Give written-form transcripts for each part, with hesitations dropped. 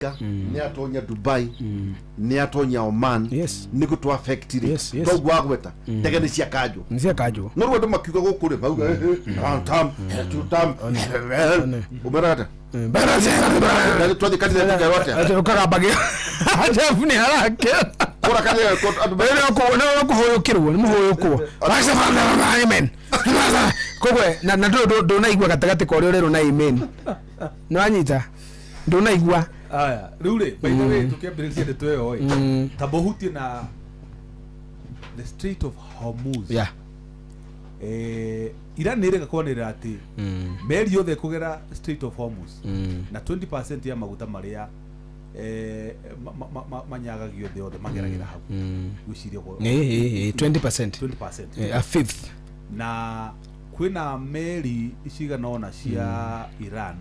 Nĩ atonya Dubai, nĩ atonya Oman. Nĩ gũtũ affect rĩ. Toguo wagweta ndege nĩ ciakanjwo. Nĩ ciakanjwo. No rĩu andũ makiuga gũkũ rĩ, mauga one term, two term. One. Ũmeraga atĩa? Na twathiĩ kanitha tũkerwo atĩa? Ũkagambagia Jeff nĩ arakera. Kũra kanitha andũ Nĩ kũhũyũkĩrwo, nĩ mũhũyũkwo. Amen. Koguo na ndũnaigua gatagatĩ ka ũrĩa ũrerwo na amen. Nĩ wanyita, ndũnaigua. Aya, rĩu rĩ, by the way, tũkĩambĩrĩria ndeto ĩyo ĩ, tamba ũhutie na the Strait of Hormuz. Iran nĩ ĩrega kwanĩrĩra atĩ meri yothe ĩkũgera Strait of Hormuz na 20% ya maguta marĩa manyagagio thĩ yothe mageragĩra hau. Gwĩciria ũguo. Ĩ 20%. 20%. A fifth. Na kwĩna meri cigana ũna cia Iran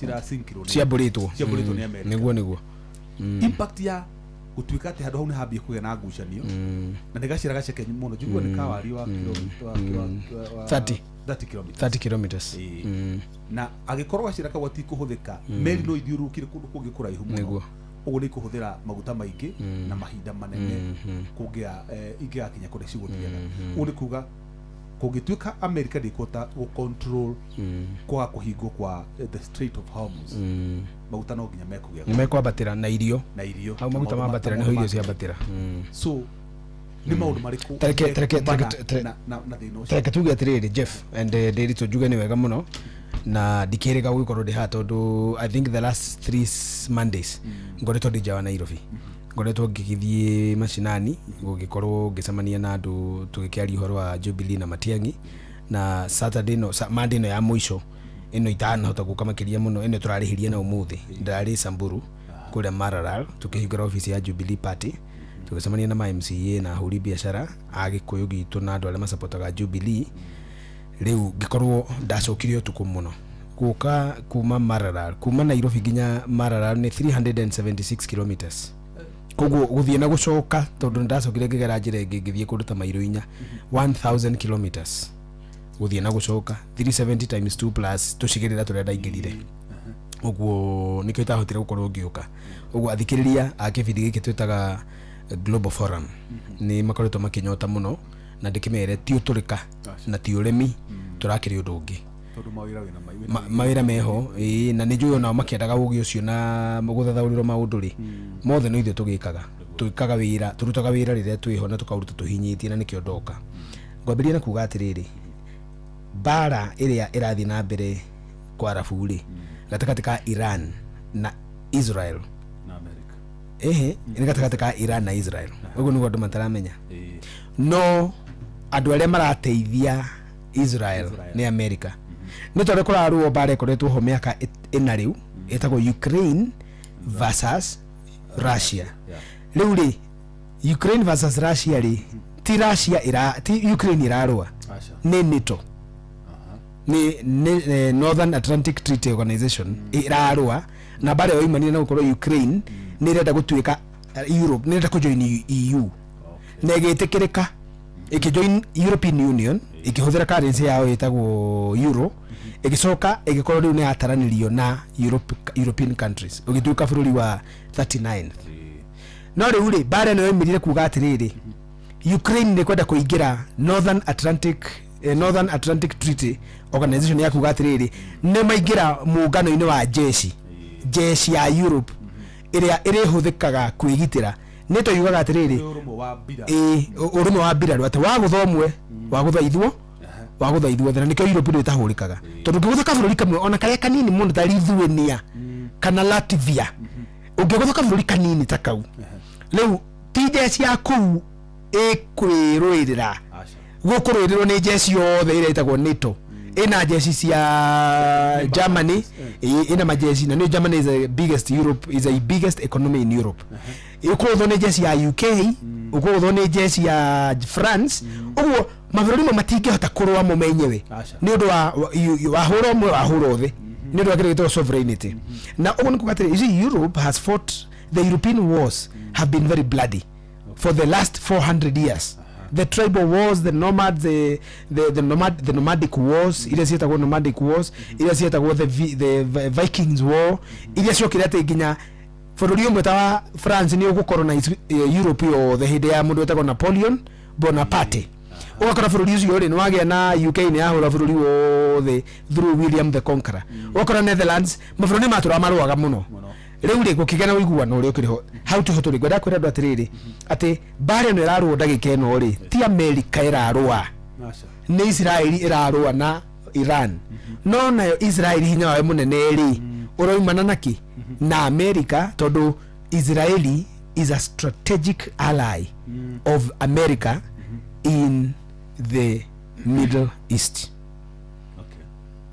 cirasinkirwo Ciambũrĩtwo. Ciambũrĩtwo nĩ America. Nĩguo. Impact ya gũtuĩka atĩ handũ hau nĩ hambie kũgĩa na ngucanio na nĩ gacĩra gaceke mũno, njiguo nĩ kawari wa 30. 30 kilometers. 30 kilometers. Ĩĩ. Na angĩkorwo gacĩra kau gatikũhũthĩka, meri no ithiũrũrũkire kũndũ kũngĩ kũraihu mũno. Ũguo nĩ ikũhũthĩra maguta maingĩ na mahinda manene kũngĩa ingĩgakinya kũrĩa cigũthiaga. Ũguo nĩ kuga kũngĩtuĩka America ndĩkũhota gũ-control kwaga kũhingwo kwa the Strait of Hormuz, maguta no nginya mekũgĩa Nĩ mekwambatĩra na irio. Na irio. Hau maguta na maũndũ mambatĩra na nĩho maũndũ irio mangĩ. ciambatĩra. So nĩ maũndũ marĩkũ Tareke- mekumana na thĩna ũcio? Tareke tuge atĩrĩrĩ, Jeff and Ndĩritũ, njuge nĩ wega mũno na ndikĩrĩga gũgĩkorwo ndĩ haha, tondũ I think the last three Mondays ngoretwo ndĩ nja wa Nairobi, ngoretwo ngĩgĩthiĩ macinani, gũgĩkorwo ngĩcemania na andũ, tũgĩkĩaria ũhoro wa Jubilee na Matiang'i. Na Saturday ĩno, Monday ĩno ya mũico ĩno itanahota gũka makĩria mũno, ĩno tũrarĩhĩria na ũmũthĩ, ndarĩ Samburu kũrĩa Maralal, tũkĩhingũra obici ya Jubilee Party, tũgĩcemania na ma MCA na ahũri biacara a Gĩkũyũ gitũ na andũ arĩa macapotaga Jubilee. Rĩu ngĩkorwo ndacokire ũtukũ mũno gũka kuma Maralal, kuma Nairobi nginya Maralal nĩ 376 kilometers. Koguo gũthiĩ na gũcoka, tondũ nĩ ndacokire ngĩgera njĩra ĩngĩ ngĩthiĩ kũndũ ta mairo 4, 1000 kilometers gũthiĩ na gũcoka, 370 times 2 plus tũcigĩrĩra tũrĩa ndaingĩrire. Ũguo nĩkĩo itahotire gũkorwo ngĩũka. Ũguo athikĩrĩria a kĩbindi gĩkĩ twĩtaga Global Forum nĩ makoretwo makĩnyota mũno, na ndĩkĩmere ti ũtũrĩka na ti ũrĩmi, tũrakĩrĩ ũndũ ũngĩ. Tondũ mawĩra wĩna Mawĩra meho, ĩĩ, na nĩ njũĩ onao makĩendaga ũgĩ ũcio na gũthathaũrĩrwo maũndũ rĩ mothe no ithuĩ tũgĩkaga, twĩkaga wĩra, tũrutaga wĩra rĩrĩa twĩho na tũkaũruta tũhinyĩtie, na nĩkĩo ndoka. Ngwambĩrĩria na kuga atĩrĩrĩ, mbara ĩrĩa ĩrathiĩ na mbere kwa Arabu rĩ, gatagatĩ ka Iran na Israel na America. Ĩhĩ, nĩ gatagatĩ ka Iran na Israel, ũguo nĩguo andũ mataramenya. No andũ arĩa marateithia Israel Israel. Nĩ America. Nĩ tondũ kũrarũo mbara ĩkoretwo ho mĩaka 4 rĩu, ĩtagwo Ukraine versus Russia. Rĩu rĩ, Ukraine versus Russia rĩ, ti Russia ĩra, ti Ukraine ĩrarũa. Aca. Nĩ NATO. Nĩ Northern Atlantic Treaty Organization ĩrarũa, na mbara ĩyo yoimanire na gũkorwo Ukraine nĩ ĩrenda gũtuĩka Europe, nĩ ĩrenda kũjoin EU, na ĩgĩtĩkĩrĩka ĩkĩjoin European Union ĩkĩhũthĩra currency yao ĩtagwo euro. Ĩgĩcoka ĩgĩkorwo rĩu nĩ yataranĩrio na European countries, ũgĩtuĩka bũrũri wa 39. No rĩu rĩ, mbara ĩno yoimĩrire kuga atĩrĩrĩ, Ukraine nĩ kwenda kũingĩra Northern Atlantic Treaty Organization, ya kuga atĩrĩrĩ, nĩ maingĩra mũngano-inĩ wa jeshi ya Europe ĩrĩa ĩrĩhũthĩkaga kwĩgitĩra. Nĩ to yugaga atĩrĩrĩ, Nĩ ũrũmwe wa mbira. Ĩĩ, ũrũmwe wa mbirarũ, atĩ wagũtha ũmwe wagũtha ithuo, wagũtha ithuothe, na nĩkĩo Europe nĩ ĩtahũrĩkaga, tondũ ũngĩgũtha kabũrũri kamwe ona karĩa kanini mũno ta Lithuania kana Latvia, ũngĩgũtha kabũrũri kanini ta kau, rĩu ti jeshi ya kũu ĩkwĩrũĩrĩra. Aca. Gũkũrũĩrĩrwo nĩ jeshi yothe ĩrĩa ĩtagwo NATO, ĩna jeshi cia Germany, ĩna majeshi, na nĩ Germany is the biggest Europe, is the biggest economy in Europe. Ĩkũgũthwo nĩ jeshi ya UK, ũkũgũthwo nĩ jeshi ya France. Ũguo mabũrũri mo matingĩhota kũrũa mo menyewe. Aca. Nĩ ũndũ wa wahũra ũmwe wahũra othe, nĩ ũndũ wa kĩndũ gĩtagwo sovereignty. Na ũguo nĩ kuga atĩrĩ, you see, Europe has fought, the European wars have been very bloody for the last 400 years. The tribal wars, the nomads, the nomadic wars, iria ciĩtagwo nomadic wars, iria ciĩtagwo the Vikings war, iria ciokire atĩ nginya bũrũri ũmwe ta wa France nĩ ũgũcolonize Europe yothe hĩndĩ ya mũndũ wetagwo Napoleon Bonaparte. Ũgakora bũrũri ũcio rĩ, nĩ wagĩa na UK nĩ yahũra bũrũri wothe through William the Conqueror. Ũgakora Netherlands, mabũrũri matũraga marũaga mũno. Mũno. Rĩu rĩ, gũkĩgĩa na ũiguano ũrĩa ũkĩrĩ ho. Hau tũho tũrĩ. Ngwenda kwĩra andũ atĩrĩrĩ, atĩ mbara ĩno ĩrarũo ndagĩka ĩno rĩ, ti Amerika ĩrarũa, Aca. nĩ Israeli ĩrarũa na Iran. No nayo Israeli hinya wayo mũnene rĩ, ũroimana na kĩ? Na America, tondũ Israeli is a strategic ally of America in the Middle East.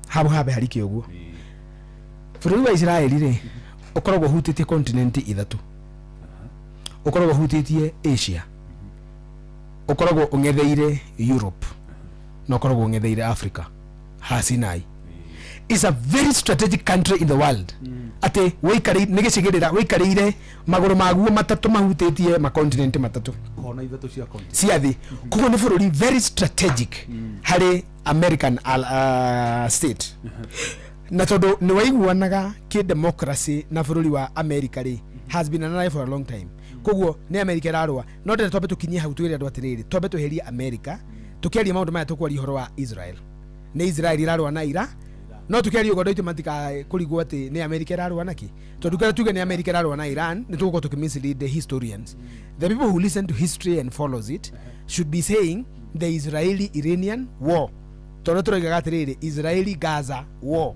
Hau habe harike ũguo. Bũrũri wa Israeli rĩ, ũkoragwo ũhutĩtie continent ithatũ. Ũkoragwo ũhutĩtie Asia, ũkoragwo ũng'etheire Europe, na ũkoragwo ũng'etheire Africa ha Sinai. Is a very strategic country in the world, atĩ wĩikarĩire nĩ gĩcigĩrĩra wĩikarĩire magũrũ maguo matatũ mahutĩtie macontinent matatũ Kona ithatũ cia continent. Cia thĩ. Koguo nĩ bũrũri very strategic harĩ American state, na tondũ nĩ waiguanaga kĩ democracy na bũrũri wa America rĩ, has been an ally for a long time. Koguo nĩ America ĩrarũa. No ndĩrenda twambe tũkinyie hau, twĩre andũ atĩrĩrĩ, twambe tweherie America. Tũkĩaria maũndũ maya, tũkwaria ũhoro wa Israel. Nĩ Israel ĩrarũa na Ira, no tũkĩaria ũguo andũ aitũ matikakũrigwo atĩ nĩ America ĩrarũa naki, tondũ kĩrĩa tuge nĩ America ĩrarũa na Iran, nĩ tũgũkorwo tũkĩ the historians. The people who listen to history and follows it should be saying the Israeli Iranian war, tondũ tũroigaga atĩrĩrĩ, Israeli Gaza war.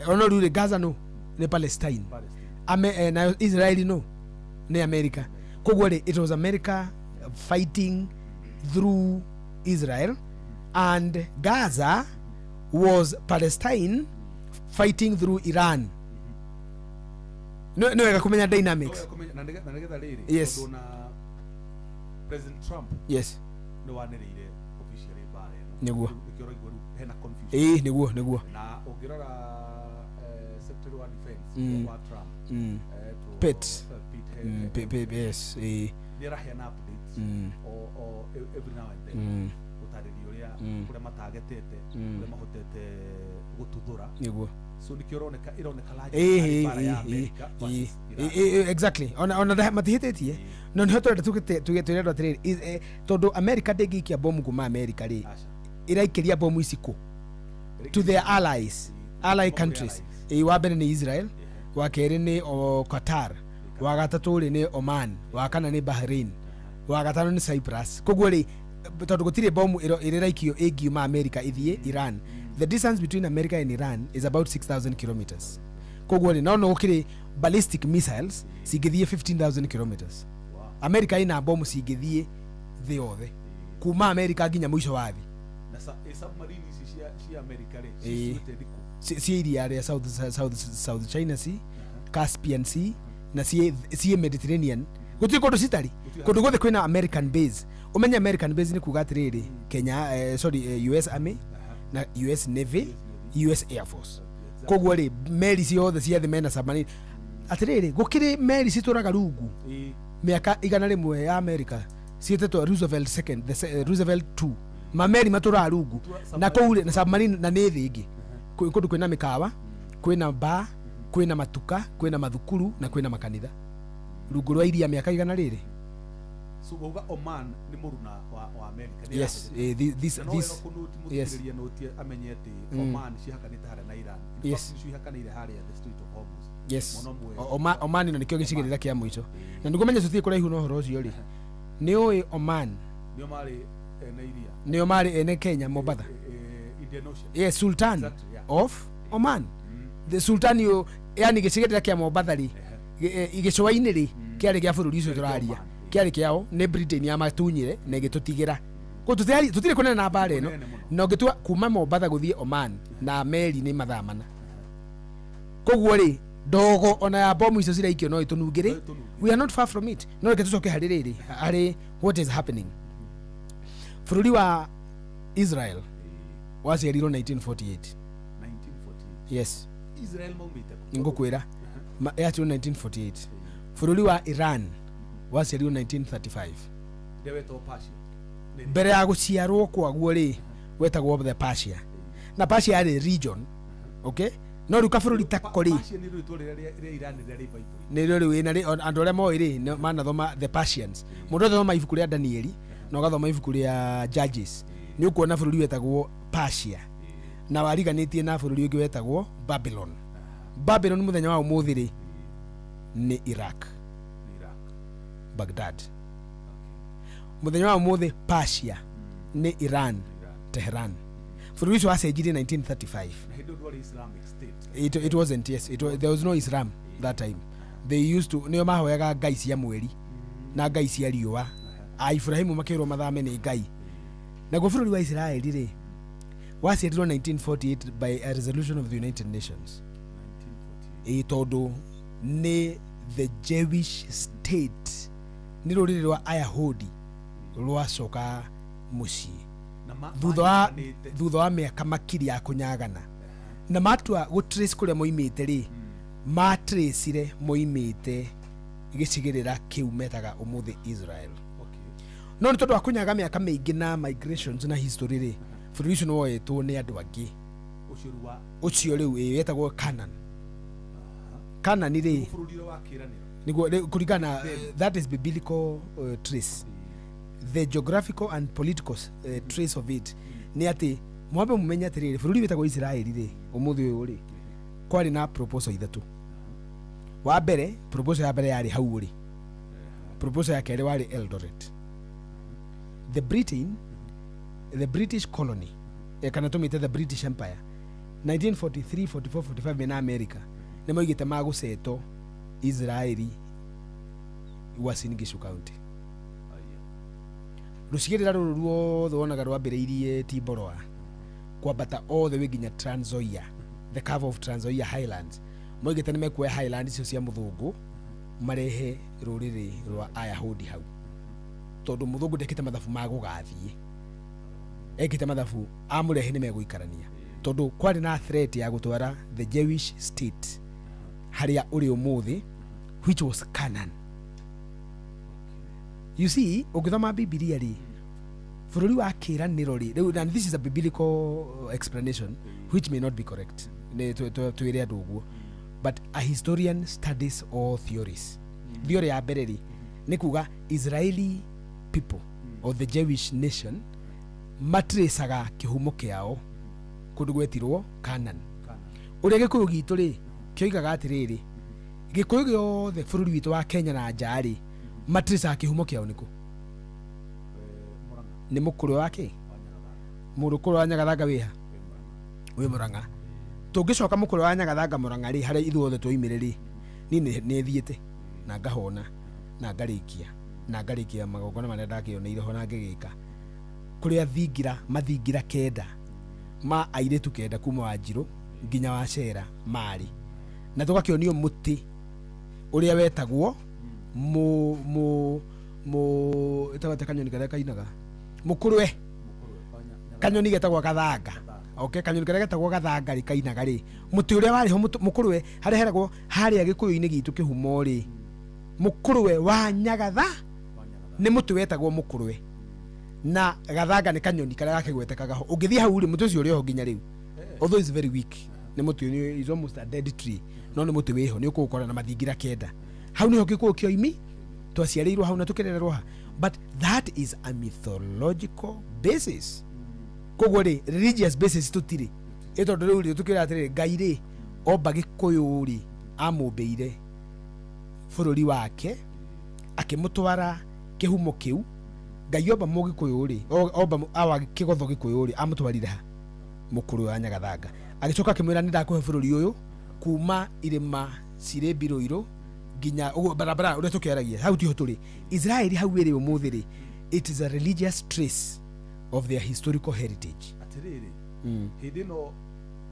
Ono rĩu rĩ, Gaza no nĩ Palestine. Palestine. Nayo Israeli no nĩ America. Koguo rĩ, it was America fighting through Israel, and Gaza was Palestine fighting through Iran. Nĩ wega kũmenya dynamics. Na nĩgetha rĩrĩ, tondũ na President Trump nĩ wanĩrĩire officially mbara ĩno. Nĩkĩo ũraigua rĩu hena confusion. Ĩĩ, nĩguo. Na ũngĩrora Secretary wa Defense wa Trump, Pete. Pete Yes, ĩĩ. Nĩ araheana updates o every now and then, gũtarĩria ũrĩa kũrĩa matagetete, kũrĩa mahotete gũtuthũra. So nĩkĩo ũroneka ĩroneka largely mbara ya America versus Iran. Exactly, ona matihĩtĩtie, no nĩho tũrenda tuge twĩre andũ atĩrĩrĩ, tondũ America ndĩngĩikia bomu kuma America rĩ, Aca. ĩraikĩria bomu ici kũ? To their allies, ally countries. Ĩĩ, wa mbere nĩ Israel, wa kerĩ nĩ o Qatar, wa gatatũ rĩ nĩ Oman, wa kana nĩ Bahrain, wa gatano nĩ Cyprus. Koguo rĩ, tondũ gũtirĩ bomu ĩrĩraikio ĩngiuma America ĩthiĩ Iran. The distance between America and Iran is about 6000 kilometers. Koguo rĩ, no gũkĩrĩ ballistic missiles cingĩthiĩ 15,000 kilometers. America ĩna bomu cingĩthiĩ thĩ yothe, kuma America nginya mũico wa thĩ. Na submarine ici cia America rĩ, cicuĩte thikũ? Ciĩ iria rĩa South China Sea, Caspian Sea, na ciĩ Mediterranean. Gũtirĩ kũndũ citarĩ. Kũndũ guothe kwĩna American base. Ũmenye American base nĩ kuga atĩrĩrĩ, Kenya, sorry, US Army na US Navy, US Air Force. Koguo rĩ, meri ciothe cia thĩ mena submarine. Atĩrĩrĩ, gũkĩrĩ meri citũraga rungu mĩaka 100 ya America ciĩtĩtwo Roosevelt second, Roosevelt 2. Mameri matũraga rungu na kũu rĩ, na submarine, na nĩ thĩ ĩngĩ. Kũndũ kwĩna mĩkawa, kwĩna bar, kwĩna matuka, kwĩna mathukuru na kwĩna makanitha rungu rwa iria mĩaka igana rĩrĩ. So wauga Oman nĩ mũruna wa America. Nĩ Yes. ĩrahũthĩka. This Na no this wega kũnoti yes. mũthikĩrĩria noti amenye atĩ Oman cihakanĩte harĩa na Iran. In fact, nĩcio ihakanĩire harĩa the Strait of Hormuz. Mũno Oman ĩno nĩkĩo gĩcigĩrĩra kĩa mũico, na nĩguo menye tũthiĩ kũraihu na ũhoro ũcio rĩ, nĩ ũĩ Oman Nĩo marĩ ene iria. Nĩo marĩ ene Kenya, Mombatha. Indian Ocean. Yes, Sultan of Oman, the Sultan yo, yani gĩcigĩrĩra kĩa Mombatha rĩ, gĩcũa-inĩ rĩ, kĩarĩ gĩa bũrũri ũcio Kĩarĩ kĩa tũraria. Oman. Kĩarĩ kĩao, nĩ Britain yamatunyire na ĩgĩtũtigĩra. Koguo tũtirĩ kũnene na mbara ĩno. Kũnene mũno. Na ũngĩtua kuma Mombatha gũthiĩ Oman na meri nĩ mathaa 4. Koguo rĩ, ndogo ona ya bomu icio ciraikio no ĩtũnungĩre. No ĩtũnungĩre. We are not far from it. No reke tũcoke harĩ rĩrĩ, harĩ what is happening. Bũrũri wa Israel waciarirwo 1948. 1948? Yes. Israel maumĩte kũ? Ngũkwĩra, yaciarirwo 1948. Bũrũri wa Iran waciarirwo 1935. Ĩrĩa wetagwo Persia. Mbere ya gũciarwo kwaguo rĩ, wetagwo the Persia, na Persia yarĩ region, okay? No rĩu kabũrũri tako rĩ, Persia nĩ rĩtwa rĩrĩa rĩa Iran rĩrĩa rĩ Bible. Nĩrĩo rĩu ĩna rĩ, andũ arĩa moĩ rĩ, manathoma the Persians. Mũndũ othe thoma ibuku rĩa Danieli na ũgathoma ibuku rĩa Judges, nĩ ũkuona bũrũri wetagwo Persia na wariganĩtie na bũrũri ũngĩ wetagwo Babylon. Babylon mũthenya wa ũmũthĩ rĩ, nĩ Iraq. Iraq. Baghdad. Mũthenya wa ũmũthĩ Persia nĩ Iran, Tehran. Bũrũri ũcio wacenjirie 1935. Na hĩndĩ ĩyo ndwarĩ Islamic State. It wasn't, yes, there was no Islam that time. They used to, nĩo mahoyaga ngai cia mweri na ngai cia riũa. A Ibrahimu makĩrwo mathame nĩ ngai. Naguo bũrũri wa Israeli rĩ, waciarirwo 1948 by a resolution of the United Nations. 1948. Ĩ tondũ nĩ the Jewish state, nĩ rũrĩrĩ rwa Ayahudi rwacoka mũciĩ Na thutha wa manyitanĩte. Thutha wa mĩaka makiri ya kũnyagana, na matua gũtrace kũrĩa moimĩte rĩ, matracire moimĩte gĩcigĩrĩra kĩu metaga ũmũthĩ Israel. No nĩ tondũ wa kũnyaga mĩaka mĩingĩ na migrations na history rĩ, bũrũri ũcio nĩ woetwo nĩ andũ angĩ. Ũcio rĩu wa Ũcio rĩu ĩ wetagwo Canaan. Canaan rĩ, bũrũri ũrĩa wa kĩĩranĩro. Nĩguo rĩu kũringana na that is biblical trace, the geographical and political trace of it nĩ atĩ mwambe mũmenye atĩrĩrĩ, bũrũri wĩtagwo Israeli rĩ, ũmũthĩ ũyũ rĩ, kwarĩ na proposal ithatũ. Wa mbere, proposal ya mbere yarĩ hau ũrĩ, proposal ya kerĩ warĩ Eldoret, the Britain, the British colony, kana tũmĩte the British Empire, 1943, 44, 45, mena America nĩ moigĩte magũceto Israeli Uasin Gishu County. Rũcigĩrĩra rũrũ ruothe wonaga rwambĩrĩirie Timboroa kwambata all the way nginya Trans Nzoia, the cover of Trans Nzoia Highlands. Moigĩte nĩ mekuoya highland icio cia mũthũngũ marehe rũrĩrĩ rwa Ayahudi hau, tondũ mũthũngũ ndekĩte mathabu ma gũgathiĩ, ekĩte mathabu amũrehe nĩ megũikarania, tondũ kwarĩ na threat ya gũtwara the Jewish state harĩa ũrĩ ũmũthĩ, which was Canaan. You see, ũngĩthoma Bibilia rĩ, bũrũri wa kĩĩranĩro rĩ, rĩu, and this is a biblical explanation which may not be correct, nĩ twĩre andũ ũguo, but a historian studies all theories. Theory ya mbere rĩ, nĩ kuga Israeli people or the Jewish nation matracaga kĩhumo kĩao kũndũ gwetirwo Canaan. Ũrĩa Gĩkũyũ gitũ rĩ kĩoigaga atĩrĩrĩ, Gĩkũyũ gĩothe bũrũri witũ wa Kenya na nja rĩ, matracaga kĩhumo kĩao nĩkũ? Nĩ mũkũrwe wa kĩ mũrũkũrũ wa Nyagathanga wĩha wĩ Mũrang'a. Tũngĩcoka mũkũrwe wa Nyagathanga Mũrang'a rĩ, harĩa ithuothe twoimire rĩ, niĩ nĩ thiĩte na ngahona na ngarĩkia magongona marĩa ndakĩoneire ho na ngĩgĩka kũrĩa thingira mathingira kenda ma airĩtu kenda kuma Wanjirũ nginya Wacera marĩ, na tũgakĩonio mũtĩ ũrĩa wetagwo mu mu mu ĩtagwo atĩa kanyoni karĩa kainaga mũkũrwe, kanyoni getagwo gathanga. Okay, kanyoni karĩa getagwo gathanga rĩ, kainaga rĩ, mũtĩ ũrĩa warĩ ho mũkũrwe, harĩa heragwo harĩa Gĩkũyũ-inĩ gitũ kĩhumo rĩ, mũkũrwe wa Nyagatha nĩ mũtĩ wetagwo mũkũrwe, na gathanga nĩ kanyoni karĩa gakĩgwetekaga ho. Ũngĩthiĩ hau rĩ, mũtĩ ũcio ũrĩ ho nginya rĩu, although it's very weak, nĩ mũtĩ is almost a dead tree, no nĩ mũtĩ wĩho, nĩ ũkũũkora na mathingira kenda. Hau nĩho Gĩkũyũ kĩoimi, twaciarĩirwo hau na tũkĩrererwo ha, but that is a mythological basis. Koguo rĩ, religious basis tũtirĩ ĩ, tondũ rĩu rĩ, tũkĩra atĩrĩrĩ, Ngai rĩ, omba Gĩkũyũ rĩ, amũmbĩire bũrũri wake akĩmũtwara kĩhumo kĩu. Ngai omba Mũgĩkũyũ rĩ, omba awa kĩgotho Gĩkũyũ rĩ, amũtwarire ha mũkũrũ wa Nyagathanga, agĩcoka akĩmwĩra, nĩ ndakũhe bũrũri ũyũ kuma irĩma cirĩ mbirũirũ nginya ũguo barabara ũrĩa tũkĩaragia hau tiho tũrĩ. Israeli hau ĩrĩ ũmũthĩ rĩ, it is a religious trace of their historical heritage. Atĩrĩrĩ, hĩndĩ ĩno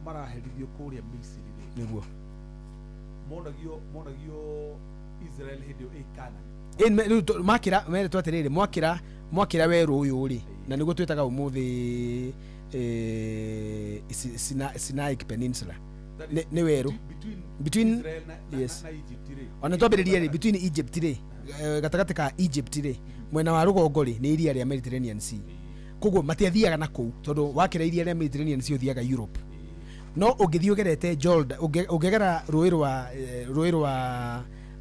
maraherithio kũrĩa Misiri rĩ, Nĩguo. Monagio Israel hĩndĩ ĩyo ĩ Canaan. Rĩu makĩra meretwo atĩrĩrĩ, mwakĩra werũ ũyũ rĩ, na nĩguo twĩtaga ũmũthĩ Sinaic Peninsula. Nĩ werũ between yes. Ona twambĩrĩrie rĩ, between Egypt rĩ, gatagatĩ ka Egypt rĩ, mwena wa rũgongo rĩ, nĩ iria rĩa Mediterranean Sea. Koguo matiathiaga na kũu tondũ wakĩra iria rĩa Mediterranean Sea ũthiaga Europe. No ũngĩthiĩ ũgerete Jordan, ũngĩgera rũĩ rwa rũĩ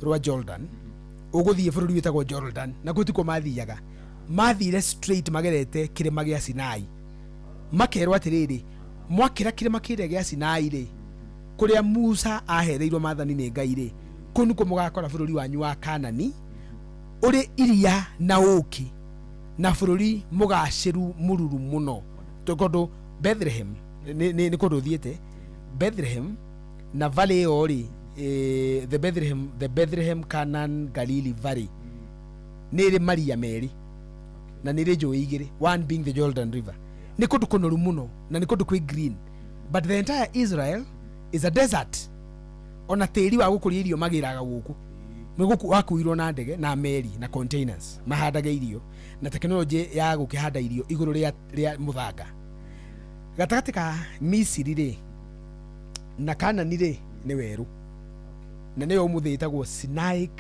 rwa Jordan, ũgũthiĩ bũrũri wĩtagwo Jordan, na kũu tikuo mathiaga. Mathire straight magerete kĩrĩma gĩa Sinai. Makerwo atĩrĩrĩ, mwakĩra kĩrĩma kĩrĩa gĩa Sinai rĩ, kũrĩa Musa ahereirwo maathani nĩ Ngai rĩ, kũu nĩkuo mũgakora bũrũri wanyu wa Kanani ũrĩ iria na ũũkĩ na bũrũri mũgacĩru mũruru mũno. Tondũ Bethlehem nĩ kũndũ ũthiĩte Bethlehem na valley ĩyo rĩ, the Bethlehem Canaan Galilee Valley nĩ ĩrĩ maria merĩ na nĩ ĩrĩ njũĩ igĩrĩ, one being the Jordan River. Nĩ kũndũ kũnoru mũno na nĩ kũndũ kwĩ green, but the entire Israel is a desert. Ona tĩri wa gũkũria irio magĩraga gũkũ nĩ wakuirwo na ndege na meri na containers mahandaga irio na tekinoronjĩ ya gũkĩhanda irio igũrũ rĩa mũthanga. Gatagatĩ ka Misiri rĩ na Kanani rĩ nĩ werũ, na nĩyo ũmũthĩ ĩtagwo Sinaic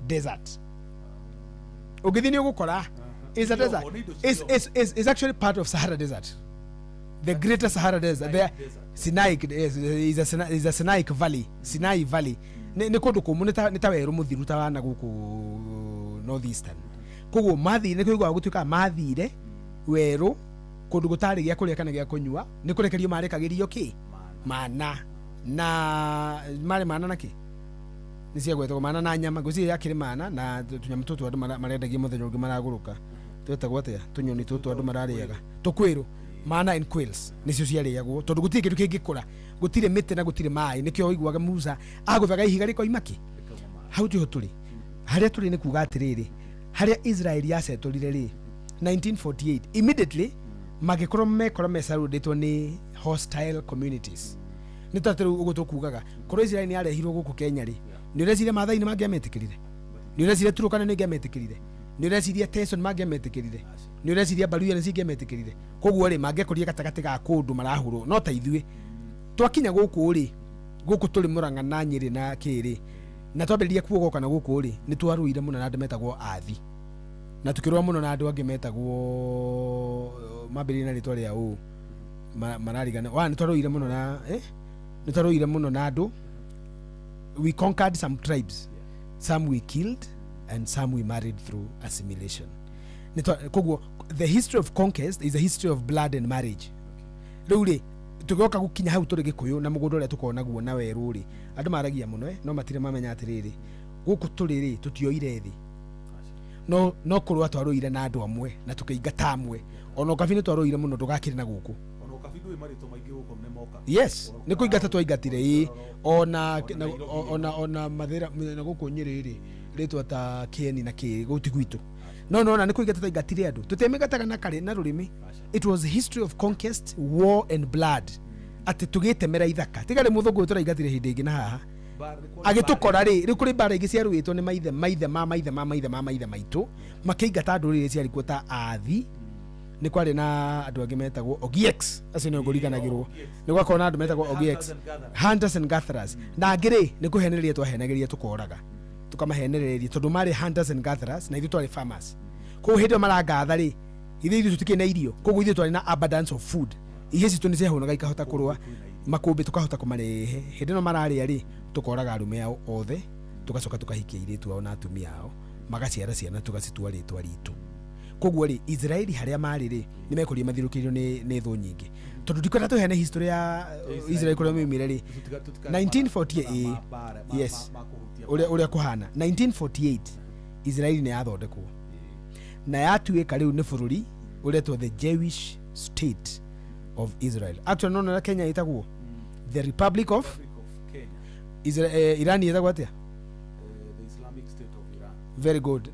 Desert. Ũngĩthiĩ nĩ ũgũkora is a desert. Is actually part of Sahara Desert, the greater Sahara Desert. There Sinaic is, is a is a Sinaic Valley, Sinai Valley. Nĩ kũndũ kũmũ, nĩ ta werũ mũthiru ta wana gũkũ northeastern. Koguo mathire nĩ kũiguaga gũtuĩka mathire werũ kũndũ gũtarĩ gĩa kũrĩa kana gĩa kũnyua, nĩ kũrekerio marekagĩrio kĩ mana na marĩ mana na kĩ nĩ ciagwetagwo mana na nyama, ngwĩciria yakĩrĩ mana na tũnyamũ tũtũ andũ marendagia mũthenya ũngĩ maragũrũka, twetagwo atĩa tũnyoni tũtũ andũ mararĩaga, tũkwĩrũ. Mana and quails nĩcio ciarĩagwo tondũ gũtirĩ kĩndũ kĩngĩkũra, gũtirĩ mĩtĩ na gũtirĩ maĩ. Nĩkĩo ũiguaga Musa agũthaga ihiga rĩkoima kĩ hau. Tiho tũrĩ. Harĩa tũrĩ nĩ kuga atĩrĩrĩ, harĩa Israel yacetũrire rĩ, 1948 immediately magĩkorwo mekora mecarũndĩtwo nĩ hostile communities. Nĩ ta rĩu ũguo tũkugaga korwo Israel nĩ yarehirwo gũkũ Kenya rĩ, nĩ ũreciria Maathai nĩ mangĩametĩkĩrire? Nĩ ũreciria Turukana nĩ ingĩametĩkĩrire? Nĩ ũreciria Teso nĩ mangĩametĩkĩrire? Nĩ ũreciria Baluya nĩ cingĩametĩkĩrire? Koguo rĩ, mangĩakorire gatagatĩ ga kũndũ marahũrwo. No ta ithuĩ twakinya gũkũ rĩ, gũkũ tũrĩ Mũrang'a na Nyĩrĩ na kĩrĩ na twambĩrĩria kuogoka na gũkũ rĩ, nĩ twarũire mũno na andũ metagwo Athi, na tukĩrũa mũno na andũ angĩ metagwo mambĩrĩria na rĩtwa rĩa ũ mararigana wa nĩ twarũire mũno na nĩ twarũire mũno na andũ. We conquered some tribes, some we killed and some we married through assimilation. Koguo the history of conquest is a history of blood and marriage. Rĩu rĩ, tũgĩoka gũkinya hau tũrĩ gĩkũyũ na mũgũnda ũrĩa tũkorwo na werũ rĩ, andũ maragia mũno, no matirĩ mamenya atĩrĩrĩ, gũkũ tũrĩ rĩ, tũtioire thĩ, no kũrũa twarũire na andũ amwe na tũkĩingata amwe. Ona ũkabi nĩ twarũire mũno, ndũgakĩre na gũkũ. Yes, nĩ kũingata twaingatire ĩ ona ona mathĩra na gũkũ Nyĩrĩ rĩ, rĩtwa ta kĩeni na kĩ gũti gwitũ, no nona nĩ kũingata twaingatire andũ, tũtiamĩngataga na karĩ na rũrĩmĩ. It was history of conquest, war and blood, atĩ tũgĩtemera ithaka tiga rĩ mũthũngũ ũyũ tũraingatire hĩndĩ ĩngĩ na haha agĩtũkora rĩ. Rĩu kũrĩ mbara ingĩ ciarũĩtwo nĩ maithe maithe ma maithe ma maithe ma maithe maitũ makĩingata ndũrĩrĩ ciarĩ kuo ta Athi. Nĩ kwarĩ na andũ angĩ metagwo Ogieks, acio nĩo ngũriganagĩrwo. Nĩ gwakorwo na andũ metagwo Ogieks, hunters and gatherers, na angĩ rĩ, nĩ kũhenereria twahenagĩria, tũkoraga tũkamahenereria tondũ marĩ hunters and gatherers na ithuĩ twarĩ farmers. Koguo hĩndĩ ĩyo marangatha rĩ, ithuĩ tũtikĩrĩ na irio, koguo ithuĩ twarĩ na abundance of food. Irio citũ nĩ ciahũnaga ikahota kũrũa makũmbĩ, tũkahota kũmarehe. Hĩndĩ ĩno mararĩa rĩ, tũkoraga arũme ao othe, tũgacoka tũkahikia airĩtu ao na atumia ao, magaciara ciana tũgacitua rĩtwa ritũ. Koguo rĩ, Israeli harĩa marĩ rĩ, nĩ mekorire mathiũrũrũkĩirio nĩ thũ nyingĩ. Tondũ ndikwenda tũheane history ya Israeli kũrĩa maumire rĩ, 1948, yes, ũrĩa kũhana 1948 Israeli nĩ yathondekwo na yatuĩka rĩu nĩ bũrũri ũretwo the Jewish State of Israel. Actually no na Kenya ĩtagwo the Republic of Israel. Iran ĩtagwo atĩa? Very good.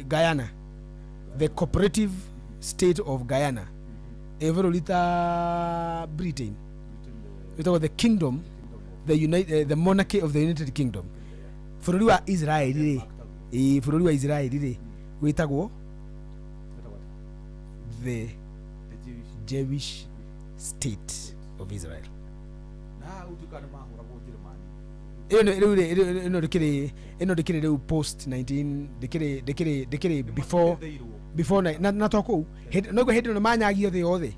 Guyana, the Cooperative State of Guyana. Bũrũri ta Britain ĩtagwo the Kingdom, the United, the Monarchy of the United Kingdom. Bũrũri wa Israel rĩ, bũrũri wa Israel rĩ, wĩtagwo the Jewish State of Israel. Na gũtuĩka nĩ mahũragwo Njĩrĩmani. Ĩyo rĩu rĩ, ĩno ndĩkĩrĩ, ĩno ndĩkĩrĩ rĩu post 19, ndĩkĩrĩ before Nĩmatetheirwo. before na to kũu noguo hĩndĩ ĩno manyagio thĩ yothe.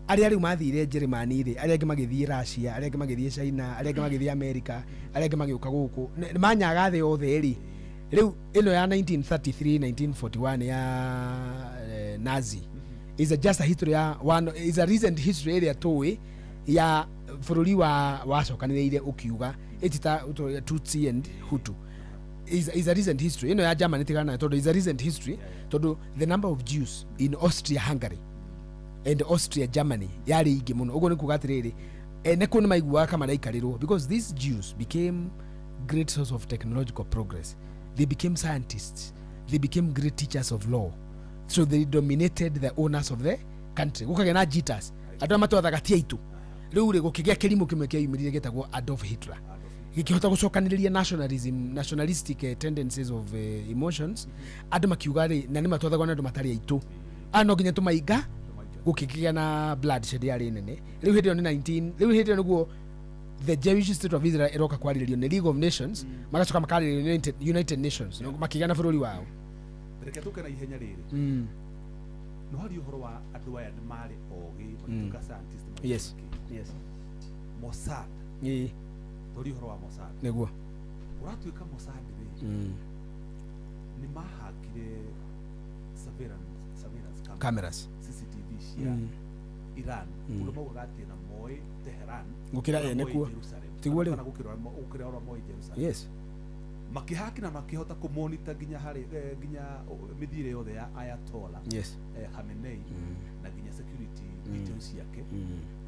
Arĩa rĩu mathire Njĩrĩmani rĩ, arĩa angĩ magĩthiĩ Russia, arĩa angĩ magĩthiĩ China, arĩa angĩ magĩthiĩ America, arĩa angĩ magĩũka gũkũ. Manyaga thĩ yothe rĩ. Rĩu ĩno ya 1933 1941 ya Nazi is a just a history ya one, is a recent history ĩrĩa tũĩ ya bũrũri wa wacokanĩrĩire ũkiuga ĩtita Tutsi and Hutu is a recent history. Ĩno ya Germany tigana nayo tondũ is a recent history, tondũ the number of Jews in Austria Hungary and Austria Germany yarĩ ingĩ mũno. Ũguo nĩ kuga atĩrĩrĩ, ene kũu nĩ maiguaga kama maraikarĩrwo, because these Jews became great source of technological progress. They became scientists, they became great teachers of law, so they dominated the owners of the country. Gũkagĩa na jitters, andũ arĩa matwathaga ti aitũ. Rĩu rĩ, gũkĩgĩa kĩrimũ kĩmwe kĩeyumĩrire gĩtagwo Adolf Hitler, gĩkĩhota gũcokanĩrĩria nationalism, nationalistic tendencies of emotions. Andũ makiuga rĩ, na nĩ matwathagwo nĩ andũ matarĩ aitũ, aya no nginya tũmainga. Gũkĩgĩa na bloodshed yarĩ nene. Rĩu hĩndĩ ĩyo nĩ 19, rĩu hĩndĩ ĩyo nĩguo the Jewish state of Israel ĩroka kwarĩrĩrio nĩ League of Nations, magacoka makarĩrĩrio nĩ United Nations, makĩgĩa na bũrũri wao. Reke tũke na ihenya rĩrĩ. No hari ũhoro wa andũ aya nĩ marĩ ogĩ, magĩtuĩka scientist, magĩtuĩka kĩ. Mossad. Tũri ũhoro wa Mossad. Nĩguo. Ũratuĩka Mossad rĩ, nĩ mahakire surveillance cameras, cameras, CCTV cia Iran, ũndũ maugaga atĩ na moĩ Tehran Gũkĩra ũrĩa ene moĩ kuo. Jerusalem. Tiguo rĩu? Kana gũkĩra ũrĩa moĩ Jerusalem. Makĩhaki na makĩhota kũmonita nginya harĩ nginya mĩthiĩre yothe ya Ayatollah Khamenei na nginya security details ciake,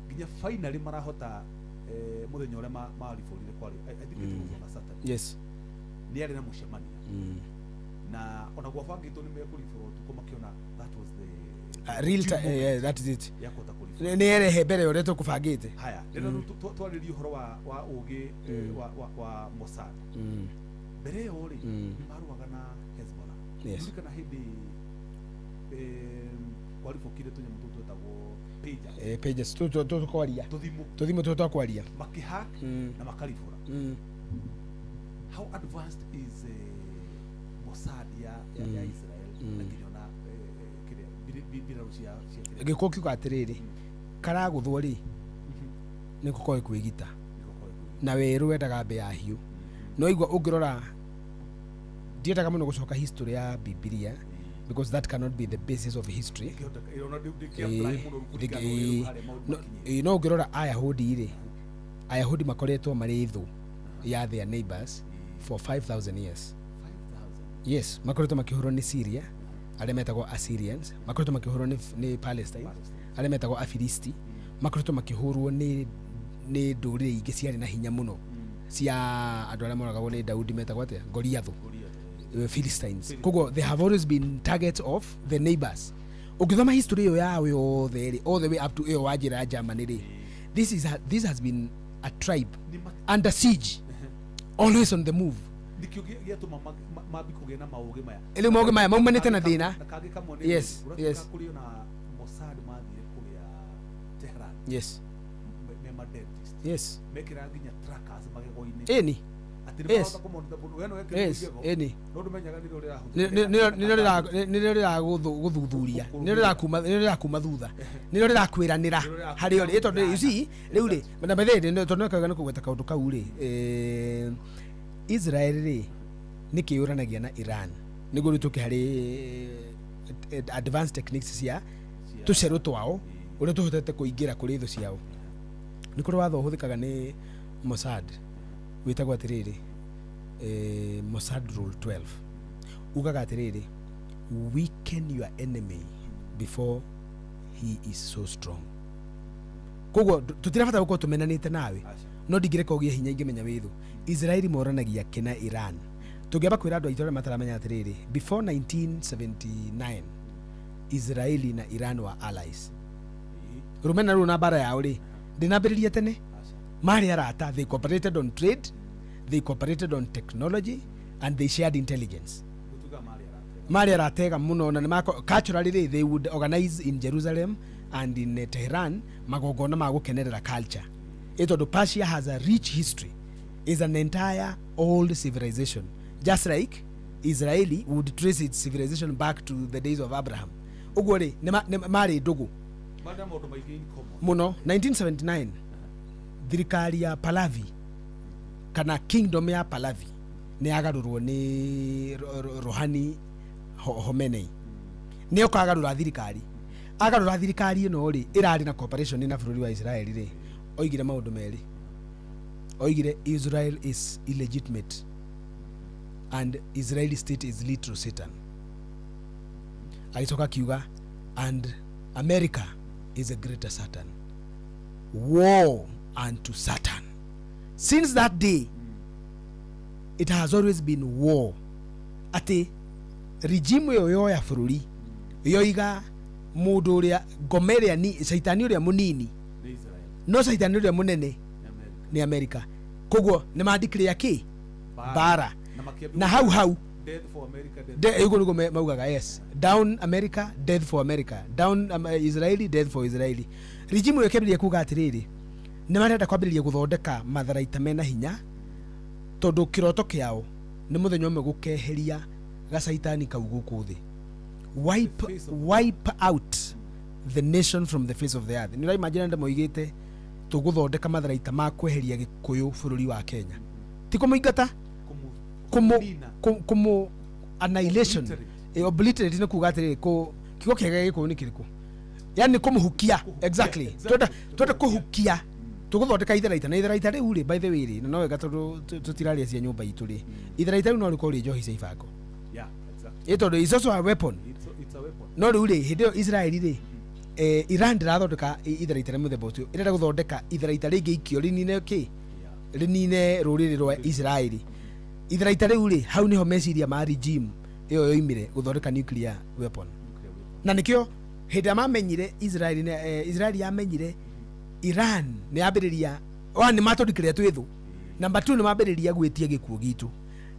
nginya finally marahota mũthenya ũrĩa maribũrire kwarĩ, I think it was on a Saturday, nĩ arĩ na mũcemanio na ona gwabangĩtwo nĩ mekũribũra ũtukũ, makĩona that was the Real due time, moment yeah, that is it. Ya kũhota kũribũra. Nĩ erehe mbere ũrĩa tũkũbangĩte. Haya, rĩrĩa rĩu twarĩrie ũhoro wa ũgĩ wa Mossad, mbere ĩyo rĩ, nĩ marũaga na Hezbollah. Ririkana hĩndĩ kwaribũkire tũnyamũ tũu twetagwo pagers? Pages tũkwaria. Tũthimũ. Tũthimũ tũtũ twa kwaria. Makĩhack na makaribũra. How advanced is Mossad ya Israel na nginya ona kĩrĩa mbirarũ cia kĩrĩa? Gĩkũ kiuga atĩrĩrĩ, karagũthwo rĩ, nĩ gũkoĩ kwĩgita. Nĩko koĩ kwĩgita. Na werũ wendaga mbĩa hiũ. No igua ũngĩrora, ndiendaga mũno gũcoka history ya Bibilia because that cannot be the basis of history. Ndĩngĩhota- ona ndĩngĩ-apply mũno kũringana na ũrĩa harĩa maũndũ makinyĩte. Ĩĩ, no ũngĩrora Ayahudi rĩ, Ayahudi makoretwo marĩ thũ ya their neighbors for 5000 years. 5000. Yes, makoretwo makĩhũrwo nĩ Syria, arĩa metagwo Assyrians, makoretwo makĩhũrwo nĩ Palestine, arĩa metagwo Afilisti, makoretwo makĩhũrwo nĩ ndũrĩrĩ ingĩ ciarĩ na hinya mũno cia andũ arĩa moragagwo nĩ Daudi, metagwo atĩa, Goliathu. Goliath. Philistines. Koguo they have always been targets of the neighbors. Ũngĩthoma history ĩyo yao yothe rĩ, all the way up to ĩyo wa njĩra ya Germany rĩ, this has been a tribe Nĩ ma- under siege, always on the move. Nĩkĩo gĩatũma mambi kũgĩa na maũgĩ maya. Rĩu maũgĩ maya maumanĩte na thĩna. Na kangĩ kamwe nĩ ũratuĩka kũrĩ ona Mossad mathire kũrĩa Tehran me ma dentist, mekĩraga nginya trackers magego-inĩ atĩ nĩ marahota kũmonita mũndũ we no wekĩrwo igego, no ndũmenyaga nĩrĩo rĩrahũthĩka. Nĩrĩo rĩragũthuthuria, nĩrĩo rĩrakuma thutha, nĩrĩo rĩrakwĩranĩra Nĩrĩo harĩa ũrĩ. Tondũ you see, rĩu rĩ, na by the way, tondũ nĩkauga nĩ kũgweta kaũndũ kau rĩ, Israel rĩ, nĩ kĩyũranagia na Iran nĩguo rĩu tũke harĩ advanced techniques cia tũcerũ twao, ũrĩa tũhotete kũingĩra kũrĩ thũ ciao. Nĩ kũrĩ watho ũhũthĩkaga nĩ Mossad wĩtagwo atĩrĩrĩ, Mossad Rule 12, ugaga atĩrĩrĩ, "Weaken your enemy before he is so strong." Koguo tũtirabatara gũkorwo tũmenanĩte nawe. Aca. No ndingĩreka ũgĩe hinya ingĩmenya wĩ thũ. Israeli moranagia kĩ na Iran? Tũngĩamba kwĩra andũ aitũ arĩa mataramenya atĩrĩrĩ, before 1979 Israeli na Iran were allies. Rũmena rũu na mbara yao rĩ, ndĩnambĩrĩria tene. Aca. Marĩ arata. They cooperated on trade, they cooperated on technology and they shared intelligence. Gũtuĩka marĩ arata. Marĩ aratega mũno na nĩmako culturally rĩ, they would organize in Jerusalem and in Tehran magongona ma gũkenerera culture. Ĩ tondũ Persia has a rich history, is an entire old civilization, just like Israeli would trace its civilization back to the days of Abraham. Ũguo rĩ, nĩ marĩ ndũgũ Marĩ na maũndũ maingĩ in common. Mũno. 1979 thirikari ya Pahlavi kana kingdom ya Pahlavi nĩ yagarũrwo nĩ Rouhani Khomeini. Nĩ ũkagarũra thirikari, agarũra thirikari ĩno rĩ, ĩrarĩ na cooperation na bũrũri wa Israeli rĩ, oigire maũndũ merĩ. Oigire Israel is illegitimate and Israeli state is literal Satan. Agĩcoka akiuga, "And America is a greater Satan, war unto Satan." Since that day it has always been war, atĩ regime ĩyo yoya bũrũri yoiga mũndũ ũrĩa ngoma ĩrĩa ni caitani ũrĩa mũnini Nĩ Israel. No caitani ũrĩa mũnene Nĩ America. Nĩ America. Koguo nĩ mandeclare kĩ? Mbara. Na makĩambia Na hau hau death for America, death. Ũguo nĩguo maugaga, yes, down America, death for America, down Israeli, death for Israeli. Regime ĩyo ĩkĩambĩrĩria kuga atĩrĩrĩ, nĩ marenda kwambĩrĩria gũthondeka matharaita mena hinya, tondũ kĩroto kĩao nĩ mũthenya ũmwe gũkeheria gacaitani kau gũkũ thĩ, wipe, The face of wipe out the nation from the face of the earth. Nĩ ũraimagine andũ moigĩte tũgũthondeka matharaita ma kweheria gĩkũyũ bũrũri wa Kenya, ti kũmũingata, kũmũ Kũmũnina. Kũmũ annihilation. Obliterate. Obliterate nĩ kuga atĩrĩrĩ, kiugo kĩega gĩkũyũ nĩ kĩrĩkũ? Yani kũmũhukia. Kũhukia, Exactly. exactly. Twenda kũhukia, tũgũthondeka itharaita, na itharaita rĩu rĩ, by the way rĩ, na no wega tondũ tũtiraria cia nyũmba itũ rĩ, itharaita rĩu no rĩkorwo rĩ njohi cia ibango. Ĩ tondũ is also a weapon. It's a weapon. No rĩu rĩ, hĩndĩ ĩyo Israeli rĩ, Iran ndĩrathondeka itharaita rĩa mũthemba ũcio, ĩrenda gũthondeka itharaita rĩngĩ ikio rĩnine kĩ, rĩnine rũrĩrĩ rwa Israeli. Itharaita rĩu rĩ, hau nĩho meciria ma regime ĩyo yoimire gũthondeka nuclear weapon. Nuclear weapon. Na nĩkĩo hĩndĩ ĩrĩa mamenyire Israeli Israeli yamenyire Iran nĩ yambĩrĩria, one, nĩ matũndikĩrĩa twĩ thũ, number two, nĩ mambĩrĩria gwĩtia gĩkuũ gitũ,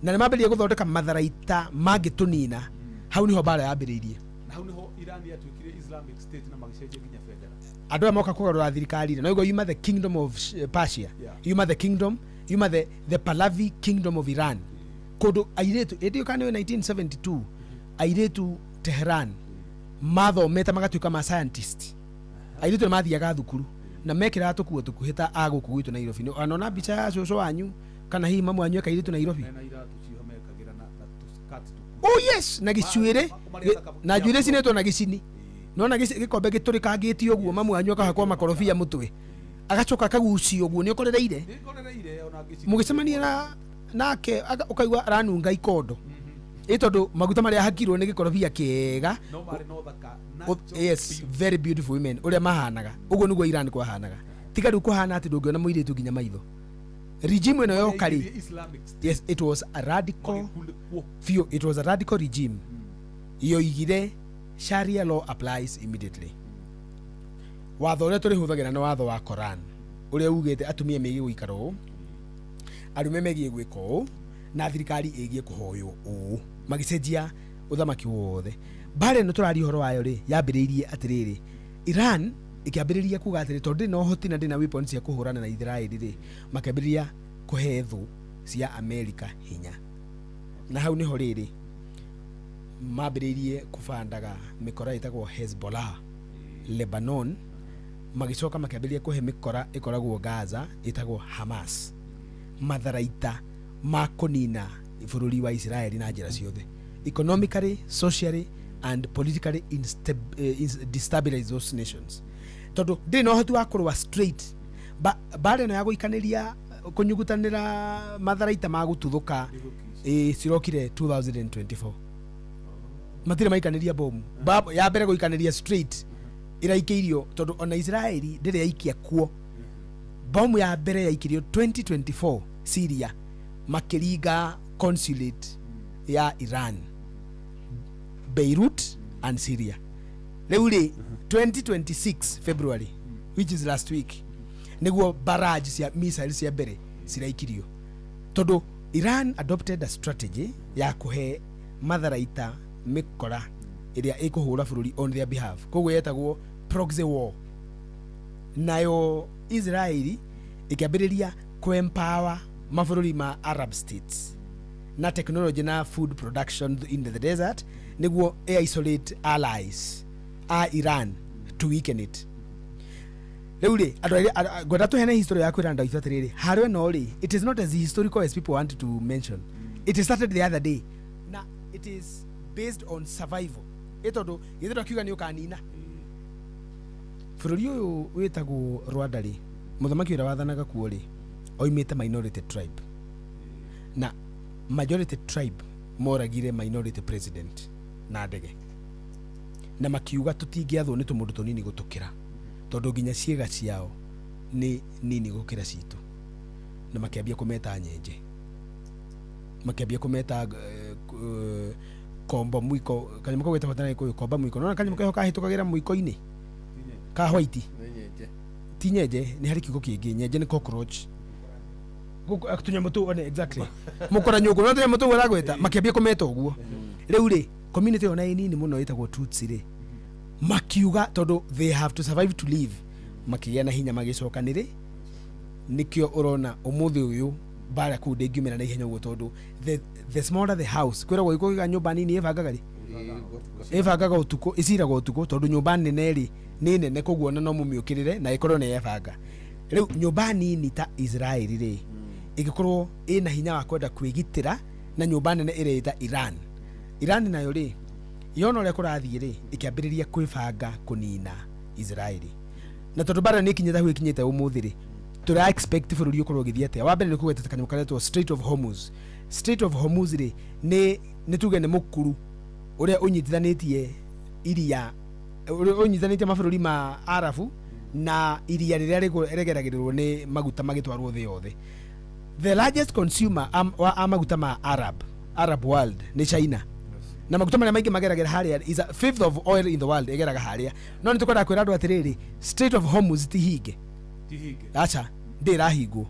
na nĩ mambĩrĩria gũthondeka matharaita mangĩtũnina, hau nĩho mbara yambĩrĩirie. Na hau niho Iran yatuĩkire Islamic State na magĩcenjia nginya bendera. Andũ aya moka kũgarũra thirikari rĩ, no igua yuma the kingdom of Persia, yuma the kingdom, yuma the Pahlavi kingdom of Iran, kũndũ airĩtu ĩndĩ ĩyo kana nĩ 1972 airĩtu Tehran mathomete magatuĩka ma scientist. Airĩtu nĩ mathiaga thukuru na mekĩraga tũkuo tũkuhĩ ta a gũkũ gwitũ Nairobi. Anona mbica ya cũcũ wanyu kana hihi mamu wanyu ekairĩtu Nairobi. Mena iratũ ciho mekagĩra na tũskati tũkuhĩ. Oh yes, na gĩcuĩrĩ. Na njuĩrĩ cinĩtwo na gĩcini, nona gĩkombe gĩtũrĩkangĩtio ũguo, mamu wanyu akahakwo makorobia mũtwe, agacoka akagucio ũguo. Nĩ ũkorereire? Nĩngorereire ona ngĩciria. Mũgĩcemania na nake ũkaigua aranunga ikondo, ĩ tondũ maguta marĩa hakirwo nĩ gĩkorobia kĩega. No marĩ na ũthaka natural Yes, beauty. very beautiful women. Ũrĩa mahanaga ũguo nĩguo Iran kwahanaga, tiga rĩu kũhana atĩ ndũngĩona mũirĩtu nginya maitho. Regime ĩno yoka rĩ, Yaingĩrie Islamic State. Yes, it was a radical Magĩkunĩkwo. Biũ, it was a radical regime. Yoigire Sharia law applies immediately. Watho ũrĩa tũrĩhũthagĩra nĩ watho wa Koran, ũrĩa ugĩte atumia megiĩ gũikara ũũ, arũme megiĩ gwĩka ũũ, na thirikari ĩgiĩ kũhoywo ũũ. Magĩcenjia ũthamaki wothe. Mbara ĩno tũraria ũhoro wayo rĩ, yambĩrĩirie atĩrĩrĩ, Iran ĩkĩambĩrĩria kuga atĩrĩ, tondũ ndĩ na ũhoti na ndĩ na weapons cia kũhũrana na Israeli rĩ, makĩambĩrĩria kũhe thũ cia Amerika hinya. Na hau nĩho rĩrĩ mambĩrĩirie kũbandaga mĩkora ĩtagwo Hezbollah Lebanon, magĩcoka makĩambĩrĩria kũhe mĩkora ĩkoragwo Gaza ĩtagwo Hamas matharaita ma kũnina bũrũri wa Israeli na njĩra ciothe, economically, socially and politically destabilize those nations, tondũ ndĩrĩ na ũhoti wa kũrũa straight. Mbara ĩno ya gũikanĩria kũnyugutanĩra matharaita ma gũtuthũka ĩ cirokire 2024. Matirĩ maikanĩria bomu. Ya mbere gũikanĩria straight ĩraikĩirio, tondũ ona Israeli ndĩrĩ yaikia kuo bomu. Ya mbere yaikĩrio 2024 Syria, makĩringa consulate ya Iran Beirut and Syria. Rĩu rĩ, 2026 February, which is last week, nĩguo barrage cia missiles cia mbere ciraikirio, tondũ Iran adopted a strategy ya kũhe matharaita mĩkora ĩrĩa ĩkũhũra bũrũri on their behalf, koguo yetagwo proxy war. Nayo Israeli Ĩkĩambĩrĩria kũ-empower mabũrũri ma Arab states na technology na food production in the desert, nĩguo isolate allies a Iran to weaken it. Rĩu rĩ, andũ arĩa ngwenda tũheane history ya kwĩra andũ aitũ atĩrĩrĩ, haro ĩno rĩ, it is not as historical as people want to mention. It started the other day na it is based on survival, ĩ tondũ githĩ ndwakiuga nĩ ũkanina bũrũri ũyũ wĩtagwo Rwanda rĩ, mũthamaki ũrĩa wathanaga kuo rĩ, oimĩte minority tribe, na majority tribe moragire minority president na ndege, na makiuga tũtingĩathwo nĩ tũmũndũ tũnini gũtũkĩra, tondũ nginya ciĩga ciao nĩ nini gũkĩra citũ. Na makĩambia kũmeta nyenje, makĩambia kũmeta kombo mwiko, kanyamũ kau getagwo na Gĩkũyũ komba mwiko. Nona kanyamũ keho kahĩtũkagĩra mwiko-inĩ ka white. Nĩ nyenje. Ti nyenje, nĩ harĩ kiugo kĩngĩ. Nyenje nĩ cockroach. Tũnyamũ tũu one, exactly, mũkora nyũngũ, no tũnyamũ tũu aragweta, makĩambia kũmeta ũguo. Rĩu rĩ, community ĩyo na ĩ nini mũno ĩtagwo Tutsi rĩ, makiuga tondũ they have to survive to live, makĩgĩa na hinya, magĩcokanĩrĩ. Nĩkĩo ũrona ũmũthĩ ũyũ mbara kũu ndĩngiumĩra na ihenya ũguo, tondũ the smaller the house, kwĩragwo gĩkũ nyũmba nini ĩbangaga rĩ, ĩbangaga ũtukũ, ĩciraga ũtukũ, tondũ nyũmba nene rĩ, nĩ nene, koguo ona no mũmĩũkĩrĩre na ĩkorwo nĩ yebanga. Rĩu nyũmba nini ta Israeli rĩ, ĩngĩkorwo ĩna hinya wa kwenda kwĩgitĩra na nyũmba nene ĩrĩa ĩta Iran. Iran nayo rĩ, yona ũrĩa kũrathiĩ rĩ, ĩkĩambĩrĩria kwĩbanga kũnina Israeli. Na tondũ mbara nĩ ikinyĩte hau ĩkinyĩte ũmũthĩ rĩ, tũra expect bũrũri ũkorwo ũgĩthiĩ atĩa? Wa mbere nĩ kũgwetete kanyamũ karetwo Strait of Hormuz. Strait of Hormuz rĩ, nĩ tuge nĩ mũkuru ũrĩa ũnyitithanĩtie iria, ũrĩa ũnyitithanĩtie mabũrũri ma Arabu na iria rĩrĩa rĩgeragĩrĩrwo nĩ maguta magĩtwarwo thĩ yothe. The largest consumer wa maguta ma Arab world nĩ China, na maguta marĩa maingĩ mageragĩra harĩa is a fifth of oil in the world ĩgeraga harĩa. No nĩ tũkwendaga kwĩra andũ atĩrĩrĩ, Strait of Hormuz ti hinge. Ti hinge. Aca, ndĩrahingwo.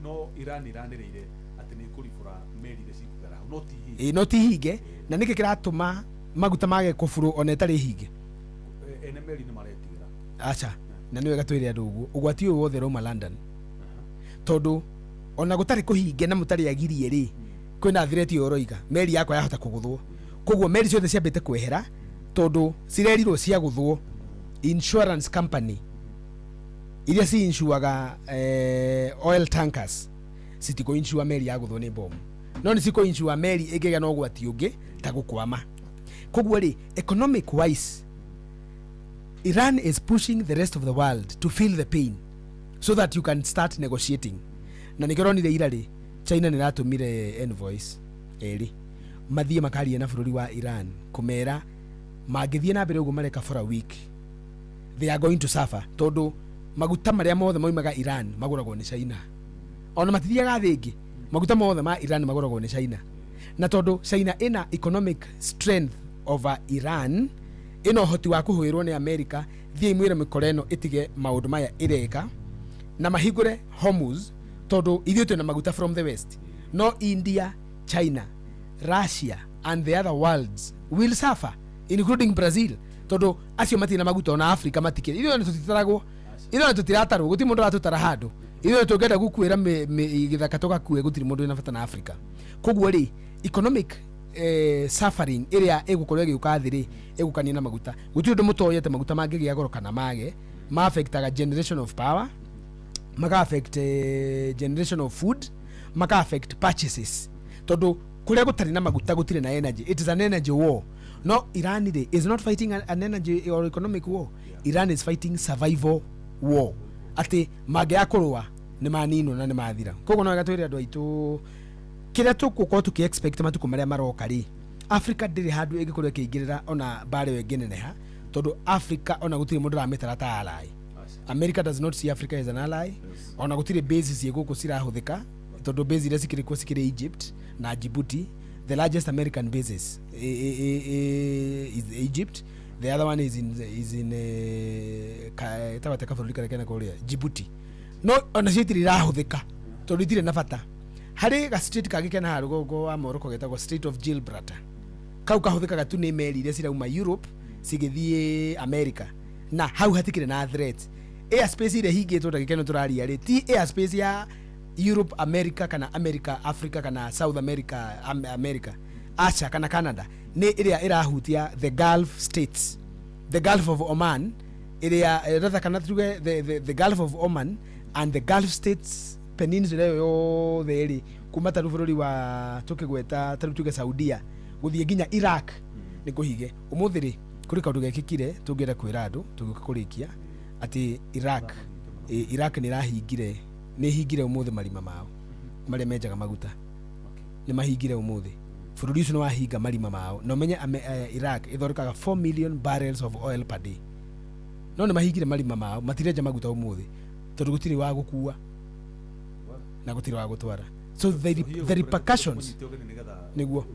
No Iran iranĩrĩire atĩ nĩ ĩkũribũra meri iria cikũgera hau, no ti hinge. Ĩ, no ti hinge. Na nĩkĩ kĩratũma maguta mage kũburũ ona ĩtarĩ hinge? Ene meri nĩ maretigĩra. Aca, na nĩ wega twĩre andũ ũguo, ũgwati ũyũ wothe ũrauma London, tondũ ona gũtarĩ kũhinge na mũtarĩ agirie rĩ, kwĩna threat ĩyo ũroiga meri yakwa yahota kũgũthwo. Koguo meri ciothe ciambĩte kwehera tondũ cirerirwo ciagũthwo, insurance company iria ci insuaga oil tankers citikũ insure meri yagũthwo nĩ bomu, no nĩ cikũ insure meri ĩngĩgĩa na ũgwati ũngĩ ta gũkwama. Koguo rĩ, economic wise, Iran is pushing the rest of the world to feel the pain so that you can start negotiating. Na nĩkĩo ũronire ira rĩ, China nĩ ĩratũmire envoys erĩ mathiĩ makarie na bũrũri wa Iran, kũmera mangĩthiĩ na mbere ũguo mareka for a week, they are going to suffer, tondũ maguta marĩa mothe maumaga Iran magũragwo nĩ China. Ona matithiaga thĩ ĩngĩ, maguta mothe ma Iran magũragwo nĩ China. Na tondũ China ĩna economic strength over Iran, ĩna ũhoti wa kũhũĩrwo nĩ America, thiĩ mwĩre mĩkora ĩno ĩtige maũndũ maya ĩreka na mahingũre Hormuz, tondũ ithuĩ twĩna maguta from the West, no India, China, Russia and the other worlds will suffer, including Brazil, tondũ acio matirĩ na maguta. Ona Africa matikĩrĩ. Ithuĩ ona tũtitaragwo, ithuĩ ona tũtiratarwo, gũtirĩ mũndũ ũratũtara handũ. Ithuĩ tũngĩenda gũkuĩra gĩthaka tũgakue, gũtirĩ mũndũ wĩna bata na Africa. Koguo rĩ, economic suffering ĩrĩa ĩgũkorwo ĩgĩũka thĩ rĩ, ĩgũkania na maguta. Gũtirĩ ũndũ mũtoĩ atĩ maguta mangĩgĩa goro kana mage, ma affectaga generation of power, maka affect generation of food, maka affect purchases, tondũ kũrĩa gũtarĩ na maguta gũtirĩ na energy. It is an energy war. No Iran rĩ, is not fighting an energy or economic war. Iran is fighting survival war, atĩ mangĩaga kũrũa nĩ maninwo na nĩ mathira. Koguo no wega twĩre andũ aitũ kĩrĩa tũgũkorwo tũkĩ expect matukũ marĩa maroka rĩ, Africa ndĩrĩ handũ ĩngĩkorwo ĩkĩingĩrĩra ona mbara ĩyo ĩngĩneneha, tondũ Africa ona gũtirĩ mũndũ ũramĩtara ta ally. America does not see Africa as an ally. Ona gũtirĩ base ciĩ gũkũ cirahũthĩka, tondũ base iria cikĩrĩ kuo cikĩrĩ Egypt na Djibouti. The largest American bases is Egypt, the other one is in ĩtagwo atĩa kabũrũri karĩa kena kũrĩa Djibouti, no ona cio itirĩ irahũthĩka tondũ itirĩ na bata. Harĩ ga strait kangĩ kena haha rũgongo wa Morocco getagwo Strait of Gibraltar. Kau kahũthĩkaga tu nĩ meri iria cirauma Europe cigĩthiĩ America, na hau hatikĩrĩ na threat. Airspace ĩrĩa ĩhingĩtwo ndagĩka ĩno tũraria rĩ, ti airspace ya Europe, America, kana America, Africa, kana South America, America, Asia kana Canada. Nĩ ĩrĩa ĩrahutia the Gulf states, the Gulf of Oman, ĩrĩa rather kana tuge the Gulf of Oman and the Gulf states peninsula ĩyo yothe rĩ, kuma tarĩu bũrũri wa tũkĩgweta tarĩu tuge Saudia gũthiĩ nginya Iraq nĩ kũhige. Ũmũthĩ rĩ, kũrĩ kaũndũ gekĩkire tũngĩenda kwĩra andũ tũgĩũka kũrĩkia, atĩ Iraq nĩ ĩrahingire, nĩ ĩhingire ũmũthĩ marima mao marĩa menjaga maguta. Nĩ mahingire ũmũthĩ. Bũrũri ũcio nĩ wahinga marima mao, na ũmenye Iraq ĩthondekaga 4 million barrels of oil per day, no nĩ mahingire marima mao, matirenja maguta ũmũthĩ tondũ gũtirĩ wa gũkua na gũtirĩ wa gũtwara. So the repercussions nĩguo.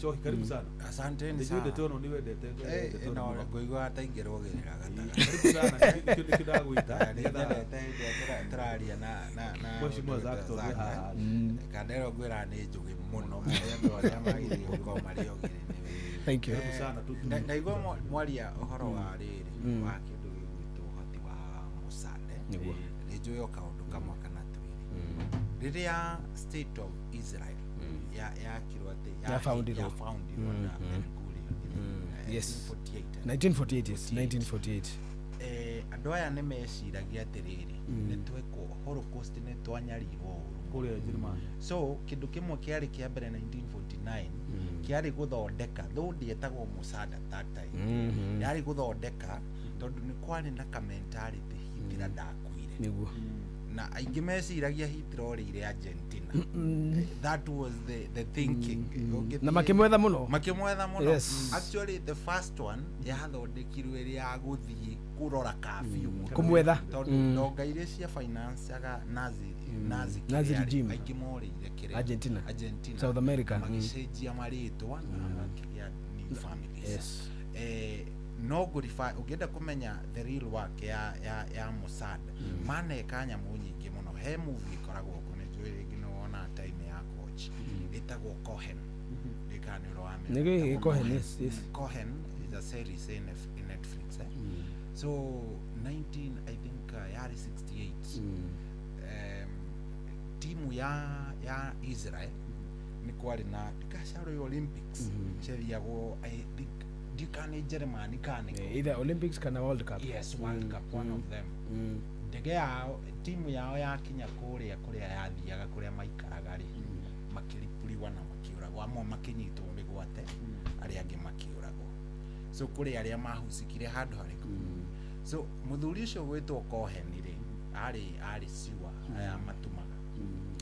Cohi, karibu sana. Asanteni Nĩnjũĩ sana. Ndeto ĩno nĩ wendete. Eh, ndeto ĩno ĩno mũno. ngũigua ta ingĩrũgĩrĩra gatagatĩ. Karibu sana, nĩkĩo ndagwĩta Nĩ nĩgetha nyendete hĩndĩ ĩrĩa tũraria na Mheshimiwa Zack tondũ Zack, haha. Kandero ngwĩra nĩ njũgĩ mũno, arĩa andũ arĩa magĩrĩire gũkorwo marĩ ogĩrĩ nĩ we. Thank you. Karibu sana Ndaigua mwaria ũhoro wa rĩrĩ wa kĩndũ gĩgwĩtwo ũhoti wa Mossad. Nĩguo. Nĩ njũĩ o kaũndũ kamwe kana twĩrĩ. Rĩrĩa state of Israel yakirwo atĩ Ya foundirwo. ya foundirwo na Ben Gurion 1948. 1948, yes, 1948. Andũ aya nĩ meciragia atĩrĩrĩ, nĩ twekwo Holocaust, nĩ twanyarirwo ũru kũrĩa Njĩrĩmani. So kĩndũ kĩmwe kĩarĩ kĩa mbere 1949 kĩarĩ gũthondeka, though ndĩetagwo Mossad at that time, yarĩ gũthondeka tondũ nĩ kwarĩ na ka mentality Hitler ndakuire. Na aingĩ meciragia Hitler orĩire Argentina. That was the thinking. Ũngĩthiĩ- Na makĩmwetha mũno. Makĩmwetha mũno. Actually, the first one yathondekirwo ĩrĩ ya gũthiĩ kũrora kabiũ Kũmwetha. tondũ ndonga iria cia financaga Nazi Nazi kĩrĩa rĩ, regime. aingĩ morĩire kĩrĩa Argentina. Argentina, South America. Magĩcenjia marĩtwa na makĩgĩa new families. No ngũriba ũngĩenda kũmenya the real work ya Mossad, maneka nyamũ nyingĩ mũno. He movie ĩkoragwo kũ nĩ njũĩ rĩngĩ nĩ wona time ya coach ĩtagwo Cohen, ndikana nĩ ũramenya. Nĩ gĩ- Ĩtagwo Cohen, yes. Cohen is a series in Netflix, eh? So 19, I think, yarĩ 68, timu ya Israel nĩ kwarĩ na ndikacaro Olympics ciathiagwo, I think ndikana nĩ Germany kana nĩ kũ. Either Olympics kana World Cup. Yes, World Cup, one of them. Ndege yao, timu yao yakinya kũrĩa kũrĩa yathiaga, kũrĩa maikaraga rĩ, makĩripuriwa na makĩũragwo, amwe makĩnyitwo mĩgwate, arĩa angĩ makĩũragwo. So kũrĩ arĩa mahucikire handũ harĩkũ. So mũthuri ũcio gwĩtwo Cohen rĩ, arĩ siwa aya matumaga.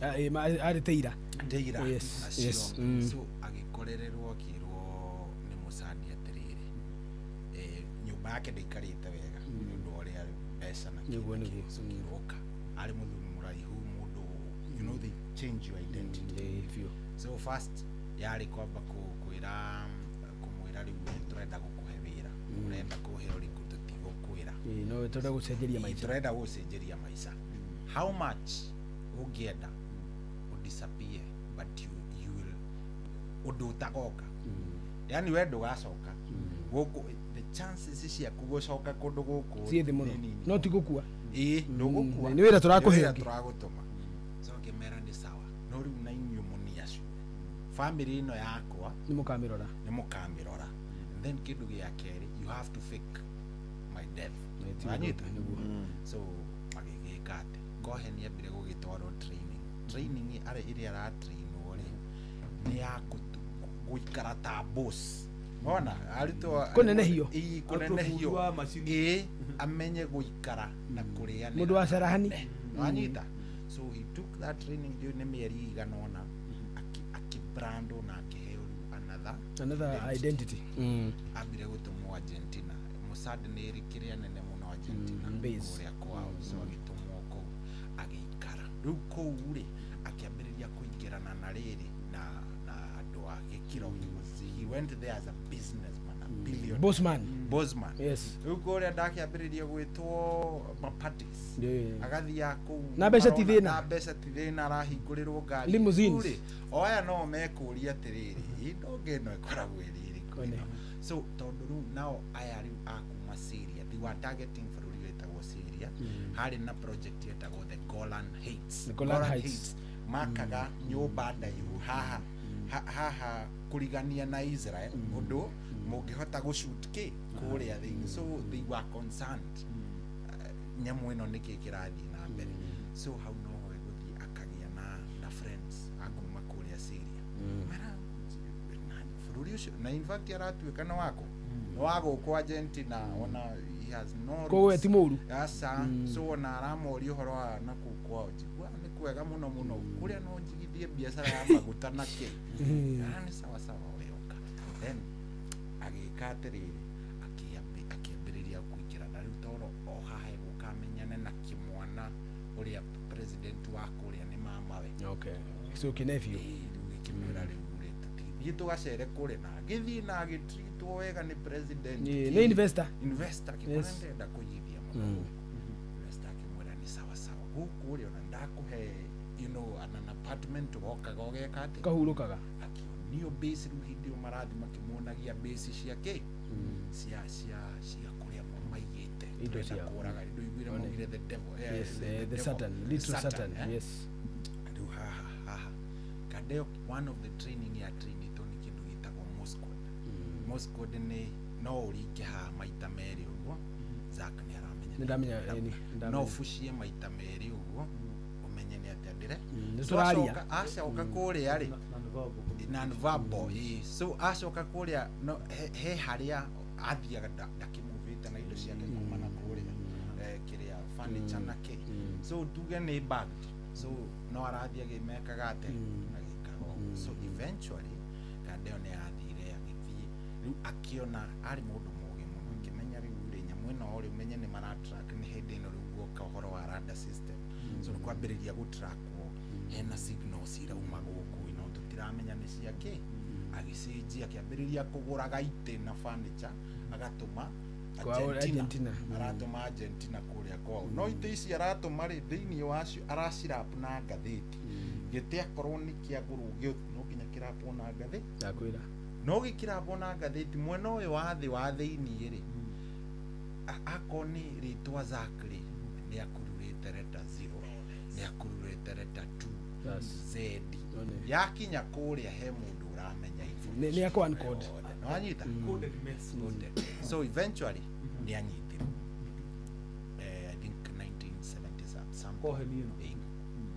Ah, arĩ teira. Ndeira acio. So agĩkorererwo akĩrwo nĩ Mossad atĩrĩrĩ, nyũmba yake ndĩikarĩte wega nĩ ũndũ wa ũrĩa mbeca na kĩ na kĩ. So kĩroka arĩ mũthuri mũraihu mũndũ, they change your identity. Biũ. So first yarĩ kwamba kwĩra kũmwĩra rĩu nĩ tũrenda gũkũhe wĩra, ũrenda kũhe ũrĩkũ, tũtigũkwĩra. No tũrenda gũcenjeria maica. Tũrenda gũcenjeria maica. How much ũngĩenda udisappear, but you will ũndũ ũtagoka, yani we ndũgacoka gũkũ, the chances ciaku gũcoka kũndũ gũkũ Ciĩ thĩ mũno. nĩ nini. No ti gũkua. Ĩĩ, ndũgũkua. Nĩ wĩra tũrakũhe Nĩ wĩra ũngĩ. tũragũtũma. So ngĩmera nĩ sawa, no rĩu na inyuĩ mũniacu family ĩno yakwa Nĩ mũkamĩrora. Nĩ mũkamĩrora. And then kĩndũ gĩa kerĩ, you have to fake my death. Nĩ ti Wanyita? Nĩguo. So magĩgĩka atĩ Cohen ambire gũgĩtwarwo training arĩ ĩrĩa aratrainwo rĩ, nĩ ya gũikara ta boss, ona arutwo Kũnenehio. Ĩĩ, Arutwo bundi kũnenehio. wa macini. Ĩĩ, amenye gũikara na kũrĩanĩra. Mũndũ wa carahani. Wanyita? So he took that training, ndiũĩ nĩ mĩeri igana ũna, akĩbrandwo na akĩheo rĩu another Another identity. Ambire gũtũmwo Argentina. Mossad nĩ ĩrĩ kĩrĩa nene mũno Argentina, Base. kũrĩa kwao. So agĩtũmwo kũu agĩikara. Rĩu kũu rĩ, akĩambĩrĩria kũingĩrana na rĩrĩ na andũ a gĩkĩro. He went there as a businessman, a billionaire. Bossman. Bossman. Rĩu kũrĩa ndakĩambĩrĩria gwĩtwo maparties, agathiaga kũu Na mbeca ti marona- thĩna. na mbeca ti thĩna, arahingũrĩrwo ngari. Limousines. Rĩu rĩ, o aya no mekũria atĩrĩrĩ, ĩ ndonga ĩno ĩkoragwo ĩrĩ ĩrĩkũ Ĩno. ĩno? So tondũ rĩu nao aya rĩu a kuma Syria, they were targeting bũrũri wĩtagwo gwĩtwo Syria harĩ na project yetagwo the Golan Heights. The Golan Heights. Makaga nyũmba ndaihu haha haha kũrigania na Israel ũndũ mũngĩhota gũshoot kĩ kũrĩa thĩinĩ. So they were concerned nyamũ ĩno nĩkĩ kĩrathiĩ na mbere. So hau noho ĩgũthiĩ akagĩa na friends akuma kũrĩa Syria. Mara na bũrũri ũcio na in fact aratuĩka nĩ wako nĩ wa gũkũ Argentina ona he has no Koguo ti mũru. Aca so ona aramoria ũhoro wa na kũu kwao njigua nĩ kwega mũno mũno kũrĩa no njigithie biacara ya maguta na kĩ nĩ sawa sawa weoka. Then agĩka atĩrĩrĩ akĩambĩrĩria kũingĩra na rĩu toro o haha egũka amenyane na kĩmwana ũrĩa president wa kũrĩa nĩ mamawe. Okay. So kĩnephew. Rĩu gĩkĩmwĩra rĩu rĩ tũtithiĩ tũgacere kũrĩa na agĩthiĩ na agĩtreatwo wega nĩ president. Nĩ investor. Investor akĩmwĩra ndĩrenda kũnyithia mũno. Investor akĩmwĩra nĩ sawa sawa gũkũ rĩ ona ndakũhe you know an apartment wokaga ũgeka atĩa kahurũkaga akĩonio base rĩu hĩndĩ ĩyo marathiĩ makĩmuonagia base cia kĩ cia cia cia kũrĩa maigĩte Indo ciao. kũraga indo iguire maugire the devil. Yes, the Satan, little Satan. Yes. Rĩu haha haha Kadeo one of the training ya trainĩtwo nĩ kĩndũ gĩtagwo Morse code. Morse code nĩ no ũringe haha maita merĩ ũguo Zack nĩ aramenya. Nĩ ndamenya. No ũbucie maita merĩ ũguo ũmenye nĩ atĩa ndĩre. Nĩ tũraria. Acoka kũrĩa rĩ non-verbal. So acoka kũrĩa no he harĩa athiaga ndakĩmuvĩte na indo ciake kuma na kũrĩa kĩrĩa furniture na kĩ. So tuge nĩ bagged. So no arathiĩ agĩmekaga atĩa agĩkaga ũguo. So eventually Kadeo nĩ athire agĩthiĩ rĩu akĩona arĩ mũndũ mũũgĩ mũno akĩmenya rĩu rĩ nyamũ ĩno rĩ ũmenye nĩ maratrack nĩ hĩndĩ ĩno rĩu guoka ũhoro wa radar system. So nĩ kwambĩrĩria gũtrackwo hena signals irauma gũkũ ino tũtiramenya nĩ cia kĩ. Agĩcenjia akĩambĩrĩria kũgũraga itĩ na furniture agatũma Argentina. Aratũma Argentina kũrĩa kwao. No itĩ ici aratũma rĩ thĩinĩ wacio aracirap na ngathĩti. Gĩtĩ akorwo nĩ kĩagũrwo no nginya kĩrapwo na ngathĩti. Ndakwĩra. No gĩkĩrapwo na ngathĩti mwena ũyũ wa thĩ wa thĩinĩ rĩ akorwo nĩ rĩtwa Zack rĩ nĩ akururĩte letter 0 nĩ akururĩte letter 2 Z yakinya kũrĩa he mũndũ ũramenya information. Nĩ akwa encode. Nĩwanyita? Coded message. So eventually nĩ anyitirwo. I think 1970 something. Cohen.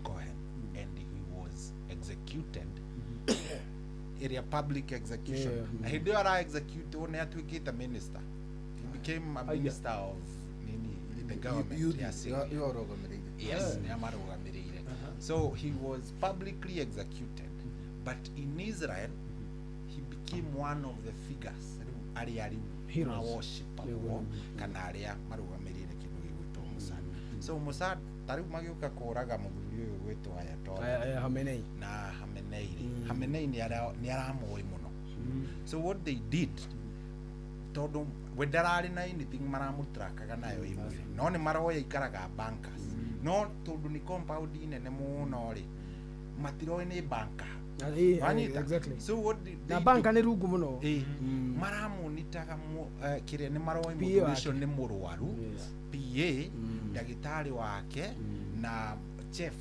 Cohen. And he was executed. Area public execution. Na hĩndĩ ĩyo ara execute nĩ atuĩkĩte minister. He became a minister of nini the government. Yes. Yes, nĩ amarũgamĩrĩire. So he was publicly executed. But in Israel he became one of the figures arĩa rĩu maworshipagwo kana arĩa marũgamĩrĩire kĩndũ gĩgwĩtwo Mossad. So Mossad ta rĩu magĩũka kũraga mũthuri ũyũ gwĩtwo Ayatollah Khamenei na Khamenei rĩ Khamenei nĩ aramũĩ mũno. So what they did tondũ we ndararĩ na anything maramũtrakaga nayo ĩmwe no nĩ maroya ikaraga bankers no tondũ nĩ compound nene mũno rĩ matiroĩ nĩ banka. Exactly. So what na banka nĩ rungu mũno maramonitaga kĩrĩa nĩ maroĩ mũthuri ũcio nĩ mũrwaru PA ndagĩtarĩ wake na chef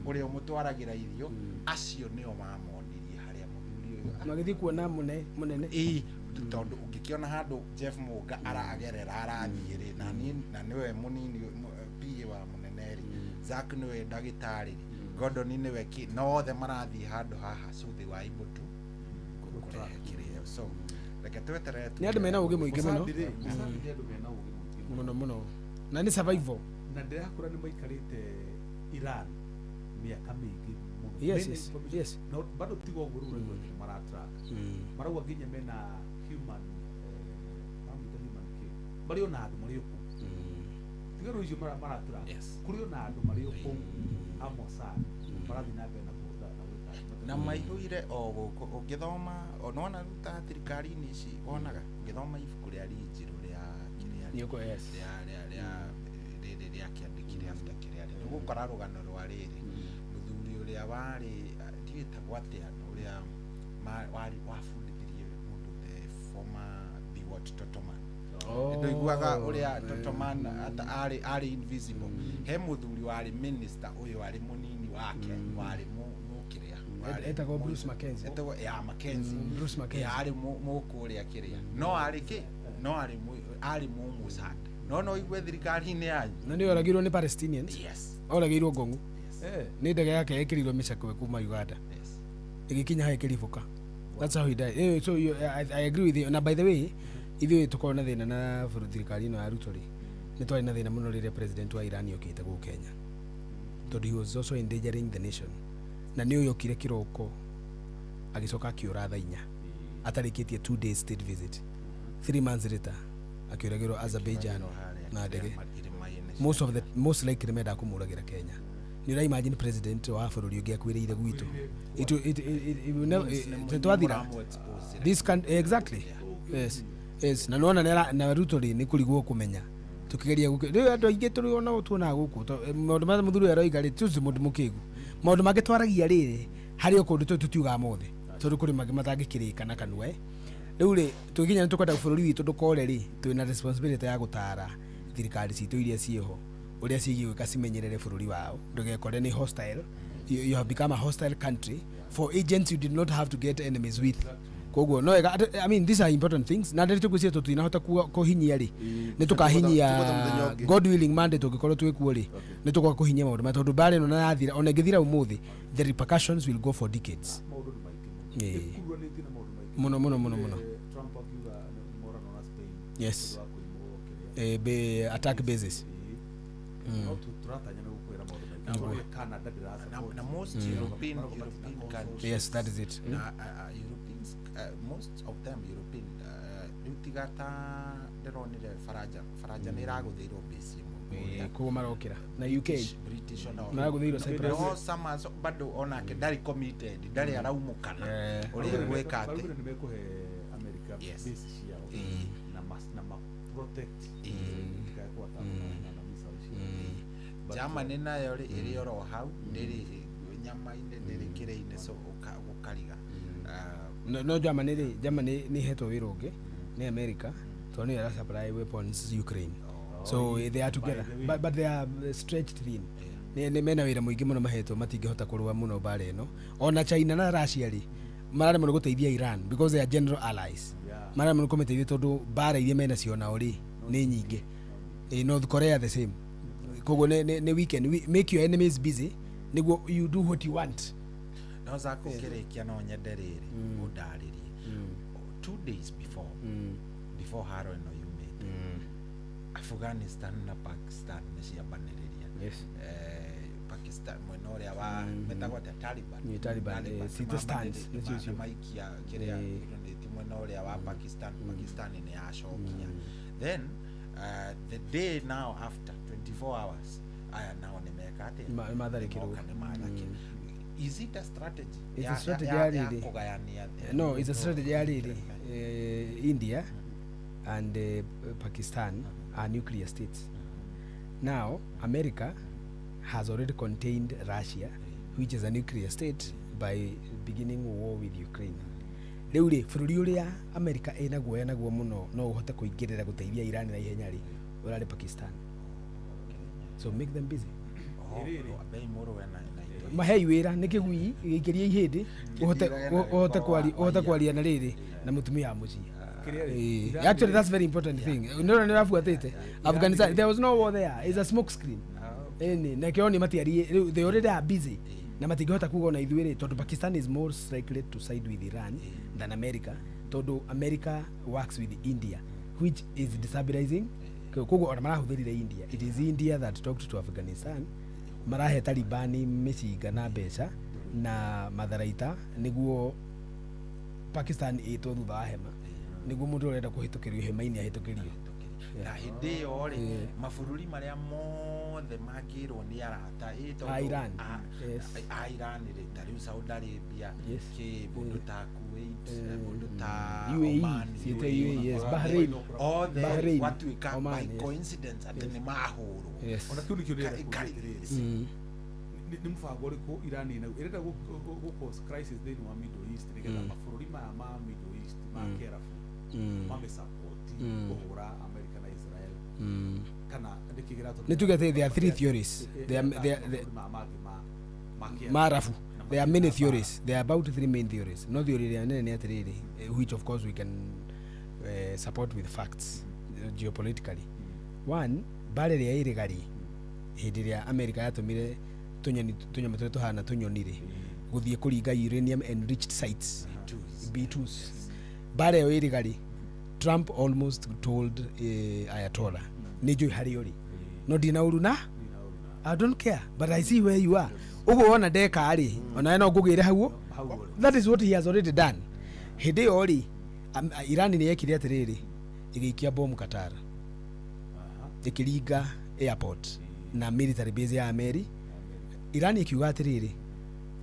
ũrĩa ũmũtwaragĩra irio acio nĩo mamonirie harĩa mũthuri ũyũ magĩthiĩ kuona mũnene tondũ ũngĩkĩona handũ Jeff Mũnga aragerera arathiĩ rĩ na nĩwe mũnini PA wa mũnene rĩ Zack nĩwe ndagĩtarĩ rĩ Gordon nĩwe kĩ no othe marathiĩ handũ haha so they were able to kũrehe kĩrĩa. So reke tweterere nĩ andũ mena ũgĩ mũingĩ mũno nĩ andũ mena ũgĩ mũingĩ mũno mũno na nĩ survival na ndĩrakũra nĩ maikarĩte Iran mĩaka mĩingĩ mũno. Yes, yes. No bado tigo ũguo rĩu ũraigua atĩ maratrack marauga nginya mena human maramwĩta human kĩ marĩ ona andũ marĩ o kũu tiga rĩu icio maratrack kũrĩ ona andũ marĩ o kũu a Mossad marathiĩ na mbere na gwĩka na maihũire o gũkũ ũngĩthoma nĩwona rĩu ta thirikari-inĩ ici wonaga ũngĩthoma ibuku rĩa Rinjirũ rĩa kĩrĩa rĩa rĩa kĩandĩkire after kĩrĩa rĩ nĩũgũkora rũgano rwa rĩrĩ mũthuri ũrĩa warĩ ndiĩtagwo atĩa ũrĩa wabundithirie mũndũ the former Biwott Totoman. Ndoiguaga ũrĩa Totoman arĩ invisible. He mũthuri warĩ minister ũyũ warĩ mũnini wake warĩ mũkĩrĩa. Etagwo Bruce Mackenzie. Etagwo ya Mackenzie. Bruce Mackenzie. Arĩ mũkũrĩa kĩrĩa. No arĩ kĩ? No arĩ Mossad. No igue thirikari-inĩ yanyu. Na nĩ oragirwo nĩ Palestinians. Yes. Oragirwo Ngongu. Nĩ ndege yake ĩkĩrirwo mĩcakwe kuma Uganda. Yes. Ĩgĩkinya haha ĩkĩribũka. That's how he died. So I agree with you. Na by the way, ithuĩ tũkorwo na thĩna na thirikari ĩno ya Ruto rĩ, nĩ twarĩ na thĩna mũno rĩrĩa president wa Iran okĩte gũkũ Kenya. Tondũ he was also endangering the nation. Na nĩ ũyũ okire kĩroko agĩcoka akĩũra thaa inya atarĩkĩtie 2 days state visit. 3 months later akĩũragĩrwo Azerbaijan na ndege. Most likely mendaga kũmũragĩra Kenya. Nĩ ũra imagine president wa bũrũri ũngĩ akuĩrĩire gwitũ. It twathira. This can exactly. Yes. Yes, na nona na Ruto rĩ nĩ kũrigwo kũmenya. Tukigeria gũkũ. Rĩu andũ aingĩ tũrĩ ona tuonaga gũkũ. Maũndũ marĩa mũthuri aroiga rĩ, tuzi mũndũ mũkĩgu. Maũndũ mangĩ twaragia rĩrĩ harĩ o kũndũ tũtiugaga mothe. Tondũ kũrĩ mangĩ matangĩkĩrĩka na kanua. Rĩu rĩ tũgĩkinya nĩ tũkwenda bũrũri witũ ndũkore rĩ, twĩna responsibility ya gũtara thirikari citũ iria ciĩho ũrĩa ciĩgiĩ gwĩka cimenyerere bũrũri wao ndũgekore nĩ hostile. You have become a hostile country for agents you did not have to get enemies with. Koguo no I mean these are important things. Na ndĩrĩ tũgwĩciria tũtinahota kũhinyia rĩ, nĩ tũkahinyia God willing Monday tũngĩkorwo twĩkuo rĩ, nĩ tũgoka kũhinyia maũndũ maya tondũ mbara ĩno na yathira ona ĩngĩthira ũmũthĩ, the repercussions will go for decades. Mũno mũno mũno mũno. Trump akiuga morano na Spain. Yes. Attack bases. Na most European countries. Yes, that is it. Europeans, most of them European. Rĩu tiga ta ndĩronire Faranja nĩ ĩragũthĩirwo base ĩmwe. Koguo marokĩra na UK British ona maragũthĩirwo Cyprus. No sama bado onake ndarĩ committed, ndarĩ araumũkana ũrĩa gwĩka atĩ nĩ mekũhe America base ciao na ma protect Germany nayo rĩ ĩrĩ oro hau ndĩrĩ nyama-inĩ ndĩrĩ kĩrĩ-inĩ so ũkariga. No Germany rĩ, Germany nĩ hetwo wĩra ũngĩ nĩ America tondũ nĩyo ĩra supply weapons Ukraine. So they are together but they are stretched thin. Nĩ mena wĩra mũingĩ mũno mahetwo matingĩhota kũrũa mũno mbara ĩno. Ona China na Russia rĩ mararemwo nĩ gũteithia Iran because they are general allies. Mararemwo nĩ kũmĩteithia tondũ mbara iria menacio nao rĩ nĩ nyingĩ. North Korea the same. Koguo nĩ weekend make your enemies busy nĩguo you do what you want. No zako kĩrĩkia no nyende rĩrĩ ũndarĩrie 2 days before haro ĩno yumĩte Afghanistan na Pakistan nĩ ciambanĩrĩria. Yes. Pakistan mwena ũrĩa wa metagwo atĩa Taliban. Ni Taliban city stands nĩcio cio maikia kĩrĩa ti mwena ũrĩa wa Pakistan. Pakistan nĩ yacokia. Then the day now after 24 hours aya nao nĩ meka atĩa matharĩkĩrwo. Is it a strategy? It's a strategy ya rĩrĩ. No, it's a strategy ya rĩrĩ. India and Pakistan are nuclear states. Now America has already contained Russia, which is a nuclear state, by beginning war with Ukraine. Rĩu rĩ bũrũri ũrĩa America ĩna guoya naguo mũno no ũhote kũingĩrĩra gũteithia Iran na ihenya rĩ ũrarĩ Pakistan. So make them busy. Mahei wĩra nĩ kĩgui gĩikĩrie ihĩndĩ ũhote kwaria na rĩrĩ na mũtumia wa mũciĩ. Actually that's very important thing. No nĩ rabuatĩte Afghanistan there was no war there, it's a smoke screen. Ĩni na kĩo nĩ matiarie rĩu they already are busy na matingĩhota kuga ona ithuĩ rĩ tondũ Pakistan is more likely to side with Iran than America tondũ America works with India which is destabilizing. Koguo ona marahũthĩrire India. It is India that talked to Afghanistan marahe Talibani mĩcinga na mbeca na matharaita nĩguo Pakistan ĩtwo thutha wa hema nĩguo mũndũ ũrenda kũhĩtũkĩrio hema-inĩ ahĩtũkĩrio. Na hĩndĩ ĩyo rĩ mabũrũri marĩa mothe mangĩrwo nĩ arata a Iran a Iran rĩ ta rĩu Saudi Arabia kĩ mũndũ ta Kuwait mũndũ ta Oman UAE Bahrain othe gwatuĩka by coincidence atĩ nĩ mahũrwo. Ona kĩu nĩkĩo ndĩrenda kuuga atĩrĩrĩ nĩ mũbango ũrĩkũ Iran ĩnaguo ĩrenda gũ cause crisis thĩinĩ wa Middle East nĩgetha mabũrũri maya ma Middle East ma Kĩarabu mamĩsupport kũhũra America. Kana nĩkĩ kĩratũmĩka? Nĩ tuge atĩ there are three theories. There are mangĩ ma kĩarabu. Marabu. There are many theories. There are about three main theories. No theory ĩrĩa nene nĩ atĩrĩrĩ, which of course we can support with facts geopolitically. One, mbara ĩrĩa ĩrĩ gari hĩndĩ ĩrĩa America yatũmire tũnyoni, tũnyamũ tũrĩa tũhana tũnyoni rĩ, gũthiĩ kũringa uranium enriched sites, B2s, mbara ĩyo ĩrĩ gari, Trump almost told Ayatollah, nĩ njũĩ harĩa ũrĩ, no ndina ũru na I don't care, but I see where you are. Ũguo wona ndeka rĩ, onawe no ngũgĩre hau. Hau ũrĩ. That is what he has already done. Hĩndĩ ĩyo rĩ, Iran nĩ yekire atĩrĩrĩ, ĩgĩikia bomu Qatar, ĩkĩringa airport na military base ya Ameri. Iran ĩkiuga atĩrĩrĩ,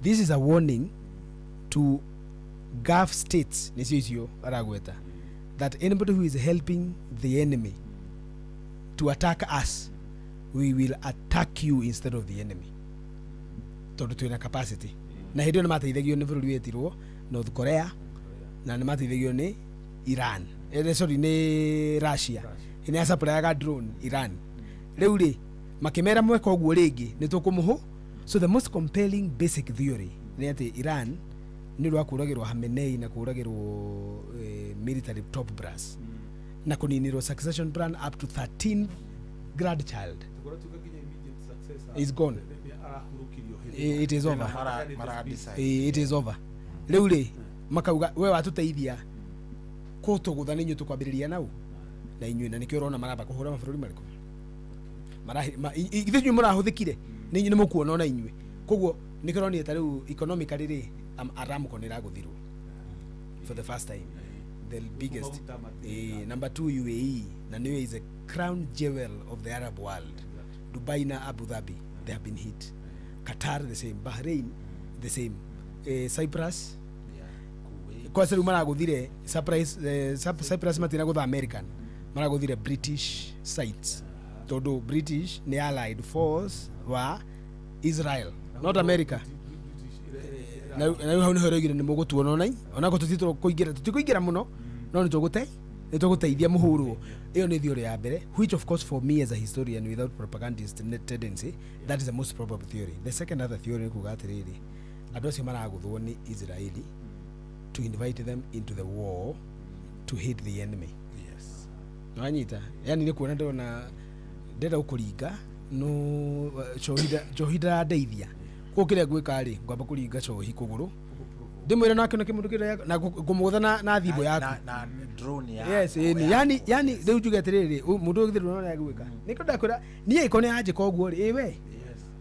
this is a warning to Gulf states, nĩcio icio aragweta, that anybody who is helping the enemy to attack us, we will attack you instead of the enemy, tondũ twĩna capacity. Na hĩndĩ ĩyo nĩ mateithagio nĩ bũrũri wĩtirwo North Korea, na nĩ mateithagio nĩ Iran, sorry, nĩ Russia, nĩ yasupplyaga drone Iran. Rĩu rĩ, makĩmera mweka ũguo rĩngĩ nĩ tũkũmũhũ. So the most compelling basic theory nĩ atĩ Iran nĩ ũndũ wa kũragĩrwo Khamenei na kũragĩrwo military top brass na kũninĩrwo succession plan up to 13th grandchild. Tũkora nginya immediate successor Is gone. nĩ arahurũkirio hĩndĩ. It is over. Mara decide. It is over. Rĩu rĩ, makauga we watũteithia kũtũgũtha, nĩ inyuĩ tũkwambĩrĩria nau na inyuĩ. Na nĩkĩo ũrona maramba kũhũra mabũrũri marĩkũ. Ithuĩ inyuĩ mũrahũthĩkire, nĩ inyuĩ nĩ mũkuona ona inyuĩ. Koguo nĩkĩo ũronire ta rĩu economically rĩ, Aramco nĩ ĩragũthirwo for the first time, the biggest. Maguta matirĩ. Number two, UAE, na nĩyo is a crown jewel of the Arab world. Dubai na Abu Dhabi, they have been hit. Qatar the same, Bahrain the same, Cyprus. Kuwait. Kwanza rĩu maragũthire Cyprus, Cyprus matinagũtha American, maragũthire British sites, tondũ British nĩ allied force wa Israel, not America. Na rĩu hau nĩho rĩoigire nĩ mũgũtuona onai onako tũtikũingĩra, tũtikũingĩra mũno, no nĩ tũgũteithia mũhũrwo. Ĩyo nĩ theory ya mbere, which of course for me as a historian without propagandist tendency, that is the most probable theory. The second other theory nĩ kuga atĩrĩrĩ, andũ acio maragũthwo nĩ Israeli to invite them into the war to hit the enemy. Wanyita? Yani nĩ kuona ndĩrona ndĩrenda gũkũringa, no njohi ndĩrandeithia. Koguo kĩrĩa ngwĩka rĩ, ngwamba kũringa cohi kũgũrũ, ndĩmwĩre nake na kĩmũndũ kĩrĩa na ngũmũgũtha na thimbo yaku. Na drone ya Yes, ĩni. Yani rĩu njuge atĩrĩrĩ, mũndũ ũyũ githĩ ndũrona ũrĩa agwĩka? Nĩkĩo ndakwĩra niĩ ĩko nĩ yanjĩka ũguo rĩ, ĩ we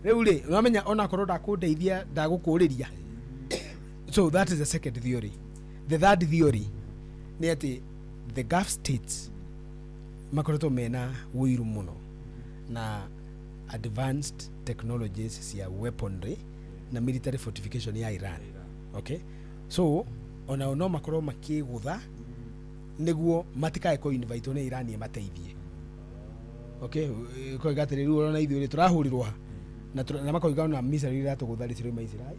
rĩu rĩ, ũramenya onakorwo ndakũndeithia ndagũkũrĩria. So that is the second theory. The third theory nĩ atĩ the Gulf states makoretwo mena ũiru mũno na advanced technologies cia weaponry na military fortification ya Iran, okay? So onao no makorwo makĩgũtha nĩguo matikae kũ invite nĩ Iran ĩmateithie, okay? Koiga atĩrĩ, rĩu ũrona ithuĩ rĩ tũrahũrirwo ha na makoiga ona missile iria iratũgũtha rĩ cirauma Israel.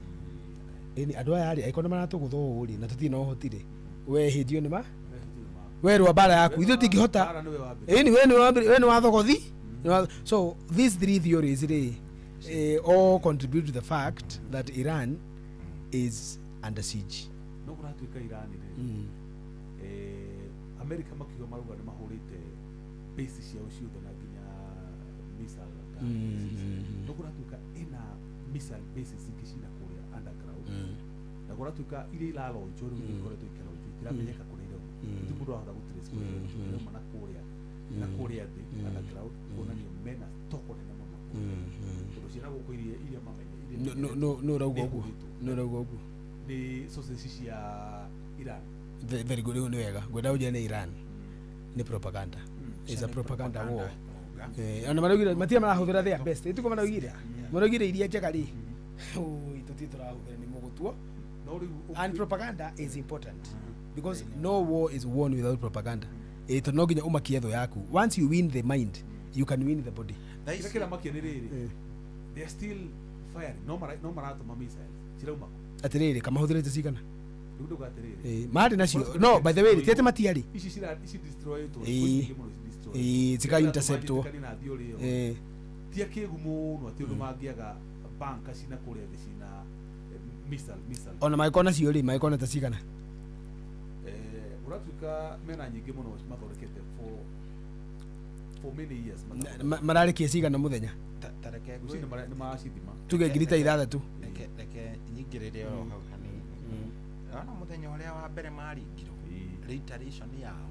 Ĩni andũ aya rĩ, angĩkorwo nĩ maratũgũtha ũũ rĩ, na tũtirĩ na ũhoti rĩ, we hĩndĩ ĩyo nĩ ma we rwa mbara yaku, ithuĩ tũtingĩhota. Mbara nĩwe wa mbere. Ĩni we nĩ wa thogothi. So these three theories rĩ, all contribute to the fact that Iran is under siege. No kũratuĩka Iran rĩ, America makiuga marauga nĩ mahũrĩte base ciao ciothe na nginya missile bases. No kũratuĩka ĩna missile bases ingĩ cina kũrĩa underground, na kũratuĩka iria iralonjwo rĩu ikoretwo ikĩronjwo itiramenyeka kũrĩa irauma. Ti mũndũ arahota gũtrace kũrĩa irauma. Irauma na kũrĩa thĩ underground, kuonania mena toko nene mũno, tondũ ciana gũkũ iria mamenye iria No ũrauga nĩ ũguo. ihũrĩtwo. No ũrauga ũguo. Nĩ sources cia Iran. Very good. Rĩu nĩ wega ngwenda ũnjĩre nĩ Iran nĩ propaganda, is a propaganda war. Ona maraugire matirĩ marahũthĩra their best, ĩtuko maraugire iria njega rĩ, ui, tũtirĩ tũrahũthĩra, nĩ mũgũtuo. No rĩu And propaganda is important because no war is won without propaganda. Tondũ no nginya ũmakie thũ yaku. Once you win the mind, you can win the body. Thaa kĩrĩa ici kĩramakia nĩ rĩrĩ, they are still firing, no maratũma missiles cirauma kũ? Atĩrĩrĩ, kamahũthĩrĩte cigana? Rĩu ndauga atĩrĩrĩ, Marĩ nacio, no by the way, ti atĩ matiarĩ. Ici cira ici destroyetwo, nyingĩ mũno ci Ĩĩ, cika interceptwo. Ĩĩ, ti akĩgu mũno atĩ ũndũ mangĩaga banka cina kũrĩa thĩ cina missile Ona mangĩkorwo nacio rĩ, mangĩkorwo ta cigana? Ũratuĩka mena nyingĩ mũno mathondekete for many years. Mararĩkia cigana mũthenya? Ta reke Rũcinĩ nĩ maracithima. Tuge ngiri ta 6. Reke nyingĩrĩre oro hau hanini. Ona mũthenya ũrĩa wa mbere maringirwo, reiteration yao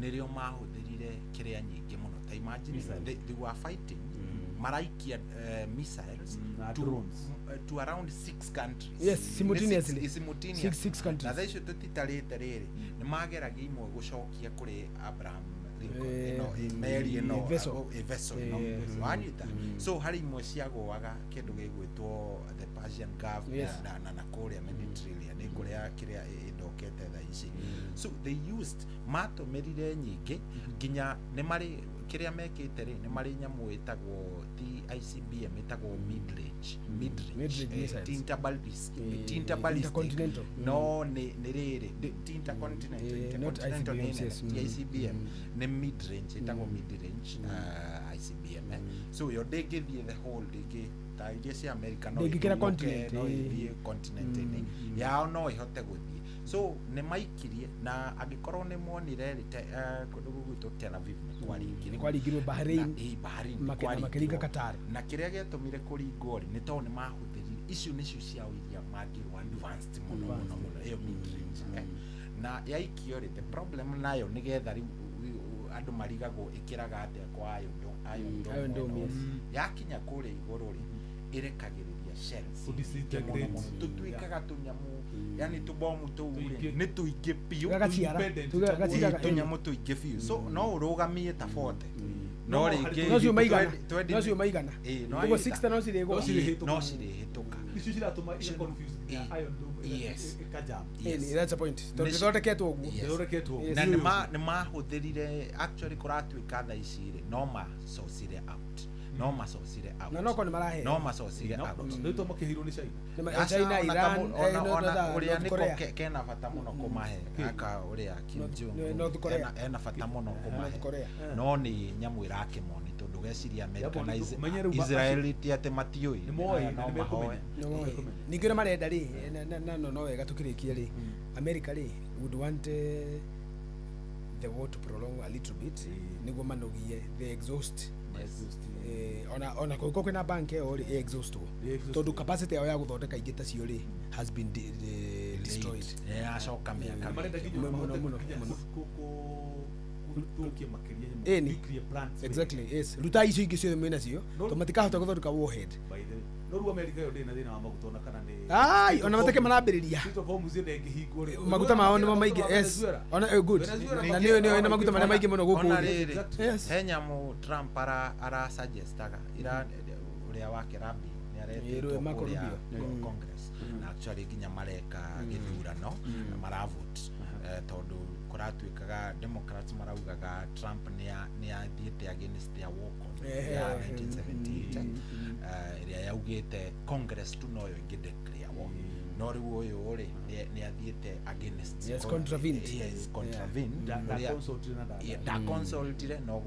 nĩrĩo mahũthĩrire kĩrĩa nyingĩ mũno. Ta imagine they were fighting, maraikia missiles na to, drones. To around 6 countries. Yes, simultaneously. Nĩ simultaneous. Six countries. Na thaa icio tũtitarĩte rĩrĩ, nĩ mageragia imwe gũcokia kũrĩ Abraham Lincoln, ĩno meri ĩno, vessel. Vessel ĩno wanyita. So harĩ imwe ciagũaga kĩndũ gĩgwĩtwo the Persian Gulf na kũrĩa Mediterranean, nĩ kũrĩa kĩrĩa ĩndokete thaa ici. So they used, matũmĩrire nyingĩ nginya nĩ marĩ kĩrĩa mekĩte rĩ, nĩ marĩ nyamũ ĩtagwo ti ICBM, ĩtagwo mid range, mid range, Mid-range missiles. ti interballistic. Intercontinental. No nĩ rĩrĩ, ti intercontinental, Not intercontinental nĩ ICBMs, nene, yes. ti ICBM, nĩ mid range, ĩtagwo mid range ICBM. So yo ndĩngĩthiĩ the whole, ndĩngĩ ta iria cia America no Ndĩngĩkĩra ĩthiũrũrũke, continent, no ĩthiĩ continent-inĩ yao, no ĩhote gũthiĩ. So nĩ maikirie, na angĩkorwo nĩ monire rĩ, kũndũ gũgwĩtwo Tel Aviv nĩ kwaringirwo. Nĩ kwaringirwo Bahrain. Bahrain nĩ Na kwaringirwo. makĩringa Qatar. Na kĩrĩa gĩatũmire kũringwo rĩ, nĩ tondũ nĩ mahũthĩrire icio nĩcio ciao iria mangĩrwo advanced mũno mũno mũno, ĩyo mid range. Na yaikio rĩ, the problem nayo nĩgetha rĩu andũ marigagwo ĩkĩraga atĩa kwa Iron Dome, Iron Dome Iron Dome, ĩno. yes. Yakinya kũrĩa igũrũ rĩ, ĩrekagĩrĩria shells To disintegrate. mũno mũno. Tũtuĩkaga tũnyamũ, yani tũbomu tũu rĩ, Tũingĩ. nĩ tũingĩ biũ. Gagaciara. Independent. Tuge- gaciara. Tũnyamũ tũingĩ biũ, so no ũrũgamie ta 40, no rĩngĩ Nocio maigana. Nocio maigana. Ĩĩ, no Ũguo anyita. 60 no cirĩgũa. No cirĩhĩtũka. No cirĩhĩtũka. Icio ciratũma iga confuse nginya Iron Dome ĩkajam. Ĩni, that's a point. Tondũ ĩthondeketwo ũguo. Yes. Ĩthondeketwo Yes. Na nĩ mahũthĩrire, actually kũratuĩka thaa ici rĩ, no macocire out, no macocire out. Na nokorwo nĩ maraheo. No macocire out. Rĩu to makĩheirwo nĩ China. Nĩ China, Iran, ũrĩa North nĩko Korea. Kena bata mũno kũmahe aka ũrĩa Kim Jong Un. North Korea. Ena bata mũno kũmahe. North Korea. No nĩ nyamũ ĩrakĩmoni tondũ geciria America Yabo, na menye rĩu Israel ti atĩ matiũĩ. Nĩ moĩ, Aya na no nĩ mahoe. mekũmenya. No moĩ. Ningĩ ũrĩa marenda rĩ, na no wega tũkĩrĩkia rĩ, America rĩ would want the war to prolong a little bit nĩguo manogie the exhaust. Ona kũngĩkorwo kwĩna bank ĩyo rĩ, ĩ-exhaustwo, tondũ capacity yao ya gũthondeka ingĩ ta cio rĩ has been destroyed. Yacoka mĩaka Marenda mĩingĩ. nginya Mũno, mahote mũno, nginya mũno. gũthũkia makĩria nyamũ, Ĩni. nuclear plants. Exactly, yes, rutai icio ingĩ ciothe mwĩ nacio, tondũ matikahota gũthondeka warhead. By the way, no rĩu America ĩyo ndĩrĩ na thĩna wa maguta ona kana nĩ Ai, ona mateke marambĩrĩria. Strait of Hormuz ĩno ĩngĩhingwo rĩ, Maguta mao nĩmo maingĩ, yes, ona good. Venezuela Na nĩyo ĩna maguta marĩa maingĩ mũno gũkũ Ona thĩ. rĩrĩ, he nyamũ Trump ara suggestaga ira ũrĩa wake Rubio nĩ Ĩĩ, aretĩtwo Marco kũrĩa Rubio. Congress, na actually nginya mareka gĩthurano na maravote, tondũ kũratuĩkaga Democrats maraugaga Trump nĩ athiĩte against their war code ya 1978, ĩrĩa yaugĩte Congress tu noyo ĩngĩ declare war, no rĩu ũyũ rĩ nĩ athiĩte against. Yes, contravened. Yes, contravened. Ndaconsultire na Ndaconsultire, no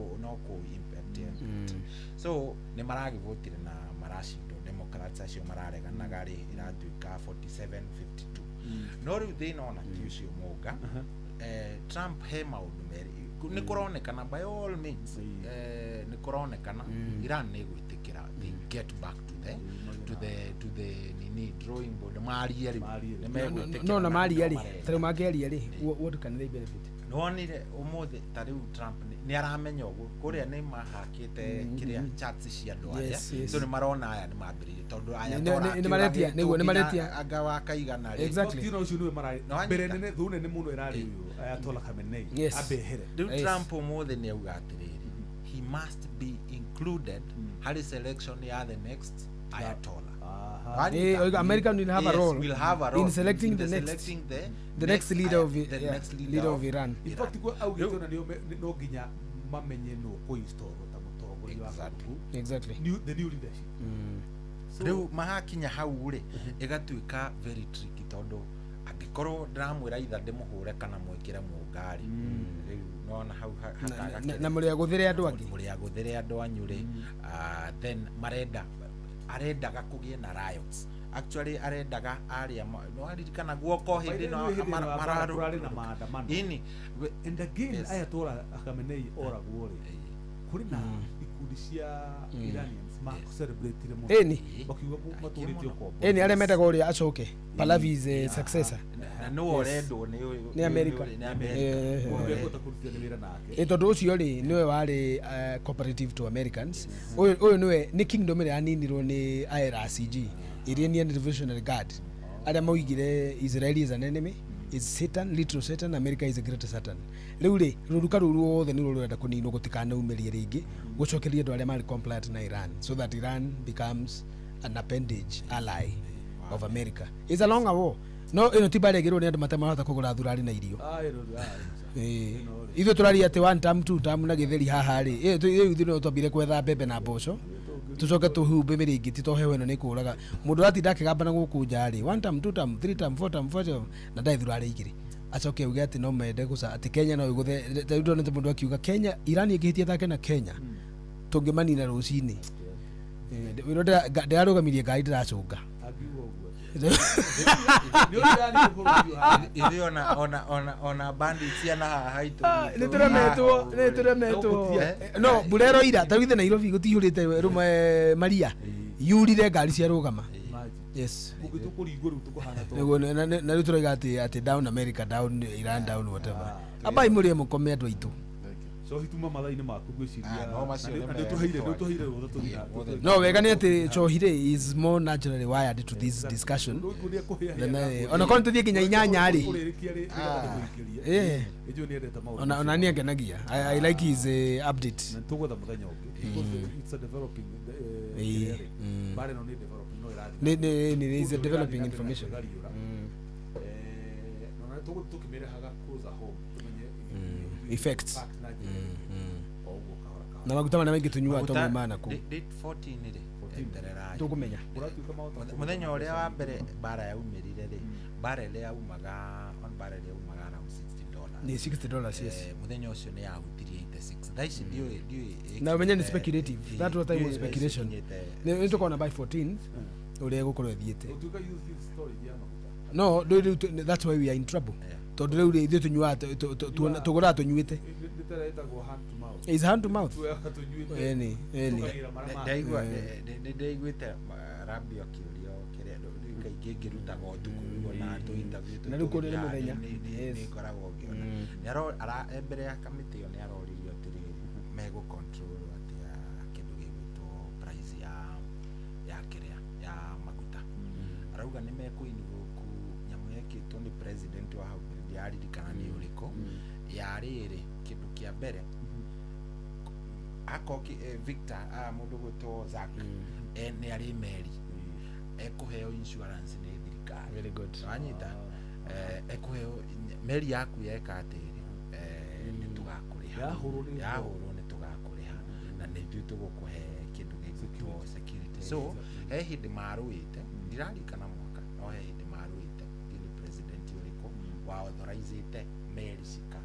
kũ impact impact. So nĩ maragĩvotire na maracindwo, Democrats acio marareganaga rĩ, ĩratuĩka 47-52. No rĩu thĩna ona ti ũcio mũnga, Trump he maũndũ merĩ nĩ kũronekana, by all means, nĩ kũronekana Iran nĩ ĩgwĩtĩkĩra they get back to the nini drawing board, marie rĩu. Marie rĩu. Nĩ megwĩtĩkĩra No na na maria nĩo rĩ, marenda. ta rĩu mangĩaria rĩ, what can they benefit? Nĩwonire ũmũthĩ ta rĩu Trump nĩ aramenya ũguo kũrĩa nĩ mahakĩte kĩrĩa chats cia andũ arĩa, so nĩ marona aya nĩ mambĩrĩirie tondũ aya Nĩ maretia, nĩguo, nĩ maretia. anga wa kaigana rĩ. Exactly. Tino ũcio nĩwe mararĩ No anyita. mbere nene, thũ nene mũno ĩrarĩ ũyũ Ayatollah Khamenei ambehere. Rĩu Trump ũmũthĩ nĩ auga atĩrĩrĩ, he must be included harĩ selection ya the next Ayatollah. Wanyita? Oiga, America will have a role will have a role in selecting in the next- selecting the next leader of the yeah, next leader of Iran. In fact, kwa augĩte ona nĩo no nginya mamenye nũ kũinstallwo ta mũtongoria wa bũrũri. The new leadership. So, Rĩu mahakinya hau rĩ, ĩgatuĩka very tricky tondũ Angĩkorwo ndĩramwĩra itha ndĩmũhũre kana mwĩkĩre mũngari, rĩu nona hau hakaga na mũrĩ agũthĩre andũ angĩ. Mũrĩ agũthĩre andũ anyu rĩ, then marenda arendaga kũgĩe na riots. Actually arendaga arĩa no aririkana guoko hĩndĩ ĩno kũrarĩ na maandamano. Ini And again, Ayatollah Khamenei oragwo rĩ, kũrĩ na ikundi cia Iranians ma celebrate mũno. Ĩni. Makiuga matũrĩte ũkombo. Ĩni arĩa mendaga ũrĩa acoke Pahlavi's successor. Na nĩwe ũrendwo nĩ ũyũ Nĩ America. Nĩ America. Mũndũ ekũhota kũrutithania wĩra nake. Ĩ tondũ ũcio rĩ nĩwe warĩ cooperative to Americans. Ũyũ nĩwe nĩ kingdom ĩrĩa yaninirwo nĩ IRCG, Iranian Revolutionary Guard, arĩa maugire Israel is an enemy, is Satan, literal Satan, America is a greater Satan. Rĩu rĩ rũruka rũu ruothe nĩruo rũrenda kũninwo gũtikanaumirie rĩngĩ, gũcokeria andũ arĩa marĩ compliant na Iran, so that Iran becomes an appendage ally of America. It's a longer war. No ĩno ti mbara ĩgĩrwo nĩ andũ matarahota kũgũra thurari na irio. Ithuĩ tũraria atĩ one term, two term na gĩtheri haha rĩ, rĩu ithuĩ no twambire kwetha mbembe na mboco, tucoke tũhumbe mĩrĩngĩti to heho ĩno nĩ kũraga. Mũndũ ũratinda akĩgamba na gũkũ nja rĩ, one term, two term, three term, four term, four term, na ndarĩ thurari igĩrĩ. Acoke auge atĩ no mende gũca atĩ Kenya no ĩgũthe. Ta rĩu ndonete mũndũ akiuga Kenya, Iran ĩngĩhĩtia thake na Kenya, tũngĩmanina rũcinĩ. Ndĩrarũgamirie ngari ndĩracũnga. Ithuĩ ona bandits cia na haha haitũ. Nĩ tũremetwo, nĩ tũremetwo. No mbura ĩroira ta rĩu ithe Nairobi gũtihũrĩte rũmwe Maria yurire ngari ciarũgama. Yes. Nĩguo na rĩu tũroiga atĩ down America, down Iran, down whatever. Ambai mũrĩe mũkome andũ aitũ. So hituma mathaa-inĩ maku ngwĩciria. No, macio nĩ Na nĩũtũheire rũtha tũthiĩ. No wega nĩ atĩ Njohi rĩ is more naturally wired to this discussion. Ona korwo nĩtũthiĩ nginya 8 rĩ. Ũrĩrĩkia rĩ nĩgetha ndĩkũingĩrie. Ĩnjũĩ nĩendete maũndũ. Ona niĩ angenagia. I like his update. Na tũgwetha mũthenya ũngĩ. Because it's a developing kĩrĩa rĩ. Mbara ĩno nĩ developing, no ĩrathiĩ. Nĩ is a developing information. Ĩgariũra. Na tũkĩmĩrehaga closer home tũmenye Effects. impact na njĩra ĩrĩkũ. O ũguo kahora kahora. Na maguta marĩa maingĩ tũnyuaga to mauma na kũu. Date 14 rĩ, etererai. Tũkũmenya. Kũratuĩka mahota Mũthenya ũrĩa wa mbere mbara yaumĩrire rĩ, mbara ĩrĩa yaumaga on mbara ĩrĩa yaumaga around $60. Nĩ $60, yes. Mũthenya ũcio nĩ yahutirie 86. Thaa ici ndiũĩ Na ũmenye nĩ speculative. That was time was speculation. Nĩ tũkona by 14 ũrĩa ĩgũkorwo ĩthiĩte. Gũtuĩka use this storage ya maguta. No, rĩu that's why we are in trouble. Tondũ rĩu rĩ ithuĩ tũnyuaga tũgũraga tũnyuĩte. Nĩ ta ĩtagwo hand to mouth. Is hand to mouth. Tuoyaga tũnyuĩte. Ĩni, ĩni. Tũkagĩra marĩa mangĩ. Ndaigua nĩ ndaiguĩte Rabi akĩũrio kĩrĩa rĩu kaingĩ ngĩrutaga ũtukũ rĩu ona tũ interview Na rĩu kũrĩ nĩ mũthenya. Yes. Nĩ ngoragwo ngĩona nĩ ara mbere ya kamĩtĩ ĩyo nĩ aroririo atĩrĩrĩ megũ control atĩa kĩndũ gĩgwĩtwo price ya kĩrĩa ya maguta. Arauga nĩ mekũ invoke nyamũ yekĩtwo nĩ president wa hau mbere, ndiraririkana nĩ ũrĩkũ, ya rĩrĩ kĩndũ kĩa mbere ako Victor mũndũ gwĩtwo Zack nĩ arĩ meri ekũheo insurance nĩ thirikari. Very good. Wanyita ekũheo meri yaku yeka atĩrĩ nĩ tũgakũrĩha. Yahũrwo nĩ Yahũrwo nĩ tũgakũrĩha na nĩ ithuĩ tũgũkũhe kĩndũ gĩgwĩtwo security. So he hĩndĩ marũĩte, ndirarikana mwaka, no he hĩndĩ marũĩte ndiũ nĩ president ũrĩkũ wa authorizĩte meri cika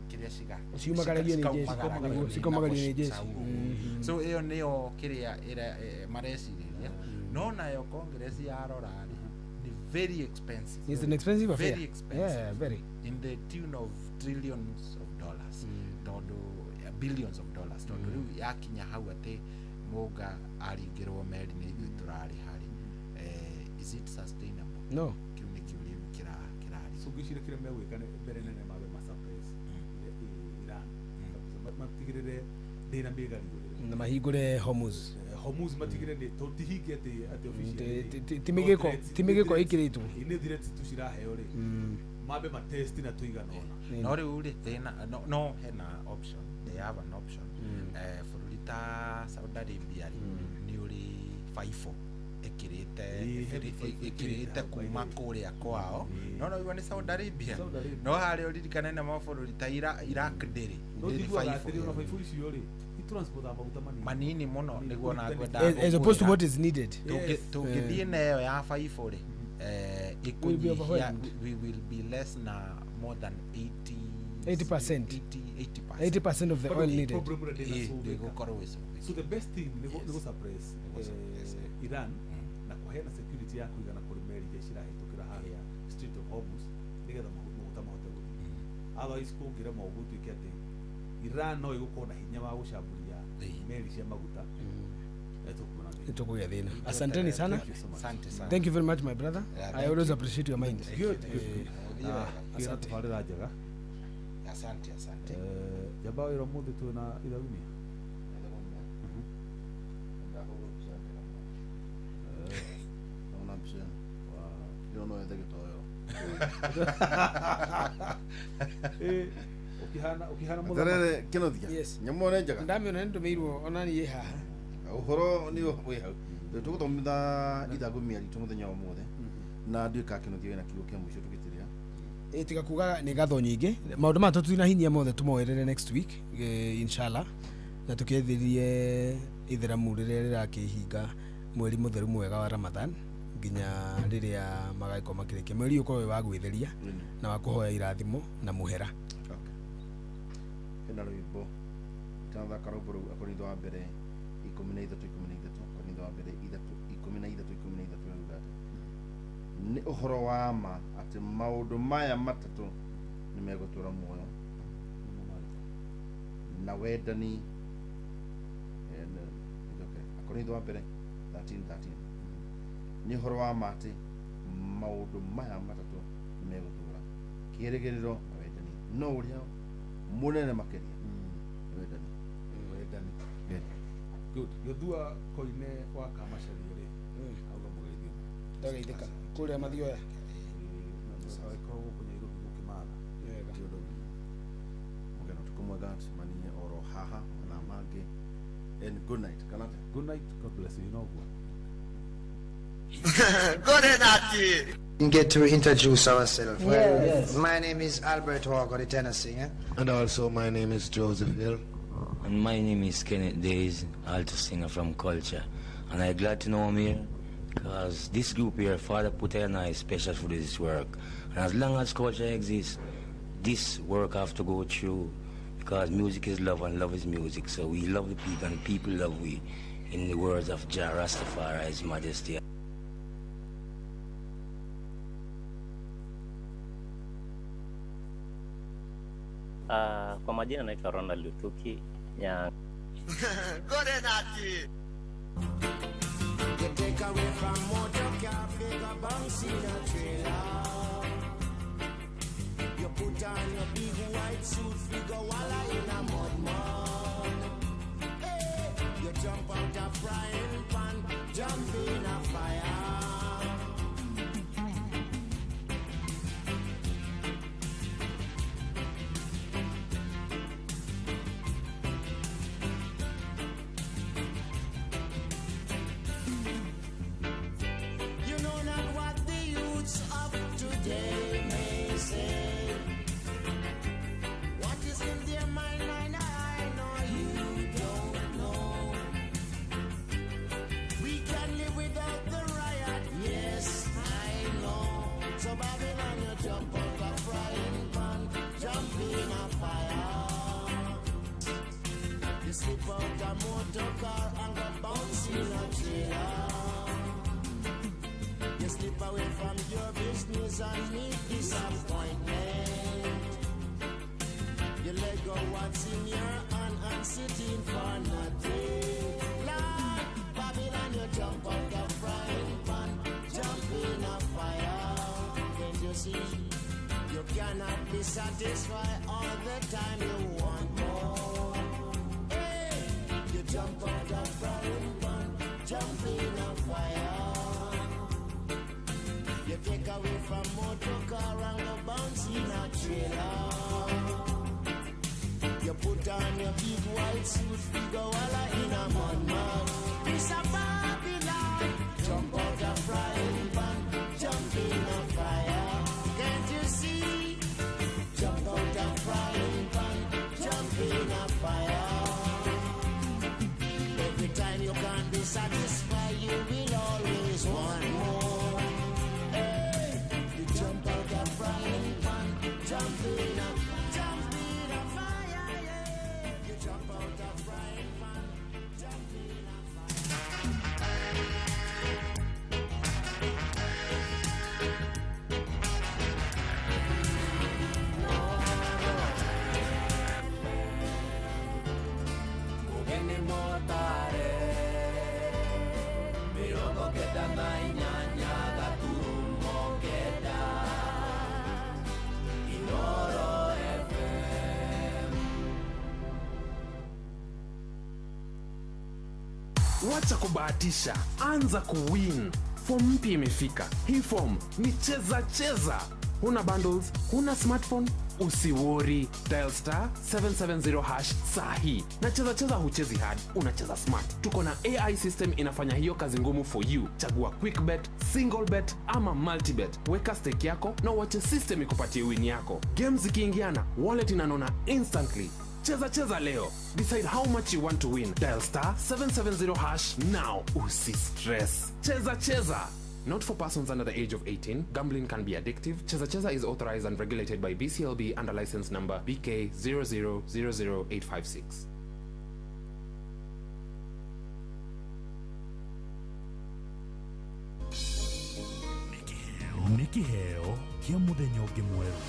kĩrĩa ciga Ciumagaragio nĩ jeshi. cikaumagarario nĩ Cikaumagario nĩ jeshi. sau ũguo. So ĩyo nĩyo kĩrĩa ĩrĩa marecirĩria, no nayo Congress yarora rĩ nĩ very expensive. It's an expensive affair. Very expensive. Yeah, very. In the tune of trillions of dollars, tondũ billions of dollars, tondũ rĩu yakinya hau atĩ mũnga aringĩrwo meri nĩ ithuĩ tũrarĩha rĩ, is it sustainable? No. Kĩu nĩ kĩũria kĩrario. So ngwĩciria kĩrĩa megwĩka nĩ mbere nene mambe ma suppress Iran. Kabisa, matigĩrĩre ndĩna mĩgariũrĩre. Na mahingũre Hormuz. Hormuz matigĩrĩre nĩ to ti hinge atĩ officially Ti mĩgĩko, ti mĩgĩko ĩkĩrĩtwo. Nĩ threats tu ciraheo rĩ, mambe ma test na tũigana ũna. No rĩu rĩ thĩna no hena option, they have an option. Bũrũri ta Saudi Arabia rĩ nĩ ũrĩ baibũ ĩkĩrĩte ĩkĩrĩte kuma kũrĩa kwao, no no nĩ Saudi Arabia, no harĩa ũririkane na mabũrũri ta Iraq ndĩrĩ No ndĩrĩ njiguaga baibũ atĩrĩ ona baibũ icio rĩ itransportaga maguta manini manini mũno nĩguo ona ngwenda As opposed to what is needed. Tũngĩthiĩ na ĩyo ya baibũ rĩ We'll be ĩkũnyihia overwhelmed. We will be less na more than 80 80%. 80%. 80% of the Bado oil needed. problem ũrĩa ndĩnasolveka. Ndĩgũkorwo ĩsolveka. So the best thing nĩ Yes. nĩ gũsuppress Nĩ gũsuppress, Iran na kũheana security ya kũigana kũrĩ meri iria cirahĩtũkĩra harĩa Strait of Hormuz nĩgetha maguta mahote gũthiĩ. Otherwise kũngĩrema ũguo tuĩke atĩ Iran no ĩgũkorwo na hinya wa gũcamburia meri cia maguta, tũkuona thĩna. Tũkũgĩa thĩna. Asanteni sana. Thank you so much. Asante sana. Thank you very much, my brother. Yeah, I thank always you. appreciate your mind. Thank you, Good, thank good, you. good. Ũthiĩ Na wega. kĩra tabarĩra njega. Asante, asante. Jamba wĩra ũmũthĩ twĩna ithagumia. Naona mbica ĩno. Ĩno no yethe gĩtoero. Ũkĩhana ũkĩhana mũthamaki. Atarere kĩnothia. Yes. Nyamũ nĩ njega. Ndamĩona nĩndũmĩirwo ona niĩ haha. Ũhoro nĩ wĩ hau. Tũgũthomitha ithagumia ritũ mũthenya wa ũmũthĩ. Na ndiũĩ kana kĩnothia wĩna kiugo kĩa mũico tũgĩtĩrĩa. Tiga kuga nĩ ngatho nyingĩ. Maũndũ maya tũtinahinyia mothe tũmoerere next week, inshallah, na tũkĩethĩrie itheramu rĩrĩa rĩrakĩhinga mweri mũtheru mwega wa Ramadhan nginya rĩrĩa magagĩkorwo makĩrĩkia mweri ũyũ ũkorwo wĩ wa gwĩtheria na wa kũhoya irathimo na mũhera. Okay. Hena rwĩmbo tanathaka rwĩmbo rũu Akorintho wa mbere 13 13, Akorintho wa mbere 13 13 ĩruga atĩ nĩ ũhoro wa ma atĩ maũndũ maya matatũ nĩ megũtũra muoyo na wendani. Okay. Akorintho wa mbere 13 13 nĩ ũhoro wa ma atĩ maũndũ maya matatũ nĩ megũtũra, kĩĩrĩgĩrĩro na wendani, no ũrĩa mũnene makĩria nĩ wendani. Wendani. Good. Good. Gĩthua Koine wa Kamacharia rĩ auga mũgeithio. Ndageithĩka kũrĩa mathioya. Agĩkorwo gũkũ Nairobi gũkĩmatha. Wega. Ti ũndũ ũngĩ. Mũgeno ũtukũ mwega, tũcemanie oro haha mathaa mangĩ, and good night kana atĩa? Good night, God bless you noguo. Good night. Get to introduce ourselves. Well, Yes. my name is Albert Walker, the tenor singer. And also, my name is Joseph Hill. And my name is Kenneth Days, alto singer from Culture. And I'm glad to know I'm here because this group here, Father Putty and I, is special for this work. And as long as culture exists, this work have to go through because music is love and love is music. So we love the people and people love we, in the words of Jah Rastafari, His Majesty. Kwa majina naitwa Ronald Lutuki ya Good night. You take away from motor car, figure bounce in a trailer. You put on your big white suit, figure walla in a mud mud. Hey, you jump out a frying pan, jump in a fire. You know not what the youths of today may say. What is in their mind, I know you don't know. We can live without the riot, yes, I know. So Babylon, you jump out a frying pan, jump in a fire. You slip out a motor car and go bounce in a trailer. You slip away from your business and meet disappointment. You let go what's in your hand and sitting for nothing. Lord, Babylon, you jump out the frying pan, jump in a fire. Can't you see? You cannot be satisfied all the time. You want more. Hey, you jump out the frying pan, jump in a fire. You take away from motor car and go bounce in a trailer. You put on your big white suit, figure walla in a mud mud. This a Babylon. Jump out a frying pan, jump in a fire. Can't you see? Jump out a frying pan, jump in a fire. Every time you can't be satisfied, you will always want more. Hey, kenda na inyanya gaturumo kenda. Inoro FM. Wacha kubahatisha, anza kuwin. Form mpya imefika. Hii form ni cheza cheza. Huna bundles, huna smartphone, usiworry. Dial star 770 hash sahi. Na cheza cheza huchezi hard, unacheza smart. Tuko na AI system inafanya hiyo kazi ngumu for you. Chagua quick bet, single bet ama multi bet. Weka stake yako na uache system ikupatie win yako. Games zikiingiana, wallet inanona instantly. Cheza cheza leo. Decide how much you want to win. Dial star 770 hash now. Usi stress. Cheza cheza. Not for persons under the age of 18. Gambling can be addictive. Cheza Cheza is authorized and regulated by BCLB under license number BK 0000856. Nĩ kĩheo kĩa mũthenya ũngĩ mwerũ.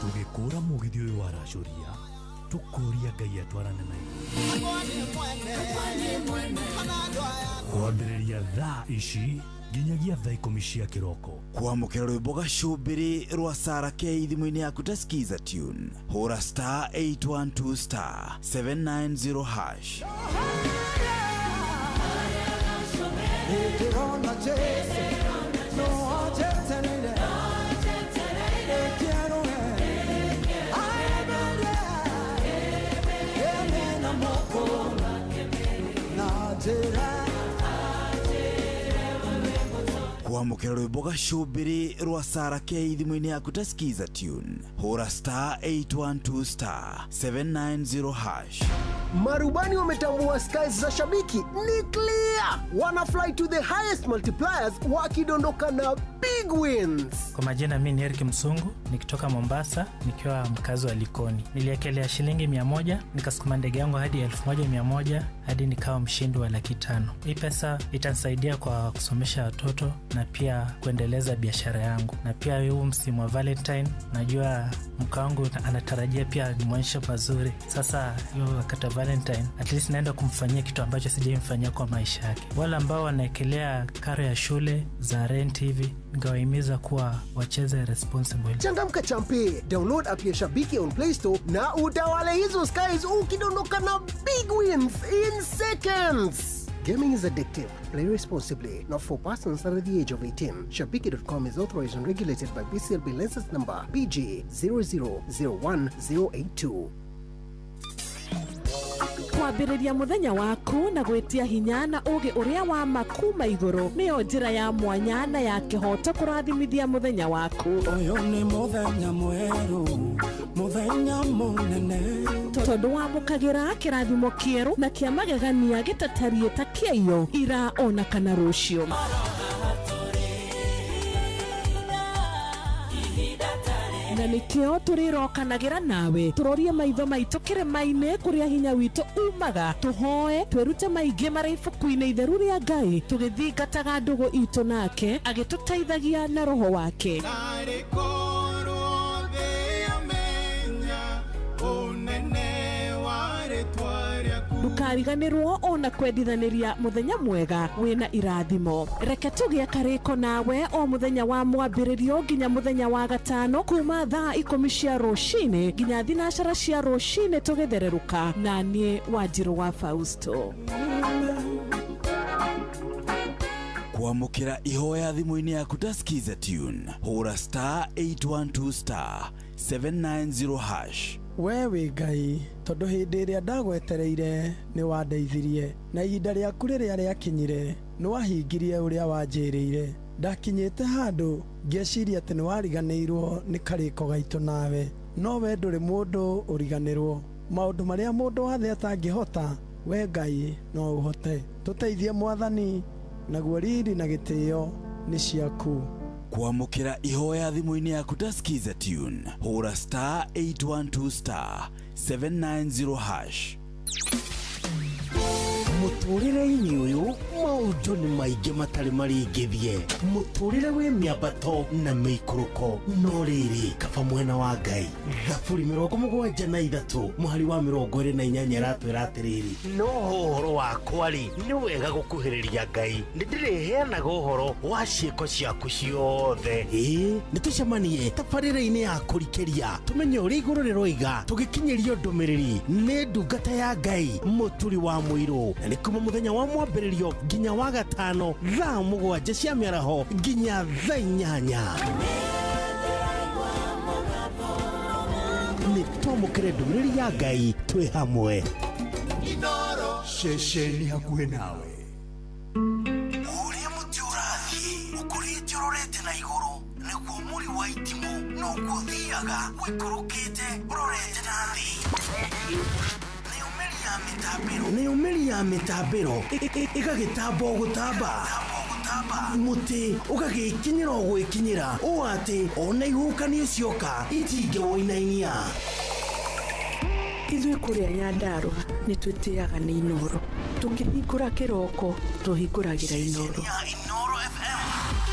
Tũgĩkũra mũgithi ũyũ waracũria, tũkũria Ngai atwarane na ithuĩ. Kwambĩrĩria thaa ici nginyagia thaa 10 cia kĩroko. Kwamũkĩra rwĩmbo gacũmbĩrĩ rwa Sara K thimũ-inĩ yaku ta Skiza tune, hũra star 812 star 790 hash. Ndĩrona Jesu, no anjeterere, ekĩerũe, aemerie, ene moko, na njĩra. Kwamũkĩra rwĩmbo gacũmbĩrĩ rwa Sara K thimũ-inĩ yaku ta Skiza tune, hũra star 812 star 790 hash. Marubani wametambua skies za shabiki ni clear, wana fly to the highest multipliers wakidondoka na big wins. Kwa majina mi ni Eric Msungu nikitoka Mombasa nikiwa mkazi wa Likoni. Niliekelea shilingi 100 nikasukuma ndege yangu hadi 1100 hadi nikawa mshindi wa 500,000. Hii pesa itanisaidia kwa kusomesha watoto na pia kuendeleza biashara yangu. Na pia huu msimu wa Valentine najua mke wangu anatarajia pia nimwonyeshe mazuri. Sasa hiyo wakati wa Valentine at least naenda kumfanyia kitu ambacho sijaimfanyia kwa maisha yake. Wale ambao wanaekelea karo ya shule za rent hivi, ningewahimiza kuwa wacheze responsible. Changamka champe, download app ya Shabiki on Play Store na utawale hizo skies ukidondoka na big wins in seconds. Gaming is addictive. Play responsibly. Not for persons under the age of 18. Shabiki.com is authorized and regulated by BCLB license number PG 0001082. Kwambĩrĩria mũthenya waku na gwĩtia hinya na ũgĩ ũrĩa wa ma kuma igũrũ nĩyo njĩra ya mwanya na ya kĩhoto kũrathimithia mũthenya waku. Ũyũ nĩ mũthenya mwerũ, mũthenya mũnene. Tondũ wamũkagĩra kĩrathimo kĩerũ na kĩa magegania gĩtatariĩ ta kĩaiyo ira ona kana rũciũ. Na nĩkĩo tũrĩrokanagĩra nawe tũrorie maitho maitũ kĩrĩma-inĩ kũrĩa hinya witũ umaga, tũhoe twĩrute maingĩ marĩ ibuku-inĩ itheru rĩa Ngai tũgĩthingataga ndũgũ itũ nake agĩtũteithagia na roho wake. Narĩ korwo thĩ yamenya ũnene wa rĩtwa rĩaku. Ndũkariganĩrwo ona kwendithanĩria mũthenya mwega wĩna irathimo. Reke tũgĩe karĩko nawe o mũthenya wa mwambĩrĩrio nginya mũthenya wa gatano kuma thaa 10 cia rũcinĩ nginya 9 cia rũcinĩ tũgĩthererũka na niĩ Wanjirũ wa Fausto. Kwamũkĩra ihoya thimũ-inĩ yaku ta Skiza tune, hũra star 812 star 790 hash. We wĩ Ngai, tondũ hĩndĩ ĩrĩa ndagwetereire nĩ wandeithirie, na ihinda rĩaku rĩrĩa rĩakinyire nĩ wahingirie ũrĩa wanjĩrĩire. Ndakinyĩte handũ ngĩciria atĩ nĩ wariganĩirwo nĩ karĩko gaitũ nawe, no we ndũrĩ mũndũ ũriganĩrwo. Maũndũ marĩa mũndũ wa thĩ atangĩhota, we Ngai no ũhote. Tũteithie Mwathani, naguo riri na gĩtĩo nĩ ciaku. Kwamũkĩra ihoya thimũ-inĩ yaku ta Skiza tune, hũra star 812 star 790 hash. Mũtũrĩre-inĩ ũyũ maũndũ nĩ maingĩ matarĩ maringithie, mũtũrĩre wĩ mĩambato na mĩikũrũko, no rĩrĩ kaba mwena wa Ngai. Thaburi 73 mũhari wa 28 ĩratwĩra atĩrĩrĩ, no ũhoro wakwa rĩ, nĩ wega gũkuhĩrĩria Ngai, nĩ ndĩrĩheanaga ũhoro wa ciĩko ciaku ciothe. Ĩĩ, nĩ tũcemanie tabarĩra-inĩ ya kũrikĩria tũmenye ũrĩa igũrũ rĩroiga, tũgĩkinyĩrio ndũmĩrĩri nĩ ndungata ya Ngai Mũturi wa Mũirũ, na nĩ kuma mũthenya wa mwambĩrĩrio nginya wa gatano thaa 7 cia mĩaraho nginya thaa 8. Nĩ twamũkĩre ndũmĩrĩri ya Ngai twĩ hamwe. Ceceni hakuhĩ nawe. Ũrĩa mũtĩ ũrathiĩ ũkũrĩte ũrorete na igũrũ, nĩguo mũri wa itimũ noguo ũthiaga ũikũrũkĩte ũrorete na thĩ. Nayo mĩri ya mĩtambĩro ĩgagĩtamba o gũtamba, mũtĩ ũgagĩkinyĩra o gwĩkinyĩra, ũũ atĩ ona ihuhũkanio cioka itingĩwũinainia. Ithuĩ kũrĩa Nyandarũa nĩ twĩtĩaga nĩ Inooro. Tũkĩhingũra kĩroko tũhingũragĩra Inooro.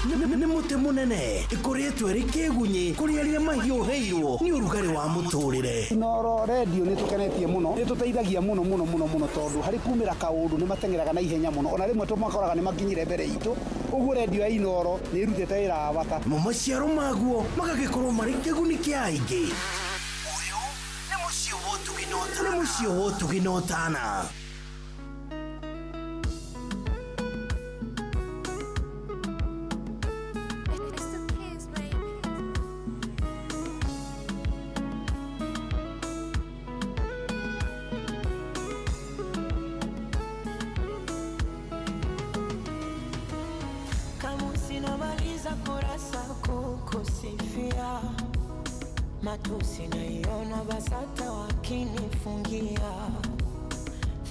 Nĩ mũtĩ mũnene ĩkũrĩtwo ĩrĩ kĩgunyĩ kũrĩ arĩa mahiũhĩirwo nĩ ũrugarĩ wa mũtũrĩre. Inooro redio nĩ tũkenetie mũno, nĩ tũteithagia mũno mũno mũno mũno, tondũ harĩ kumĩra kaũndũ nĩ mateng'eraga na ihenya mũno, ona rĩmwe tũmakoraga nĩ makinyire mbere itũ. Ũguo redio ya Inooro nĩ ĩrutĩte wĩra wa bata. Mo maciaro maguo magagĩkorwo marĩ kĩguni kĩa aingĩ. Ũyũ nĩ mũciĩ wa ũtugi na ũtana. Nĩ mũciĩ wa ũtugi na ũtana. Sinamaliza kurasa kukusifia, matusi naiona BASATA wakinifungia,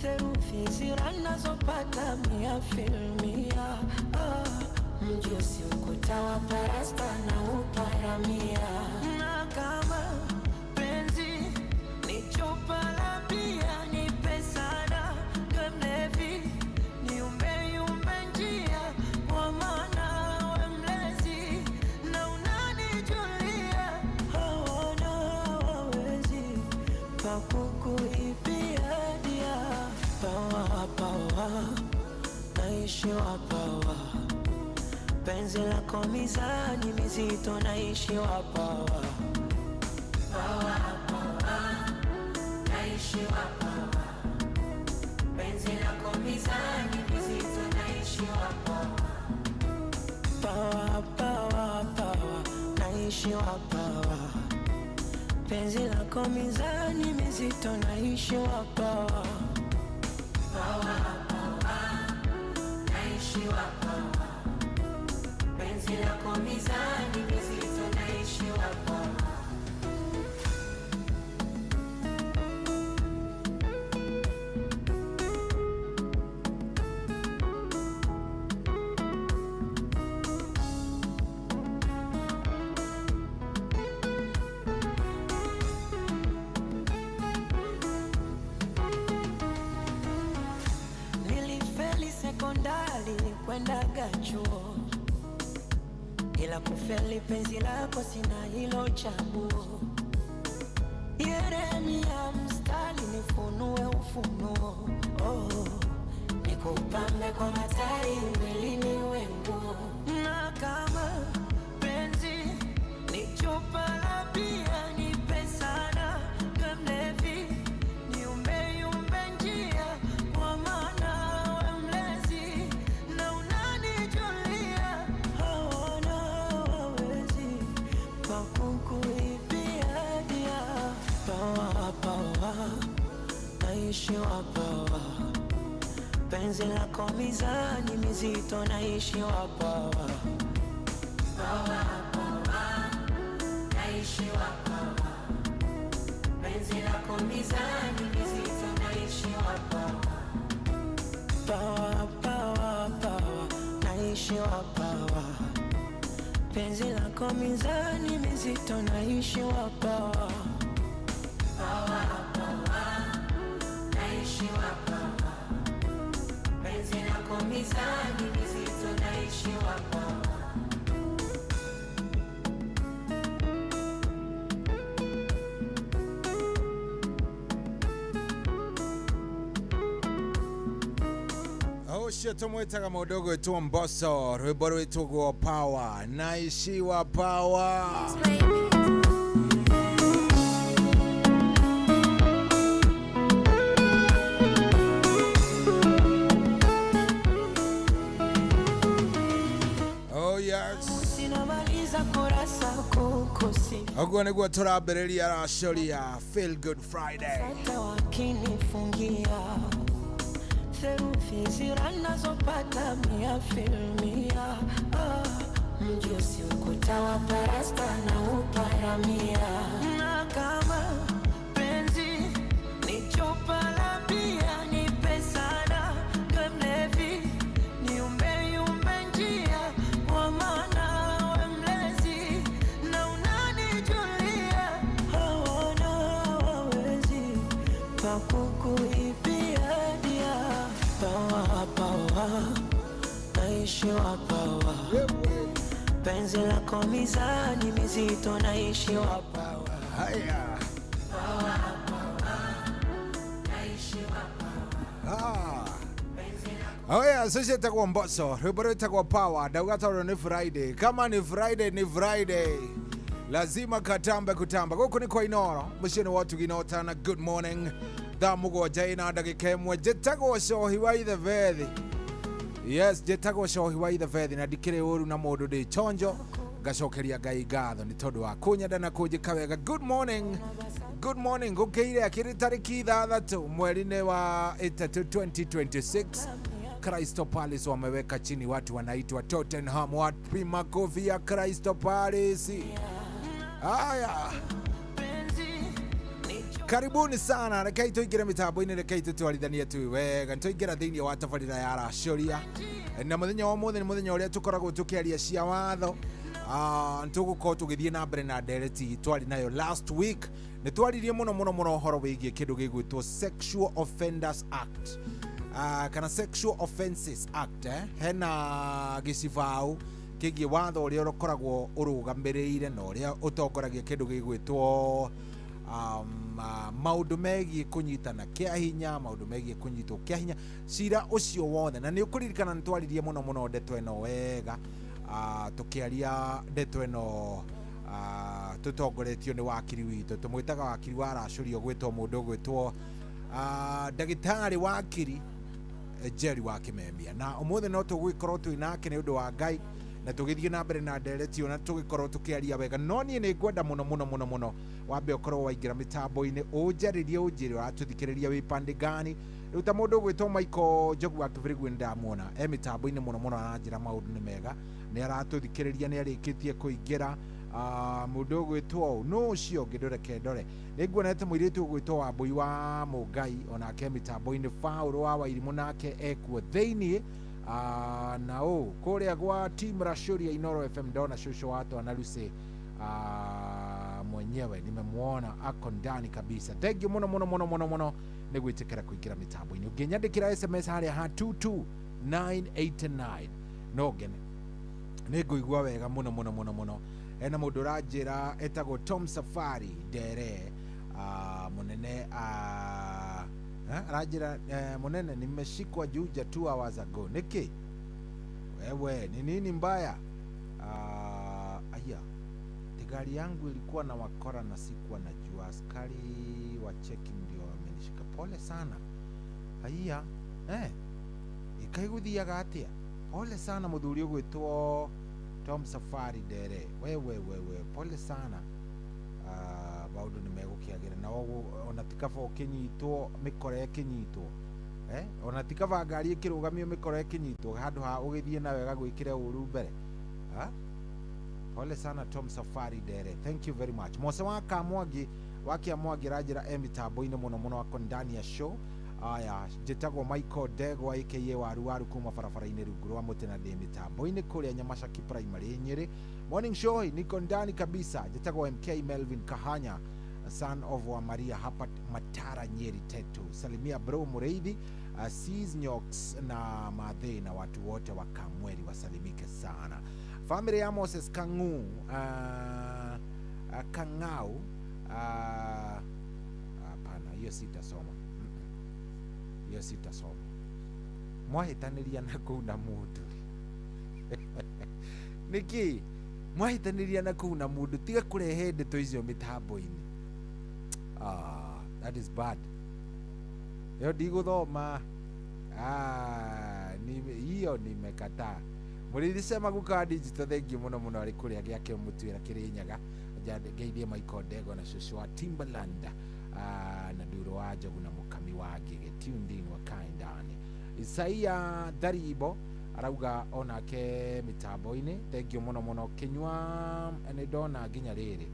therufi ziranazopata 100%. Mjusi ukuta wa parasta na uparamia, na kama penzi ni chupa la bia, nipe sana niwe mlevi, niumbe yumbe njia, kwa maana we mlezi na unanijulia, hawana wawezi pa kukuibia dia. Pawa pawa naishi wa pawa, penzi lako mizani mizito, naishi wa pawa. Pawa pawa naishi wa pawa, penzi lako mizani mizito, naishi wa pawa. Pawa pawa pawa naishi wa pawa, penzi lako mizani mizito, naishi wa pawa. Pawa pawa naishi wa pawa, penzi lako mizani mizito, naishi wa pawa. Nilifeli sekondari kwendaga chuo, ila kufeli penzi lako sina hilo chaguo. Yeremia mstari nifunue ufunuo, oh, nikupambe kwa matari mwilini wenguo. Na kama penzi ni chupa la bia, nipe sana niwe mlevi, niumbe yumbe njia, kwa maana we mlezi na unanijulia, hawana wawezi pa kukuibia dia. Pawa pawa naishi wa pawa, penzi lako mizani mizito, naishi wa pawa. Pawa pawa naishi wa pawa, penzi lako mizani mizito, naishi wa pawa. Pawa pawa pawa naishi wa pawa, penzi lako mizani mizito, naishi wa pawa. Pawa pawa naishi wa pawa, mizani mizito naishiwa pawa. Ũcio tũmwĩtaga mũndũ ũgwĩtwo Mbosso, rwĩmbo rwĩtagwo Power, naishiwa power. Oh yes. Sinamaliza kurasa kukusifu Ũguo nĩguo tũrambĩrĩria racũria Feel Good Friday. Hata wakinifungia therufi zira nazopata mia filmia. Mjusi ukuta wa parasta na uparamia. Na kama penzi ni chupa la bia nipe sana we mlevi niumbe yumbe njia kwa maana we mlezi na unanijulia hawana wawezi pa kukuibia dia. Pawa pawa naishiwa pawa, penzi lako mizani mizito naishiwa pawa. Haya. Pawa pawa naishiwa pawa. Oh yeah, so ciĩtagwo Mbosso, rwĩmbo rwĩtagwo Power. Ndauga tondũ nĩ Friday. Kama ni Friday ni Friday. Lazima katambe kutamba. Gũkũ nĩ kwa Inoro, mũciĩ nĩ wa Ũtugi na Ũtana. Good morning. Thaa mũgwanja ina ndagĩka ĩmwe. Njĩtagwo Cohi wa Ithe Bethi. Yes, njĩtagwo Cohi wa Ithe Bethi na ndikĩrĩ ũru na mũndũ ndĩ chonjo. Ngacokeria Ngai ngatho nĩ tondũ wa kũnyenda na kũnjĩka wega. Good morning. Good morning. Gũkĩire akĩrĩ tarĩki 6 mweri-inĩ wa 3 2026. Crystal Palace wameweka chini watu wanaitwa Tottenham, wapi makofi ya Crystal Palace? Haya, karibuni sana, rekei tũingĩre mĩtambo-inĩ, rekei tũtwarithanie tu wega, nĩtwaingĩra thĩinĩ wa tabarĩra ya racũria, na mũthenya wa ũmũthĩ nĩ mũthenya ũrĩa tũkoragwo tũkĩaria cia watho. Nĩtũgũkorwo tũgĩthiĩ na mbere na ndereti twarĩ nayo last week. Nĩtwaririe mũno mũno mũno ũhoro wĩgiĩ kĩndũ gĩgwĩtwo Sexual Offenders Act, kana Sexual Offences Act, hena gĩcibaũ kĩgiĩ watho ũrĩa ũkoragwo ũrũgamĩrĩire na ũrĩa ũtongoragia kĩndũ gĩgwĩtwo maũndũ megiĩ kũnyitana kĩa hinya, maũndũ megiĩ kũnyitwo kĩa hinya, cira ũcio wothe. Na nĩ ũkũririkana nĩ twaririe mũno mũno ndeto ĩno wega, tũkĩaria ndeto ĩno tũtongoretio nĩ wakiri witũ, tũmwĩtaga wakiri wa racũria ũgwĩtwo mũndũ ũgwĩtwo ndagĩtarĩ wakiri Jerry wa Kimemia. Na ũmũthĩ no tũgũgĩkorwo twĩ nake nĩ ũndũ wa Ngai na tũgĩthiĩ na mbere na ndereti na tũgĩkorwo tũkĩaria wega. No niĩ nĩ ngwenda mũno mũno mũno mũno wambe ũkorwo waingĩra mĩtambo-inĩ ũnjarĩrie ũnjĩre ũratũthikĩrĩria wĩ pande gani. Rĩu ta mũndũ ũgwĩtwo Michael Njogu wa Kĩbĩrĩgu nĩndamwona e mĩtambo-inĩ mũno mũno, aranjĩra maũndũ nĩ mega, nĩ aratũthikĩrĩria, nĩ arĩkĩtie kũingĩra. Mũndũ ũgwĩtwo no ũcio ũngĩ ndoreke ndore, nĩ nguonete mũirĩtu ũgwĩtwo Wambũi wa Mũngai onake mĩtambo-inĩ, Paũlũ wa Wairimũ nake ekuo thĩiniĩ. Na ũ kũrĩa gwa team Racũria Inoro FM ndona cũcũ wa Twana Lucy mwenyewe nimemwona ako ndani kabisa. Thank you mũno mũno mũno mũno mũno nĩ gwĩtĩkĩra kũingĩra mĩtambo-inĩ. Ũngĩnyandĩkĩra SMS harĩa ha 22989 no ngene, nĩ ngũigua wega mũno mũno mũno mũno. Ena mũndũ ũranjĩra etagwo Tom Safari Ndere, mũnene aranjĩra mũnene, nimeshikwa Juja 2 hours ago. Nĩkĩ wewe, ni nini mbaya? Aya, gari yangu ilikuwa na wakora na sikuwa najua, askari wa checking ndio wamenishika. Pole sana. Haiya, ikaiguthiaga atia? Pole sana mũthuri ũgwĩtwo Tom Safari Ndere, wewe pole sana. Maũndũ nĩ megũkĩagĩra na ona ti kaba ũkĩnyitwo mĩkora ĩkĩnyitwo, ona ti kaba ngari ĩkĩrũgamio mĩkora ĩkĩnyitwo handũ ha ũgĩthiĩ nayo ĩgagwĩkĩre ũru mbere. Pole sana Tom Safari Ndere, thank you very much. Mose wa Kamwangi wa Kĩamwangi aranjĩra e mĩtambo-inĩ mũno mũno, ako ndani ya show. Aya, njĩtagwo Michael Ndegwa aka Waru Waru kuma barabara-inĩ rungu rwa mũtĩ na ndĩ mĩtambo-inĩ kũrĩa Nyamacaki Primary Nyĩrĩ. Morning show, niko ndani kabisa. Njĩtagwo MK Melvin Kahanya, Son of wa Maria hapa Matara, Nyeri Tetu. Salimia bro Mureithi, Nyox na Madhe na watu wote wa Kamweri wasalimike sana. Family ya Moses Kangu, Kangau, hapana, hiyo sitasoma. Hiyo sitasoma. Mwahitaniria na kuu na mundu. Niki mwahitaniria na kuu na mundu, tiga kurehe ndeto icio mitambo-inĩ. Ah, that is bad. Yo ndigũthoma. Ah, hiyo nimekataa. Mũrĩithi sema guka digital, thengiũ mũno mũno arĩ kũrĩa gĩake mũtuĩra Kĩrĩnyaga. Ngeithie Michael Ndego na cũcũ wa Timberland, na Nduro wa Njogu na Mũkami wa Ngĩgĩ, tuned in wa Kaindani. Isaia Tharibo arauga onake mitambo-inĩ, thengiũ mũno mũno. Kĩnyua nĩ ndona nginya rĩrĩ,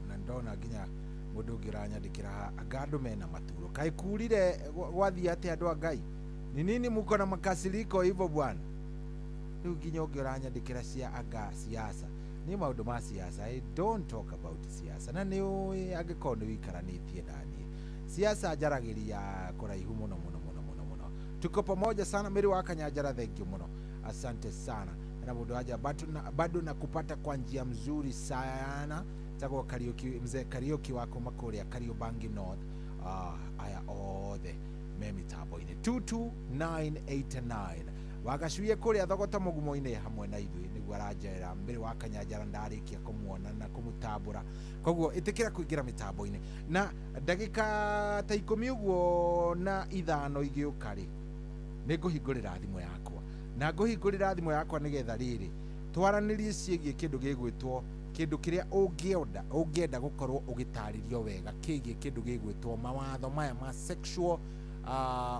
na ndona nginya mũndũ ũngĩ ũranyandĩkĩra anga andũ mena maturo. Kaĩ kurire gwathiĩ atĩa andũ a Ngai? Ni nini muko na makasiriko hivyo bwana? Rĩu nginya ũngĩ ũranyandĩkĩra cia anga siasa. Ni maũndũ ma siasa, I don't talk about siasa. Na nĩ ũĩ angĩkorwo nĩ wĩikaranĩtie na niĩ, siasa njaragĩria kũraihu mũno mũno mũno mũno mũno. Tuko pamoja sana. Mary wa Kanyanjara, thank you mũno, asante sana. Na mũndũ aja bado na kupata kwa njia mzuri sana. Tagwo Kariuki, mzee Kariuki wa kuma kũrĩa Kariobangi North. Aya othe me mitambo-inĩ. 22989 wagacuie kũrĩa Thogota mũgumo-inĩ hamwe na ithuĩ, nĩguo aranjera Mary wa Kanyanjara ndarĩkia kũmuona na kũmũtambũra. Koguo ĩtĩkĩra kũingĩra mĩtambo-inĩ na ndagĩka ta 15 igĩũka rĩ, nĩ ngũhingũrĩra thimũ yakwa, na ngũhingũrĩra thimũ yakwa nĩgetha rĩrĩ twaranĩrie ciĩgiĩ kĩndũ gĩgwĩtwo kĩndũ kĩrĩa ũngĩenda gũkorwo ũgĩtarĩrio wega kĩgiĩ kĩndũ gĩgwĩtwo mawatho maya ma Sexual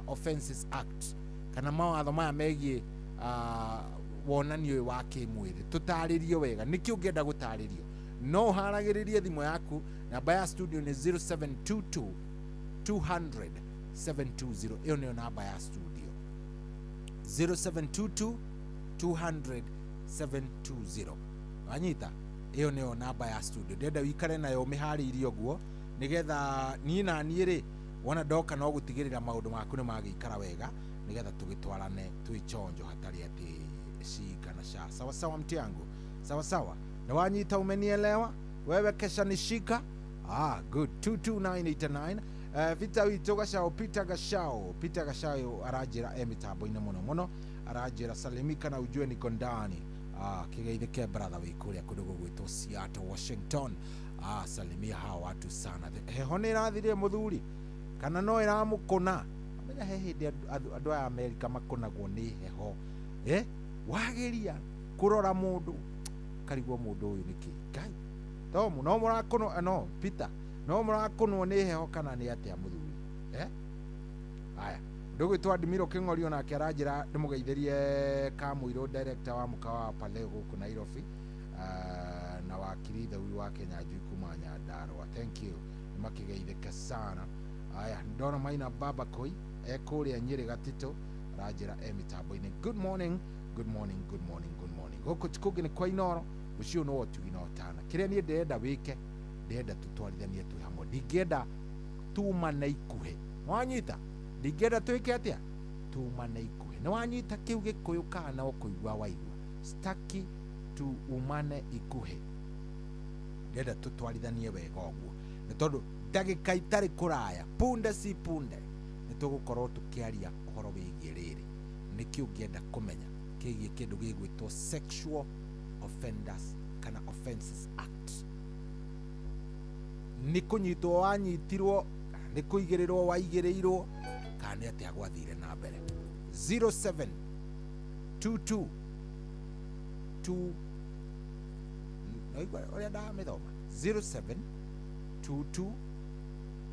Offences Act, kana mawatho maya megiĩ wonanio ũyũ wa kĩmwĩrĩ. Tũtarĩrio wega nĩkĩ ũngĩenda gũtarĩrio. No ũharagĩrĩrie thimũ yaku. Namba ya studio nĩ 0722 200 720. Ĩyo nĩyo namba ya studio, 0722 200 720. Wanyita? Ĩyo nĩyo namba ya studio. Ndĩrenda wĩikare nayo ũmĩharĩirie ũguo nĩgetha niĩ na niĩ rĩ, wona ndoka no gũtigĩrĩra maũndũ maku nĩ magĩikara wega, nĩgetha tũgĩtwarane twĩ chonjo hatarĩ atĩ shi kana sha. Sawa sawa, mti yangu, sawa sawa. Na wanyita, umenielewa wewe? Kesha nishika. Ah, good. 22989. Vita witũ Gacao, Peter Gacao, Peter Gacao aranjĩra e mitambo-inĩ mũno mũno, aranjĩra salimika na ujue niko ndani. Kĩgeithĩke brother wĩ kũrĩa kũndũ gũgwĩtwo Seattle, Washington. Salimia hawa watu sana. Heho nĩ ĩrathirire mũthuri kana no ĩramũkũna? Amenya he hĩndĩ andũ aya Amerika makũnagwo nĩ heho. Wageria kũrora mũndũ karigwo mũndũ ũyũ nĩkĩ? Ngai Tomu no mũrakũnwo, no Peter no mũrakũnwo nĩ heho kana nĩ atĩa mũthuri? Aya, ndũgwĩtwo Admiro Kĩng'orio nake aranjĩra ndĩmũgeithĩrie Kamũirũ, director wa mũkawa wa Paleo gũkũ Nairobi, na wakiri Thauri wa Kenya Njui kuma Nyandarua. Thank you, nĩmakĩgeithĩke sana. Aya, ndona Maina Baba Koi e kũrĩa Nyĩrĩ Gatitũ aranjĩra e mĩtambo-inĩ. Good morning, good morning, good morning, good morning. Gũkũ ti kũngĩ nĩ kwa Inooro, mũciĩ ũyũ nĩ wa ũtugi na ũtana. Kĩrĩa niĩ ndĩrenda wĩke, ndĩrenda tũtwarithanie twĩ hamwe. Ndingĩenda tumane ikuhĩ. Nĩwanyita? Ndingĩenda twĩke atĩa? Tumane ikuhĩ. Nĩwanyita kĩu Gĩkũyũ kana no kũigua waigua? Staki tuumane ikuhĩ. Ndĩrenda tũtwarithanie wega ũguo, nĩ tondũ ndagĩka itarĩ kũraya, punde si punde, nĩ tũgũkorwo tũkĩaria ũhoro wĩgiĩ rĩrĩ. Nĩkĩ ũngĩenda kũmenya kĩgiĩ kĩndũ gĩgwĩtwo Sexual Offenders kana Offences Act? Nĩ kũnyitwo wanyitirwo, nĩ kũigĩrĩrwo waigĩrĩirwo, kana nĩ atĩa gwathire na mbere? 0722 2 naigua ũrĩa ndamĩthoma, 0722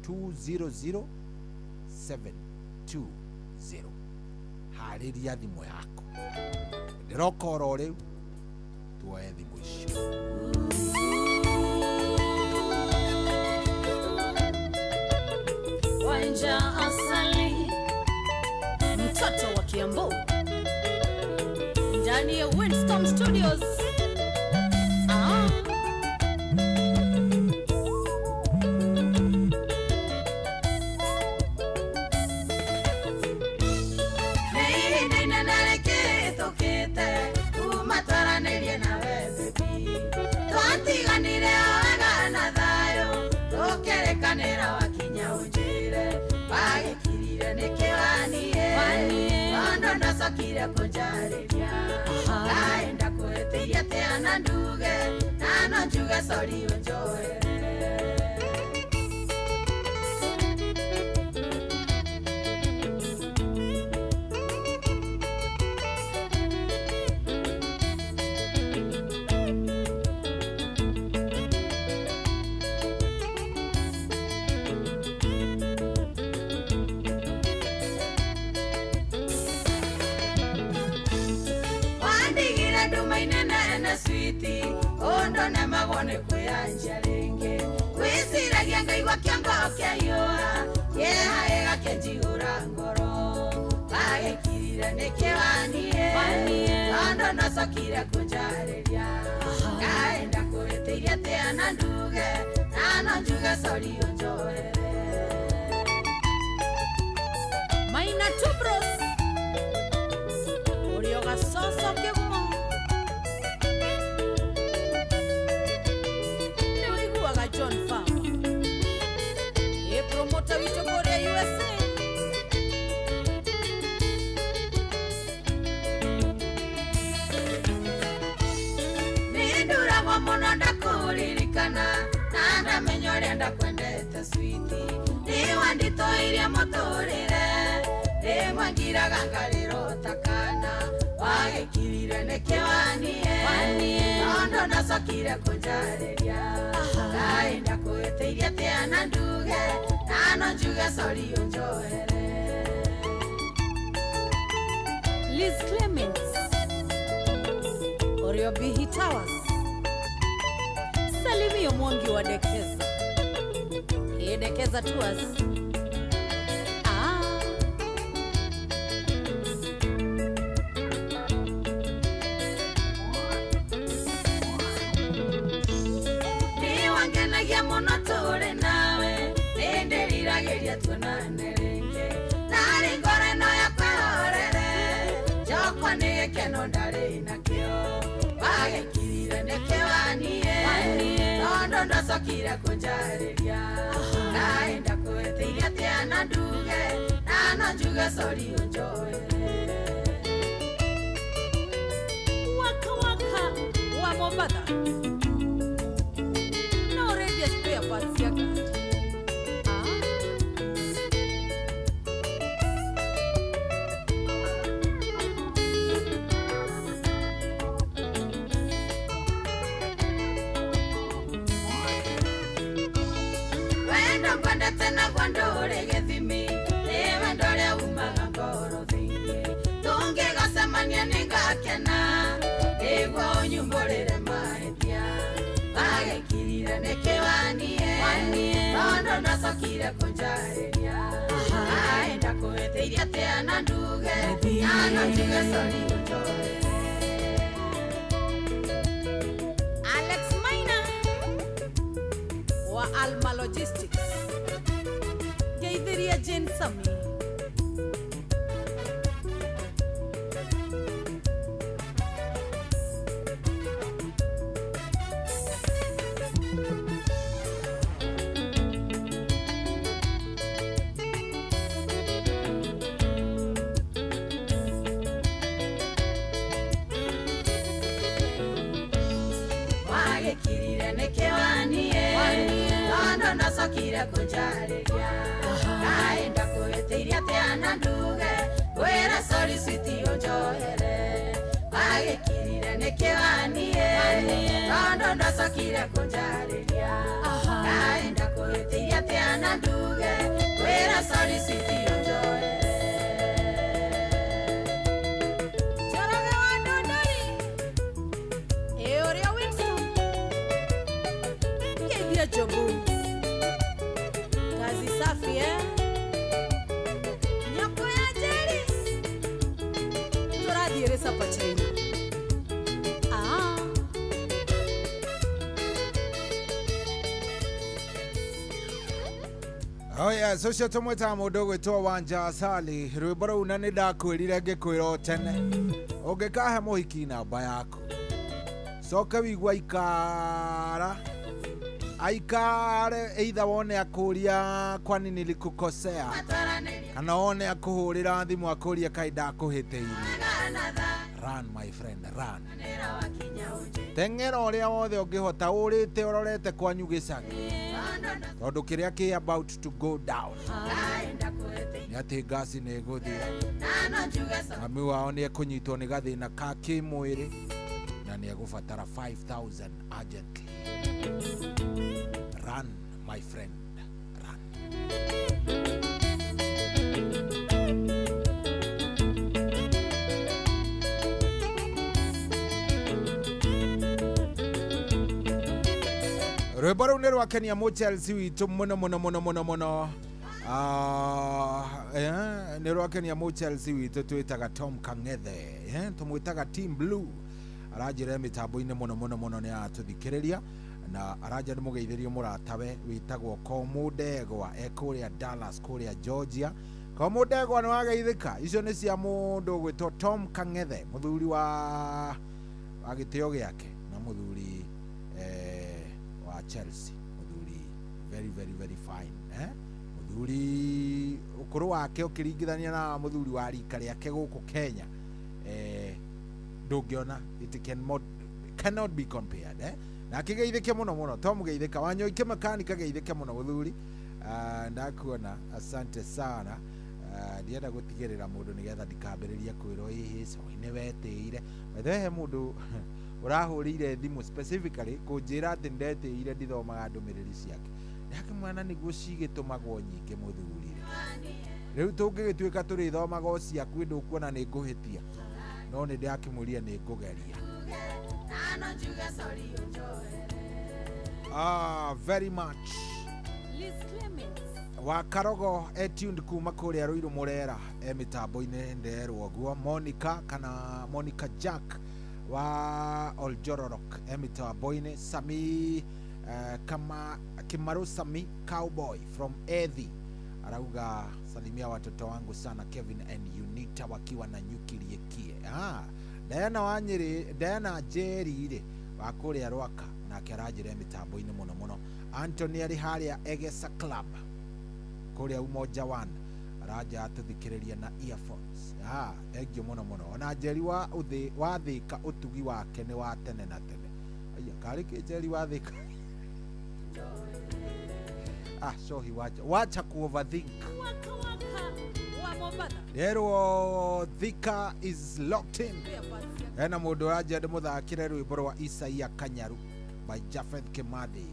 200 720. Harĩria thimũ yaku, ndĩroka oro rĩu tuoe thimũ icio. Wanja Asali, mtoto wa Kiambu, ndani ya Winston Studios. Ah. ndwacokire kũnjarĩria Kaĩ ndakwĩhĩtĩirie atĩa na nduge na no njuge sorry ũnjohere. Wandigire nduma-inĩ nene switi ũndũ nemagwo nĩ kwĩyanjia rĩngĩ gwĩciragia ngaigua kĩongo kĩahiũha kĩeha gĩgakĩnjihũra ngoro wagĩkirire nĩkĩ waniĩ tondũ ndwacokire kũnjarĩria Kaĩ ndakwĩhĩtĩirie atĩa na nduge na no njuge sorry ũnjohere. Maina Tubros Ũrĩo gacoco kĩgumo nĩ ũiguaga John Farmer ĩ promoter witũ kũrĩa USA. Nĩnduragwo mũno ndakũririkana na ndamenya ũrĩa ndakwendete switi nĩwanditũirie mũtũrĩre rĩmwe ngiraga ngarĩrota kana wagĩkirire nĩkĩ waniĩ tondũ ndwacokire kũnjarĩria Kaĩ ndakwĩhĩtĩirie atĩa na nduge na no njuge sorry ũnjohere. Liz Clements Orio Bihi Towers Salimio Mwangi wa Dekeza Hii Dekeza Tours. Ah. Nĩwangenagia mũno tũrĩ nawe nĩndĩriragĩria tuonane rĩngĩ narĩ ngoro ĩno yakwa ĩhorere njokwo nĩ gĩkeno ndarĩ nakĩo wagĩkirire nĩkĩ waniĩ tondũ ndwacokire kũnjarĩria Kaĩ ndakwĩhĩtĩirie atĩa na nduge na no njuge sorry ũnjohere. Waka waka wa Mombatha no radio spare parts ya gari. Ah. Wendo ngwendete naguo ndũrĩ gĩthimi nĩ wendo ũrĩa umaga ngoro thĩinĩ tũngĩgacemania nĩngakena nĩguo ũnyumbũrĩre mahĩtia wagĩkirire nĩkĩ waniĩ tondũ ndwacokire kũnjarĩria Kaĩ ndakwĩhĩtĩirie atĩa na nduge na no njuge sorry ũnjohere. Alex Maina wa Alma Logistics ngeithirie Jane Sami. Wagĩkirire nĩkĩ waniĩ tondũ ndwacokire kũnjarĩria Kaĩ ndakwĩhĩtĩirie atĩa na nduge ngwĩre sorry switi ũnjohere wagĩkirire nĩkĩ waniĩ tondũ ndwacokire kũnjarĩria Kaĩ ndakwĩhĩtĩirie atĩa na nduge ngwĩre sorry switi ũnjohere. Njoroge wa Ndondori ĩ ũrĩa Winston ngeithia Jobu kazi safi eh? Nyoko ya Njeri tũrathiĩ rĩ Sapa China. Ah. Oh yes, ũcio tũmwĩtaga mũndũ ũgwĩtwo Wanja Asali rwĩmbo rũu na nĩ ndakwĩrire ngĩkwĩra o tene ũngĩkahe mũhiki namba yaku coke wigua aikara aikare either wone akũria kwani nilikukosea kana wone akũhũrĩra thimũ akũria kaĩ ndakũhĩtĩirie. Run my friend, run. Teng'era ũrĩa wothe ũngĩhota ũrĩte ũrorete kwanyu gĩcagi, tondũ kĩrĩa kĩ about to go down nĩ atĩ ngasi nĩ ĩgũthira, mami wao nĩ ekũnyitwo nĩ gathĩna ka kĩmwĩrĩ na nĩ egũbatara 5000 urgently. Run my friend, run. Rwĩmbo rũu nĩ rwakenia mũ Chelsea witũ mũno mũno mũno mũno mũno. Nĩ rwakenia mũ Chelsea witũ twĩtaga Tom Kang'ethe, tũmwĩtaga Team Blue. Aranjĩra mĩtambo-inĩ mũno mũno mũno nĩ aratũthikĩrĩria na aranja nĩ mũgeithĩrio mũratawe wĩtagwo Komũndegwa e kũrĩa Dallas kũrĩa Georgia. Komũndegwa nĩ wageithĩka, icio nĩ cia mũndũ ũgwĩtwo Tom Kang'ethe, mũthuri wa gĩtĩo gĩake na mũthuri wa Chelsea, mũthuri very very very fine, mũthuri ũkũrũ wake ũkĩringithania na mũthuri wa rika rĩake gũkũ Kenya, ndũngĩona, it cannot be compared, na akĩgeithĩke mũno mũno. Tom geithĩka, Wanyoike makanika geithĩke mũno mũthuri, ndakuona, asante sana. Ndienda gũtigĩrĩra mũndũ nĩgetha ndikambĩrĩrie kwĩrwo ĩhĩ coĩ nĩ wetĩire. By the way, he mũndũ ũrahũrĩire thimũ specifically kũnjĩra atĩ ndetĩire ndithomaga ndũmĩrĩri ciake. Ndakĩmwana nĩguo cigĩtũmagwo nyingĩ mũthuri rĩu tũngĩgĩtuĩka tũrĩthomaga o ciaku ndũkuona nĩ ngũhĩtia, no nĩ ndakĩmwĩrire nĩ ngũgeria. Very much. Wa Karogo etuned kuma kũrĩa Ruiru Mũrera e mĩtambo-inĩ nderwo ũguo. Monica kana Monica Jack wa Oljororok e mĩtambo-inĩ. Sami kama Kimaru Sami Cowboy from Ethi arauga salimia watoto wangu sana Kevin and Unita wakiwa na nyuki riekie. Diana Wanyiri, Diana Jerry rĩ wa kũrĩa Rwaka nake aranjĩra mĩtambo-inĩ mũno mũno. Anthony arĩ harĩa Egesa Club kũrĩa Umoja One aranja atũthikĩrĩria na earphones. Thank you mũno mũno. Ona Njeri wa wa Thika ũtugi wake nĩ wa tene na tene. Aya karĩ kĩ Njeri wa Thika? Sohi wacha ku overthink. Rero Thika is locked in. Ena mũndũ ũranjia ndĩmũthakĩre rwĩmbo rwa Isaia Kanyaru by Japheth Kimathi.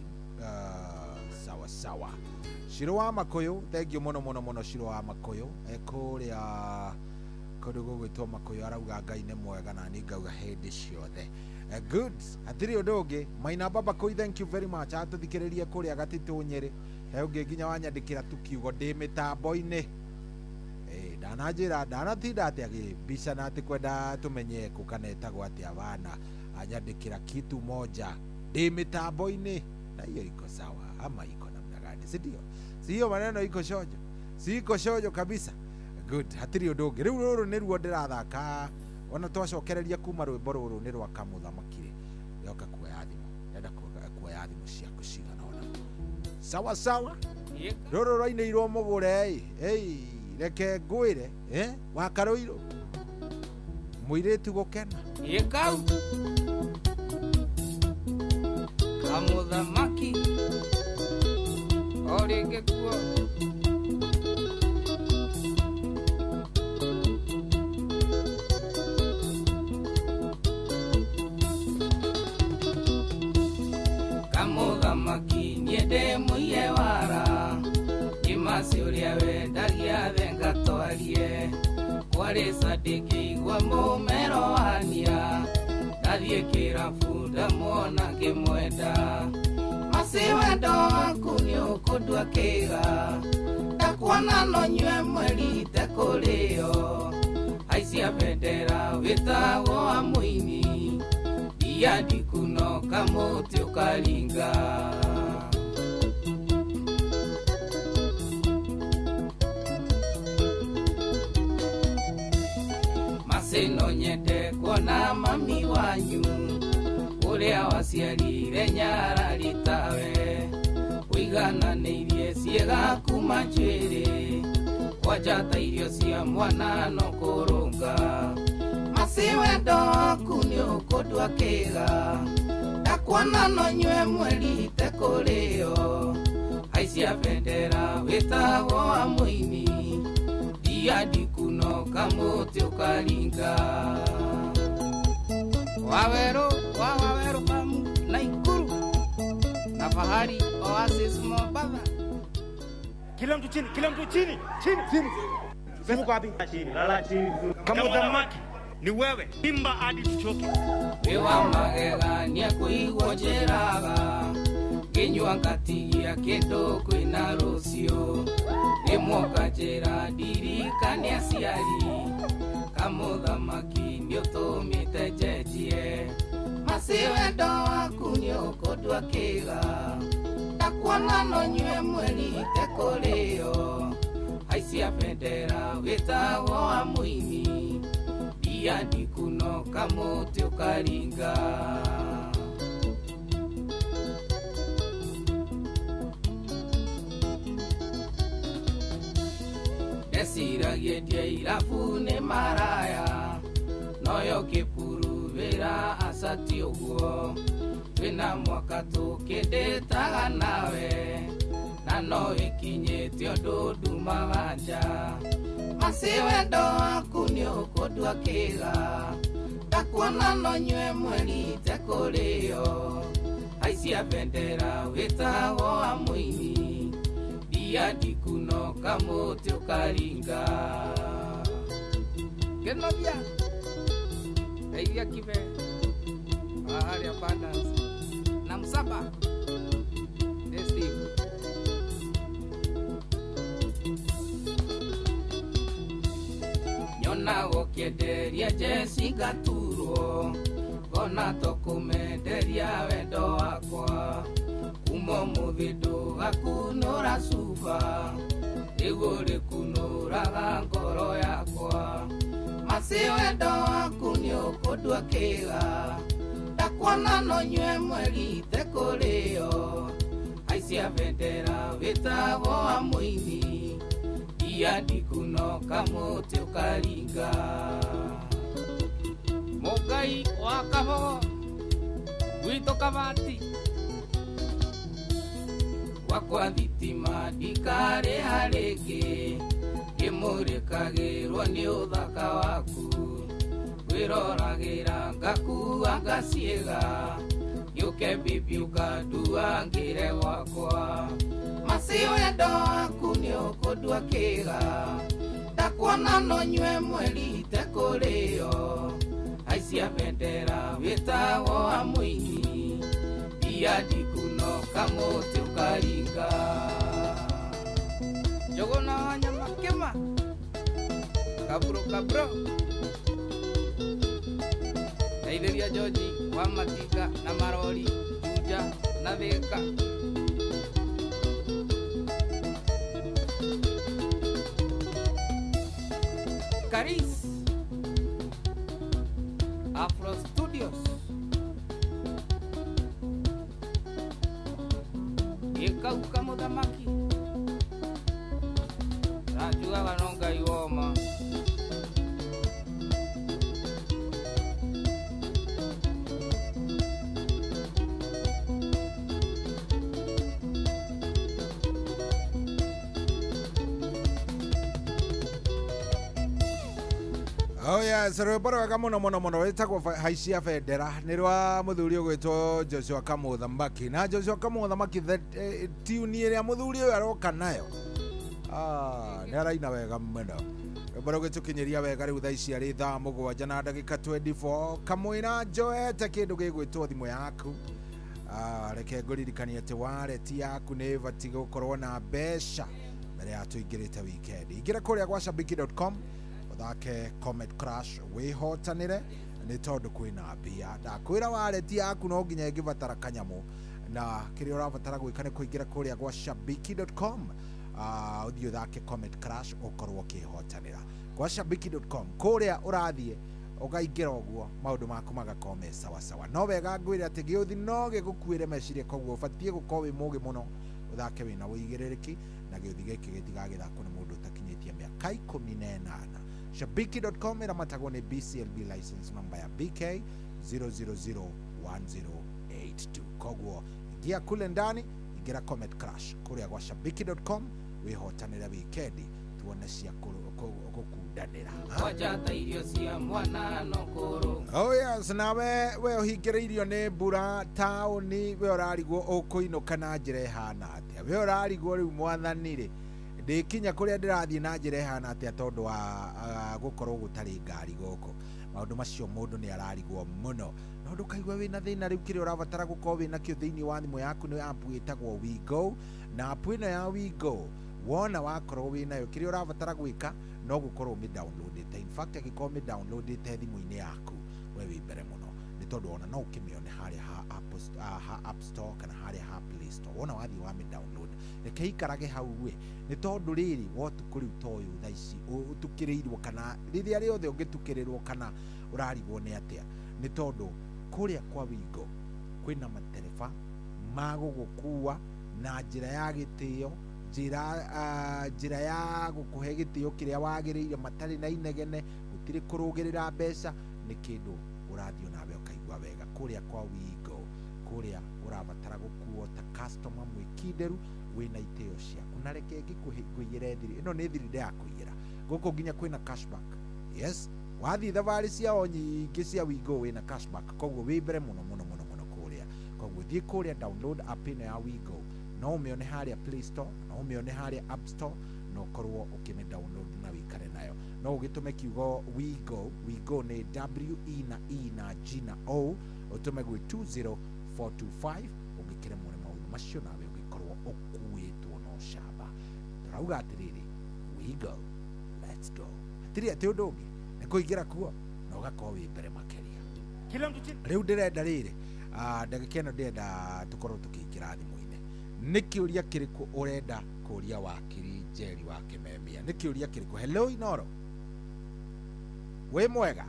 Sawa sawa. Shiro wa Makoyo, thank you mũno mũno mũno Shiro wa Makoyo. Kũrĩa kũndũ gũgwĩtwo Makoyo arauga Ngai nĩ mwega na niĩ ngauga hĩndĩ ciothe. Good. Hatirĩ ũndũ ũngĩ. Maina Baba Koi, thank you very much. Atũthikĩrĩrie kũrĩa Gatitũ Nyĩrĩ. He ũngĩ nginya wanyandĩkĩra tu kiugo ndĩ mĩtambo-inĩ. Ndananjĩra ndanatinda atĩ agĩmbica na atĩ kwenda tũmenye kũ kana etagwo atĩa wana. Anyandĩkĩra kitu moja ndĩ mĩtambo-inĩ na hiyo iko sawa ama iko namna gani, si ndio? Si hiyo maneno iko shojo, si iko shojo kabisa. Good. Hatirĩ ũndũ ũngĩ. Rĩu rũrũ nĩruo ndĩrathaka ona twacokereria kuma rwĩmbo rũrũ nĩ rwa Kamũthamaki rĩ, yoka kuoya thimũ, ndĩrenda kuoya thimũ ciaku cigana ũna. Sawa sawa. Rũrũ rwainĩirwo mũgũre ĩ, reke ngwĩre wa Karũirũ mũirĩtu gũkena ĩkau Kamũthamaki o rĩngĩ kuo Kamũthamaki niĩ ndĩ mũiye wara Imasi ũrĩa wendagia thenga twarie kwarĩ Sadiki gwa mũmero wania ndathiĩ kĩrabu ndamuona ngĩmwenda Masi wendo waku nĩũkũndua kĩga ndakuona no nyue mweri itekũrĩo haicia bendera wĩtagwo wa mũini ndia ndikuno kamũtĩ ũkaringa. Masino nyende kuona mami wanyu ũrĩa waciarire nyarari tawe ũigananĩirie ciĩga kuma njuĩrĩ kwanja ta irio cia mwana no kũrũnga. Masi wendo waku nĩ ũkũndua kĩga ndakuona no nyue mweri itekũrĩo haicia bendera wĩtagwo wa mũini ndia ndikuno kamũtĩ ũkaringa Waweru wa Waweru famu Naikuru na Fahari Oasis Mombasa. Kila mtu chini, kila mtu chini, chini. Simu. Simu kwa wapi? Chini, lala chini. Kama uthamaki ni wewe, imba hadi tuchoke. Wĩ wa magegania kũigwo njĩraga ngĩnyua ngatigia kĩndũ kwĩna rũciũ rĩmwe ũkanjĩra ndirikane aciari kamũthamaki nĩũtũmĩte njenjie Masi wendo waku nĩũkũndua kĩga ndakuona no nyue mweri itekũrĩo haicia bendera wĩtagwo wa mũini ndia ndikuno kamũtĩ ũkaringa Ndeciragia ndia irabu nĩ maraya noyo kĩburu wĩra acati ũguo twĩna mwaka tũkĩndĩtaga nawe na no ĩkinyĩte ũndũ ndumaga nja Masi wendo waku nĩũkũndua kĩga ndakuona no nyue mweri itekũrĩo haicia bendera wĩtagwo wa mũini ndia ndikuno kamũtĩ ũkaringa Kĩnovia Airia Kibe Bahari Abundance na Msaba Steve Nyona gũkĩenderia jeci ngaturwo ngona tũkũmenderia wendo wakwa kuma ũmũthĩ ndũgakunũra cuba rĩu ũrĩkunũraga ngoro yakwa Masi wendo waku nĩũkũndua kĩga ndakuona no nyue mweri itekũrĩo haicia bendera wĩtagwo wa mũini ndia ndikuno kamũtĩ ũkaringa Mũngai wa Kabogo gwitũ Kabati gwakwa thitima ndikarĩha rĩngĩ ndĩmũrĩkagĩrwo nĩ ũthaka waku ngwĩroragĩra ngakua ngaciĩga gĩũke bibi ũkandua ngĩre gwakwa Masi wendo waku nĩũkũndua kĩga ndakuona no nyue mweri itekũrĩo haicia bendera wĩtagwo wa mũini ndia ndikuno kamũtĩ ũkaringa Njũgũna wa nyama kĩma kabro kabro Ndeithĩria George wa Matinga na Marori Juja na Thĩka Karis Afro Studios Ĩkauka mũthamaki Rajugaga no Ngai woma Oh yes, rwĩmbo rwega mũno mũno mũno rwĩtagwo haicia bendera nĩ rwa mũthuri ũgwĩtwo Joshua Kamũthamaki na Joshua Kamũthamaki tiuni ĩrĩa mũthuri ũyũ aroka nayo nĩ araina wega mũno rwĩmbo rũgĩtũkinyĩria wega rĩu thaa ici arĩ thaa 7 na ndagĩka 24 kamwĩra njoete kĩndũ gĩgwĩtwo thimũ yaku reke ngũririkanie atĩ wareti yaku nĩ ĩbatiĩ gũkorwo na mbeca mbere ya tũingĩrĩte weekend ingĩra kũrĩa gwa shabiki.com uthake Comet Crash wihotanire nĩ tondũ kwĩna mbia ndakwĩra wareti yaku no nginya ĩngĩbatara kanyamũ na kĩrĩa ũrabatara gwĩka nĩ kũingĩra kũrĩa gwa shabiki.com ũthiĩ ũthake Comet Crash ũkorwo ũkĩhotanĩra gwa shabiki.com kũrĩa ũrathiĩ ũkaingĩra ũguo maũndũ maku magakorwo me sawasawa no wega ngwĩre atĩ gĩũthi no gĩgũkuĩre meciria koguo ũbatiĩ gũkorwo wĩ mũgĩ mũno ũthake wĩna ũigĩrĩrĩki na gĩũthi gĩkĩ gĩtigagĩthakwo nĩ mũndũ ũtakinyĩtie mĩaka 18. Shabiki.com ĩramatagwo nĩ BCLB license number ya BK 0001082. Koguo ingia kule ndani, ingĩra Comet Crash kũrĩa gwa shabiki.com, wĩhotanĩre wikendi, tuone cia gũkundanĩra. Kwanja ta irio cia mwana no kũrũ. Oh yes, nawe we ũhingĩrĩirio nĩ mbura taũni, we ũrarigwo ũkũinũka na njĩra ĩhana atĩa, we ũrarigwo rĩu mwathani rĩ, ndĩkinya kũrĩa ndĩrathiĩ na njĩra ĩhana atĩa tondũ wa gũkorwo gũtarĩ ngari gũkũ. Maũndũ macio mũndũ nĩ ararigwo mũno, na ũndũ ũkaigua wĩna thĩna. Rĩu kĩrĩa ũrabatara gũkorwo wĩna kĩo thĩinĩ wa thimũ yaku nĩ app ĩtagwo WeGo, na app ĩno ya WeGo wona wakorwo wĩnayo, kĩrĩa ũrabatara gwĩka no gũkorwo ũmĩ-downloadĩte. In fact, angĩkorwo ũmĩ-downloadĩte thimũ-inĩ yaku, we wĩ mbere mũno, nĩ tondũ ona no ũkĩmĩone harĩa ha ha App Store kana harĩa ha Play Store. Wona wathiĩ wa download, reke ikarage hau we, nĩ tondũ rĩrĩ wotukũ rĩu ta ũyũ thaa ici ũtukĩrĩirwo, kana rĩrĩa rĩothe ũngĩtukĩrĩrwo kana ũrarigwo nĩ atĩa, nĩ tondũ kũrĩa kwa Wigo kwĩna matereba ma gũgũkua na njĩra ya gĩtĩo, njĩra ya gũkũhe gĩtĩo kĩrĩa wagĩrĩire, matarĩ na inegene, gũtirĩ kũrũgĩrĩra mbeca, nĩ kĩndũ ũrathiĩ nawe ũkaigua wega kũrĩa kwa Wigo. Kũrĩa ũrabatara gũkuo ta customer mwĩkinderu wĩna itĩo ciaku. Na reke ngĩkũiyĩre thiri ĩno, nĩ thiri ndĩrakũiyĩra gũkũ, nginya kwĩna cashback. Yes, wathiĩ thabarĩ ciao nyingĩ cia Wigo wĩna cashback, koguo wĩ mbere mũno mũno mũno mũno kũrĩa. Koguo thiĩ kũrĩa, download app ĩno ya Wigo, no ũmĩone harĩa Play Store, no ũmĩone harĩa App Store, na ũkorwo ũkĩmĩ download na wĩikare nayo. No ũgĩtũme kiugo Wigo. Wigo nĩ W E na E na G na O, ũtũme gwĩ 20425, ũngĩkĩremwo nĩ maũndũ macio nawe ũgĩkorwo ũkuĩtwo na ũcamba. Tũrauga atĩrĩrĩ, Wigo, let's go. Hatirĩ atĩ ũndũ ũngĩ, nĩ kũingĩra kuo na ũgakorwo wĩ mbere makĩria. Kila mtu chini. Rĩu ndĩrenda rĩrĩ, ndagĩka ĩno ndĩrenda tũkorwo tũkĩingĩra thimũ-inĩ. Nĩ kĩũria kĩrĩkũ ũrenda kũria wakiri Njeri wa Kĩmemia? Nĩ kĩũria kĩrĩkũ? Hello Inoro, wĩ mwega?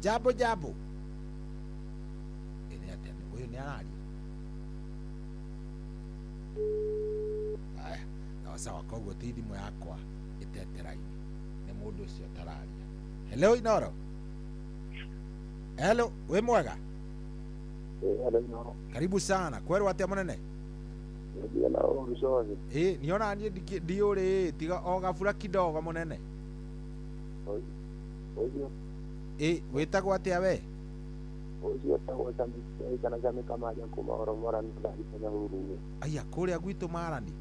Jambo jambo. Ĩ, nĩ atĩa ũyũ nĩ araria? Aya, sawa sawa. Koguo ti thimũ yakwa ĩtete raini, nĩ mũndũ ũcio ũtararia. Hello Inoro. Hello, wĩ mwega? Karibu sana. Kwerwo atĩa mũnene? Ĩ, niona niĩ ndiũrĩ, tiga o gabura kidogo mũnene. Ĩ, wĩtagwo atĩa we? Ũcio etagwo Sami kana Sami Kamaria kuma Oromora ndathiĩ Nyahururu. Aya, kũrĩa gwitũ Marani.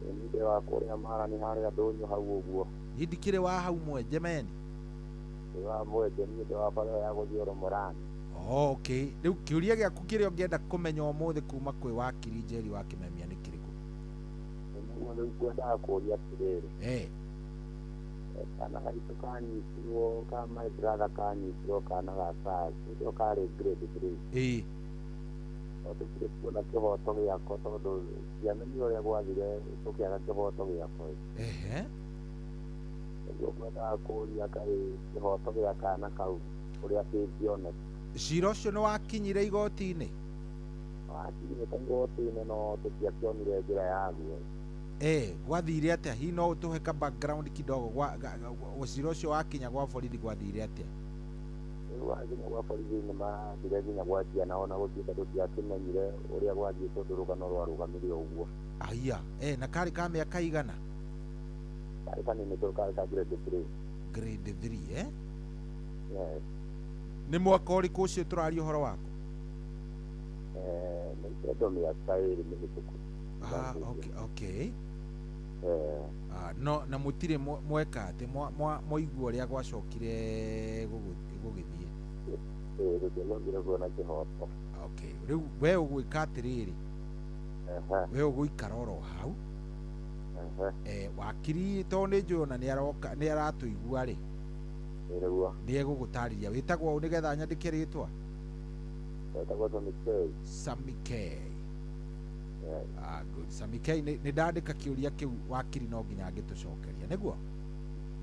Nĩ ndĩ wa kũrĩa Marani harĩa ndũnyũ hau ũguo. Niĩ ndikĩrĩ wa hau Mwenje meni. Ndĩ wa Mwenje, niĩ ndĩ wa bara ya gũthiĩ Oromorani. Oh, okay. Rĩu kĩũria gĩaku kĩrĩa ũngĩenda kũmenya ũmũthĩ kuma kwĩ wakiri Njeri wa Kĩmemia nĩ kĩrĩkũ? Nĩguo rĩu ngwendaga kũũria atĩrĩrĩ, kana gaitũ kanyitirwo, ka my brother kanyitirwo, kana ga size ĩyo karĩ grade 3. Tondũ tũtirĩ kuona kĩhoto gĩako, tondũ ndiamenyire ũrĩa gwathire tũkĩaga kĩhoto gĩako. Nĩguo ngwendaga kũũria kaĩ kĩhoto gĩa kana kau ũrĩa kĩngĩoneka. Cira ũcio nĩ wakinyire igoti-inĩ? Wakinyĩte igoti-inĩ no tũtiakĩonire njĩra yaguo. Gwathire atĩa? Hihi no ũtũhe ka background kidogo cira ũcio wakinya gwa borithi gwathire atĩa? Rĩu wakinya gwa borithi nĩ mathire nginya gwa ciana, ona gũtuĩka tũtiakĩmenyire ũrĩa gwathiĩ tondũ rũgano rwarũgamire ũguo. Aya, na karĩ ka mĩaka igana? Karĩ kanini tondũ karĩ ka grade 3. Grade 3, eh? Yes. Nĩ mwaka ũrĩkũ ũcio tũraria ũhoro wako? Nĩ kĩndũ mĩaka 2 mĩhĩtũku. Ah, okay, okay. No na mũtirĩ mweka atĩ mwaigua ũrĩa gwacokire gũgĩthiĩ? Tũtiacokire kuona kĩhoto. Okay, rĩu we ũgwĩka atĩrĩrĩ, we ũgũikara oro hau, wakiri tondũ nĩ njũĩ ona nĩ aroka nĩ aratũigua rĩ, nĩ egũgũtarĩria. Wĩtagwo ũ nĩgetha nyandĩke rĩtwa? Wĩtagwo Sami K. Sami K. Ah, good. Sami K, nĩ ndandĩka kĩũria kĩu, wakiri no nginya angĩtũcokeria, nĩguo?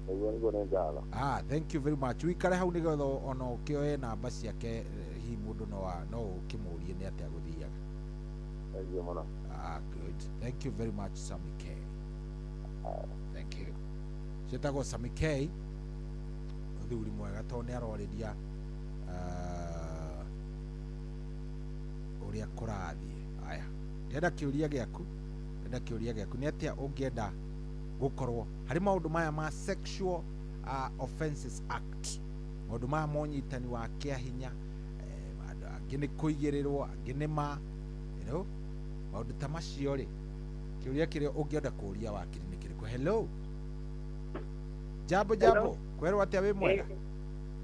Nĩguo, nĩ ngatho. Ah, thank you very much. Wikare hau nĩgetha ona ũkĩoe namba ciake, hihi mũndũ no ũkĩmũrie nĩ atĩa gũthiaga. Thank you mũno. Ah, good. Thank you very much, Sami K. Thank you. Ciĩtagwo Sami K. Mũthuri mwega tondũ nĩ arorĩria ũrĩa kũrathiĩ. Aya, ndĩrenda kĩũria gĩaku, ndĩrenda kĩũria gĩaku nĩ atĩa ũngĩenda gũkorwo harĩ maũndũ maya ma Sexual Offences Act, maũndũ maya ma ũnyitani wa kĩa hinya, andũ angĩ nĩ kũigĩrĩrwo, angĩ nĩ ma you know, maũndũ ta macio rĩ, kĩũria kĩrĩa ũngĩenda kũũria wakiri nĩ kĩrĩkũ? Hello, jambo jambo, kwerwo atĩa? Wĩ mwega?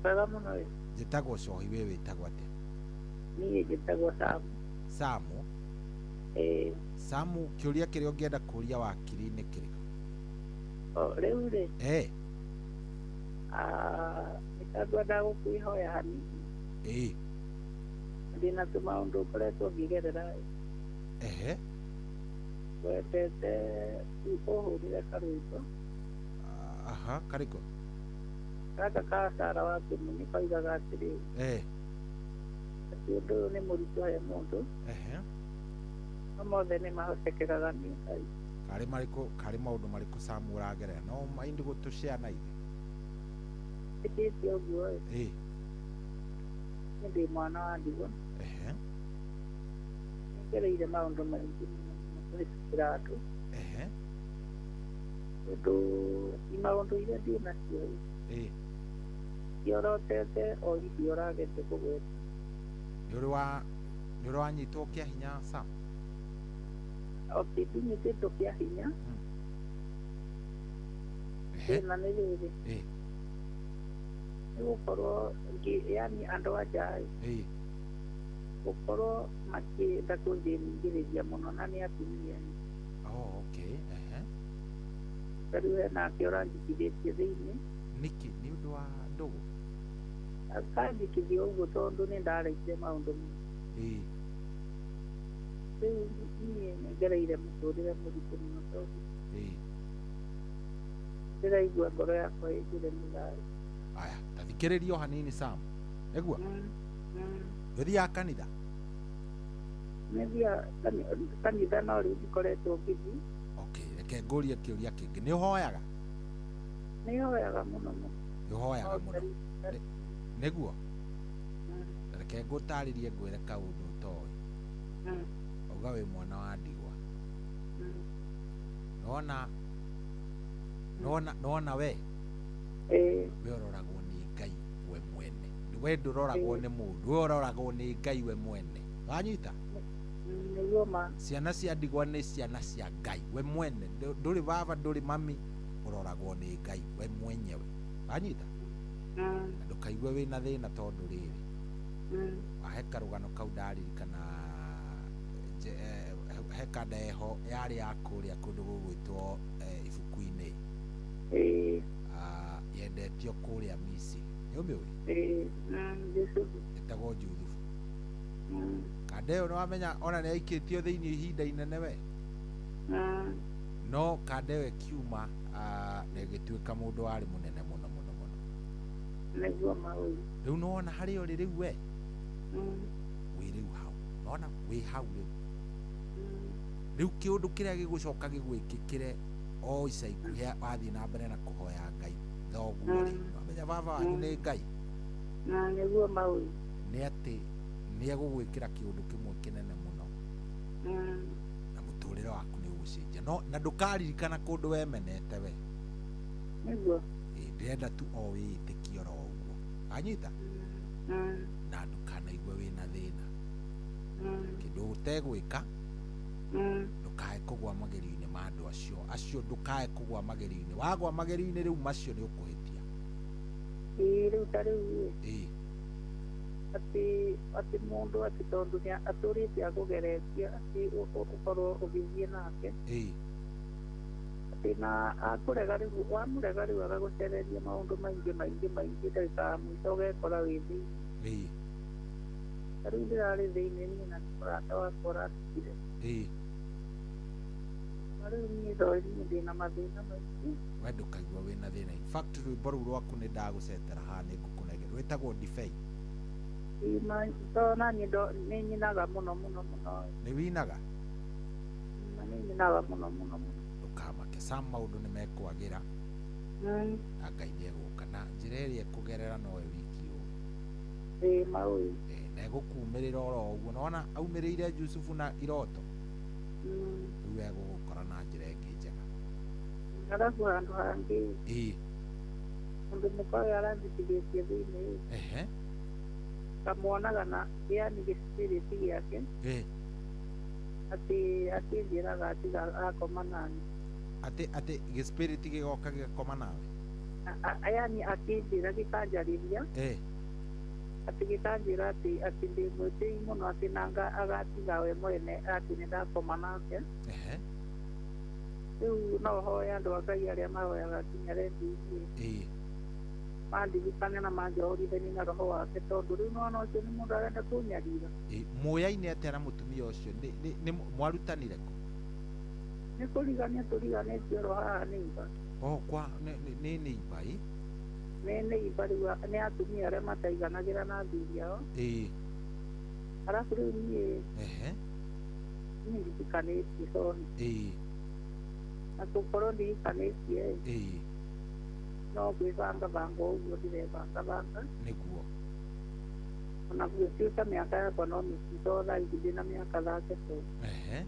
Wega mũno ĩ. Njĩtagwo Cohi, we wĩtagwo atĩa? Niĩ njĩtagwo Samu. Samu? Ĩĩ. Samu, kĩũria kĩrĩa ũngĩenda kũũria wakiri nĩ kĩrĩkũ? O rĩu rĩ, nĩ ngwendaga gũkwĩhoya hanini. Ndĩna tũmaũndũ ngoretwo ngĩgerera. Ehe. Wendete ũhũrĩre karwĩmbo. Aha, karĩkũ? Gaka ka Sara wa Kĩmunyi koigaga atĩrĩrĩ, atĩ ũndũ ũyũ nĩ mũritũ he mũndũ, no mothe nĩ mahotekekaga nĩ Ngai. Karĩ marĩkũ, karĩ maũndũ marĩkũ Samu ũragerera? No maindi gũtũshare na ithuĩ. Ĩkĩte ũguo ĩ, niĩ ndĩ mwana wa ndigwa. Nĩngereire maũndũ maingĩ mũno mũno kũhĩtũkĩra andũ. Tondũ maũndũ iria ndĩ nacio ĩ, ciorotete o icio ũrageria kũgweta. Nĩ ũrĩ wanyitwo kĩa hinya Sam? Okay, ndinyitĩtwo kĩa hinya. Thĩna nĩ rĩrĩ, nĩ gũkorwo yani andũ a nja ĩ, gũkorwo makĩenda kũnjĩringĩrĩria mũno na nĩ atumia. Oh, okay. Ehe. Ta rĩu henake ũranjikithĩtie thĩinĩ. Nĩkĩ? Nĩ ũndũ wa ndũgũ? Akanjikithia ũguo tondũ nĩ ndarekire maũndũ maingĩ. Rĩu niĩ nĩngereire mũtũrĩre mũritũ mũno tondũ ndĩraigua ngoro yakwa ĩnjĩre nĩ thayũ. Aya, ta thikĩrĩria o hanini Sam. Nĩguo? Ndũthiaga kanitha? Nĩthiaga kanitha no rĩu ndikoretwo ngĩthiĩ. Okay, reke ngũrie kĩũria kĩngĩ. Nĩ ũhoyaga? Nĩ hoyaga mũno mũno. Nĩ ũhoyaga mũno? Nĩguo? Reke ngũtarĩrie ngwĩre kaũndũ ũtoĩ. Auga wĩ mwana wa ndigwa. Nona nona nona we we ũroragwo nĩ Ngai we mwene. We ndũroragwo nĩ mũndũ, we ũroragwo nĩ Ngai we mwene. Wanyita? Nĩguo ma. Ciana cia ndigwa nĩ ciana cia Ngai we mwene. Ndũrĩ baba, ndũrĩ mami, ũroragwo nĩ Ngai we mwenyewe. Wanyita? Na ndũkaigue wĩna thĩna tondũ rĩrĩ, wahe karũgano kau ndaririkana he kanda ĩho yarĩ ya kũrĩa kũndũ gũgwĩtwo ibuku-inĩ. Yendetio kũrĩa Misiri. Nĩ ũmĩũĩ? Ĩtagwo Juthubu. Kanda ĩyo nĩwamenya ona nĩ yaikĩtio thĩinĩ ihinda inene we. No kanda ĩyo ĩkiuma na ĩgĩtuĩka mũndũ warĩ mũnene mũno mũno mũno. Nĩguo maũĩ. Rĩu nĩwona harĩa ũrĩ rĩu we? Wĩ rĩu hau. Nĩwona wĩ hau rĩu. Rĩu kĩũndũ kĩrĩa gĩgũcoka gĩgwĩkĩkĩre o ica ikuhĩ wathiĩ na mbere na kũhoya Ngai thoguo rĩ, wamenya baba wanyu nĩ Ngai. Nĩguo maũĩ. Nĩ atĩ nĩ egũgwĩkĩra kĩũndũ kĩmwe kĩnene mũno na mũtũrĩre waku nĩ ũgũcenjia. No na ndũkaririkana kũndũ wemenete we. Nĩguo. Ndĩrenda tu o wĩĩtĩkie oro ũguo. Wanyita? Na ndũkanaigue wĩna thĩna. Kĩndũ ũtegwĩka, ndũkae kũgwa magerio-inĩ ma andũ acio. Acio ndũkae kũgwa magerio-inĩ. Wagwa magerio-inĩ rĩu macio nĩ ũkũhĩtia. Ĩĩ, rĩu ta rĩu ĩ. Atĩ mũndũ atĩ tondũ nĩ atũrĩte akũgeretie atĩ ũkorwo ũgĩthiĩ nake. Atĩ na akũrega rĩu, wamũrega rĩu agagũcereria maũndũ maingĩ maingĩ maingĩ ndagĩka ya mũico ũgekora wĩ thĩinĩ. Ta rĩu ndĩrarĩ thĩinĩ niĩ na mũrata wakwa ũrandutire. Na rĩu niĩ ndoĩ niĩ ndĩna mathĩna maingĩ. We ndũkaigua wĩna thĩna. In fact rwĩmbo rũu rwaku nĩ ndagũcetera haha nĩ ngũkũnengera. Rwĩtagwo Ndibei. To na niĩ nĩ nyinaga mũno mũno mũno. Nĩ winaga? Nĩ nyinaga mũno mũno mũno. Ndũkamake. Sam maũndũ nĩ mekwagĩra. Na Ngai nĩ egũka na njĩra ĩrĩa ĩkũgerera nowe wiki ũũ. Ĩĩ maũĩ. Na ĩgũkumĩrĩra oro ũguo. Nĩwona aumĩrĩire Jusufu na iroto. Rĩu egũgũkora na njĩra ĩngĩ njega. Arabu handũ hangĩ. Ĩĩ. Mũndũ mũka ũyũ aranjitithĩtie thĩinĩ. Ehe. Kamwonaga na yani gĩspiriti gĩake. Ĩĩ. Atĩ akĩnjĩraga atiga akoma nani. Atĩ gĩspiriti gĩgoka gĩgakoma nawe? Yani akĩnjĩra gĩkanjarĩria. Ĩĩ. Atĩ gĩkanjĩra atĩ ndĩ mwĩtĩi mũno atĩ nanga agatiga we mwene atĩ nĩndakoma nake. Ehe. Rĩu no hoe andũ a Ngai arĩa mahoyaga nginya redio-inĩ. Ĩĩ. Mandirikane na manjohorithanie na roho wake tondũ rĩu nĩwona ũcio nĩ mũndũ arenda kũnyarira. Ĩĩ, mũyaine atĩa na mũtumia ũcio? Nĩ mwarutanire kũ? Nĩ kũrigania tũriganĩtie oro haha neighbor. Oh, kwa nĩ neighbor ĩ? Nĩ neighbor rĩu nĩ atumia arĩa mataiganagĩra na athuri ao. Ĩĩ. Arabu rĩu niĩ. Ehe. Niĩ ndihikanĩtie sorry. Ĩĩ. Na gũkorwo ndihikanĩtie. Ĩĩ. No gwĩbangabanga ũguo ndĩrebangabanga. Nĩguo. Ona gũtuĩka mĩaka yakwa no mĩingĩ thaa ici ndĩna mĩaka 34. Ehe.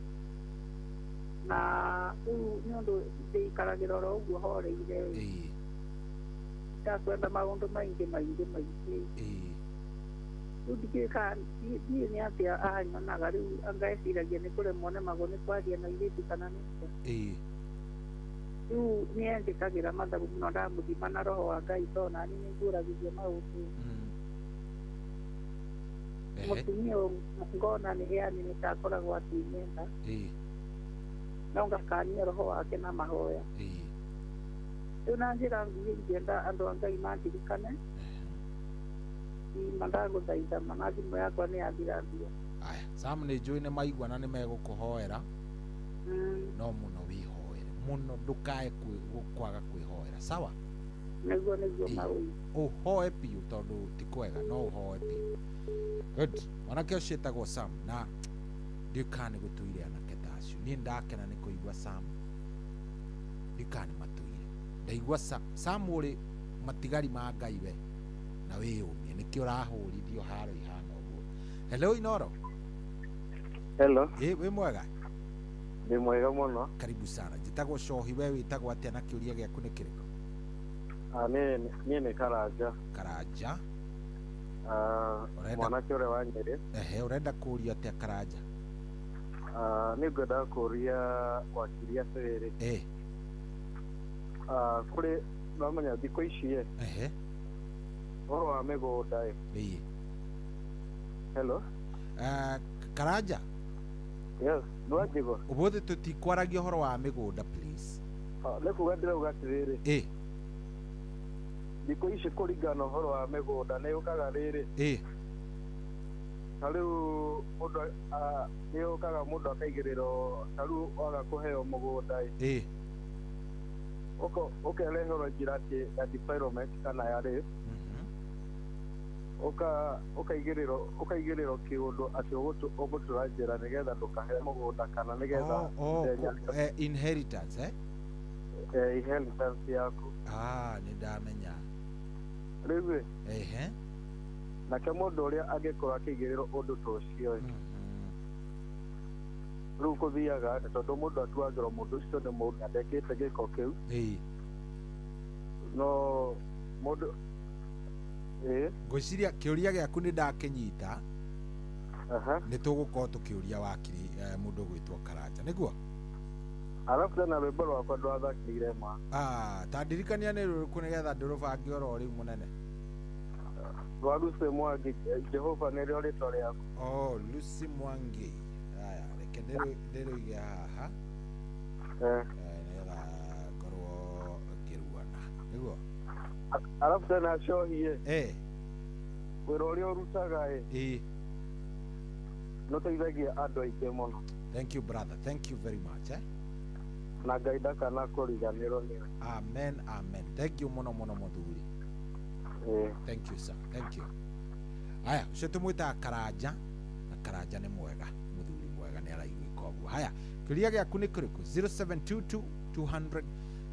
Na rĩu nĩ ũndũ ndĩikaragĩra oro ũguo horeire. Ĩĩ. Ndakwenda maũndũ maingĩ maingĩ maingĩ. Ĩĩ. Rĩu ndingĩka ndiũĩ nĩ atĩa anyonaga rĩu anga eciragia nĩ kũremwo nemagwo nĩ kwaria na airĩtu kana nĩkĩa. Ĩĩ. Rĩu nĩ enjĩkagĩra mathabu mũno ndamũthima na roho wa Ngai tondũ nani nĩ nguũragithio maũndũ. Mũtumia ũyũ ngona nĩ yani nĩ ta akoragwo akĩnyenda. Ĩĩ. No ngakania roho wake na mahoya. Ĩĩ. Rĩu na njĩra nguhĩ ingĩenda andũ a Ngai mandirikane. Ima ndagũthaitha mana thimũ yakwa nĩ yathira mbia. Aya, Sam nĩ njũĩ nĩ maigua na nĩ megũkũhoera. No mũno wĩhoere mũno ndũkae kwaga kwĩhoera. Sawa? Nĩguo nĩguo maũĩ. Ũhoe biũ tondũ ti kwega no ũhoe biũ. Good. Mwanake ũcio etagwo Sam na ndiũĩ kana nĩ gũtũire anake ta acio. Niĩ ndakena nĩ kũigua Sam. Ndiũĩ kana nĩ matũire. Ndaigua Sam ũrĩ matigari ma Ngai we na wĩyũmie nĩkĩo ũrahũrithio haro ihana ũguo. Hello Inoro. Hello. Ĩ wĩ mwega? Ndĩ mwega mũno. Karibu sana. Njĩtagwo Cohi, we wĩtagwo atĩa na kĩũria gĩaku nĩ kĩrĩkũ? Niĩ nĩ Karanja. Karanja. Mwanake ũrĩa wa Nyĩrĩ. Ehe, ũrenda kũũria atĩa Karanja? Nĩ ngwendaga kũũria wakiri atĩrĩrĩ. Ĩ. Kũrĩ nomenya thikũ ici ĩ. Ehe. Ũhoro wa mĩgũnda ĩ. Ĩ. Hello. Karanja. Yes, nĩwanjigua? Ũmũthĩ tũtikwaragia ũhoro wa mĩgũnda please. Nĩ kuga ndĩrauga atĩrĩrĩ. Ĩ. Thikũ ici kũringana na ũhoro wa mĩgũnda nĩ yũkaga rĩrĩ. Ĩ. Ta rĩu mũndũ nĩ yũkaga mũndũ akaigĩrĩrwo ta rĩu waga kũheo mũgũnda ĩ. Ĩ. Ũkereherwo njĩra atĩ ya defilement kana ya rape. Ũkaigĩrĩrwo kĩũndũ atĩ ũgũtũra njĩra nĩgetha ndũkaheo mũgũnda kana nĩgetha inheritance eh? Inheritance yaku. Nĩ ndamenya. Rĩu ĩ. Ehe. Nake mũndũ ũrĩa angĩkorwo akĩigĩrĩrwo ũndũ ta ũcio ĩ. Rĩu kũthiaga atĩ tondũ mũndũ atuagĩrwo mũndũ ũcio nĩ mũndũ ndekĩte gĩko kĩu. Ĩĩ. No mũndũ ĩĩ. Ngwĩciria kĩũria gĩaku nĩ ndakĩnyita. Nĩ tũgũkorwo tũkĩũria wakiri mũndũ ũgwĩtwo Karanja nĩguo? Arabu tena rwĩmbo rwakwa ndwathakĩire ma. Ta ndirikania nĩ rũrĩkũ nĩgetha ndĩrũbange oro rĩu mũnene. Rwa Lucy Mwangi, Jehova nĩrĩo rĩtwa rĩaku. Oh, Lucy Mwangi. Aya, reke ndĩrũige haha. Nĩgetha ngorwo ngĩruana. Nĩguo? Arabu tena Cohi ĩ. Ĩ. Wĩra ũrĩa ũrutaga ĩ. Ĩ. Nĩ ũteithagia andũ aingĩ mũno. Thank you brother, thank you very much eh. Na Ngai ndakana kũriganĩrwo nĩwe. Amen, amen. Thank you mũno mũno mũthuri. Thank you sir, thank you. Aya, ũcio tũmwĩtaga Karanja na Karanja nĩ mwega, mũthuri mwega nĩ araiguĩka ũguo. Haya, kĩũria gĩaku nĩ kĩrĩkũ? 0722 200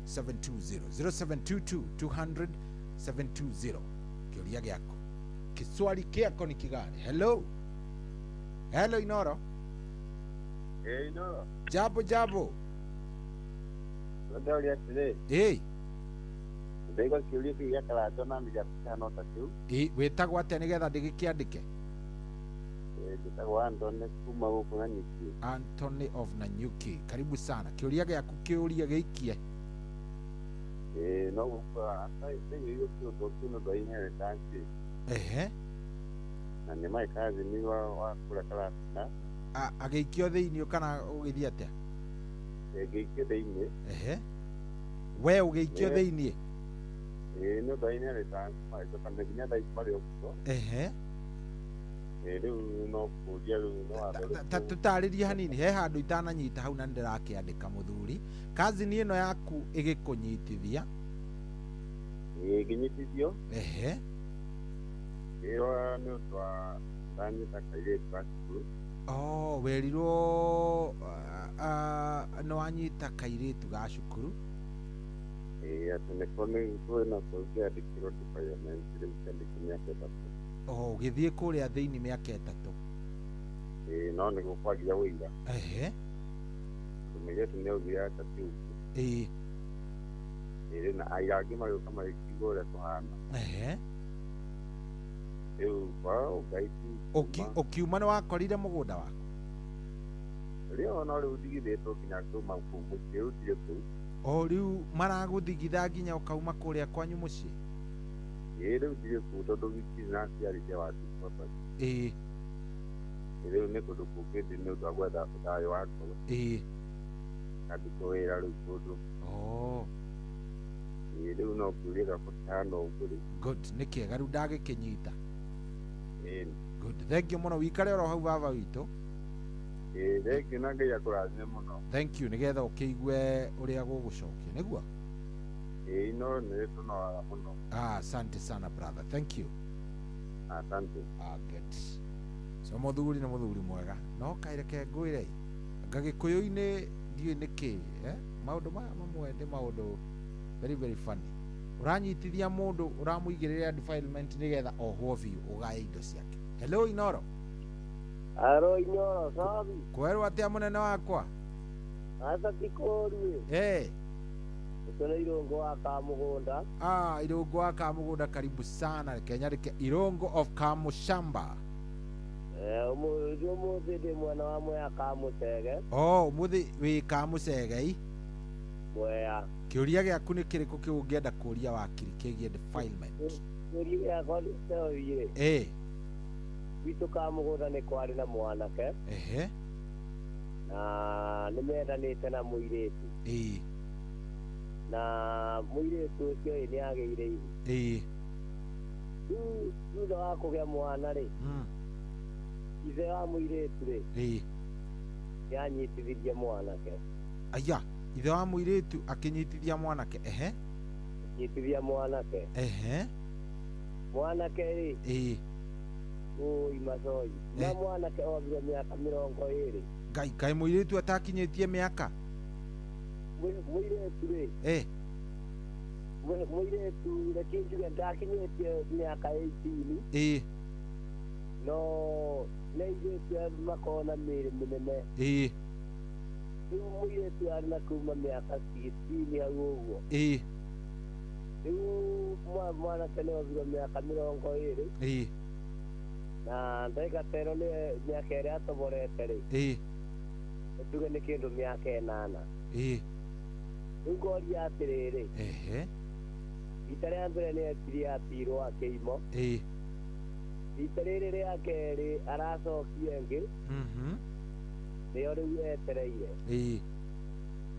720 0722 200 720. Kĩũria gĩaku, kiswali kĩako ni kigani? Hello, hello Inoro. Hey, Inoro. Jabo jabo. Ndauria atĩrĩ. Ĩĩ. Ndaigua kĩũria kĩu gĩa Karanja na nĩgĩakĩhana ta kĩu. Ĩĩ, wĩtagwo atĩa nĩgetha ndĩgĩkĩandĩke? Njĩtagwo Antony kuma gũkũ Nanyuki. Antony of Nanyuki, karibu sana. Kĩũria gĩaku, kĩũria gĩikie. Ĩĩ, no gũkũ thĩinĩ ũndũ ũcio nĩ ũndũ wa inheritance. Ehe. Na nĩ my cousin wa kũrĩa Karatina. Agĩikio thĩinĩ kana ũgĩthiĩ atĩa? Ngĩikio thĩinĩ. Ehe. We ũgĩikio thĩinĩ? Ĩĩ, nĩ ũndũ wa inheritance magĩcoka nginya thaa ici marĩ o kuo. Ehe. Rĩu no kũũria rĩu no watho. Ta tũtarĩrie hanini, he handũ itananyita hau na nĩndĩrakĩandĩka mũthuri. Kazini ĩno yaku ĩgĩkũnyitithia? Ĩĩ, ngĩnyitithio. Ehe. Ĩyo nĩ ũndũ wa ndanyita kairĩtu ga cukuru. Oh, werirwo nĩ wanyita kairĩtu ga cukuru? Ĩĩ, atĩ nĩko nĩ kwĩna kũngĩandĩkirwo defilement rĩu kĩandĩkwo mĩaka 3. Oh, ũgĩthiĩ kũrĩa thĩinĩ mĩaka 3. Ĩĩ, no nĩguo kwagĩa ũira. Ehe. Tondũ mũirĩtu nĩ augire ata ti ũguo. Ĩĩ. Ĩĩ, na aira angĩ magĩũka magĩkiuga ũrĩa kũhana. Ehe. Rĩu kwa Ngai tu. Ũkiuma nĩ wakorire mũgũnda waku? Rĩo no rĩu ndigithĩtwo nginya kuma kũu mũciĩ, rĩu ndirĩ kũu. O rĩu maragũthigitha nginya ũkauma kũrĩa kwanyu mũciĩ? Ĩĩ, rĩu ndirĩ kũu tondũ gĩtirĩ na aciari cia wa property. Ĩĩ. Rĩu nĩ kũndũ kũngĩ ndĩ nĩ ũndũ wa gwetha thayũ wa ngoro. Ĩĩ. Kandĩkwo wĩra rĩu kũndũ. Oh. Ĩĩ, rĩu no kĩũria gĩakwa kĩhana ũguo rĩu. Good, nĩ kĩega rĩu ndagĩkĩnyita. Ĩĩ. Good, thank you mũno, wikare oro hau baba witũ. Ĩĩ, thank you na Ngai akũrathime mũno. Thank you, nĩgetha ũkĩigue ũrĩa gũgũcokia, nĩguo? Ĩĩ, no nĩ tũnogaga mũno. Ah, asante sana brother, thank you. Asante. Ah, good. So mũthuri nĩ mũthuri mwega. No kaireke ngwĩre, Gagĩkũyũ-inĩ ndiũĩ nĩkĩ, eh? Maũndũ maya mamwe nĩ maũndũ very very funny. Ũranyitithia mũndũ ũramũigĩrĩra defilement nĩgetha ohwo biũ ũgae indo ciake. Hello Inoro. Aro Inoro, sabi. Kwerwo atĩa mũnene wakwa? Aca ti kũũru. Eh. Ũcio nĩ Irũngũ wa Kamũgũnda. Ah, Irũngũ wa Kamũgũnda, karibu sana. Reke nyandĩke Irũngũ of Kamushamba. Eh, ũmũthĩ ndĩ mwena wa Mwea Kamũcege. Oh, ũmũthĩ wĩ Kamũcege. Mwea. Kĩũria gĩaku nĩ kĩrĩkũ kĩu ũngĩenda kũũria wakiri kĩgiĩ defilement? Kĩũria gĩakwa nĩ kĩorie. Eh. Gwitũ Kamũgũnda nĩ kwarĩ na mwanake. Ehe. Na nĩ mendanĩte na mũirĩtu. Ĩĩ. Na mũirĩtu ũcio nĩ agĩire ihu. Ĩĩ. Rĩu thutha wa kũgĩa mwana rĩ, ithe wa mũirĩtu rĩ, Ĩĩ. nĩ anyitithirie mwanake. Aya, ithe wa mũirĩtu akĩnyitithia mwanake. Ehe. Nyitithia mwanake. Ehe. Mwanake rĩ. Ĩĩ. Ũi macoi. Na mwanake othire mĩaka 20. Ngai, kaĩ mũirĩtu atakinyĩtie mĩaka? Mũirĩtu rĩ. Eh. Mũirĩtu reke njuge ndakinyĩtie mĩaka 18. Ĩĩ. No nĩ airĩtu makoragwo na mĩĩrĩ mĩnene. Ĩĩ. Rĩu mũirĩtu arĩ na kuma mĩaka 16 hau ũguo. Ĩĩ. Rĩu mwanake nĩ othire mĩaka 20. Ĩĩ. Na ndagĩka ta ĩno nĩ mĩaka ĩrĩa atoborete rĩ. Ĩĩ. Tuge nĩ kĩndũ mĩaka 8. Ĩĩ. Rĩu ngoria atĩrĩrĩ. Ehe. Rita rĩa mbere nĩ etirie atirwo akĩimwo. Ĩĩ. Rita rĩrĩ rĩa kerĩ aracokia ĩngĩ. Nĩyo rĩu etereire. Ĩĩ.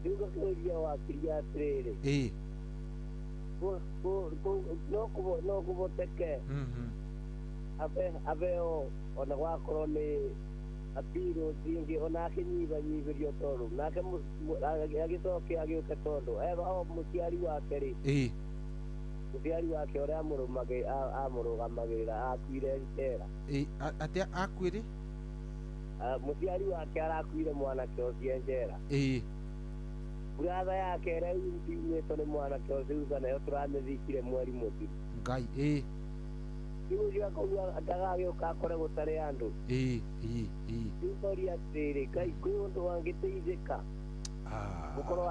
Rĩu ngakĩũria wakiri atĩrĩrĩ. Ĩĩ. No kũhoteke abeo ona gwakorwo nĩ apiro ringĩ ona akĩnyihanyihĩrio tondũ nake agĩcoke agĩũke tondũ mũciari wake rĩ. Ĩĩ. Mũciari wake ũrĩa amũrũgamagĩrĩra akuire njera. Ĩĩ, atĩa akuire? Mũciari wake arakuire mwanake ũcio njera. Ĩĩ. Brother yake ĩrĩa yumĩtwo nĩ mwanake ũcio Susan nayo tũramĩthikire mweri mũthiru. Ngai ĩ. Rĩu ũcio akauga ndagagĩũka akore gũtarĩ andũ. Ĩ ĩ ĩ. Rĩu ngoria atĩrĩrĩ, Ngai kwĩ ũndũ wangĩteithĩka gũkorwo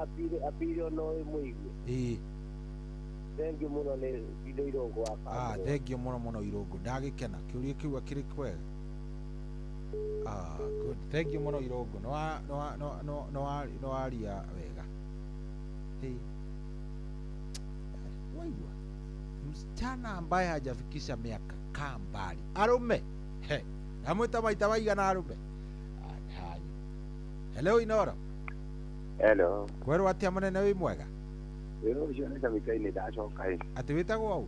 apiri no ĩmũigue. Ĩ. Thengiũ mũno nĩ indo Irũngũ wa Ah, thengio mũno mũno Irũngũ, ndagĩkena kĩũria kĩu akĩrĩ kwega. Ah, good. Thengio mũno Irũngũ, nĩ waria wega. Hey. Waigua msichana ambaye hajafikisha miaka kaa mbali arume. He, namwĩta maita maigana arume. Ah, hanyu. Hello Inoro. Hello. Kwerwo atĩa mũnene wĩ mwega? Wĩra ũcio nĩ Samikei nĩ ndacoka ĩ. Atĩ wĩtagwo ũ?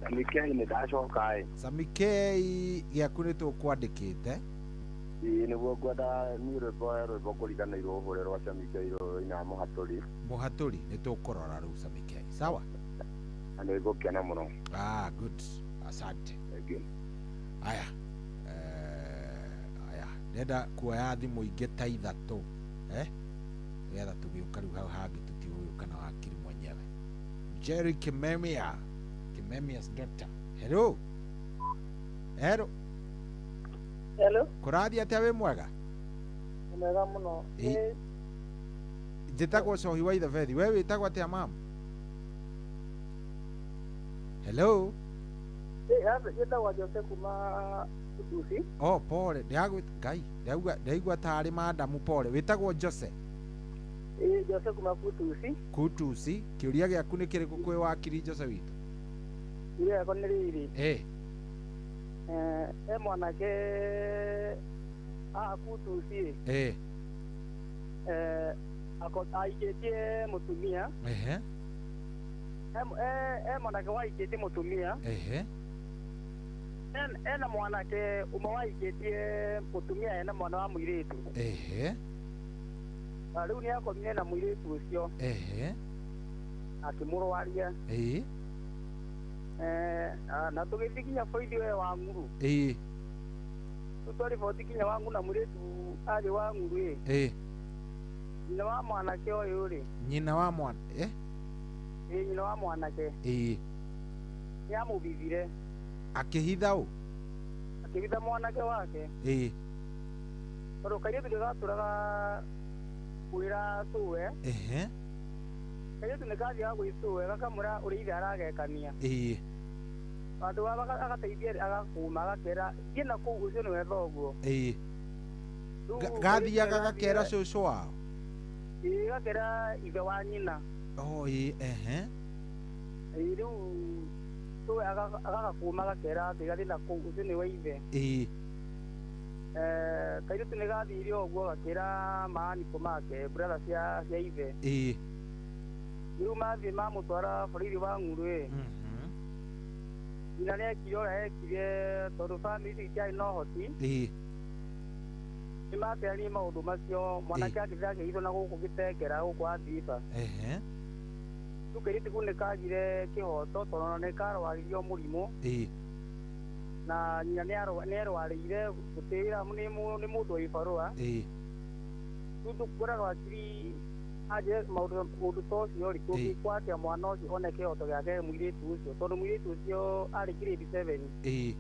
Samikei nĩ ndacoka ĩ. Samikei gĩaku nĩ tũkwandĩkĩte. Ĩĩ nĩguo ngwenda niĩ rwĩmbo rwĩmbo kũriganĩirwo ũhũre rwa Samikei rũina mũhatũri. Mũhatũri nĩ tũkũrora rĩu Samikei. Sawa? Na nĩ ngũkena mũno. Ah, good. Asante. Thank you. Aya. Aya. Ndenda kuoya thimũ ingĩ ta ithatũ. Eh? Nĩgetha tũgĩũka rĩu hau hangĩ tũtigũgĩũka na wakiri mwenyewe. Jerry Kimemia. Kimemia's daughter. Hello. Hello. Hello. Kũrathiĩ atĩa wĩ mwega? Nĩ mwega mũno. Ĩ. Njĩtagwo Cohi wa Ithebethi. We wĩtagwo atĩa mama? Hello. Njĩtagwo Jose kuma Utusi. Oh, pole. Ndĩragwĩ Ngai, ndaigua tarĩ madamu pole. Wĩtagwo Jose? Ĩ, Jose kuma Kutusi. Kutusi. Kĩũria gĩaku nĩ kĩrĩkũ kwĩ wakiri Jose witũ? Kĩũria gĩakwa nĩ rĩrĩ. Ĩ. He mwanake haha Kutusi ĩ. Aikĩtie mũtumia. Ehe. He mwanake waikĩtie mũtumia. Ehe. Ena mwanake ũmwe waikĩtie mũtumia ena mwana wa mũirĩtu. Ehe. Rĩu nĩ akomire na mũirĩtu ũcio. Ehe. Akĩmũrwaria. Ĩ. Na tũgĩthiĩ nginya borithi we wa Ng'uru. Ĩ. Rĩu twariboti nginya wa Ng'uru na mũirĩtu arĩ wa Ng'uru ĩ. Ĩ. Nyina wa mwanake ũyũ rĩ. Nyina wa mwana eh? Ĩ, nyina wa mwanake. Ĩ. Nĩ amũbithire. Akĩhitha ũ? Akĩhitha mwanake wake. Ĩ. Tondũ kairĩtu nĩ gatũraga kwĩra cũwe. Ehe. Kairĩtu nĩ kathiaga gwĩ cũwe gakamwĩra ũrĩa ithe aragekania. Ĩ. Handũ ha agateithia agakũma agakera thiĩ na kũu ũcio nĩwe thoguo. Ĩ. Gathiaga gakera cũcũ wao? Ĩ, gakera ithe wa nyina. Oh, ĩ, ehe. Ĩ, rĩu cũwe agagakũma gakera atĩ gathiĩ na kũu ũcio nĩwe ithe. Ĩ. Kairĩtu nĩ gathire ũguo gakĩra maaniko make brother cia ithe. Ĩ. Rĩu mathiĩ mamũtwara borithi wa Ng'uru ĩ. Nyina nĩ ekire ũrĩa ekire tondũ bamĩrĩ icio itiarĩ na ũhoti. Ĩ. Nĩ mateanirie maũndũ macio mwanake akĩthiĩ akĩhithwo na gũkũ gĩtengera gũkũ Athiba. Ehe. Rĩu kairĩtu kau nĩ kagire kĩhoto tondũ ona nĩ karwaririo mũrimũ. Ĩ. Na nyina nĩ erwarĩire gũtĩĩra nĩ mũndũ wa ibarũa. Ĩ. Rĩu tũkwĩraga wakiri anjĩre maũndũ ũndũ ta ũcio rĩ, tũngĩkwo atĩa mwana ũcio one kĩhoto gĩake mũirĩtu ũcio tondũ mũirĩtu ũcio arĩ grade 7. Ĩ.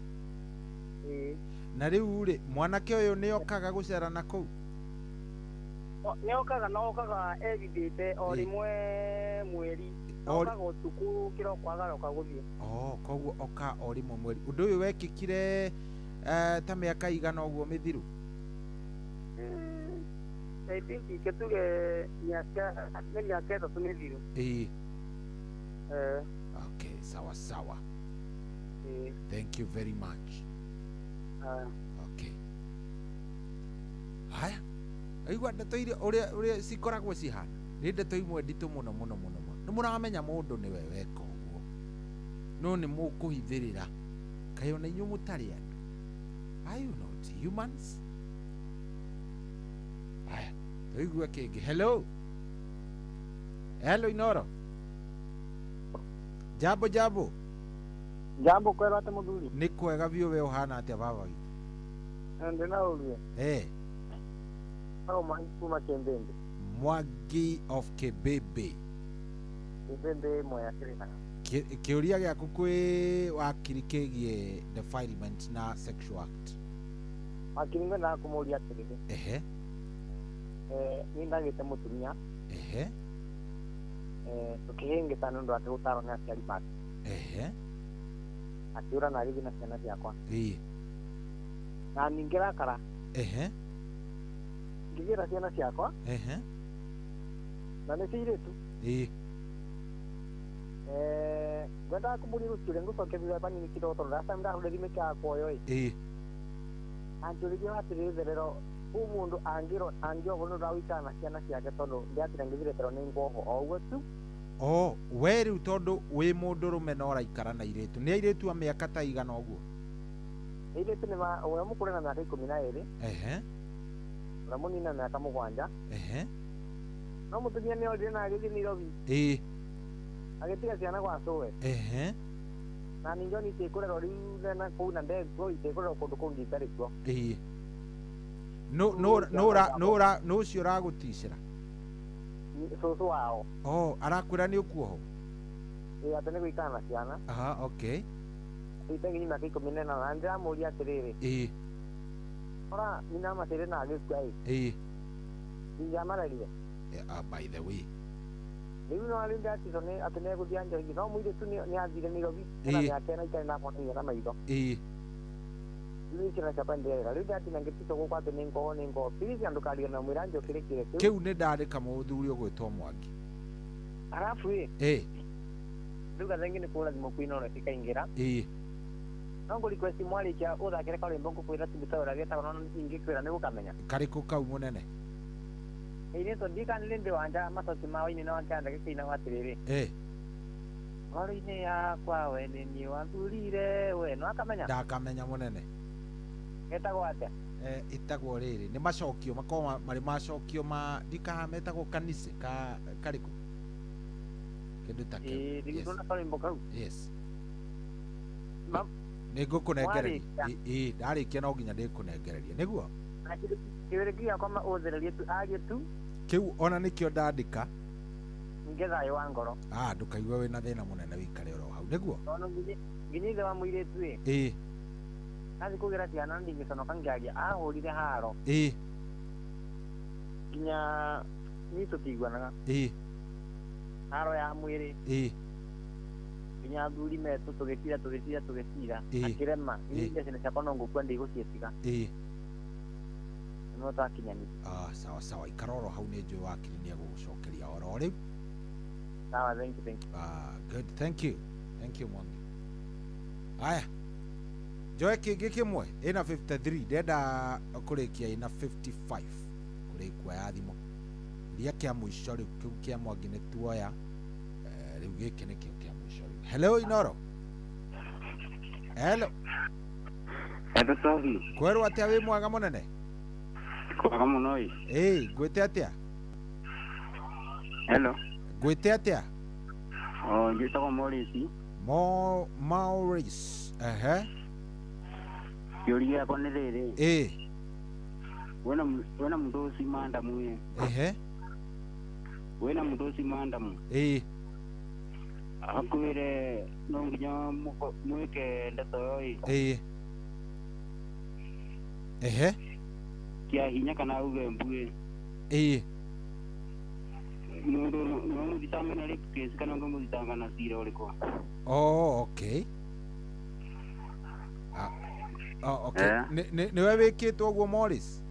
Ĩ. Na rĩu rĩ, mwanake ũyũ nĩ okaga gũcera na kũu? Nĩ okaga na okaga evithĩte o rĩmwe mweri. Okaga ũtukũ kĩroko agaroka gũthiĩ. Oh, koguo oka o rĩmwe mweri. Ũndũ ũyũ wekĩkire ta mĩaka igana ũguo mĩthiru? I think iketuge miaka nĩ mĩaka ĩtatũ mĩthiru. Ĩ. Okay, sawa sawa. Ĩ. Thank you very much. Okay. Haya. Aigua ndeto iria ũrĩa cikoragwo cihana. Nĩ ndeto imwe nditũ mũno mũno mũno mũno. Nĩ mũramenya mũndũ nĩwe weka ũguo. No nĩ mũkũhithĩrĩra. Kaĩ ona inyuĩ mũtarĩ andũ? Are you not humans? Haya, tũigue kĩngĩ. Hello. Hello Inoro. Jambo jambo. Jambo kwega atĩ mũthuri? Nĩ kwega biũ we ũhana atĩa baba witũ? Ndĩna ũrue. Eh. Au mwangi kuma Kembembe. Mwangi of Kibebe. Kibebe Mwea Kirinyaga. Kĩũria gĩaku kwĩ wakiri kĩgiĩ defilement na sexual act. Wakiri ngwendaga kũmũria atĩrĩrĩ. Ehe. Niĩ ndagĩte mũtumia. Ehe. Tũkĩhĩngĩcana nĩ ũndũ wake gũtarwo nĩ aciari make. Ehe. Akĩũra na agĩthiĩ na ciana ciakwa. Ĩĩ. Na ningĩrakara. Ehe. Ngĩgĩra ciana ciakwa. Ehe. Na nĩ cia airĩtu. Ĩĩ. Ngwendaga kũmũria rũciũ ngũcokia thutha banini kidogo tondũ last time ndahũrire thimũ ĩkĩaga kuoywo ĩ. Ĩĩ. Anjũririe atĩrĩrĩ therero huu mũndũ angĩrwo angĩohwo nĩ ũndũ wa gũikara na ciana ciake tondũ ndiatira ngĩthireterwo nĩ ngwohwo o ũguo tu. Oh, we rĩu tondũ wĩ mũndũrũme na ũraikara na airĩtu nĩ airĩtu a mĩaka ta igana ũguo? Airĩtu nĩ ũrĩa mũkũrũ na mĩaka 12. Ehe. Ũrĩa mũnini na mĩaka 7. Ehe. No mũtumia nĩ orire na agĩthiĩ Nairobi. Ĩĩ. Agĩtiga ciana gwa cũwe. Ehe. Na ningĩ ona itikũrerwo rĩu na kũu na ndekuo itikũrerwo kũndũ kũngĩ itarĩ kuo. Ĩĩ. No ũcio ũragũticĩra? Cũcũ wao. Oh, arakwĩra nĩ ũkuohwo? Ĩĩ, atĩ nĩ gũikara na ciana. Aha, okay. Itengi mĩaka 18 na ndĩramũria atĩrĩrĩ. Ĩĩ. Ora nyina amateire na agĩkua ĩ. Ĩĩ. Ndingĩamarerire. By the way. Rĩu no rĩu ndatico nĩ atĩ nĩ egũthiĩ njohi no mũirĩtu nĩ athire Nairobi na mĩaka ĩna itarĩ ndamona na maitho. Ĩĩ. Rĩu ciana ciakwa nĩndĩrerera rĩu ndatina ngĩtico gũkũ atĩ nĩ ngũhwo nĩ ngũhwo please andũkarie na mwĩra njũkĩre kĩrĩa kĩu. Kĩu nĩ ndandĩka mũthuri ũgwĩtwo Mwangi. Arabu ĩ. Ĩĩ. Rĩu gathengi nĩ kũhũra thimũ kwĩ Inooro ĩkaingĩra. Ĩĩ. No ngũ request mwarĩkia ũthakĩre karwĩmbo ngũkwĩra ti mũtaũra getagwo no ingĩkwĩra nĩ gũkamenya. Karĩkũ kau mũnene? Ĩĩ nĩ ndĩ ndĩ wanja macoki ma waini na wakĩanda gĩkĩinagwo atĩrĩrĩ. Ĩĩ. Ngoro-inĩ yakwa we nĩ niĩ wathurire we no akamenya? Ndakamenya mũnene. Getagwo atĩa? Ĩtagwo rĩrĩ nĩ macokio makoragwo marĩ macokio ma ndikaha metagwo kanitha ka karĩkũ kĩndũ ta kĩu. Ĩĩ nĩ karwĩmbo kau. Yes. Nĩ ngũkũnengereria. Ĩĩ ndarĩkia no nginya ndĩkũnengereria nĩguo? Kĩũria gĩakwa ũthererie tu arie tu. Kĩu ona nĩkĩo ndandĩka. Ningĩ thayũ wa ngoro. Ah, ndũkaigue wĩna thĩna mũnene wĩikare oro hau nĩguo? Tondũ nginya ithe wa mũirĩtu ĩ. Ĩĩ. Nathiĩ kũgĩra ciana ndingĩconoka ngĩaria ahũrire haro. Ĩĩ. Nginya niĩ tũtiiguanaga. Ĩĩ. Haro ya mwĩrĩ. Ĩĩ. Nginya athuri metũ tũgĩcira tũgĩcira akĩrema niĩ ciana ciakwa no ngũkua ndigũciĩtiga. Ĩĩ. No twakinyanire. Ah, sawa sawa ikara oro hau nĩ njũĩ wakiri nĩ egũgũcokeria oro rĩu. Sawa, thank you, thank you. Ah, good, thank you. Thank you Mwangi. Aya. Njoe kĩngĩ kĩmwe ĩna 53 ndenda kũrĩkia ĩna 55 kũrĩkua ya thimũ. Iria kĩa mũico rĩu kĩu kĩa Mwangi nĩ tuoya. Rĩu gĩkĩ nĩkĩo kĩa mũico rĩu. Hello Inooro. Hello. Hello Sophie. Kwerwo atĩa wĩ mwega mũnene? Kwega mũno ĩ. Ĩĩ, ngwĩte atĩa? Hello. Ngwĩte atĩa? Oh, njĩtagwo Maurice. Maurice. Ehe. Kĩũria gĩakwa nĩ rĩrĩ. Ĩĩ. Wĩna mũndũ mandamu ĩ. Ehe. Wĩna mũndũ mandamu. Ĩĩ. Akwĩre no nginya mwĩke ndeto ĩyo ĩ. Ĩĩ. Ehe. Kĩa hinya kana auge mbuĩ. Ĩĩ. Mũndũ no mũthitanga na rape case kana ũngĩmũthitanga na cira ũrĩkũ? Oh, okay. Ah, oh, okay. Nĩwe wĩkĩtwo ũguo Maurice?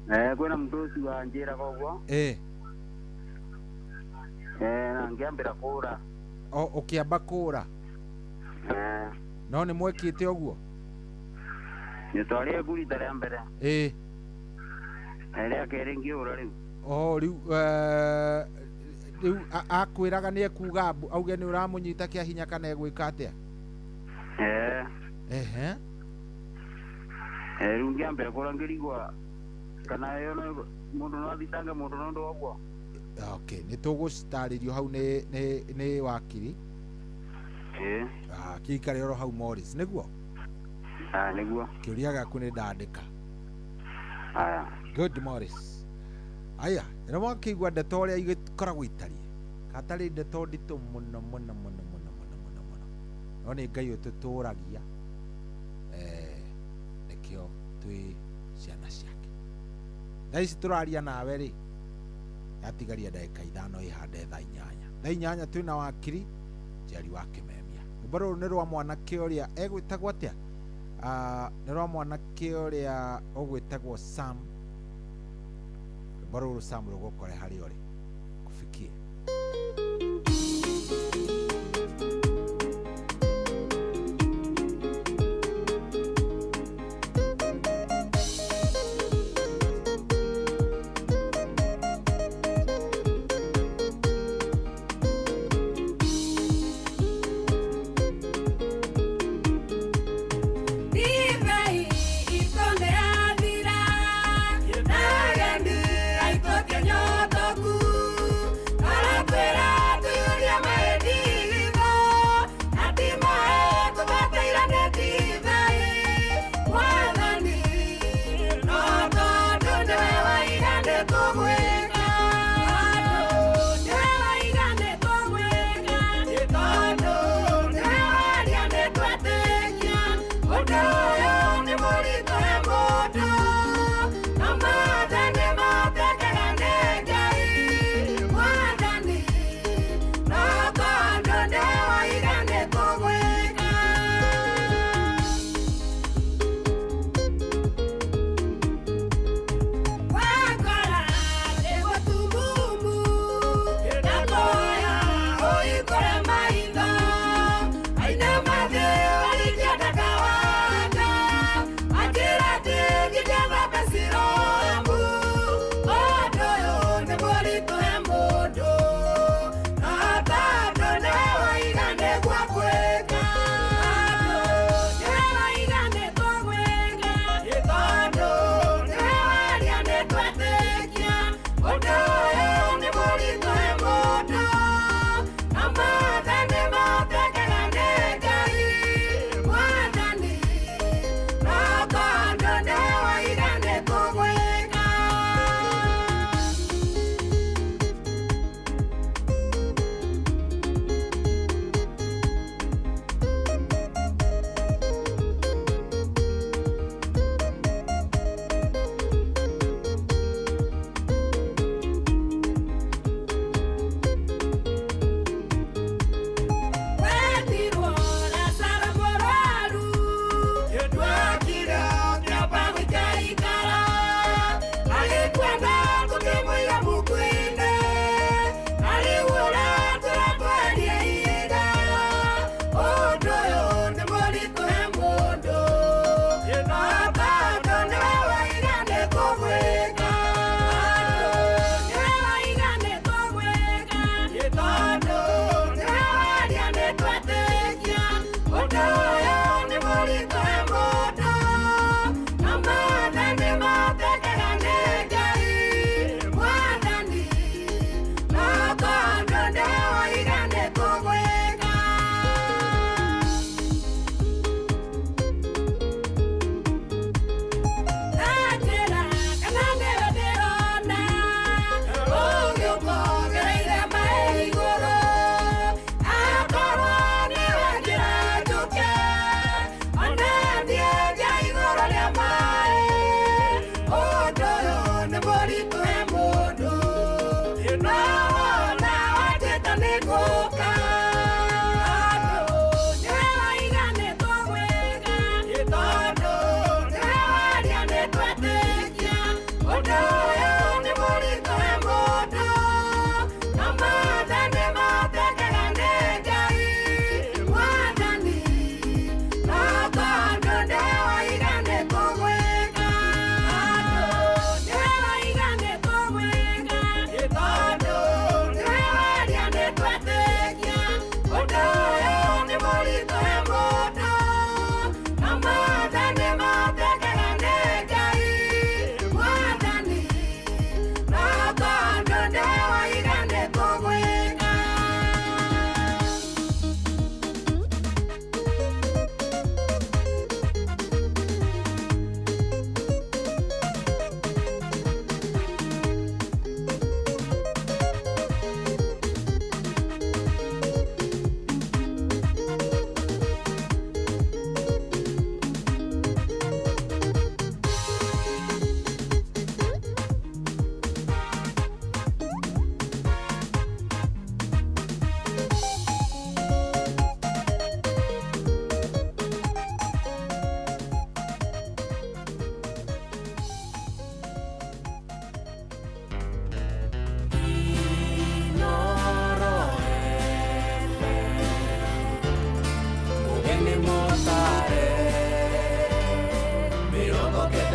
Kwĩna mũndũ ũcio wanjĩraga ũguo. Ĩĩ. Na ngĩambĩra kũũra. O ũkĩamba kũũra? No nĩ mwekĩte ũguo? Nĩtwarire mbu rita rĩa mbere. Ĩĩ. Rĩa kerĩ ngĩũra rĩu. Oh, rĩu rĩu akwĩraga nĩ ekuga mbu auge nĩ ũramũnyita kĩa hinya kana egwĩka atĩa? Ehe. Rĩu ngĩambĩra kũũra ngĩrigwa kana ĩyo no mũndũ no athitange mũndũ no ũndũ wa ũguo. Okay, nĩ tũgũcitarĩrio hau nĩ wakiri. Ĩĩ. Ah, kĩikare oro hau Maurice nĩguo? Ah, nĩguo. Kĩũria gĩaku nĩ ndandĩka. Aya. Good, Morris. Aya, nĩ mwakĩigua ndeto ũrĩa igĩkoragwo itariĩ. Katarĩ ndeto nditũ mũno mũno mũno mũno mũno mũno mũno. No nĩ Ngai ũtũtũragia, nĩkĩo twĩ ciana ciake. Thaa ici tũraria nawe rĩ, yatigaria ndagĩka 5 ĩhande thaa 8. Thaa 8 twĩna wakiri Njeri wa Kĩmemia. Rwĩmbo rũrũ nĩ rwa mwanake ũrĩa egwĩtagwo atĩa? Nĩ rwa mwanake ũrĩa ũgwĩtagwo Sam. Rwĩmbo rũrũ Sam rũgũkore harĩa ũrĩ. Kufikie. Nyotoku.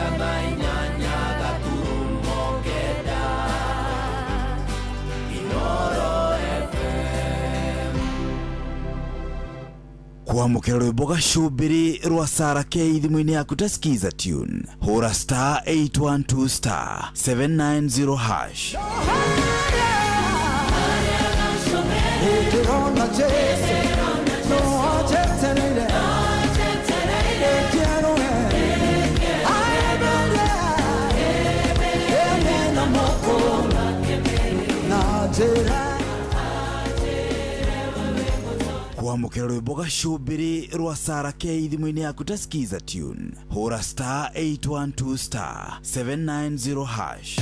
Magana inyanya gaturumo kenda. Inoro FM. Kwamũkĩra rwĩmbo gacũmbĩrĩ rwa Sara K thimũ-inĩ yaku ta Skiza tune, hũra star 812 star 790 hash. Ndĩrona Jesu no anjetereire Ndĩkĩerũe aeberie ene na moko na njĩra. Kwamũkĩra rwĩmbo gacũmbĩrĩ rwa Sara K thimũ-inĩ yaku ta Skiza tune, hũra star 812 star 790 hash.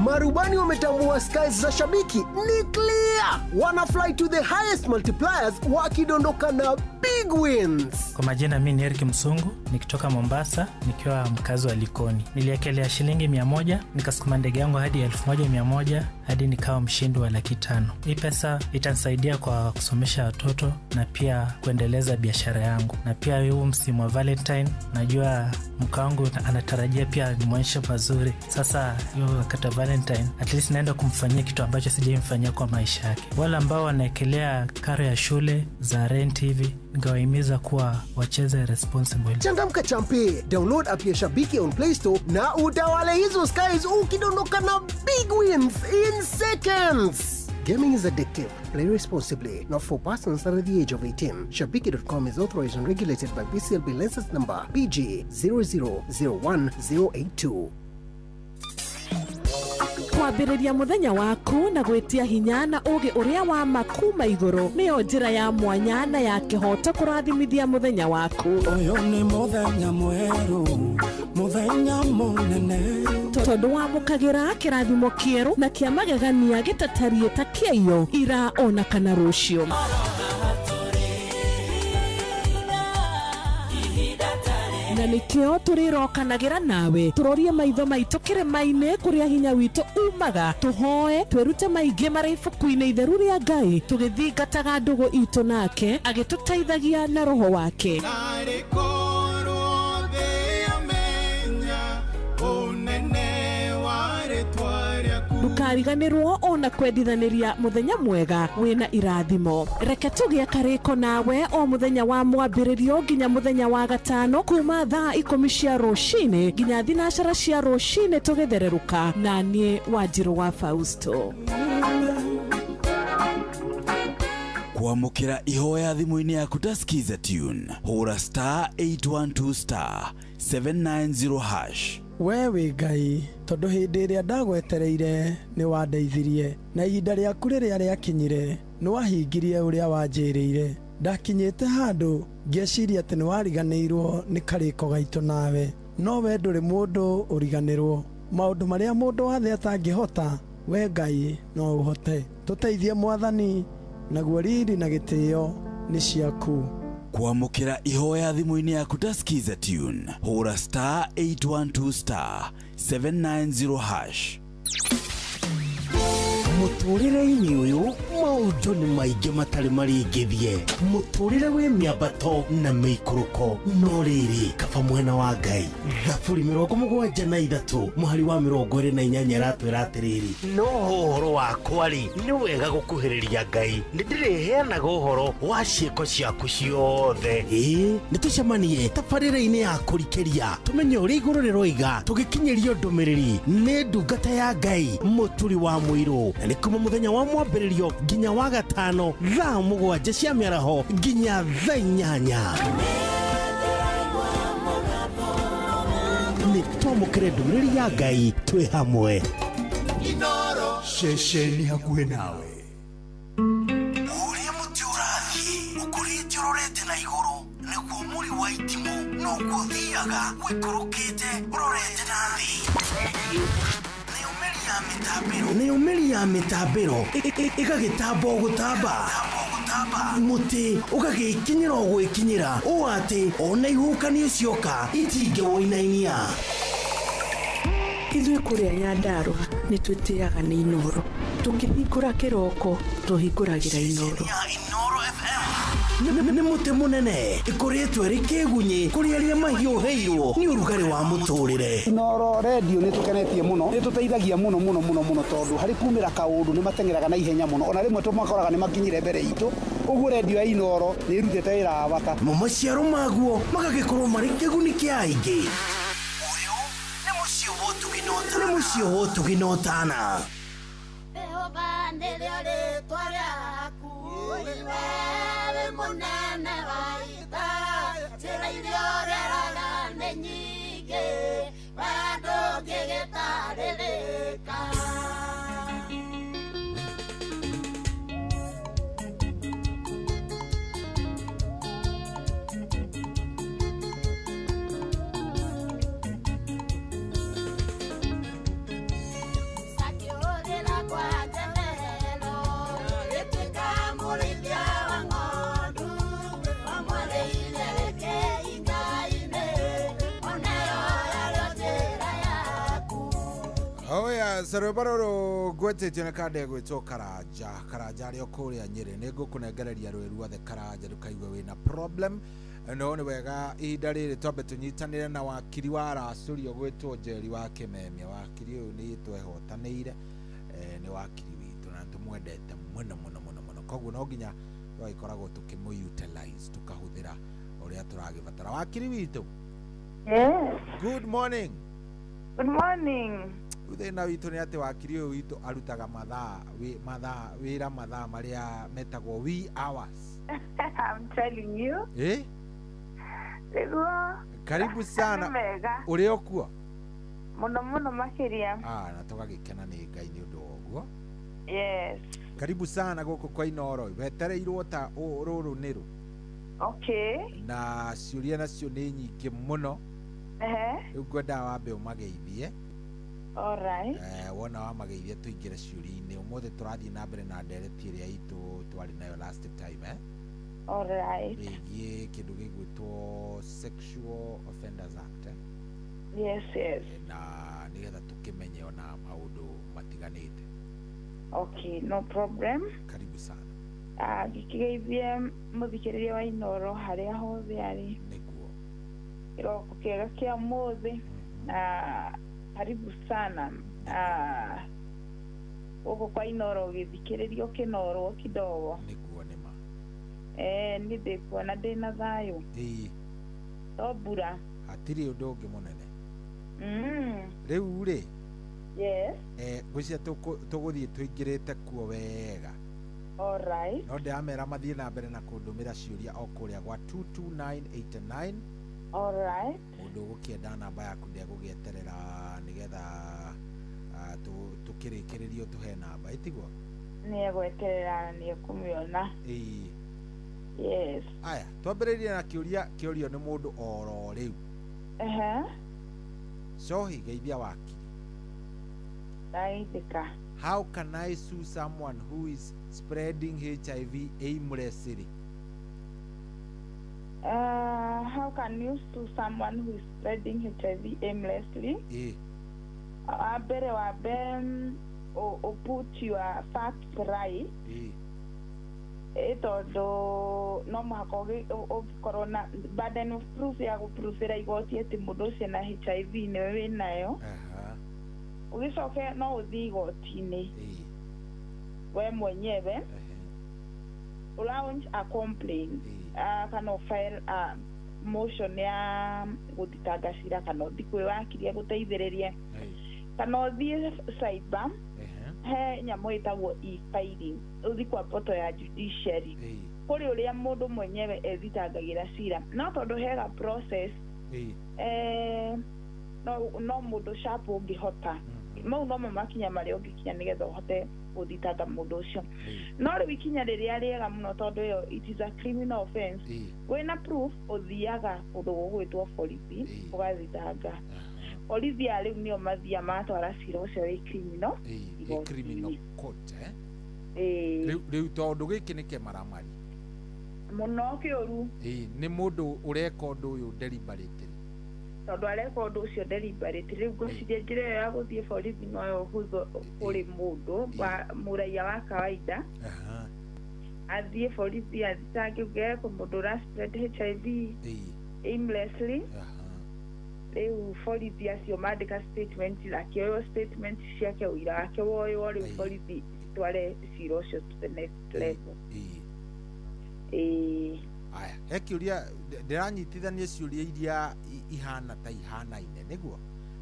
Marubani wametambua skies za shabiki ni clear, wana fly to the highest multipliers wakidondoka na big wins. Kwa majina mi ni Eric Msungu nikitoka Mombasa nikiwa mkazi wa Likoni. Niliekelea shilingi 100 nikasukuma ndege yangu hadi 1100 hadi nikawa mshindi wa 500,000. Hii pesa itanisaidia kwa kusomesha watoto na pia kuendeleza biashara yangu, na pia huu msimu wa Valentine najua mke wangu anatarajia pia nimwonyeshe mazuri. Sasa hiyo wakati wa Valentine at least naenda kumfanyia kitu ambacho sijaimfanyia kwa maisha yake. Wale ambao wanaekelea karo ya shule za rent hivi, ningewahimiza kuwa wacheze responsible. Changamka champe, download app ya Shabiki on Play Store na utawale hizo skies ukidondoka na big wins in seconds. Gaming is addictive. Play responsibly. Not for persons under the age of 18. Shabiki.com is authorized and regulated by BCLB license number PG 0001082. Kwambĩrĩria mũthenya waku na gwĩtia hinya na ũgĩ ũrĩa wa ma kuma igũrũ nĩyo njĩra ya mwanya na ya kĩhoto kũrathimithia mũthenya waku. Ũyũ nĩ mũthenya mwerũ, mũthenya mũnene. Tondũ wamũkagĩra kĩrathimo kĩerũ na kĩa magegania gĩtatariĩ ta kĩaiyo ira ona kana rũciũ. Na nĩkĩo tũrĩrokanagĩra nawe tũrorie maitho maitũ kĩrĩma-inĩ kũrĩa hinya witũ umaga, tũhoe twĩrute maingĩ marĩ ibuku-inĩ itheru rĩa Ngai tũgĩthingataga ndũgũ itũ nake agĩtũteithagia na roho wake. Narĩ korwo thĩ yamenya ũnene wa rĩtwa rĩaku. Ndũkariganĩrwo ona kwendithanĩria mũthenya mwega wĩna irathimo. Reke tũgĩe karĩko nawe o mũthenya wa mwambĩrĩrio nginya mũthenya wa gatano kuma thaa 10 cia rũcinĩ nginya 12 cia rũcinĩ tũgĩthererũka na niĩ Wanjirũ wa Fausto. Kwamũkĩra ihoya thimũ-inĩ yaku ta Skiza tune, hũra star 812 star 790 hash. We wĩ Ngai tondũ hĩndĩ ĩrĩa ndagwetereire nĩ wandeithirie, na ihinda rĩaku rĩrĩa rĩakinyire nĩ wahingirie ũrĩa wanjĩrĩire. Ndakinyĩte handũ ngĩciria atĩ nĩ wariganĩirwo nĩ karĩko gaitũ nawe, no we ndũrĩ mũndũ ũriganĩrwo. Maũndũ marĩa mũndũ wa thĩ atangĩhota, we Ngai no ũhote. Tũteithie Mwathani, naguo riri na gĩtĩo nĩ ciaku. Kwamũkĩra ihoya thimũ-inĩ yaku ta Skiza tune, hũra star 812 star 790 hash. Mũtũrĩre-inĩ ũyũ maũndũ nĩ maingĩ matarĩ maringithie, mũtũrĩre wĩ mĩambato na mĩikũrũko, no rĩrĩ kaba mwena wa Ngai. Thaburi 73 mũhari wa 28 ĩratwĩra atĩrĩrĩ, no ũhoro wakwa rĩ nĩ wega gũkuhĩrĩria Ngai, nĩ ndĩrĩheanaga ũhoro wa ciĩko ciaku ciothe. Ĩĩ nĩ tũcemanie tabarĩra-inĩ ya kũrikĩria tũmenye ũrĩa igũrũ rĩroiga tũgĩkinyĩrio ndũmĩrĩri nĩ ndungata ya Ngai Mũturi wa Mũirũ, na nĩ kuma mũthenya wa mwambĩrĩrio nginya wa gatano thaa 7 cia mĩaraho nginya thaa 8. Nĩ twamũkĩre ndũmĩrĩri ya Ngai twĩ hamwe. Ceceni hakuhĩ nawe. Ũrĩa mũtĩ ũrathiĩ ũkũrĩte ũrorete na igũrũ nĩguo mũri wa itimũ noguo ũthiaga ũikũrũkĩte ũrorete na thĩ. Nayo mĩri ya mĩtambĩro ĩgagĩtamba o gũtamba, mũtĩ ũgagĩkinyĩra o gwĩkinyĩra ũũ atĩ ona ihuhũkanio cioka itingĩwũinainia. Ithuĩ kũrĩa Nyandarũa nĩ twĩtĩaga nĩ Inoro, tũkĩhingũra kĩroko tũhingũragĩra Inoro. Inoro FM. Nĩ mũtĩ mũnene ĩkoretwo ĩrĩ kĩgunyĩ kũrĩ arĩa mahiũhĩirwo nĩ ũrugarĩ wa mũtũrĩre. Inooro redio nĩ tũkenetie mũno, nĩ tũteithagia mũno mũno mũno mũno tondũ harĩ kumĩra kaũndũ nĩ mateng'eraga na ihenya mũno, ona rĩmwe tũmakoraga nĩ makinyire mbere itũ. Ũguo redio ya Inooro nĩ ĩrutĩte wĩra wa bata. Mo maciaro maguo magagĩkorwo marĩ kĩguni kĩa aingĩ. Ũyũ nĩ mũciĩ wa ũtugi na ũtana. Nĩ mũciĩ wa ũtugi na ũtana. Jehova nĩrĩo rĩtwa rĩaku, iwe wĩ mũnene wa ita, njĩra iria ũgeraga nĩ nyingĩ, we ndũngĩgĩtarĩrĩka. Sakĩũrĩra kwa njemerero, gĩtuĩka mũrĩithia wa ng'ondu, wamwarĩire rĩkĩingainĩ, onayo yarĩo njĩra yaku. Oya, rwĩmbo rũrũ ngwetĩtio nĩ kanda ĩgwĩtwo Karanja. Karanja arĩ o kũrĩa Nyĩrĩ. Nĩ ngũkũnengereria rwĩ ruothe Karanja ndũkaigue wĩna problem. No nĩ wega ihinda rĩrĩ twambe tũnyitanĩre na wakiri wa racũrio gwĩtwo Njeri wa Kĩmemia. Wakiri ũyũ nĩ twehotanĩire, nĩ wakiri witũ na tũmwendete mũno mũno mũno mũno. Koguo no nginya tũgagĩkoragwo tũkĩmũ utilize, tũkahũthĩra ũrĩa tũragĩbatara. Wakiri witũ. Yes. Good morning. Good morning. Rĩu thĩna witũ nĩ atĩ wakiri ũyũ witũ arutaga mathaa mathaa wĩra mathaa marĩa metagwo wee hours. I'm telling you. Eh? Nĩguo. Karibu sana. Nĩ mega. Ũrĩ o kuo? Mũno mũno makĩria. Ah, na tũgagĩkena nĩ Ngai nĩ ũndũ wa ũguo. Yes. Karibu sana gũkũ kwa Inooro. Wetereirwo ta rũrũ nĩ rũ. Okay. Na ciũria nacio nĩ nyingĩ mũno. Ehe. Rĩu ngwendaga wambe ũmageithie. All right. Wona wamageithia tũingĩre ciũria-inĩ. Ũmũthĩ tũrathiĩ na mbere na ndereti ĩrĩa itũ twarĩ nayo last time, eh? All right. Ĩgiĩ kĩndũ gĩgwĩtwo Sexual Offenders Act, eh? Yes, yes. Na nĩgetha tũkĩmenye ona maũndũ matiganĩte. Okay, no problem. Karibu sana. Ah, ngĩkĩgeithie mũthikĩrĩria wa Inooro harĩa hothe arĩ. Nĩguo. Kĩroko kĩega kĩa ũmũthĩ na karibu sana. Ah, gũkũ kwa Inooro ũgĩthikĩrĩria ũkĩnorwo kidogo. Nĩguo nĩma. Niĩ ndĩkuona ndĩna thayũ. Ĩĩ. To mbura. Hatirĩ ũndũ ũngĩ mũnene. Rĩu rĩ. Yes. Ngwĩciria tũgũthiĩ tũingĩrĩte kuo wega. All right. No ndĩramera mathiĩ na mbere na kũndũmĩra ciũria o kũrĩa gwa 22989. All right. Mũndũ ũgũkĩenda namba yaku ndegũgĩeterera nĩgetha tũkĩrĩkĩrĩrie ũtũhe namba, ĩtiguo? Nĩ egweterera na nĩ ekũmĩona. Ĩĩ. Yes. Aya, twambĩrĩrie na kĩũria kĩũrio nĩ mũndũ oro rĩu. Ehe. Cohi, geithia wakiri. Ndageithĩka. How can I sue someone who is spreading HIV aimlessly? How can you sue someone who is spreading HIV aimlessly? Ĩĩ. Wa mbere wambe put your facts right. Ĩĩ. Ĩ tondũ no mũhaka ũngĩkorwo na burden of proof ya gũpruvĩra igoti atĩ mũndũ ũcio na HIV nĩwe wĩnayo. Aha. Ũgĩcoke no ũthiĩ igoti-inĩ Ĩĩ. we mwenyewe launch a complaint, kana file a motion ya gũthitanga cira, kana ũthiĩ kwĩ wakiri agũteithĩrĩrie, kana ũthiĩ cyber, he nyamũ ĩtagwo e-filing, ũthiĩ kwa portal ya judiciary kũrĩ ũrĩa mũndũ mwenyewe ethitangagĩra cira, no tondũ hega process, no mũndũ sharp ũngĩhota mau nomo makinya marĩa ũngĩkinya nĩgetha ũhote gũthitanga mũndũ ũcio. No rĩu ikinya rĩrĩa rĩega mũno, tondũ ĩyo it is a criminal offense, wĩna proof ũthiaga kũndũ gũgwĩtwo borithi ũgathitanga. Borithi a rĩu nĩo mathia matwara cira ũcio wĩ criminal Ĩ criminal court, eh? Ĩĩ. Rĩu tondũ gĩkĩ nĩ kĩmaramari. Mũno kĩũru. Ĩĩ, nĩ mũndũ ũreka ũndũ ũyũ deliberately. Tondũ areka ũndũ ũcio deliberate, rĩu ngwĩciria njĩra ĩyo ya gũthiĩ borithi noyo hũthũ kũrĩ mũndũ wa mũraiya wa kawaida. Athiĩ borithi athitange ũngĩaga mũndũ ũra spread HIV aimlessly. Rĩu borithi acio mandĩka statement, akĩoywo statement ciake, ũira wake woywo, rĩu borithi citware cira ũcio to the next level. Ĩĩ. Aya, he kĩũria ndĩranyitithania ciũria iria ihana ta ihanaine nĩguo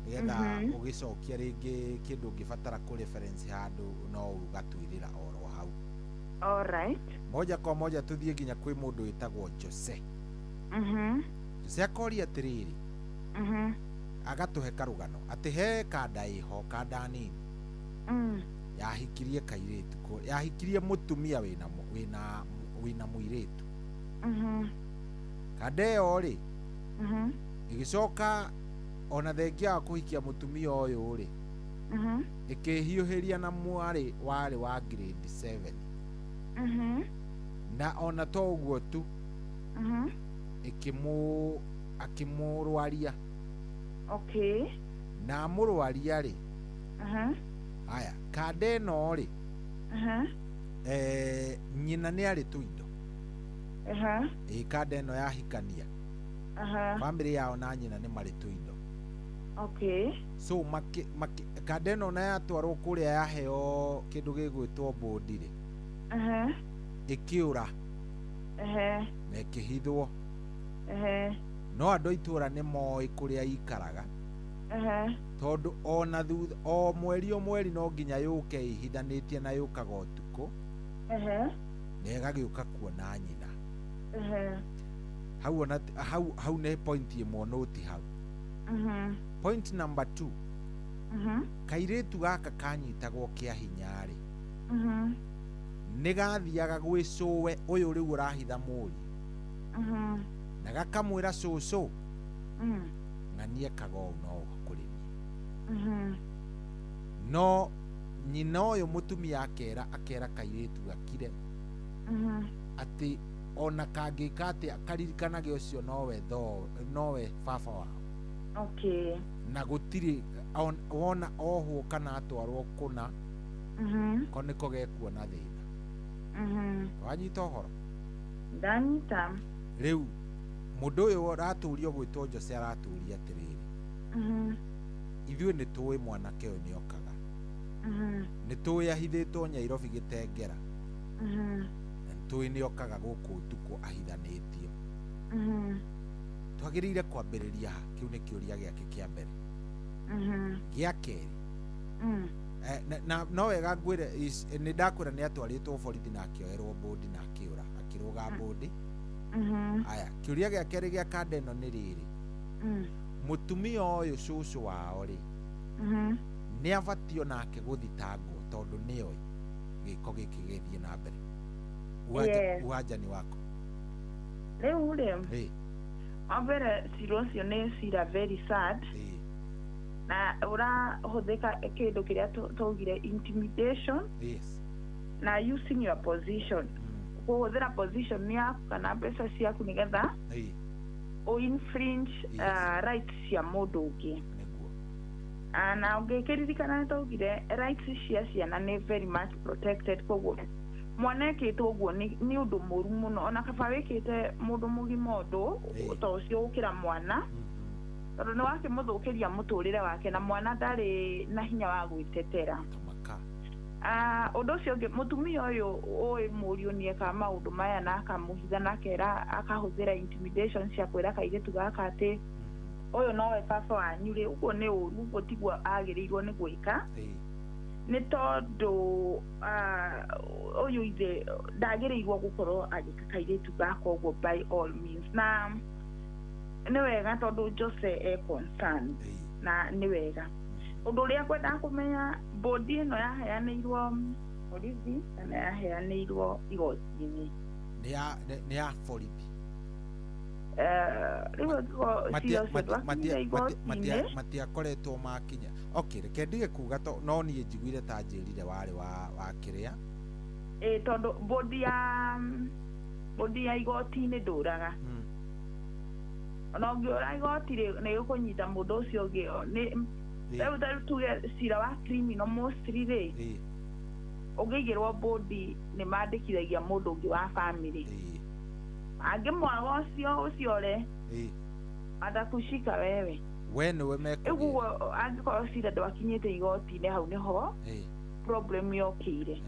nĩgetha ũgĩcokia rĩngĩ kĩndũ ũngĩbatara kũ reference handũ no ũgatuĩrĩra oro hau. All right. Moja kwa moja tũthiĩ nginya kwĩ mũndũ wĩtagwo Jose. Jose akoria atĩrĩrĩ, agatũhe karũgano atĩ he kanda ĩho, kanda nini, yahikirie kairĩtu, yahikirie mũtumia wĩna wĩna wĩna mũirĩtu. Kanda ĩyo rĩ, ĩgĩcoka ona thengia wa kũhikia mũtumia ũyũ rĩ, ĩkĩhiũhĩria na mwarĩ warĩ wa grade 7. Na ona to ũguo tu, ĩkĩmũ akĩmũrwaria. Na amũrwaria rĩ, aya kanda ĩno rĩ, nyina nĩ arĩ tũindo. Ĩ kanda ĩno yahikania, bamĩrĩ yao na nyina nĩ marĩ tũindo. So kanda ĩno na yatwarwo kũrĩa yaheo kĩndũ gĩgwĩtwo bũndi rĩ, ĩkĩũra na ĩkĩhithwo. No andũ a itũũra nĩ moĩ kũrĩa ikaraga, tondũ ona thutha o mweri o mweri no nginya yũke ĩhithanĩtie na yũkaga ũtukũ, na ĩgagĩũka kuona nyina. Hau ona hau nĩ point ĩmwe noti hau. Point number 2, kairĩtu gaka kanyitagwo kĩa hinya rĩ, nĩ gathiaga gwĩ cũwe ũyũ rĩu ũrahitha mũriũ, na gakamwĩra cũcũ, ng'anie kaga ũũ no kũrĩ niĩ. No nyina ũyũ mũtumia akera kairĩtu gakire, atĩ ona kangĩka atĩa karirikanage ũcio nowe nowe baba wao. Na gũtirĩ wona ohwo kana atwarwo kũna, ko nĩko gekuona thĩna. Wanyita ũhoro? Ndanyita. Rĩu mũndũ ũyũ ũratũrio gwĩtwo Jose aratũria atĩrĩrĩ, ithuĩ nĩ tũĩ mwanake ũyũ nĩokaga, nĩ tũĩ ahithĩtwo Nyairobi gĩtengera, na nĩ tũĩ nĩokaga gũkũ ũtukũ ahithanĩtio. Twagĩrĩire kwambĩrĩria ha? Kĩu nĩ kĩũria gĩake kĩa mbere. Gĩa kerĩ, na no wega ngwĩre, nĩ ndakwĩra nĩ atwarĩtwo borithi na akĩoerwo bũndi na akĩũra, akĩrũga bũndi. Aya, kĩũria gĩa kerĩ gĩa kanda ĩno nĩ rĩrĩ, mũtumia ũyũ cũcũ wao rĩ, nĩ abatio nake gũthitangwo tondũ nĩoĩ gĩko gĩkĩ gĩgĩthiĩ na mbere. Uwanjani wako. Rĩu rĩ, wa mbere cira ũcio nĩ cira very sad, na ũrahũthĩka kĩndũ kĩrĩa twaugire intimidation. Na using your position, kũhũthĩra position yaku kana mbeca ciaku nĩgetha ũ infringe rights cia mũndũ ũngĩ. Na ũngĩkĩririkana nĩ twaugire rights cia ciana nĩ very much protected, koguo mwana ekĩtwo ũguo nĩ ũndũ mũru mũno, ona kaba wĩkĩte mũndũ mũgima ũndũ ta ũcio gũkĩra mwana, tondũ nĩ wakĩmũthũkĩria mũtũrĩre wake na mwana ndarĩ na hinya wa gwĩtetera. Ũndũ ũcio ũngĩ, mũtumia ũyũ ũĩ mũriũ nĩ ekaga maũndũ maya na akamũhitha na akera akahũthĩra intimidation cia kwĩra kairĩtu gaka atĩ ũyũ nowe baba wanyu rĩ, ũguo nĩ ũru, ũguo tiguo agĩrĩirwo nĩ gwĩka, nĩ tondũ ũyũ ithe ndagĩrĩirwo gũkorwo agĩka kairĩtu gaka ũguo by all means. Na nĩ wega tondũ Jose e concerned, na nĩ wega. Ũndũ ũrĩa ngwendaga kũmenya, bũndi ĩno yaheanĩirwo borithi kana yaheanĩirwo igoti-inĩ? Nĩ ya borithi. Rĩu cira ũcio ndwakinyire igoti-inĩ. Matiakoretwo makinya. Okay, reke ndige kuga no niĩ njiguire ta njĩrire warĩ wa kĩrĩa. Ĩ tondũ bũndi ya igoti-inĩ ndũraga. Ona ũngĩũra igoti rĩ, nĩ gũkũnyita mũndũ ũcio ũngĩ. Rĩu ta tuge cira wa criminal mostly rĩ, Ũngĩigĩrwo bodi nĩ mandĩkithagia mũndũ ũngĩ wa family. Angĩmwaga ũcio ũciore atakushika wewe. We nĩwe mekũgĩra. Ũguo angĩkorwo cira ndwakinyĩte igoti-inĩ hau nĩho problem yokĩire.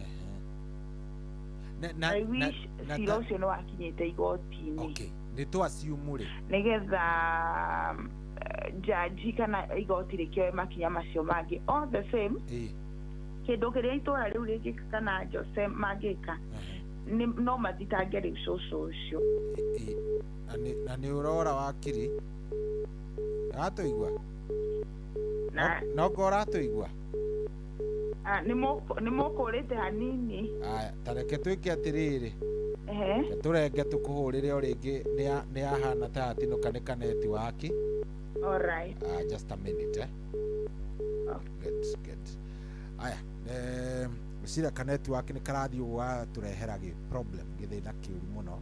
I wish cira ũcio nĩ wakinyĩte igoti-inĩ. Okay, nĩ tũ assume rĩ, nĩgetha jaji kana igoti rĩkĩoe makinya macio mangĩ. All the same, kĩndũ kĩrĩa itũra rĩu rĩngĩka kana Jose mangĩka no mathitange rĩu cũcũ ũcio. Na nĩ ũrora wakiri ũratũigua? No ngo ũratũigua? Nĩ mũkũrĩte hanini. Aya, ta reke twĩke atĩrĩrĩ, reke tũrenge tũkũhũrĩre o rĩngĩ. Nĩ yahana ta yatinũka nĩ kanetiwaki. All right. Just a minute, eh. Good, good. Aya, ngwĩciria kanetiwaki nĩ karathiĩ ũguo gatũrehera gĩ problem, gĩthĩna kĩũru mũno,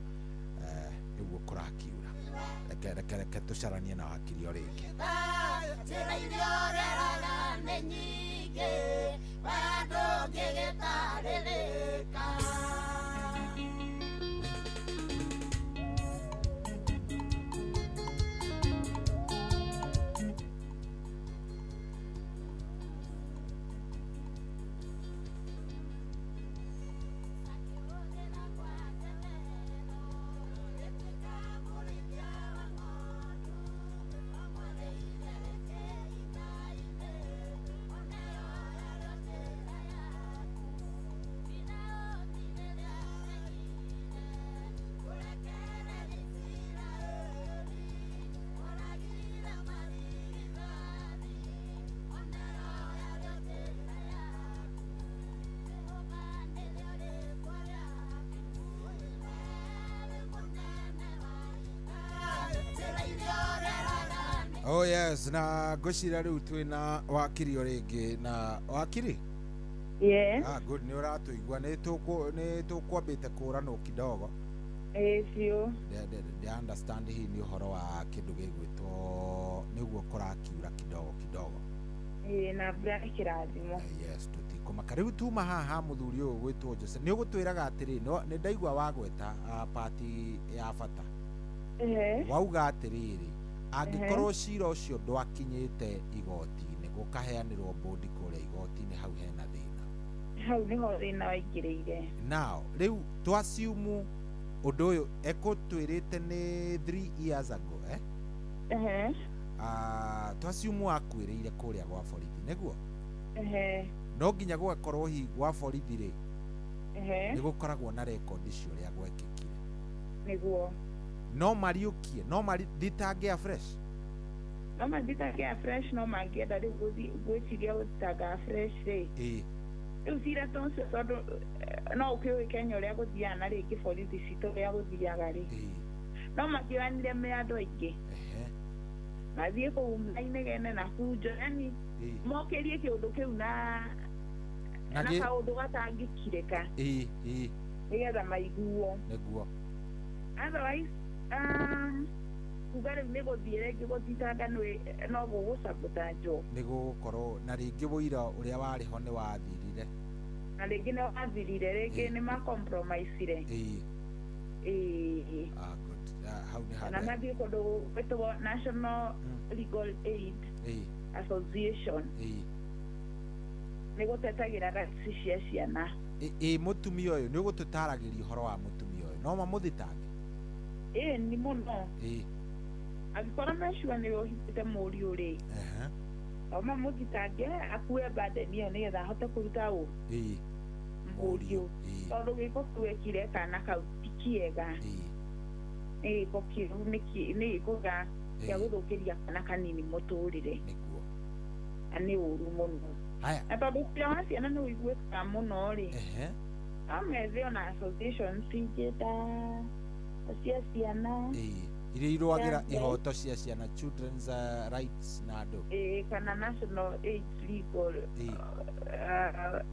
nĩguo kũrakiura. Reke reke reke tũcaranie na wakiri o rĩngĩ. Njĩra iria ũgeraga nĩ nyingĩ, we ndũngĩgĩtarĩrĩka. Oh yes, na ngwĩciria rĩu twĩna wakiri o rĩngĩ. Na wakiri? Yes. Ah, good, nĩ ũratũigua. Nĩ tũkwambĩte kũranwo kidogo. Ĩĩ biũ. Ndĩ understand hihi nĩ ũhoro wa kĩndũ gĩgwĩtwo nĩguo kũrakiura kidogo kidogo. Ĩĩ, na mbura nĩ kĩrathimo. Yes, tũtikũmaka. Rĩu tuma haha mũthuri ũyũ gwĩtwo Jose. Nĩ ũgũtwĩraga atĩrĩ, nĩ ndaigua wagweta pati ya bata. Wauga atĩrĩrĩ, angĩkorwo cira ũcio ndwakinyĩte igoti-inĩ, gũkaheanĩrwo bodi kũrĩa igoti-inĩ, hau hena thĩna. Hau nĩho thĩna waingĩrĩire. Now, rĩu tũ assume ũndũ ũyũ ekũtwĩrĩte nĩ 3 years ago, eh? Tũ assume wakuĩrĩire kũrĩa gwa borithi, nĩguo? No nginya gũgakorwo hihi gwa borithi rĩ, nĩ gũkoragwo na rekondi cia ũrĩa gwekĩkire. Nĩguo. No mariũkie, no marithitange afresh. No mathitange afresh, no mangĩenda rĩu gwĩciria gũthitanga afresh rĩ. Rĩu cira ta ũcio tondũ no ũkĩũĩ Kenya ũrĩa gũthiaga na rĩngĩ borithi citũ ũrĩa gũthiaga rĩ. No makĩoyanire me andũ aingĩ. Mathiĩ kũu mainegene na bunjo, yani mokĩrie kĩũndũ kĩu na kaũndũ gatangĩkirĩka. Nĩgetha maiguo. Nĩguo. Otherwise, kuga rĩu nĩ gũthiĩ rĩngĩ gũthitanga no gũgũcabotanjwo. Nĩ gũgũkorwo na rĩngĩ ũira ũrĩa warĩ ho nĩ wathirire. Na rĩngĩ nĩ wathirire, rĩngĩ nĩ macompromisire. Ah, good. Hau nĩ Na mathiĩ kũndũ gwĩtagwo National Legal Aid Association. Nĩ gũtetagĩra rights cia ciana. Ĩ mũtumia ũyũ nĩ ũgũtũtaragĩria ũhoro wa mũtumia ũyũ, no mamũthitange? Ĩĩ nĩ mũno. Angĩkorwo mecua nĩwe ũhithĩte mũriũ rĩ, no mamũthitange akue burden ĩyo nĩgetha ahote kũruta ũ mũriũ. Tondũ gĩko kĩu ekire kana kau ti kĩega. Nĩ gĩko kĩu nĩ gĩko gĩa gũthũkĩria kana kanini mũtũrĩre. Na nĩ ũru mũno. Na tondũ ũrĩa wa ciana nĩ ũiguĩkaga mũno rĩ, no methe ona associations ingĩ ta cia ciana iria irũagĩra ihoto cia ciana, children's rights na andũ. Kana National AIDS Legal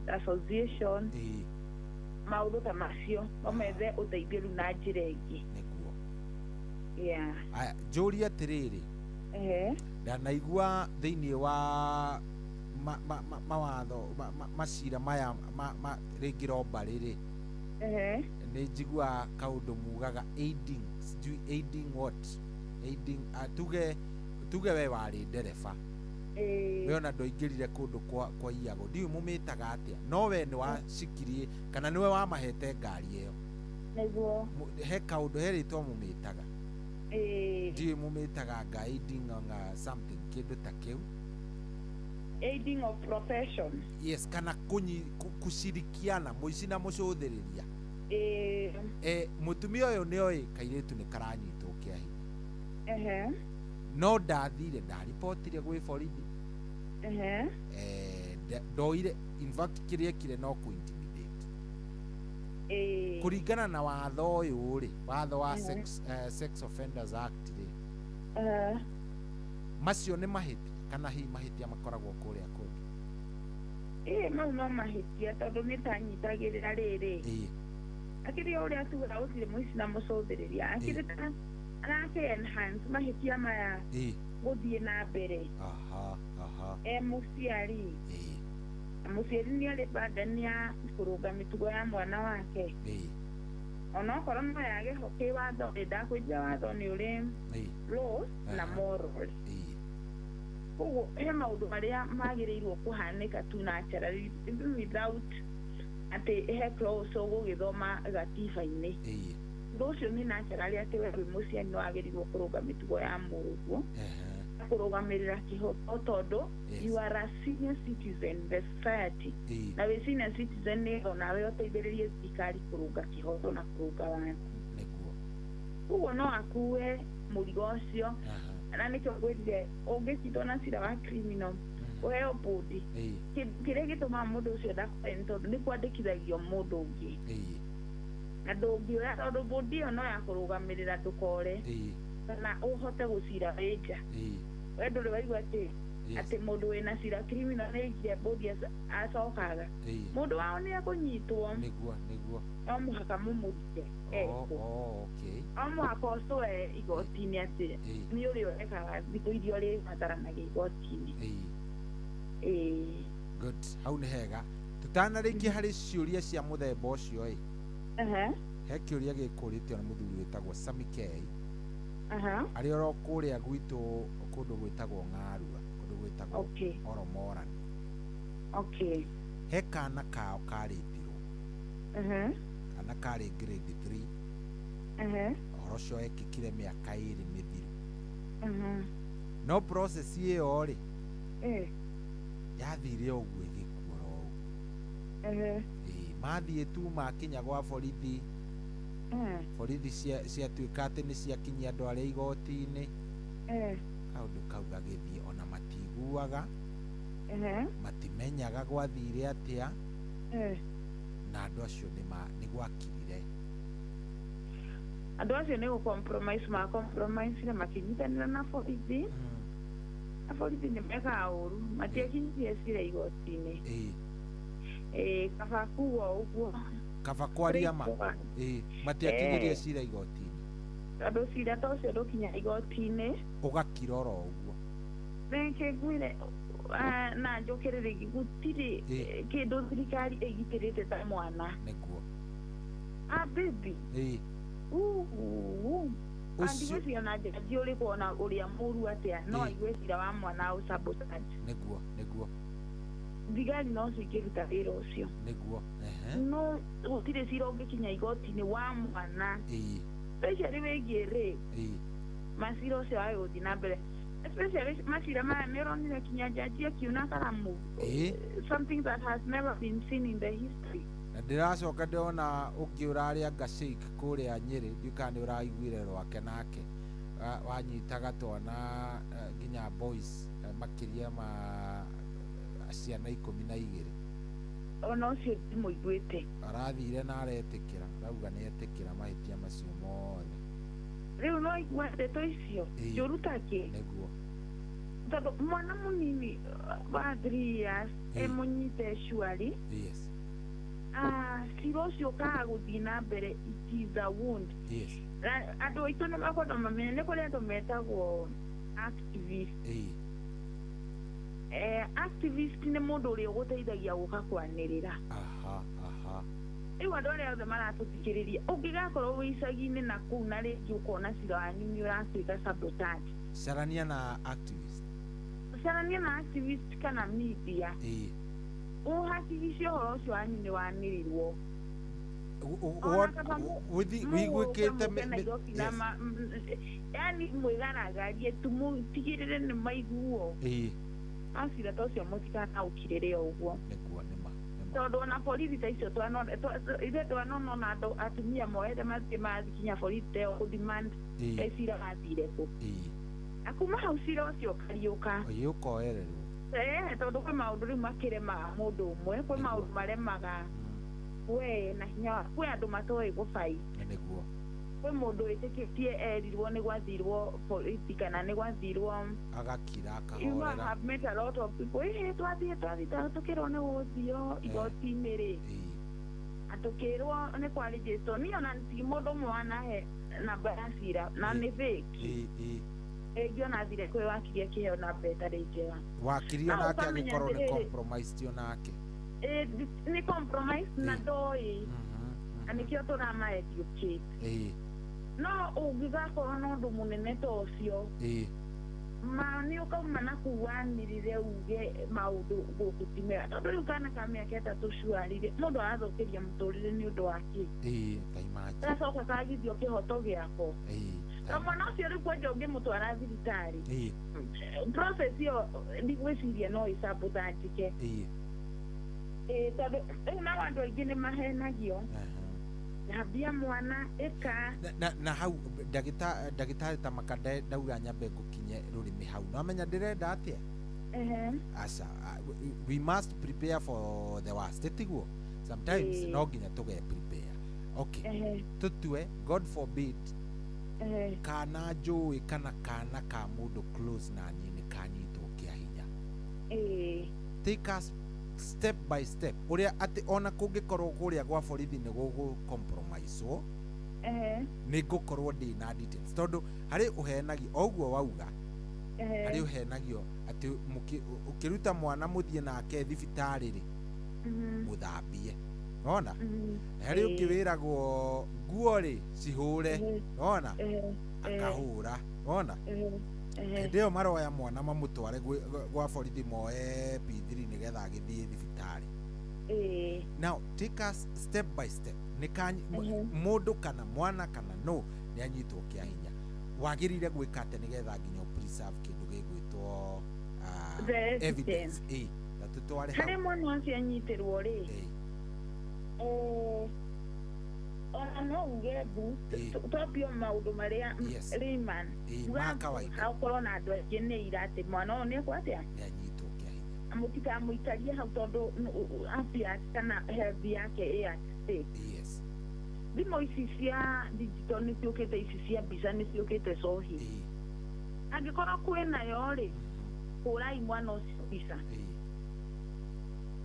Association. Maũndũ ta macio no methe ũteithio rĩu na njĩra ĩngĩ. Nĩguo. Yeah. Aya, njũrie atĩrĩrĩ, ndanaigua thĩinĩ wa mawatho macira maya rĩngĩ robbery rĩ, nĩ njiguaga kaũndũ mugaga aiding, sijui aiding what, aiding, tuge we warĩ ndereba, we ona ndwaingĩrire kũndũ kwa iyago, ndiũĩ mũmĩtaga atĩa, no we nĩ wacikirie kana nĩwe wamahete ngari ĩyo. Nĩguo. He kaũndũ, he rĩtwa mũmĩtaga, ndiũĩ mũmĩtaga anga aiding on something, kĩndũ ta kĩu. Aiding of profession. Yes, kana kushirikiana mũici na mũcũthĩrĩria. Mũtumia ũyũ nĩoĩ kairĩtu nĩ karanyitwo kĩa hinya. No ndathire, ndaribotire gwĩ borithi. Ndoire, in fact kĩrĩa ekire no kũ-intimidate. Kũringana na watho ũyũ rĩ, watho wa Sex Offenders Act rĩ, macio nĩ mahĩtia kana hihi mahĩtia makoragwo kũrĩa kũngĩ? Mau no mahĩtia tondũ nĩ tanyitagĩrĩra rĩrĩ. Akĩrĩ o ũrĩa tugaga gũtirĩ mũici na mũcũthĩrĩria, akĩrĩ ta arake enhance mahĩtia maya gũthiĩ na mbere. Mũciari. Mũciari nĩ arĩ burden ya kũrũnga mĩtugo ya mwana wake. Onokorwo no yage ho kĩwatho rĩ, ndakwĩrire watho nĩ ũrĩ laws na morals. Koguo he maũndũ marĩa magĩrĩirwo kũhanĩka tu naturally even without atĩ he clause ũgũgĩthoma gatiba-inĩ. Ũndũ ũcio nĩ naturally atĩ we wĩ mũciari nĩ wagĩrĩirwo kũrũnga mĩtugo ya mũrũguo, kũrũgamĩrĩra kĩhooto tondũ you are a senior citizen in the society. Na wĩ senior citizen nĩ onawe ũteithĩrĩrie thirikari kũrũnga kĩhooto na kũrũnga watho. Nĩguo. Koguo no akue mũrigo ũcio. Na nĩkĩo ngwĩrire ũngĩcindwo na cira wa criminal ũheo bũndi, kĩrĩa gĩtũmaga mũndũ ũcio ndakoe nĩ tondũ nĩ kwandĩkithagio mũndũ ũngĩ. Na ndũngĩoya tondũ bũndi ĩyo no ya kũrũgamĩrĩra ndũkore kana ũhote gũcira wĩ nja. We ndũrĩ waigua atĩ atĩ mũndũ wĩna cira criminal nĩ aingire bũndi acokaga. Mũndũ wao nĩ ekũnyitwo. Nĩguo, nĩguo. No mũhaka mũmũrute ekwo. No mũhaka ũcoe igoti-inĩ atĩ nĩ ũrĩa ũrekaga thikũ iria ũrĩbataranagia igoti-inĩ. Good, hau nĩ hega. Tũtanarĩkia harĩ ciũria cia mũthemba ũcio ĩ, he kĩũria gĩkũrĩtio nĩ mũthuri wĩtagwo Sami K. Arĩ oro kũrĩa gwitũ kũndũ gwĩtagwo Ng'arua, kũndũ gwĩtagwo Oromorani. He kana kao karĩtirwo. Kana karĩ grade 3. Ũhoro ũcio wekĩkire mĩaka 2 mĩthiru. No process ĩyo rĩ, yathire ũguo ĩgĩkua oro ũguo. Mathiĩ tu makinya gwa borithi, borithi ciatuĩka atĩ nĩ ciakinyia andũ arĩa igoti-inĩ. Kaũndũ kau gagĩthiĩ ona matiguaga, matimenyaga gwathire atĩa, na andũ acio nĩ gwakirire. Andũ acio nĩ gũ compromise ma compromise na makĩnyitanĩra na borithi. Na borithi nĩ mekaga ũru, matiakinyirie cira igoti-inĩ. Kaba kuga ũguo. Kaba kwaria ma. Matiakinyirie cira igoti-inĩ. Tondũ cira ta ũcio ndũkinya igoti-inĩ. Ũgakira oro ũguo. Reke ngwĩre na njũkĩre rĩngĩ, gũtirĩ kĩndũ thirikari ĩgitĩrĩte ta mwana. Nĩguo. Baby. Andigwĩciria na njaji ũrĩkũ ona ũrĩa mũru atĩa, no aigue cira wa mwana ũ sabotage. Nĩguo, nĩguo. Thigari no cingĩruta wĩra ũcio. Nĩguo. No gũtirĩ cira ũngĩkinya igoti-inĩ wa mwana. Especially wĩgiĩ rape. Macira ũcio wage gũthiĩ na mbere. Especially macira maya nĩ ũronire kinya njaji akiuna karamu. Something that has never been seen in the history. Na ndĩracoka ndĩrona ũngĩ ũrarĩa Ngashake kũrĩa Nyĩrĩ, ndiũĩ kana nĩ ũraiguire rwake nake. Wanyitaga twana nginya boys makĩria ma ciana 12. Ona ũcio ndimũiguĩte. Arathire na aretĩkĩra, arauga nĩ etĩkĩra mahĩtia macio mothe. Rĩu no igua ndeto icio njũru ta kĩ? Nĩguo. Tondũ mwana mũnini wa 3 years emũnyite surely. Yes. Cira ũcio ũkaga gũthiĩ na mbere, it is a wound. Yes. Andũ aitũ nĩ makwenda mamenye nĩ kũrĩ andũ metagwo activist. Activist nĩ mũndũ ũrĩa ũgũteithagia gũka kwanĩrĩra. Aha aha. Rĩu andũ arĩa othe maratũthikĩrĩria, ũngĩgakorwo wĩ icagi-inĩ na kũu na rĩngĩ ũkona cira wanyu nĩ ũratuĩka sabotage, Carania na activist. Carania na activist kana media. Ũhakikice ũhoro ũcio wanyu nĩ wanĩrĩrwo. Ona kaba wiguĩkĩte mũgũke Nairobi na yani mwĩgaragarie tu mũtigĩrĩre nĩ maiguo. No cira ta ũcio mũtikanaũkirĩre o ũguo. Nĩguo nĩma. Tondũ ona borithi ta icio ithuĩ twanona ona andũ atumia moete mathiĩ mathiĩ kinya borithi ta ĩyo kũ-demand cira wathire kũ. Na kuma hau cira ũcio ũkariũka. Ĩĩ, ũkoererwo. Tondũ kwĩ maũndũ rĩu makĩremaga mũndũ ũmwe, kwĩ maũndũ maremaga we na hinya waku, kwĩ andũ matoĩ gũbai. Nĩguo. Kwĩ mũndũ wĩtĩkĩtie erirwo nĩ gwathirwo borithi kana nĩ gwathirwo. Agakira You know, I akahorera. have met a lot of people. Twathiĩ twathiĩ tũkĩrwo nĩ gũthio igoti-inĩ rĩ. Atũkĩrwo nĩ kwarĩjĩtwo. Niĩ ona ti mũndũ ũmwe wanahe namba ya cira na nĩ fake. Rĩngĩ ona thire kwĩ wakiri akĩheo namba ĩtarĩ njega. Wakiri Na onake ũkamenya agĩkorwo nĩ atĩrĩrĩ. compromised onake. Nĩ compromise na ndoĩ. Na nĩkĩo tũrama educate. No ũngĩgakorwo na ũndũ mũnene ta ũcio, ma nĩ ũkauma na kũu wanĩrĩre uge maũndũ gũkũ ti mega. Tondũ rĩu kana ka mĩaka 3 cuarire, mũndũ arathũkĩria mũtũrĩre nĩ ũndũ wa kĩ? Ta imagine. Gacoka kagithio kĩhoto gĩako. Na mwana ũcio rĩu kwanja ũngĩmũtwara thibitarĩ, process ĩyo ndigwĩciria no ĩcabotangĩke. Tondũ rĩu nao andũ aingĩ nĩ mahenagio. Thambia mwana ĩka. Na hau ndagĩtarĩ ta maka ndauga nyambe ngũkinye rũrĩmĩ hau. No amenya ndĩrenda atĩa? Aca, we must prepare for the worst. Tiguo? Sometimes no nginya tũge prepare. Okay. Tũtue, God forbid, kana njũĩ kana kana ka mũndũ close na niĩ nĩ kanyitwo kĩa hinya. Take us step by step. Ũrĩa atĩ ona kũngĩkorwo kũrĩa gwa borithi nĩ gũgũ compromise-wo, nĩ ngũkorwo ndĩ na details. Tondũ harĩ ũhenagio, o ũguo wauga, harĩ ũhenagio atĩ ũkĩruta mwana mũthiĩ nake thibitarĩ rĩ, mũthambie. Nona? Harĩ ũngĩ wĩragwo nguo rĩ cihũre. Nona? Akahũra. Nona? Hĩndĩ ĩyo maroya mwana mamũtware gwa borithi moe P3 nĩgetha agĩthiĩ thibitarĩ. Now take us step by step. Nĩ mũndũ kana mwana kana no nĩ anyitwo kĩa hinya. Wagĩrĩire gwĩka atĩa nĩgetha nginya preserve kĩndũ gĩgwĩtwo evidence. Na tũtware hau. Harĩ mwana ũcio anyitĩrwo rĩ, ona no uge mbu twambie maũndũ marĩa layman ma kawaida. Ũkorwo na andũ aingĩ nĩ ira atĩ mwana ũyũ nĩ ekwo atĩa? Nĩ anyitwo kĩa hinya. Mũtikamũikarie hau tondũ afya yake kana health yake ĩ at stake. Thimũ ici cia digital nĩ ciũkĩte, ici cia mbica nĩ ciũkĩte cohi. Angĩkorwo kwĩnayo rĩ, hũrai mwana ũcio mbica.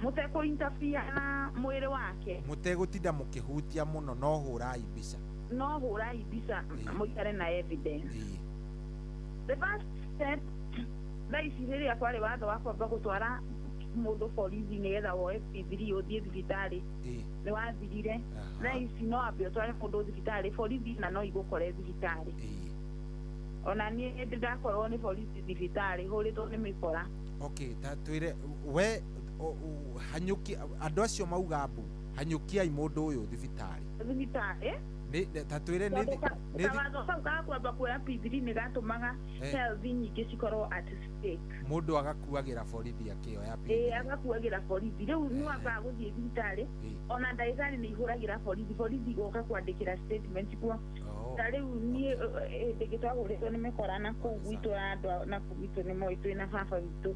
Mũtekũ interfere na mwĩrĩ wake. Mũtegũtinda mũkĩhutia mũno, no hũrai mbica. No hũrai mbica mũikare na evidence. The first step thaa ici rĩrĩa kwarĩ watho wa kwamba gũtwara mũndũ borithi nĩgetha woe P3 ũthiĩ thibitarĩ nĩ wathirire. Thaa ici no ambe ũtware mũndũ thibitarĩ, borithi na no igũkore thibitarĩ. Ona niĩ ndĩ ndakorwo nĩ borithi thibitarĩ hũrĩtwo nĩ mĩkora. Okay, ta twĩre we hanyũki andũ acio mauga mbu hanyũkiai mũndũ ũyũ thibitarĩ. Thibitarĩ? Ta twĩre nĩ kawatho kau ga kwamba kuoya P3 nĩ gatũmaga health nyingĩ cikorwo at stake. Mũndũ agakuagĩra borithi akĩoya P3. Agakuagĩra borithi. Rĩu nĩ wambaga gũthiĩ thibitarĩ, ona ndagĩtarĩ nĩ ihũragĩra borithi, borithi igoka kwandĩkĩra statement kuo. Ta rĩu niĩ hĩndĩ ĩngĩ twahũrĩtwo nĩ mĩkora na kũu gwitũ ya andũ na kũu gwitũ nĩ moĩ twĩna baba witũ.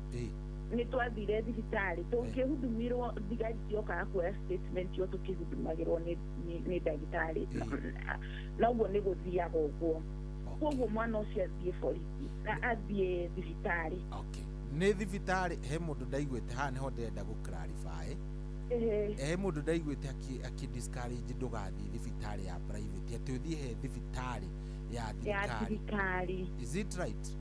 Nĩ twathire thibitarĩ tũkĩhudumirwo, thigari ciokaga kuoya statement ĩyo tũkĩhudumagĩrwo nĩ ndagĩtarĩ. Na ũguo nĩ gũthiaga ũguo. Koguo mwana ũcio athiĩ borithi na athiĩ thibitarĩ. Nĩ thibitarĩ he mũndũ ndaiguĩte haha nĩho ndĩrenda gũ clarify. He mũndũ ndaiguĩte akĩ discourage ndũgathiĩ thibitarĩ ya private, atĩ ũthiĩ he thibitarĩ ya thirikari. Is it right?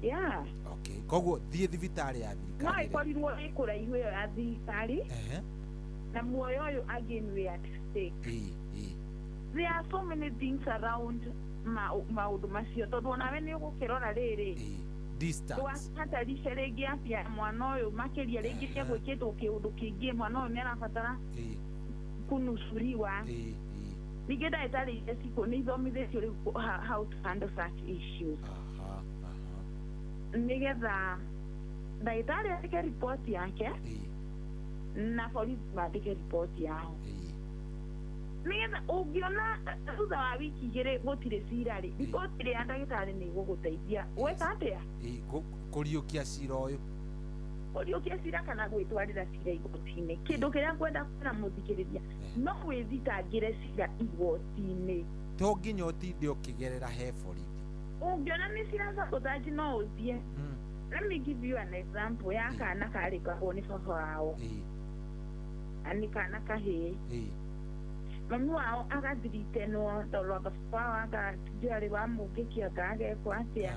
Yeah. Okay, koguo thiĩ thibitarĩ ya No thirikari rĩ. ĩkorirwo ĩ kũraihu ĩyo ya thirikari, na muoyo ũyũ again wĩ at stake. Ĩĩ, ĩĩ. There are so many things around maũndũ macio, tondũ onawe nĩ ũgũkĩrora rĩrĩ, Distance. ndũgakĩhatarishe rĩngĩ afya ya mwana ũyũ makĩria, rĩngĩ nĩ egwĩkĩtwo kĩũndũ kĩngĩ, mwana ũyũ nĩ arabatara kunusuriwa. Ĩĩ, ĩĩ. Ningĩ ndagĩtarĩ iria cikũ nĩ ithomithĩtio rĩu how to handle such issues, Aha, aha. nĩgetha ndagĩtarĩ andĩke ripoti yake na borithi mandĩke ripoti yao, nĩgetha ũngĩona thutha wa wiki 2 gũtirĩ cira rĩ, ripoti ĩrĩa ya ndagĩtarĩ nĩ ĩgũgũteithia gwĩka atĩa? Ĩĩ, kũriũkia cira ũyũ. Kũriũkia cira kana gwĩtwarĩra cira igoti-inĩ. Kĩndũ kĩrĩa ngwenda kwĩra mũthikĩrĩria, no wĩthitangĩre cira igoti-inĩ. To nginya ũtinde ũkĩgerera he borithi. Ũngĩona nĩ cira sabotage, no ũthiĩ. Let me give you an example ya kana karĩkagwo nĩ baba wao, na nĩ kana kahĩĩ. Mami wao agathiritenwo tondũ anga baba wao anga sijui wa mũngĩki, anga agekwo atĩa,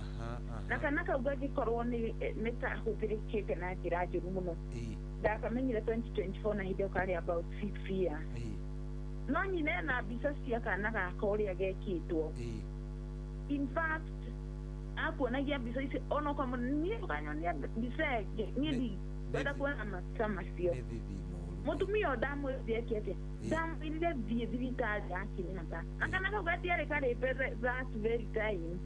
na kana kau gangĩkorwo nĩ kahũthĩrĩkĩte na njĩra njũru mũno. Ndakamenyire 2024, na hĩndĩ ĩyo karĩ about 6 years. No nyina ena mbica cia kana gaka ũrĩa gekĩtwo. In fact, akuonagia mbica ici, onokorwo niĩ ndũkanyonia mbica ĩngĩ, niĩ ndikwenda kuona mabica macio. Mũtumia ũyũ ndamwĩrire eke atĩa? Ndamwĩrire thiĩ thibitarĩ ya Kenyatta, na kana kau gatiarĩ karĩmbe that very time,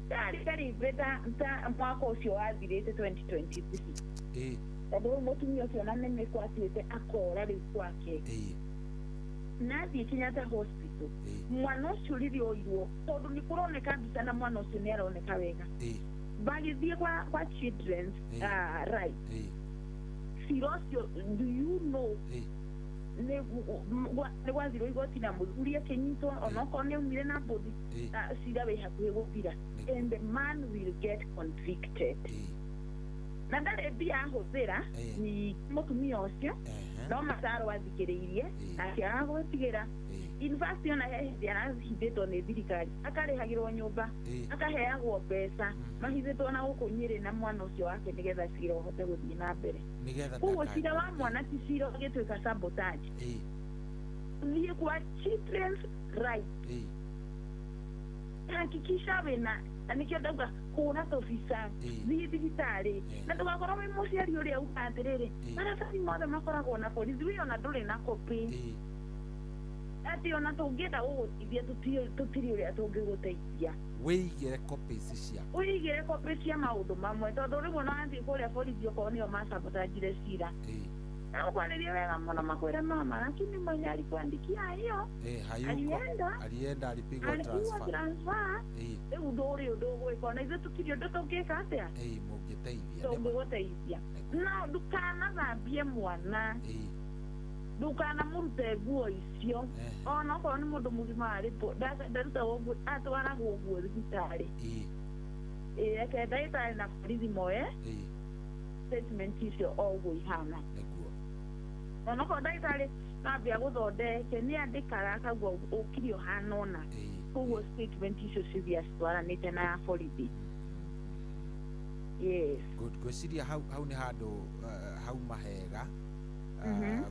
karĩ karĩmbe ta mwaka ũcio wathirĩte 2023, tondũ rĩu mũtumia ũcio na nĩ mĩkwatuĩte akora rĩu kwake. Na athiĩ Kenyatta Hospital, mwana ũcio rĩrĩa oirwo, tondũ nĩ kũroneka mbica na mwana ũcio nĩ aroneka wega, magĩthiĩ kwa children's right, cira ũcio, do you know, nĩ gwathirwo igoti na mũthuri akĩnyitwo, onokorwo nĩ aumire na mbũthi, na cira wĩ hakuhĩ gũthira, and the man will get convicted, na ndarĩ mbia ahũthĩra nyingĩ mũtumia ũcio, no mataro athikĩrĩirie na akĩaga gwĩtigĩra. In fact, ona he hĩndĩ arahithĩtwo nĩ thirikari, akarĩhagĩrwo nyũmba, akaheagwo mbeca, mahithĩtwo na gũkũ Nyĩrĩ na mwana ũcio wake, nĩgetha cira ũhote gũthiĩ na mbere. Nĩgetha Koguo cira wa mwana ti cira ũgĩtuĩka sabotage. Thiĩ kwa children's right, hakikisha wĩna, na nĩkĩo ndauga hũra tũbica, thiĩ thibitarĩ, na ndũgakorwo wĩ mũciari ũrĩa uga atĩrĩrĩ, maratathi mothe makoragwo na borithi, wĩ ona ndũrĩ na copy, atĩ ona tũngĩenda gũgũteithia tũtirĩ ũrĩa tũngĩgũteithia. Wĩigĩre copies ciaku. Ũigĩre copy cia maũndũ mamwe, tondũ rĩmwe no wathiĩ kũrĩa borithi, okorwo nĩo macabotanjire cira, ũkwarĩrie wega mũno, makwĩre mama, lakini mwenye alikuandikia hiyo Hayuko. Alienda. Alienda, alipigwa alipigwa transfer. Transfer. Rĩu ndũrĩ ũndũ ũgwĩka, ona ithuĩ tũtirĩ ũndũ tũngĩka atĩa, Mũngĩteithia nĩma. Tũngĩgũteithia, no ndũkanathambie mwana, ndukanamũrute nguo icio, ona okorwo nĩ mũndũ mũgima arĩpo ndarutagwo nguo, atwaragwo nguo thibitarĩ. Ĩ reke ndagĩtarĩ na borithi moe statement icio o ũguo ihana, onokorwo ndagĩtarĩ nambia gũthondeke nĩ andĩkaga akauga ũkiri ũhana ũna, koguo statement icio cithiaga citwaranĩte na ya borithi, yes. Good, ngwĩciria hau nĩ handũ hauma hega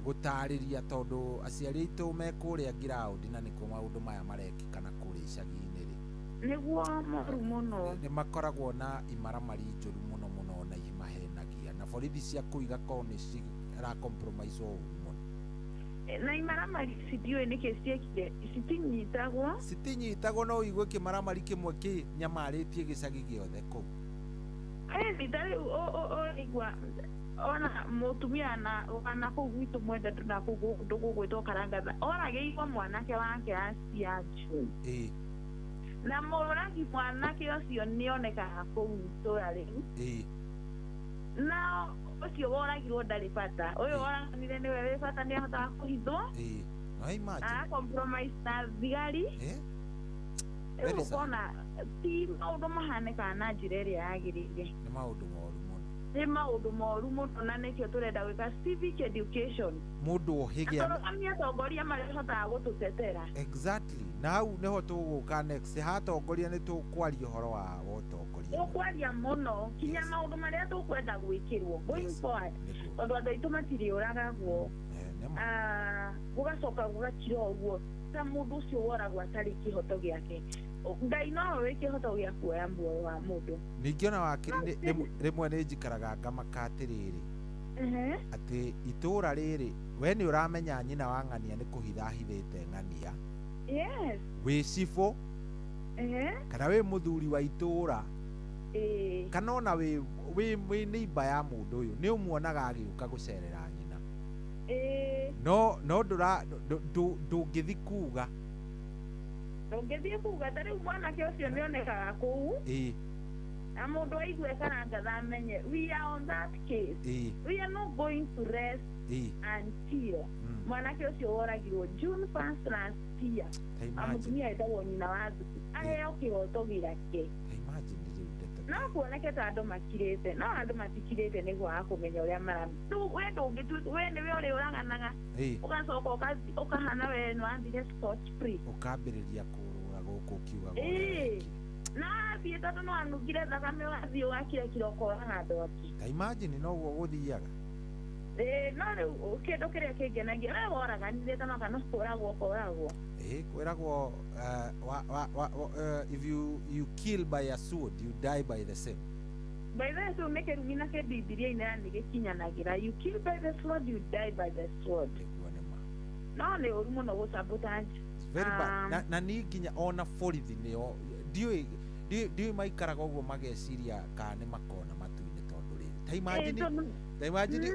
gũtarĩria, tondũ aciari aitũ me kũrĩa ngiraũndi na nĩkuo maũndũ maya marekĩka na kũrĩa icagi-inĩ rĩ, Nĩguo moru mũno. Nĩ makoragwo na imaramari njũru mũno mũno na imahenagia, na borithi cia kũu igakorwo nĩ cira compromise ũru mũno. Na imaramari ici ndiũĩ nĩkĩ ciekire, citinyitagwo. Citinyitagwo, no ũigue kĩmaramari kĩmwe kĩ nyamarĩtie gĩcagi gĩothe kũu. Ĩni ta rĩu ũraigua ona mũtumia na kũu gwitũ mwenda na kũu kũndũ gũgwĩtwo Karangatha oragĩirwo mwanake wake acia June, na mũragi mwanake ũcio nĩonekaga kũu itũra rĩu, na ũcio woragirwo ndarĩ bata, ũyũ woraganire nĩwe wĩ bata, nĩahotaga kũhithwo. No imagine. Ara compromise na thigari. Rĩu Very sad. ũkona ti maũndũ mahanĩkaga na njĩra ĩrĩa yagĩrĩire. Nĩ maũndũ moru mũno. Nĩ maũndũ moru mũno na nĩkĩo tũrenda gwĩka civic education. Mũndũ ohĩge. Tũrũgamie atongoria marĩhotaga gũtũtetera. Exactly, na hau nĩho tũgũka next. Hatongoria nĩ tũkwaria ũhoro wa ũtongoria. Tũkwaria mũno kinya maũndũ marĩa tũkwenda gwĩkĩrwo going forward, tondũ andũ aitũ matirĩũragagwo. Gũgacoka gũgakira ũguo ta mũndũ ũcio woragwo atarĩ kĩhoto gĩake. Ngai nowe wĩ kĩhoto gĩa kuoya muoyo wa mũndũ. Ningĩ ona wakiri, rĩmwe nĩ njikaraga ngamaka atĩrĩrĩ, atĩ itũra rĩrĩ we nĩ ũramenya nyina wa ng'ania nĩ kũhitha ahithĩte ng'ania. Yes. Wĩ cibũ kana wĩ mũthuri wa itũra, kana ona wĩ neighbor ya mũndũ ũyũ, nĩ ũmuonaga agĩũka gũcerera nyina. No no ndũngĩthi kuga. Ndũngĩthiĩ kuga. Ta rĩu mwanake ũcio nĩ onekaga kũu, na mũndũ aigue kana ngatha amenye we are on that case. We are not going to rest until mwanake ũcio woragirwo June 1st last year, mũtumia etagwo nyina wa Thuku, aheo kĩhoto gĩake. No kuoneke ta andũ makirĩte, no andũ matikirĩte nĩ kwaga kũmenya ũrĩa mara. We ndũngĩtu, we nĩwe ũrĩ ũraganaga, ũgacoka ũkahana we nĩ wathire scot free, ũkambĩrĩria kũrũra gũkũ ũkiugaga. Na wathiĩ tondũ no anungire thakame, wathiĩ ũgakira kĩroko ũraga andũ angĩ. Ta imagine noguo gũthiaga. No rĩu kĩndũ kĩrĩa kĩngenagia, we woraganire ta maka no kũragwo kũragwo. Kwĩragwo if you kill by a sword, you die by the same. By the sword nĩ kĩrumi na kĩ Bibilia-inĩ na nĩ gĩkinyanagĩra. You kill by the sword, you die by the sword. No nĩ ũru mũno gũ sabotage. Very bad. Na niĩ nginya ona borithi nĩo ndiũĩ maikaraga ũguo mageciria kana nĩ makona matu-inĩ, tondũ rĩrĩ ta imagine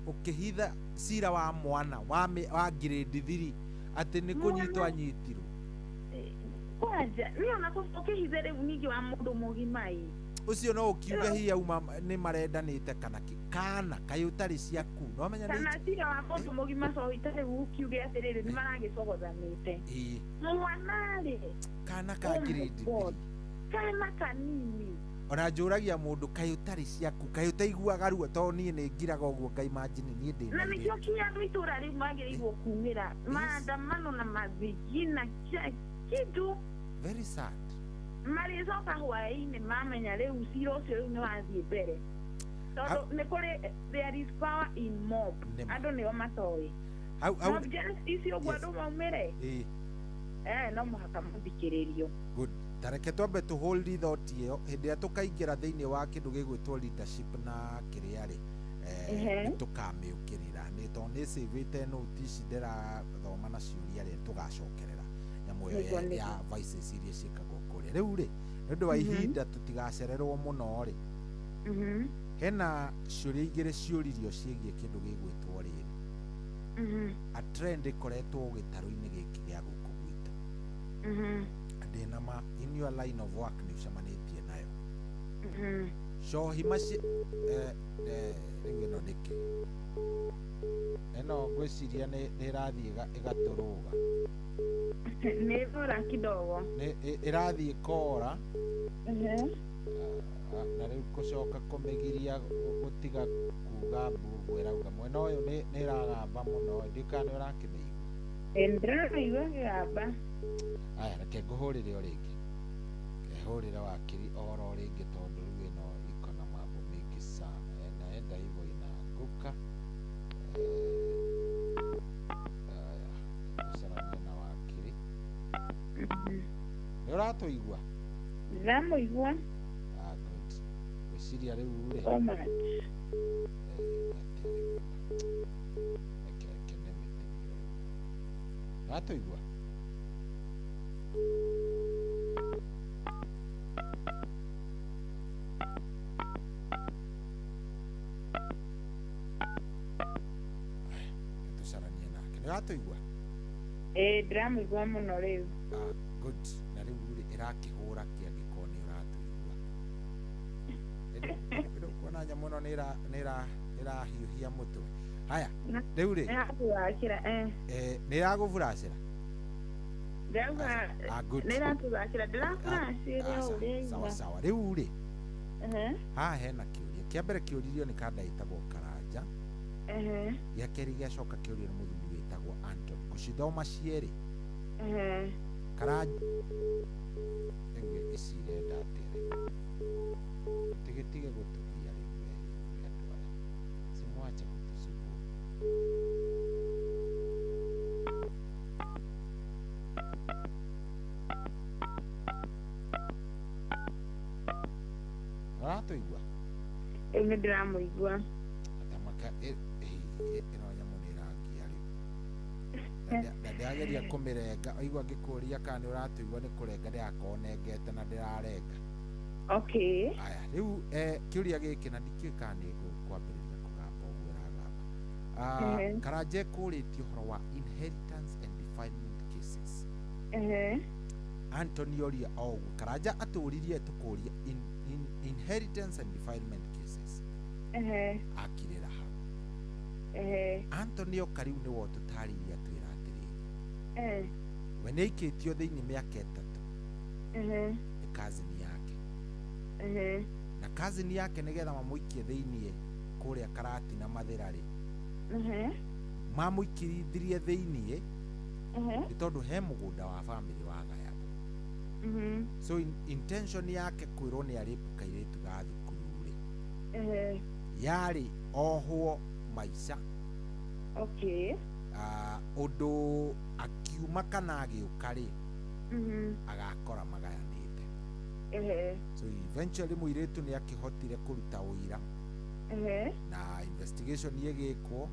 ũkĩhitha cira wa mwana wa grade 3 atĩ nĩ kũnyitwo anyitirwo. Kwanja niĩ ona ũkĩhithe rĩu ningĩ wa mũndũ mũgima ĩ ũcio no ũkiuge hihi auma nĩ marendanĩte kana kana kaĩ ũtarĩ ciaku, no menya nĩ kana cira wa mũndũ mũgima so itarĩ ũkiuge atĩrĩrĩ nĩ maragĩcogothanĩte. Mwana rĩ kana ka grade 3, kana kanini. Ona njũragia mũndũ kaĩ ũtarĩ ciaku, kaĩ ũtaiguaga ruo, tondũ niĩ nĩ ngiraga ũguo nga imagine niĩ ndĩ na nĩkĩo kinya andũ itũra rĩu magĩrĩirwo kumĩra maandamano na mathigi na kila kitu. Very sad. Marĩcoka hwaĩ-inĩ mamenya rĩu cira ũcio rĩu nĩ wathiĩ mbere, tondũ nĩ kũrĩ there is power in mob. Andũ nĩo matoĩ mob justice ũguo andũ maumĩre, no mũhaka mathikĩrĩrio. Good. Tareke twambe tũ hold thought ĩyo hĩndĩ ĩrĩa tũkaingĩra thĩinĩ wa kĩndũ gĩgwĩtwo leadership na kĩrĩa rĩ, nĩtũkamĩũkĩrĩra nĩ tondũ nĩ cĩvĩte note ici ndĩrathoma na ciũria rĩ, tũgacokerera nyamũ ĩyo ya vices iria ciĩkagwo kũrĩa. Rĩu rĩ, nĩ ũndũ wa ihinda tũtigacererwo mũno rĩ, hena ciũria igĩrĩ ciũririo ciĩgiĩ kĩndũ gĩgwĩtwo rĩrĩ, a trend ĩkoretwo gĩtarũ-inĩ gĩkĩ gĩa gũkũ gwitũ. Ndĩna ma in your line of work nĩ ũcemanĩtie nayo. Cohi maci rĩu ĩno nĩkĩ ĩno ngwĩciria nĩ ĩrathiĩ ĩgatũrũga, nĩ ĩrora kidogo, nĩ ĩrathiĩ kora, na rĩu gũcoka kũmĩgiria gũtiga kuga mbu ũguo ĩrauga. Mwena ũyũ nĩ ĩragamba mũno, ndiũĩ kana nĩ ũrakĩmĩigua. Ndĩraigua ĩkĩgamba. Aya, reke ngũhũrĩre o rĩngĩ, hũrĩre wakiri oro rĩngĩ, tondũ rĩu ĩno iko na mambo mingi sana, inaenda hivyo inaanguka. Aya, tũcaranie na wakiri. Nĩ ũratũigua? Ndĩramũigua. Good. Ngwĩciria rĩu rĩ, reke ndĩmĩtigie rĩu. Ũratũigua? Tũcaranie nake. Nĩ ũratũigua? Ndĩramũigua mũno rĩu. Good. Na rĩu rĩ, ĩrakĩhũra kĩ angĩkorwo nĩ ũratũigua? Rĩu kuona nyamũ ĩno nĩ ĩrahiũhia mũtwe. Haya, rĩu rĩ, nĩ ĩragũburacĩra? Sawa sawa. Rĩu rĩ, haha hena kĩũria. Kĩa mbere kĩũririo nĩ kanda ĩtagwo Karanja. Gĩa kerĩ gĩacoka kĩũrio nĩ mũthuri wĩtagwo Anton. Ngũcithoma cierĩ. Karanja rĩu ici irenda atĩa rĩu? Tigĩtige gũtũgia rĩu we inyuĩ andũ aya. Simwache kutusumbua. Ũratũigua? Rĩu nĩ ndĩramũigua. Tamaka ĩno nyamũ nĩ ĩrangia rĩu. Na ndĩrageria kũmĩrenga, waigua ngĩkũria kana nĩ ũratũigua nĩ kũrenga ndĩrakorwo nengete na ndĩrarenga. Okay. Aya, rĩu kĩũria gĩkĩ na ndikĩũĩ kana nĩ ngũkwambĩrĩria kũgamba ũguo ĩragamba. Karanja ĩkũrĩtie ũhoro wa inheritance and defilement cases. Anthony oria o ũguo. Karanja atũririe tũkũria inheritance and defilement cases. Akirĩra hau. Anthony oka rĩu nĩwe ũtũtarĩirie atwĩra atĩrĩrĩ. We nĩ aikĩtio thĩinĩ mĩaka 3. Nĩ cousin yake. Na cousin yake nĩgetha mamũikie thĩinĩ kũrĩa Karatina Mathĩra rĩ. Mamũikirithirie thĩinĩ nĩ tondũ he mũgũnda wa family wagayagwo. So intention yake kwĩrwo nĩ arĩpu kairĩtu ga thukuru rĩ. Yarĩ ohwo maica. Okay. Ũndũ akiuma kana agĩũka rĩ, agakora magayanĩte. So eventually mũirĩtu nĩ akĩhotire kũruta ũira. Na investigation ĩgĩkwo.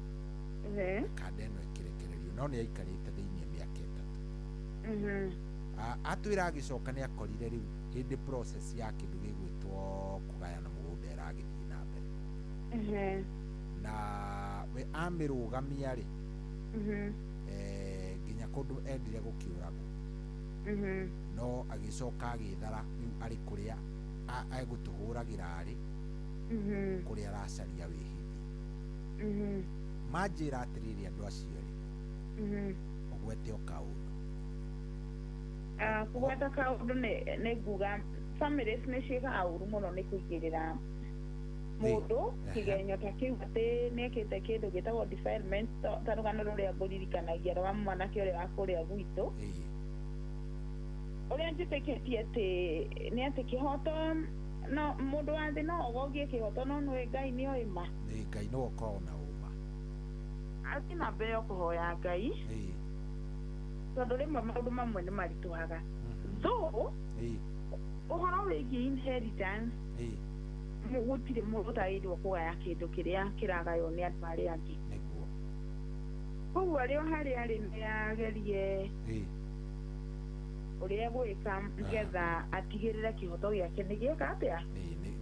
Kanda ĩno ĩkĩrekererio no nĩ aikarĩte thĩinĩ mĩaka 3. Atwĩra agĩcoka nĩ akorire rĩu hĩndĩ process ya kĩndũ gĩgwĩtwo kũgayana mũgũnda ĩragĩthiĩ na mbere. Na we amĩrũgamia rĩ, nginya kũndũ endire gũkĩũragwo. No agĩcoka agĩthara rĩu arĩ kũrĩa egũtũhũragĩra arĩ, kũrĩa aracaria wĩhithio. Manjĩra atĩrĩrĩ andũ acio erĩ, ũgwete o kaũndũ. Kũgweta kaũndũ nĩ nguga families nĩ ciĩkaga ũru mũno nĩ kũigĩrĩra mũndũ kĩgenyo ta kĩu atĩ nĩekĩte kĩndũ gĩtagwo defilement ta rũgano rũrĩa ngũririkanagia rwa mwanake ũrĩa wa kũrĩa gwitũ. Ũrĩa njĩtĩkĩtie atĩ nĩ atĩ kĩhoto no mũndũ wa thĩ no ogogie kĩhoto no nĩwe Ngai nĩoĩ ma. Nĩ Ngai nĩwe ũkoragwo na ũma. Athiĩ na mbere kũhoya Ngai. Tondũ rĩmwe maũndũ mamwe nĩ maritũhaga. Though ũhoro wĩgiĩ inheritance gũtirĩ mũndũ ũtagĩrĩirwo kũgaya kĩndũ kĩrĩa kĩragaywo nĩ andũ arĩa angĩ. Nĩguo. Koguo arĩ o harĩa arĩ nĩ agerie ũrĩa egwĩka nĩgetha atigĩrĩre kĩhoto gĩake nĩ gĩeka atĩa?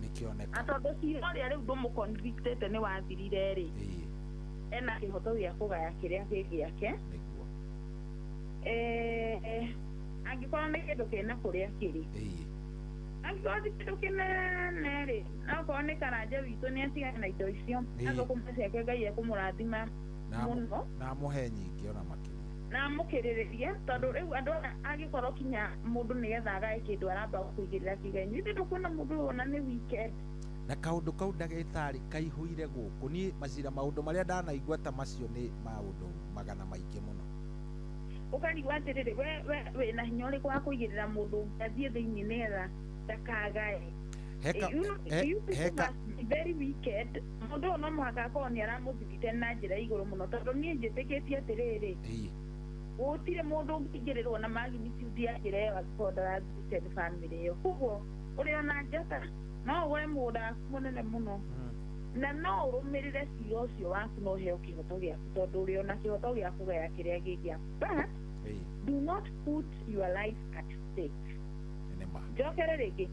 Nĩ kĩoneka. Na tondũ cira ũrĩa rĩu ndũmũconvictĩte nĩ wathirire rĩ, ena kĩhoto gĩa kũgaya kĩrĩa kĩ gĩake. Nĩguo. Angĩkorwo nĩ kĩndũ kĩna kũrĩa kĩrĩ. Angĩkorwo ti kĩndũ kĩnene rĩ, okorwo nĩ Karanja witũ nĩ atigane na indo icio. Na thũkũma ciake Ngai ekũmũrathima mũno. Na amũhe nyingĩ ona makĩria. Na amũkĩrĩrĩrie tondũ rĩu andũ aya angĩkorwo kinya mũndũ nĩgetha agae kĩndũ aramba gũkũigĩrĩra kĩgenyo. Ithuĩ ndũkuona mũndũ ũyũ ona nĩ weekend. Na kaũndũ kau ndagĩtarĩ kaihũire gũkũ. Niĩ macira maũndũ marĩa ndanaigua ta macio nĩ maũndũ magana maingĩ mũno. Ũkarigwo atĩrĩrĩ, we wĩna hinya ũrĩkũ wa kũigĩrĩra mũndũ ũngĩ athiĩ thĩinĩ nĩgetha ndakagae? You people must be very wicked. Mũndũ ũyũ no mũhaka akorwo nĩ aramũthirite na njĩra igũrũ mũno tondũ niĩ njĩtĩkĩtie atĩrĩrĩ, gũtirĩ mũndũ ũngĩingĩrĩrwo na magnitude ya njĩra ĩyo angĩkorwo ndarathirite family ĩyo. Koguo ũrĩ ona njata no ũgũre mũgũnda waku mũnene mũno na no ũrũmĩrĩre cira ũcio waku na ũheo kĩhoto gĩaku tondũ ũrĩ ona kĩhoto gĩa kũgaya kĩrĩa gĩ gĩaku. But do not put your life at stake. Njokere rĩngĩ.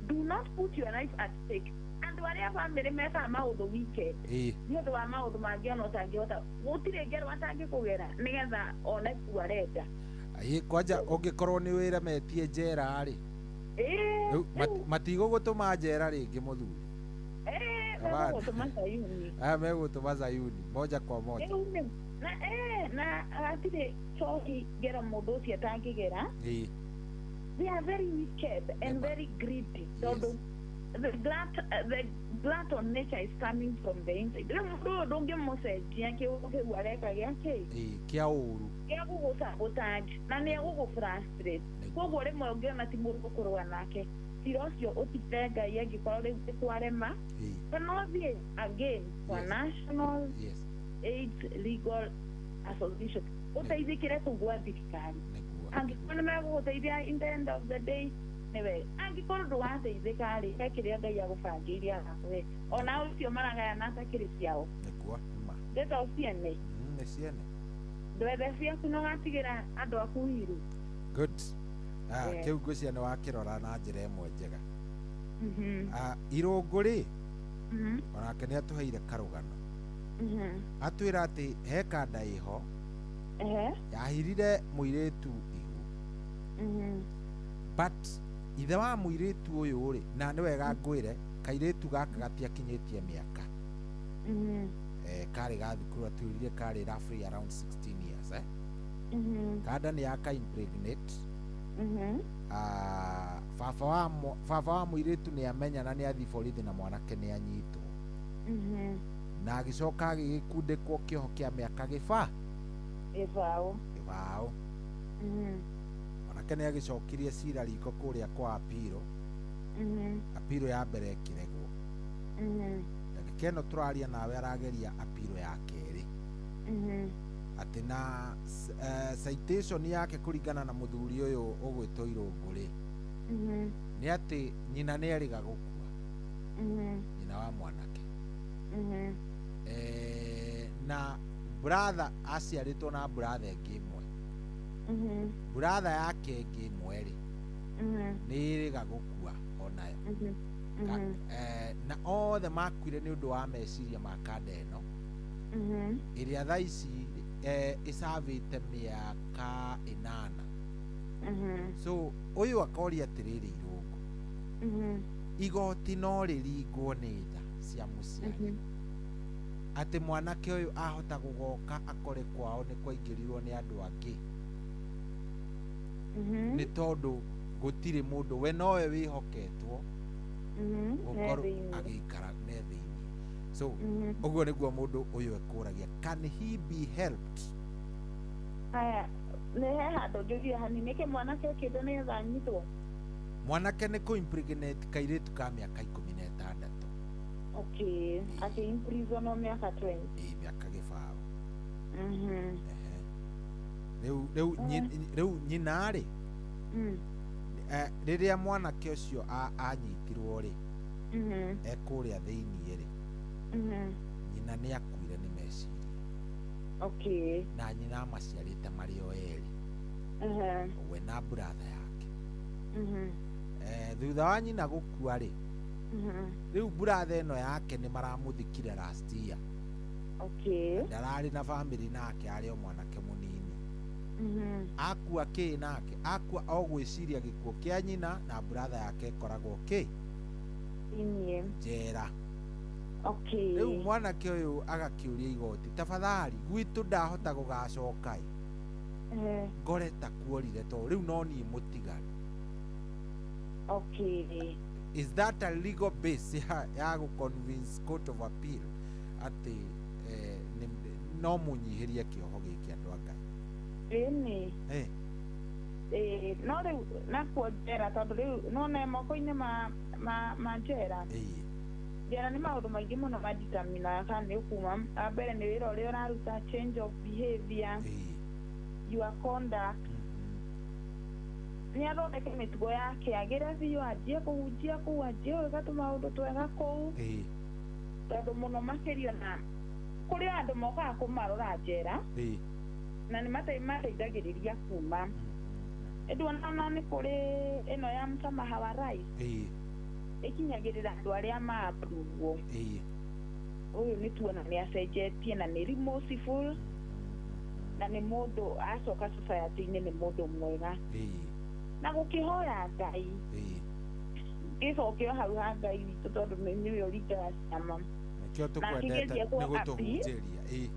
Do not put your life at stake. Andũ arĩa family mekaga maũndũ weekend nĩ ũndũ wa maũndũ mangĩ ona ũtangĩhota, gũtirĩ ngero atangĩkũgera nĩgetha one ku arenda. Kwanja ũngĩkorwo nĩ wĩremetie njera rĩ, matigũgũtũma njera rĩngĩ mũthuri. Megũgũtũma Zayuni. Megũgũtũma Zayuni moja kwa moja. Na hatirĩ cohi ngero mũndũ ũcio atangĩgera. They are very wicked and very greedy. Tondũ The glutton nature is coming from the inside. Rĩu mũndũ ũyũ ndũngĩmũcenjia kĩu kĩu areka gĩake Ĩĩ, kĩa ũru. Gĩa gũgũ-sabotage na nĩ egũgũ-frustrate. Koguo rĩmwe ũngĩona ti mũndũ ũkũrũa nake, cira ũcio ũtite Ngai angĩkorwo rĩu nĩ kwarema, kana ũthiĩ again kwa National AIDS Legal Association ũteithĩkĩre kũu gwa thirikari. Angĩkorwo nĩ megũgũteithia, in the end of the day nĩ wega. Angĩkorwo ndũgateithĩka rĩ, he kĩrĩa Ngai agũbangĩire agakũhe. Ona ũcio maragayana atakĩrĩ ciao. Nĩguo nĩma. Ndeto ciene. Nĩ ciene. Ndwethe ciaku na ũgatigĩra andũ aku iru. Good. Ah, kĩu ngwĩciria nĩ wakĩrora na njĩra ĩmwe njega. Ah, Irũngũ rĩ, onake nĩ atũheire karũgano. Atwĩra atĩ he kanda ĩho yahirire mũirĩtu ihu, but ithe wa mũirĩtu ũyũ rĩ, na nĩ wega ngwĩre, kairĩtu gaka gatiakinyĩtie mĩaka. Karĩ ga thukuru, atwĩrire karĩ roughly around 16 years, eh? Kanda nĩ yaka impregnate. Ah, baba wa mũirĩtu nĩ amenya na nĩ athiĩ borithi na mwanake nĩ anyitwo na agĩcoka agĩgĩkundĩkwo kĩoho kĩa mĩaka gĩba 20. 20. Mwanake nĩ agĩcokirie cira riko kũrĩa kwa apiro. Apiro ya mbere ĩkĩregwo. Ndagĩka ĩno tũraria nawe arageria apiro ya kerĩ, atĩ na citation yake kũringana na mũthuri ũyũ ũgwĩtwo Irũngũ rĩ, nĩ atĩ nyina nĩ erĩga gũkua, nyina wa mwanake. Na brother aciarĩtwo na brother ĩngĩ ĩmwe. Brother yake ĩngĩ ĩmwe rĩ, nĩ ĩrĩga gũkua onayo. Na othe makuire nĩ ũndũ wa meciria ma kanda ĩno ĩrĩa thaa ici ĩcavĩte mĩaka 8. So ũyũ akoria atĩrĩrĩ, Irũngũ, igoti no rĩringwo nĩ tha cia mũciari atĩ mwanake ũyũ ahota gũgoka akore kwao nĩ kwaingĩrirwo nĩ andũ angĩ, nĩ tondũ gũtirĩ mũndũ we nowe wĩhoketwo gũkorwo agĩikara ne thĩinĩ. So ũguo nĩguo mũndũ ũyũ ekũragia, can he be helped? Haya, nĩ he handũ njũrie hanini. Nĩkĩ mwanake ekĩte nĩgetha anyitwo? Mwanake nĩ kũ-impregnate kairĩtu ka mĩaka 16. Okay, akĩ imprisonwo mĩaka 20. Ĩ, mĩaka 20. Rĩu nyina rĩ, rĩrĩa mwanake ũcio anyitirwo rĩ, ekũrĩa thĩiniĩ rĩ, nyina nĩ akuire nĩ meciria. Na nyina amaciarĩte marĩ o erĩ, we na brother yake. Thutha wa nyina gũkua rĩ, rĩu brother ĩno yake nĩ maramũthikire last year. Ndararĩ na family nake, arĩ o mwanake mũnini. Akua kĩ nake akua o gwĩciria gĩkuũ kĩa nyina na brother yake ĩkoragwo kĩ Thĩiniĩ. Njera. Rĩu mwanake ũyũ agakĩũria igoti, tafadhali, gwitũ ndahota gũgacoka ĩ, ngore ta kuorire, tondũ rĩu no niĩ mũtigari. Is that a legal base ya gũ convince court of appeal atĩ no mũnyihĩrie kĩoho gĩkĩ, andũ a Ngai? Ĩni. Ĩĩ, no rĩu nakuo njera, tondũ rĩu nona moko-inĩ ma njera. Njera nĩ maũndũ maingĩ mũno madeterminaga kana nĩ ũkuma. Wa mbere nĩ wĩra ũrĩa ũraruta, change of behavior, your conduct. Nĩ athondeke mĩtugo yake, agĩre biũ, anjie kũhunjia kũu, anjie gwĩka tũmaũndũ twega kũu, tondũ mũno makĩria na kũrĩ andũ mokaga kũmarora njera na nĩ mateithagĩrĩria kuma. Ĩndĩ ona nĩ kũrĩ ĩno ya msamaha wa rais, ĩkinyagĩrĩra andũ arĩa ma-approve-wo. Ũyũ nĩ tuona nĩ acenjetie na nĩ remorseful na nĩ mũndũ acoka society-inĩ nĩ mũndũ mwega. Na gũkĩhoya Ngai, gĩcokio hau ha Ngai witũ, tondũ nĩwe ũringaga ciama. Nĩkĩo tũkwendete akĩgeria nĩ kwa gũtũhunjĩria.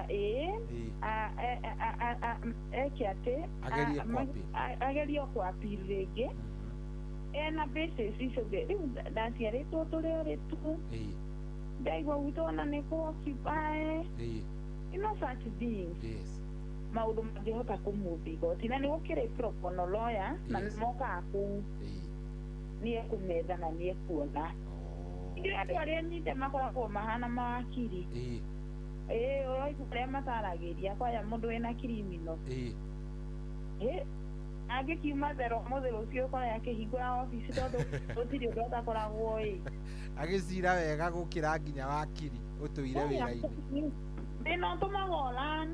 Ĩĩ, eke atĩ Agerie kwa appeal. Agerie kwa appeal rĩngĩ. Ena basis icio rĩu ndaciarĩtwo tũrĩ erĩ tu. Ndaigua gwitũ ona nĩ kũ occupy. You know such things. Maũndũ mangĩhota kũmũthi igoti na nĩ gũkĩrĩ pro bono lawyer na nĩ mokaga kũu. Nĩ ekũmetha na nĩ ekuona. Ndio andũ arĩa nyite makoragwo mahana mawakiri. Ũraigua ũrĩa mataragĩria kwaya mũndũ wĩna criminal. Angĩkiuma thero ũmũthĩ rũciũ ũkore akĩhingũra obici tondũ gũtirĩ ũndũ atakoragwo ĩ. Agĩcira wega gũkĩra nginya wakiri ũtũire wĩra-inĩ. Thĩna ũtũmaga ũran.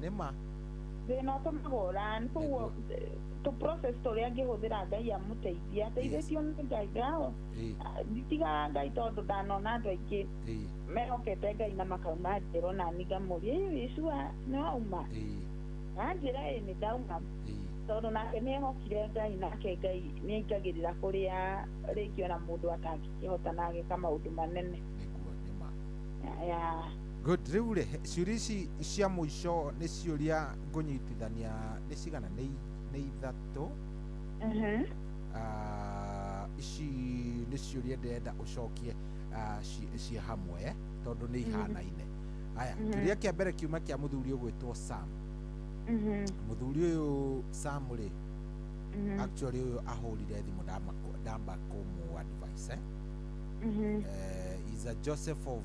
Nĩ ma. Thĩna ũtũmaga ũran. Koguo tũ process tũrĩa angĩhũthĩra Ngai amũteithia. Ateithĩtio nĩ Ngai ngao. Nditigaga Ngai tondũ ndanona andũ aingĩ mehokete Ngai na makauma njĩra ona niĩ ngamũria ĩ wĩ sure nĩ wauma? Anjĩra ĩ nĩ ndauma. Tondũ nake nĩ ehokire Ngai nake Ngai nĩ aingagĩrĩra kũrĩa rĩngĩ ona mũndũ atangĩkĩhota na ageka maũndũ manene. Nĩguo nĩ ma. Yeah. Good. Rĩu rĩ, ciũria ici cia mũico nĩ ciũria ngũnyitithania nĩ cigana? Nĩ ithatũ. Ici nĩ ciũria ndĩrenda ũcokie cia hamwe tondũ nĩ ihanaine. Aya, kĩũria kĩa mbere kiuma kĩa mũthuri ũgwĩtwo Sam. Mũthuri ũyũ Sam rĩ, actually ũyũ ahũrire thimũ ndamba kũmũ advice. Is a Joseph of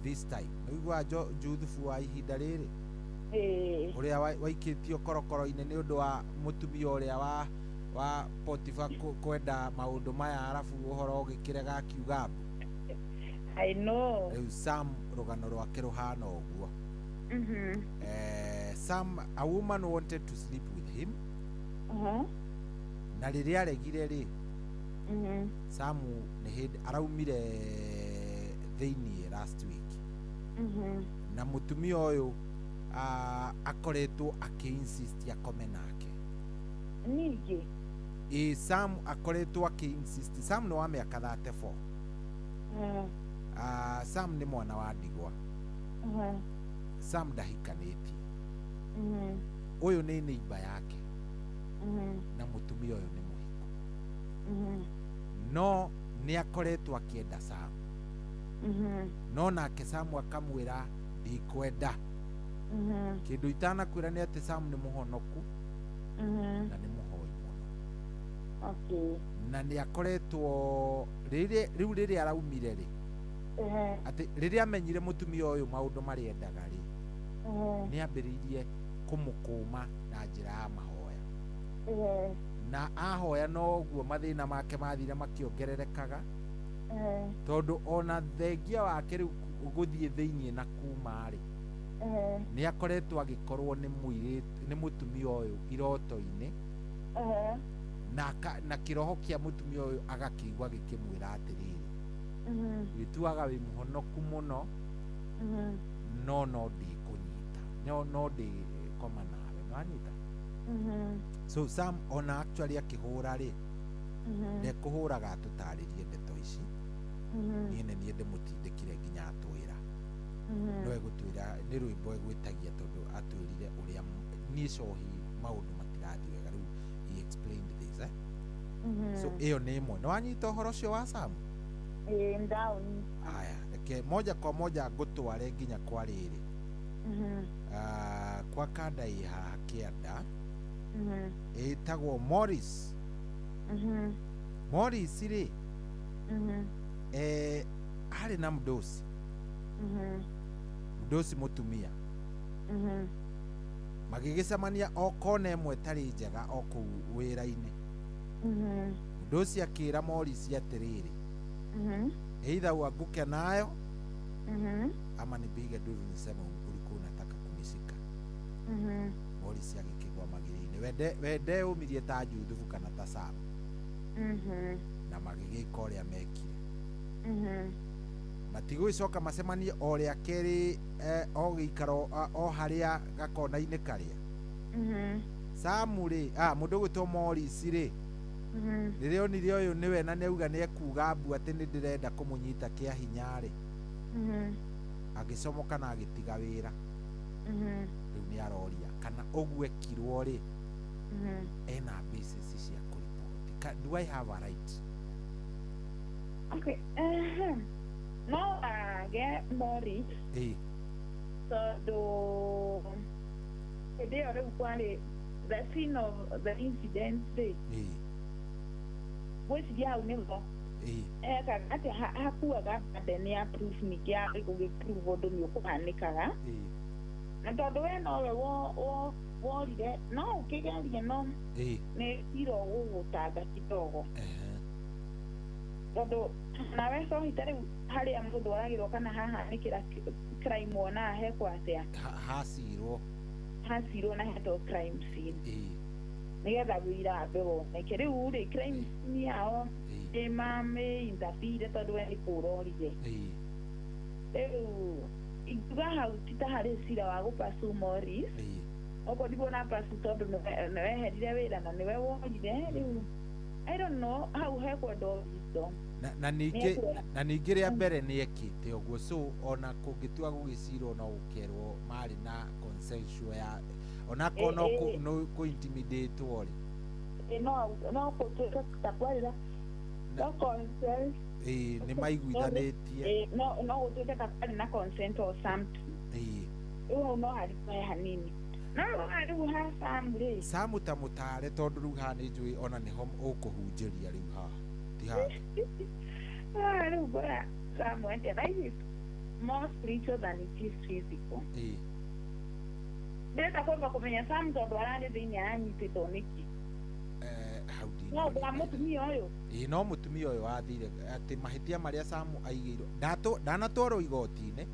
this time. Nĩũiguaga Juthubu wa ihinda rĩrĩ? Ũrĩa waikĩtio korokoro-inĩ nĩ ũndũ wa mũtumia ũrĩa wa Potifa kwenda maũndũ maya arabu ũhoro ũgĩkĩrega akiuga mbu. I know. Rĩu Sam rũgano rwake rũhana ũguo. Sam, a woman wanted to sleep with him. Na rĩrĩa aregire rĩ, Sam nĩ hĩndĩ araumire thĩiniĩ last week. Na mũtumia ũyũ akoretwo akĩ-insist akome nake. Ningĩ? Sam akoretwo akĩ-insist. Sam nĩ wa mĩaka 34. Sam nĩ mwana wa ndigwa. Sam ndahikanĩtie. Ũyũ nĩ neighbor yake. Na mũtumia ũyũ nĩ mũhiku. No nĩ akoretwo akĩenda Sam. No nake Sam akamwĩra ndikwenda. Kĩndũ itanakwĩra nĩ atĩ Sam nĩ mũhonoku na nĩ mũhoi mũno. Na nĩ akoretwo rĩu rĩrĩa araumire rĩ, atĩ rĩrĩa amenyire mũtumia ũyũ maũndũ marĩa endaga rĩ, nĩ ambĩrĩirie kũmũkũma na njĩra ya mahoya. Na ahoya noguo mathĩna make mathire makĩongererekaga. Tondũ ona thengia wake rĩu gũthiĩ thĩiniĩ na kuma rĩ, nĩ akoretwo agĩkorwo nĩ mũirĩtu nĩ mũtumia ũyũ iroto-inĩ. Na kĩroho kĩa mũtumia ũyũ agakĩigua gĩkĩmwĩra atĩrĩrĩ, wĩtuaga wĩ mũhonoku mũno, no ndĩkũnyita, no ndĩkoma nawe, nĩwanyita? So Sam ona actually akĩhũra rĩ, ndekũhũraga atũtarĩrie ndeto ici. Niĩ nĩ niĩ ndĩmũtindĩkire nginya atwĩra. No egũtwĩra nĩ rwĩmbo egwĩtagia tondũ atwĩrire ũrĩa niĩ cohi maũndũ matirathiĩ wega rĩu he explained this. So ĩyo nĩ ĩmwe. Nĩwanyita ũhoro ũcio wa Sam? Ndaũnyita. Aya, reke moja kwa moja ngũtware nginya kwa rĩrĩ. Kwa kanda ĩ haha kĩanda ĩtagwo Morris. Morris rĩ, arĩ na mdosi. Mdosi mũtumia. Magĩgĩcemania o kona ĩmwe ĩtarĩ njega o kũu wĩra-inĩ. Mdosi akĩra Morris atĩrĩrĩ, either uanguke nayo ama nipige nduru niseme ulikuwa unataka kunishika. Morris agĩkĩgwa magĩrĩ-inĩ. Wende ũmirie ta Juthubu kana ta Sam. Na magĩgĩka ũrĩa mekire. Matigũgĩcoka macemanie o rĩa kerĩ o gĩikaro o harĩa gakona-inĩ karĩa. Sam rĩ, mũndũ ũgwĩtwo Morris rĩ, rĩrĩa onire ũyũ nĩwe na nĩauga nĩekuga mbu atĩ nĩndĩrenda kũmũnyita kĩa hinya rĩ, agĩcomoka na agĩtiga wĩra. Rĩu nĩ aroria kana ũguo ekirwo rĩ, ena basis cia kũriboti Do I have a right? Okay. No wage Morris. Tondũ hĩndĩ ĩyo rĩu kwarĩ the scene of the incident rĩ, ngwĩciria hau nĩho ekaga atĩ hakuaga burden ya proof, ningĩ ya gũgĩprove ũndũ nĩ ũkũhanĩkaga, na tondũ we nowe worire, no ũkĩgerie, no nĩ cira ũgũgũtanga kidogo, tondũ nawe cohita rĩu harĩa mũndũ oragĩrwo kana hahanĩkĩra crime, wonaga hekwo atĩa? Hacirwo. Hacirwo na hetwo crime scene nĩgetha wĩira wambe woneke. Rĩu rĩ, crime scene yao ĩmamĩ interfere, tondũ we nĩ kũrorire. Rĩu ingiuga hau ti ta harĩ cira wa gũpasu Morris, okorwo ndiguo na pasu, tondũ nĩweherire wĩra na nĩwe worire. Rĩu I don't know, hau hekwendwo wisdom. Na ningĩ rĩa mbere nĩ ekĩte ũguo, so ona kũngĩtua gũgĩcirwo no gũkerwo marĩ na consensual ya onakorwo no kũ intimidate rĩ. No gũtuĩka ta kwarĩ na no consent. Ĩĩ, nĩ maiguithanĩtie. No gũtuĩke ta kwarĩ na consent or something. Rĩu hau no haritũhe hanini, no rĩu ha Sam rĩ. Sam ta mũtare, tondũ rĩu haha nĩ njũĩ ona nĩho ũkũhunjĩria rĩu haha ti haha. Rĩu ngora Sam atĩa, life is more spiritual than it is physical. Ndĩrenda kwamba kũmenya Sam, tondũ ararĩ thĩinĩ, aranyitĩtwo nĩkĩ? Hau No wa mũtumia ũyũ. Ĩĩ, no mũtumia ũyũ wathire atĩ mahĩtia marĩa Sam aigĩirwo ndanatwarwo igoti-inĩ.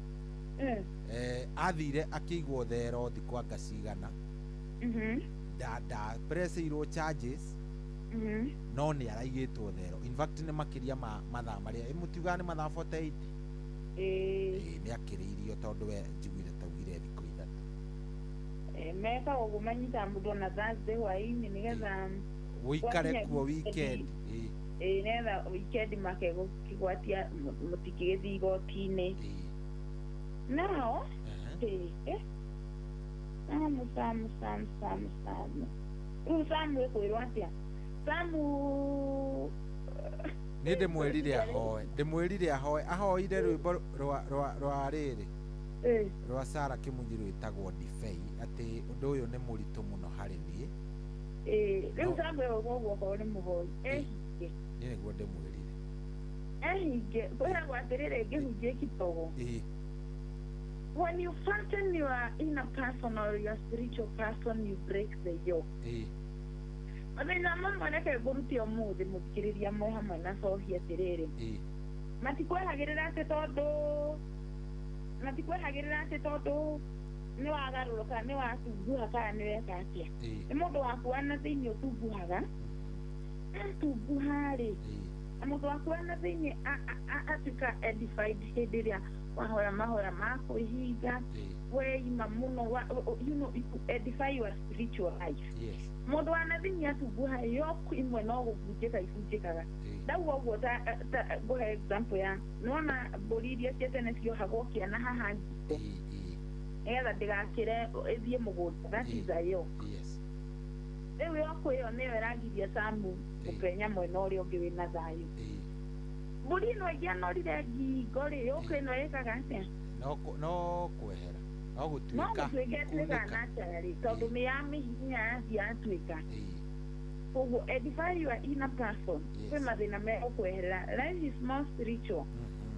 Athire akĩigwo thero thikũ anga cigana, ndapressĩirwo charges, no nĩ araigĩtwo thero. In fact nĩ makĩria ma mathaa marĩa mũtiugaga nĩ mathaa 48. Ĩĩ, nĩ akĩrĩirio, tondũ we njiguire taugire thikũ 3. Mekaga ũguo, manyitaga mũndũ ona Thursday hwaĩ-inĩ nĩgetha ũikare kuo weekend. Ĩĩ, nĩgetha weekend makegũkĩgwatia mũtingĩgĩthiĩ igoti-inĩ. Nao Samu Samu Samu Samu Samu, rĩu Samu ĩkwĩrwo atĩa? Samu. Nĩ ndĩmwĩrire ahoe, ndĩmwĩrire ahoe, ahoire rwĩmbo rwa rĩrĩ rwa Sarah Kĩmunyi rwĩtagwo Ndibei, atĩ ũndũ ũyũ nĩ mũritũ mũno harĩ niĩ. Rĩu Samu ĩgũkwo ũguo okorwo nĩ mũhoi ehinge. Niĩ nĩguo ndĩmwĩrire. Ehinge, kwĩragwo atĩrĩrĩ, ngĩhunjie kidogo. When you fasten your inner person or your spiritual person, you break the yoke. Mathĩna mamwe reke ngũrute ũmũthĩ, mũthikĩrĩria mwe hamwe na cohi, atĩrĩrĩ, matikwehagĩrĩra atĩ tondũ matikwehagĩrĩra atĩ tondũ nĩ wagarũrũka, nĩ watunguha, kana nĩ weka atĩa. Nĩ mũndũ waku wa na thĩinĩ ũtunguhaga, atunguha rĩ, na mũndũ waku wa na thĩinĩ atuĩka edified hĩndĩ ĩrĩa wahoya mahoya ma kwĩhinga, weima mũno, you edify your spiritual life. Mũndũ wa na thĩinĩ atunguha, yoke imwe no gũbunjĩka ibunjĩkaga. Ndauga ũguo ta ngũhe example ya nĩwona mbũri iria cia tene ciohagwo kĩana haha ngingo nĩgetha ndĩgakĩre ĩthiĩ mũgũnda, that is a yoke. Rĩu yoke ĩyo nĩyo ĩragiria Samu gũpenya mwena ũrĩa ũngĩ wĩna thayũ. Mbũri ĩno ĩngĩanorire ngingo rĩ, yoke ĩno ĩkaga atĩa? No kwehera, no gũtuĩka, no gũtuĩka ĩtuĩkaga naturally, tondũ nĩ ya mĩhinya yathiĩ yatuĩka. Koguo edify your inner person, kwĩ mathĩna megũkweherera. Life is more spiritual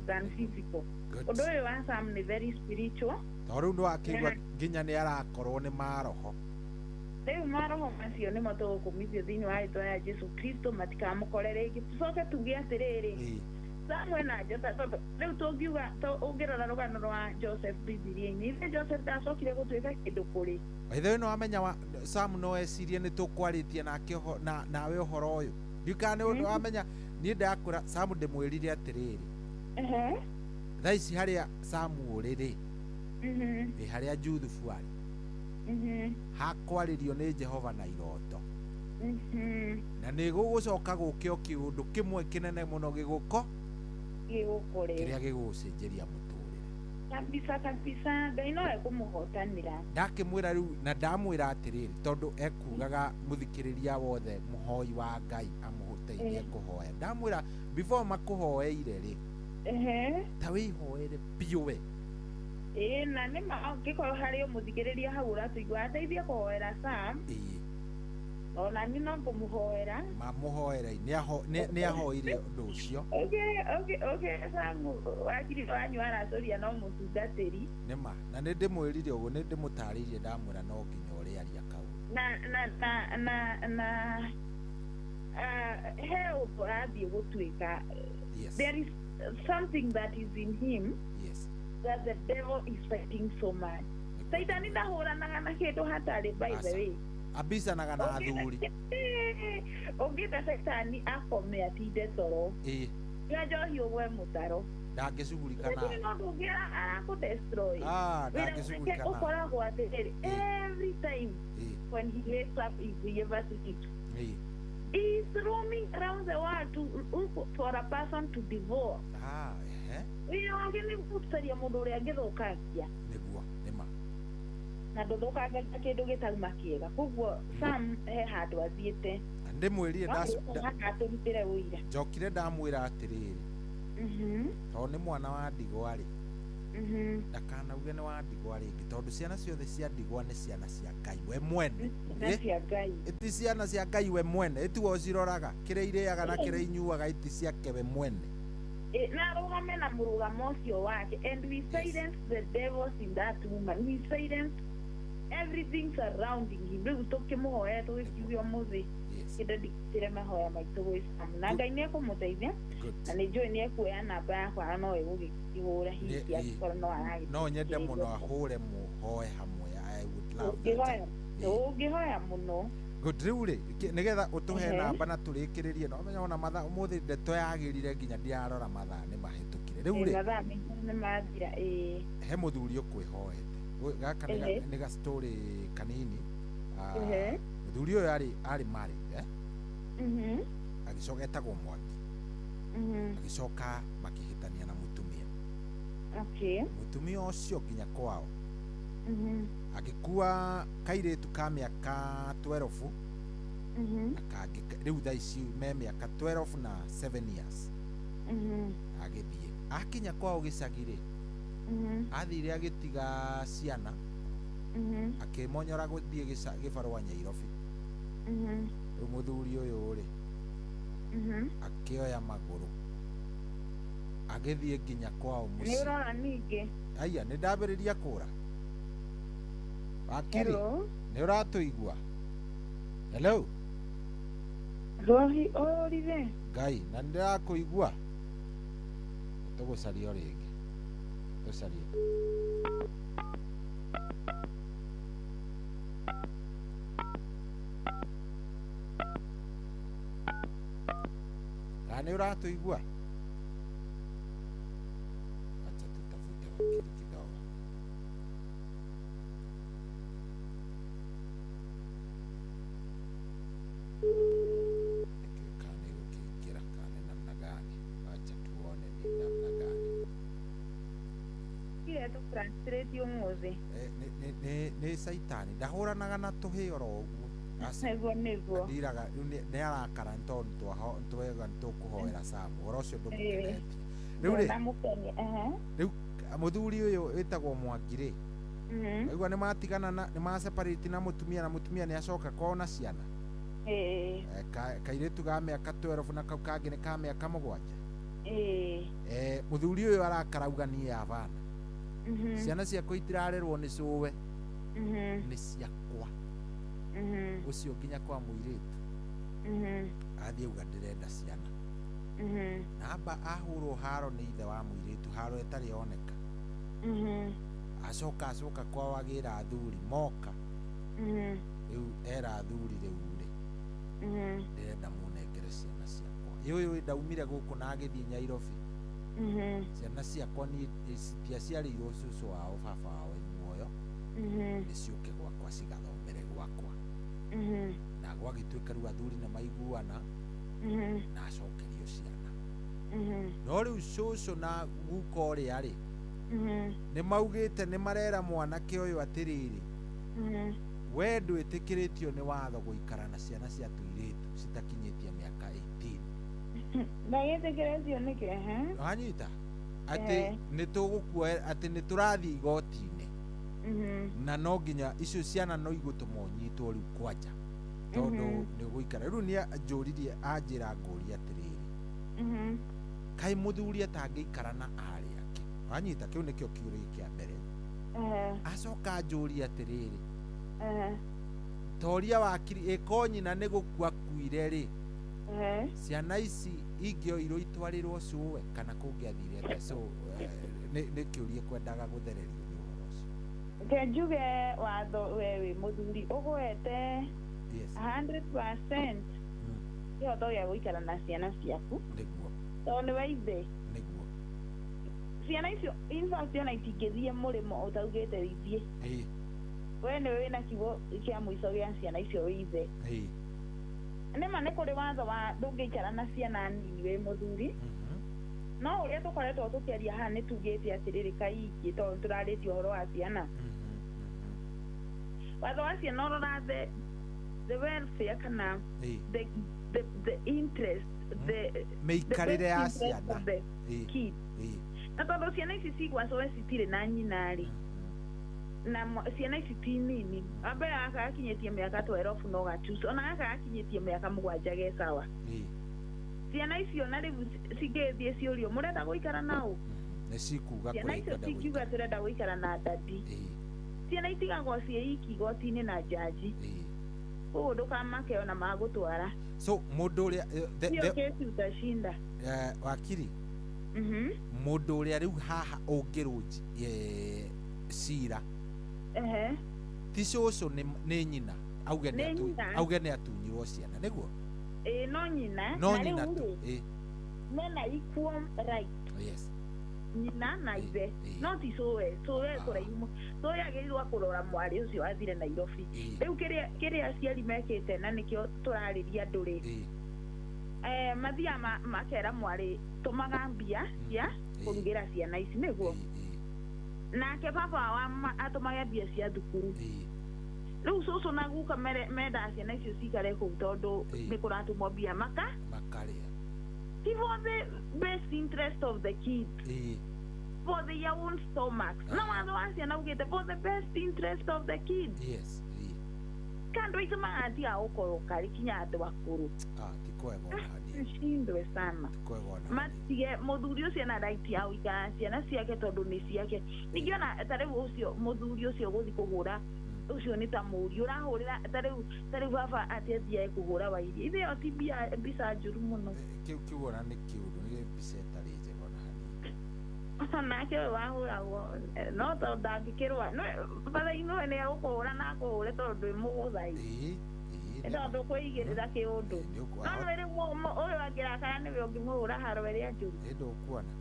than physical. Ũndũ ũyũ wa Sam nĩ very spiritual. To rĩu nĩwakĩigua nginya nĩ arakorwo nĩ maroho. Rĩu maroho macio nĩmo tũgũkũmithio thĩinĩ wa rĩtwa rĩa Jesu Kristo, matikamũkore rĩngĩ. Tũcoke tuge atĩrĩrĩ, Samu ena njata, tondũ rĩu tũngiuga, ũngĩrora rũgano rwa Joseph Bibilia-inĩ, ithe Joseph ndacokire gũtuĩka kĩndũ kũrĩ. By the way, no amenya Sam no ecirie nĩ tũkwarĩtie nake nawe ũhoro ũyũ. Ndiũĩ kana nĩ ũndũ wamenya niĩ ndakũra Sam ndĩmwĩrire atĩrĩrĩ. Thaa ici harĩa Sam ũrĩ rĩ, ĩ harĩa Juthubu arĩ, hakwarĩrio nĩ Jehova na iroto. Na nĩ gũgũcoka gũke o kĩũndũ kĩmwe kĩnene mũno gĩgũko gĩgũkore kĩrĩa gĩgũcenjeria mũtũrĩre. Kabisa kabisa, Ngai no ekũmũhotanĩra. Ndakĩmwĩra rĩu na ndamwĩra atĩrĩrĩ, tondũ ekugaga mũthikĩrĩria wothe mũhoi wa Ngai matũteithie kũhoya. Ndamwĩra before makũhoeire rĩ, ta wĩhoere biũ we. Ĩĩ, na nĩ ma angĩkorwo harĩ o mũthikĩrĩria hau ũratũigua ateithie kũhoera Sam. Ona niĩ no ngũmũhoera. Mamũhoere, nĩ ahoire ũndũ ũcio. Okay, Sam wakiri wanyu aracũria no mũtungatĩri. Nĩ ma, na nĩ ndĩmwĩrire ũguo, nĩ ndĩmũtarĩirie ndamwĩra no nginya ũrĩaria kaũndũ. Na he ũndũ arathiĩ gũtuĩka. Yes. There is something that is in him. Yes. That the devil is fighting so much. Saitani ndahũranaga na kĩndũ hatarĩ, by the way. Abicanaga na athuri. Ũngĩenda Saitani akome atinde toro. Nyua njohi ũgwe mũtaro. Ndangĩcugurika Lakini na. no ndũ ũngĩ arakũdestroy. Ah, Wĩra ndangĩcugurika wake na. ũkoragwo atĩrĩrĩ, every time when he wakes up, if he ever sleeps, he is roaming around the world to look for a person to devour. Ah, ehe. Wĩra wake nĩ gũcaria mũndũ ũrĩa angĩthũkangia. Nĩguo, nĩ ma. Na ndũthũkangagia kĩndũ gĩtauma kĩega. Koguo Sam he handũ athiĩte. Na ndĩmwĩrire No mũhaka atũrutĩre ũira. Njokire ndamwĩra atĩrĩrĩ, tondũ nĩ mwana wa ndigwa rĩ, ndakanauge nĩ wa ndigwa rĩngĩ, tondũ ciana ciothe cia ndigwa nĩ ciana cia Ngai we mwene. Ciana cia Ngai. Iti ciana cia Ngai we mwene, itiwe ũciroraga, kĩrĩa irĩaga na kĩrĩa inyuaga iti ciake we mwene. Na arũgame na mũrũgamo ũcio wake, and we silence the devils in that woman, we silence everything surrounding him. Rĩu tũkĩmũhoya tũgĩkiuga ũmũthĩ kĩndũ ndikĩre mahoya maitũ gwĩ Sam, na Ngai nĩ ekũmũteithia, na nĩ njũĩ nĩ ekuoya namba yakwa na no ĩgũgĩkĩhũra hihi angĩkorwo no aragĩthikĩrĩria. No nyende mũno ahũre mũhoe hamwe. I would love that. Ũngĩhoya, ũngĩhoya mũno. Good, rĩu rĩ, nĩgetha ũtũhe namba na tũrĩkĩrĩrie, no menya ona mathaa ũmũthĩ ndeto yagĩrire nginya ndirarora mathaa nĩ mahĩtũkire. Rĩu rĩ, Mathaa maitũ nĩ mathira, ĩĩ. He mũthuri ũkwĩhoete. Gaka nĩ ga story kanini. Mũthuri ũyũ arĩ married, eh? Agĩcoka etagwo Mwangi. Agĩcoka makĩhĩtania na mũtumia. Mũtumia ũcio nginya kwao. Agĩkua kairĩtu ka mĩaka 12 na kangĩ rĩu thaa ici me mĩaka 12 na 7 years. Agĩthiĩ akinya kwao gĩcagi rĩ, athire agĩtiga ciana, akĩmonyora gũthiĩ gĩbarũa Nyairobi. Rĩu mũthuri ũyũ rĩ, akĩoya magũrũ agĩthiĩ nginya kwao Nĩ mũciĩ. ũrora ningĩ. Aya, nĩ ndambĩrĩria kũra. Wakiri, Hello? nĩ ũratũigua? Hello? Rohi ũrire. Ngai, na nĩ ndĩrakũigua. Tũgũcaria o rĩngĩ. Tũcarie. Kana nĩ ũratũigua? Acha tutafute wakili kidogo. Kana gũkĩingĩra kana nĩ namna gani? Acha tuone ni namna gani. Kire tũ frustrate ũmũthĩ. Nĩ caitani ndahũranaga na tũhĩ oro ũguo. Aca. Nĩguo, nĩguo. Ndiraga rĩu nĩ arakara nĩ tondũ twega nĩ tũkũhoera Sam ũhoro ũcio ndũmũkenetie. Rĩu rĩ, Ndamũkenia, ehe. rĩu mũthuri ũyũ wĩtagwo Mwangi rĩ, aigua nĩ matigana na nĩ ma separate na mũtumia, na mũtumia nĩ acoka kwao na ciana. Kairĩtu ga mĩaka 12 na kau kangĩ nĩ ka mĩaka 7. Mũthuri ũyũ arakarauga niĩ abana. Ciana ciakwa itirarerwo nĩ cũwe, nĩ ciakwa. Ũcio nginya kwa mũirĩtu. Athiĩ auga ndĩrenda ciana. Na amba ahũrwo haro nĩ ithe wa mũirĩtu, haro ĩtarĩ yoneka. Acoka acoka kwao agĩra athuri moka. Rĩu era athuri rĩu rĩ, ndĩrenda mũnengere ciana ciakwa. Ĩ ũyũ ndaumire gũkũ na agĩthiĩ Nyairobi. Ciana ciakwa niĩ citiaciarĩirwo cũcũ wao, baba wao e muoyo. Nĩ ciũke gwakwa cigathomere gwakwa. Na gwagĩtuĩka rĩu athuri nĩ maiguana, na acokerio ciana. No rĩu cũcũ na guka ũrĩa rĩ, nĩ maugĩte nĩ marera mwanake ũyũ atĩrĩrĩ, We ndwĩtĩkĩrĩtio nĩ watho gũikara na ciana cia tũirĩtu citakinyĩtie mĩaka 18. Ndagĩtĩkĩrĩtio nĩkĩ? Ehe. Wanyita atĩ nĩ tũgũkuoera atĩ nĩ tũrathiĩ igoti-inĩ na no nginya icio ciana no igũtũma ũnyitwo rĩu kwanja tondũ nĩ ũgũikara. Rĩu nĩ anjũririe anjĩra ngũria atĩrĩrĩ, kaĩ mũthuri atangĩikara na arĩ ake? Wanyita, kĩu nĩkĩo kĩũria kĩa mbere. Acoka anjũria atĩrĩrĩ, toria wakiri ĩko nyina nĩ gũkua kuire rĩ, ciana ici ingĩoirwo itwarĩrwo cũwe kana kũngĩathire atĩa? So nĩ kĩũria kwendaga gũthererio nĩ ũhoro ũcio. Reke njuge watho we wĩ mũthuri ũgwete 100% kĩhoto gĩa gũikara na ciana ciaku. Nĩguo. Tondũ nĩwe ithe. Nĩguo. Ciana icio in fact ona itingĩthiĩ mũrĩmo ũtaugĩte ithiĩ. We nĩwe wĩna kiugo kĩa mũico gĩa ciana icio wĩ ithe. Nĩma nĩ kũrĩ watho wa ndũngĩikara na ciana nini wĩ mũthuri. No ũrĩa tũkoretwo tũkĩaria haha nĩ tugĩte atĩrĩrĩ kaingĩ tondũ tũrarĩtie ũhoro wa ciana. Watho wa ciana ũroraga the welfare kana the interest, the mĩikarĩre the ya best interest ciana. of the kid. Na tondũ ciana ici cigwa coe citirĩ na nyina rĩ, na ciana ici ti nini. Wa mbere gaka gakinyĩtie mĩaka 12 no gacucu, ona gaka gakinyĩtie mĩaka 7 ge sawa. Ciana icio na rĩu cingĩthiĩ ciũrio mũrenda gũikara nao? Nĩ cikuga Ciana kũrĩa icio ikwenda cingiuga gũikara. tũrenda gũikara na dadi. Ciana itigagwo ciĩ iki igoti-inĩ na jaji. Koguo ndũkamake ona magũtwara. So mũndũ ũrĩa Hiyo kesi utashinda. Wakiri, mũndũ ũrĩa rĩu haha ũngĩrũnji cira ti cũcũ nĩ nyina auge nĩ Nĩ nyina. auge nĩ atunyirwo ciana nĩguo? Ĩĩ no nyina. No Na nyina rĩu tu. rĩ, mena equal right. Nyina na ithe no ti cũwe. Cũwe kũraihu mũno. Cũwe agĩrĩirwo kũrora mwarĩ ũcio athire Nairobi. Rĩu kĩrĩa aciari mekĩte na nĩkĩo tũrarĩria andũ rĩ, mathiaga makera mwarĩ tũmaga mbia cia kũrugĩra ciana ici nĩguo, nake baba wa atũmage mbia cia thukuru. Rĩu cũcũ na guka mendaga ciana icio cikare kũu tondũ nĩ kũratũmwo mbia makarĩa. Ti for the best interest of the kids, for their own stomachs. Na watho wa ciana ugĩte for the best interest of the kids. Kando aitũ magatiga gũkoroka rĩ kinya andũ akũrũ. Ti kwega ona hanini. Nshindwe sana. Ti kwega ona. Matige mũthuri ũcio na right ya gũikara ciana ciake tondũ nĩ ciake. Ningĩ ona ta rĩu ũcio mũthuri ũcio gũthiĩ kũhũra ũcio nĩ ta mũriũ ũrahũrĩra ta rĩu baba atĩ athiae kũhũra wairia. Ithe ĩyo ti mbica njũru mũno. Kĩu ona nĩ kĩũndũ, nĩ mbica ĩtarĩ njega ona hanini. Nake ũyũ wahũragwo no tondũ ndangĩkĩrũa. Bathainĩ we nĩ egũkũhũra na akũhũre tondũ ndwĩ mũgũthai. Tondũ kwĩigĩrĩra kĩũndũ. No nĩ rĩu ũyũ angĩrakara nĩwe ũngĩmũhũra haro ĩrĩa njũru. Ĩ ndũkuona.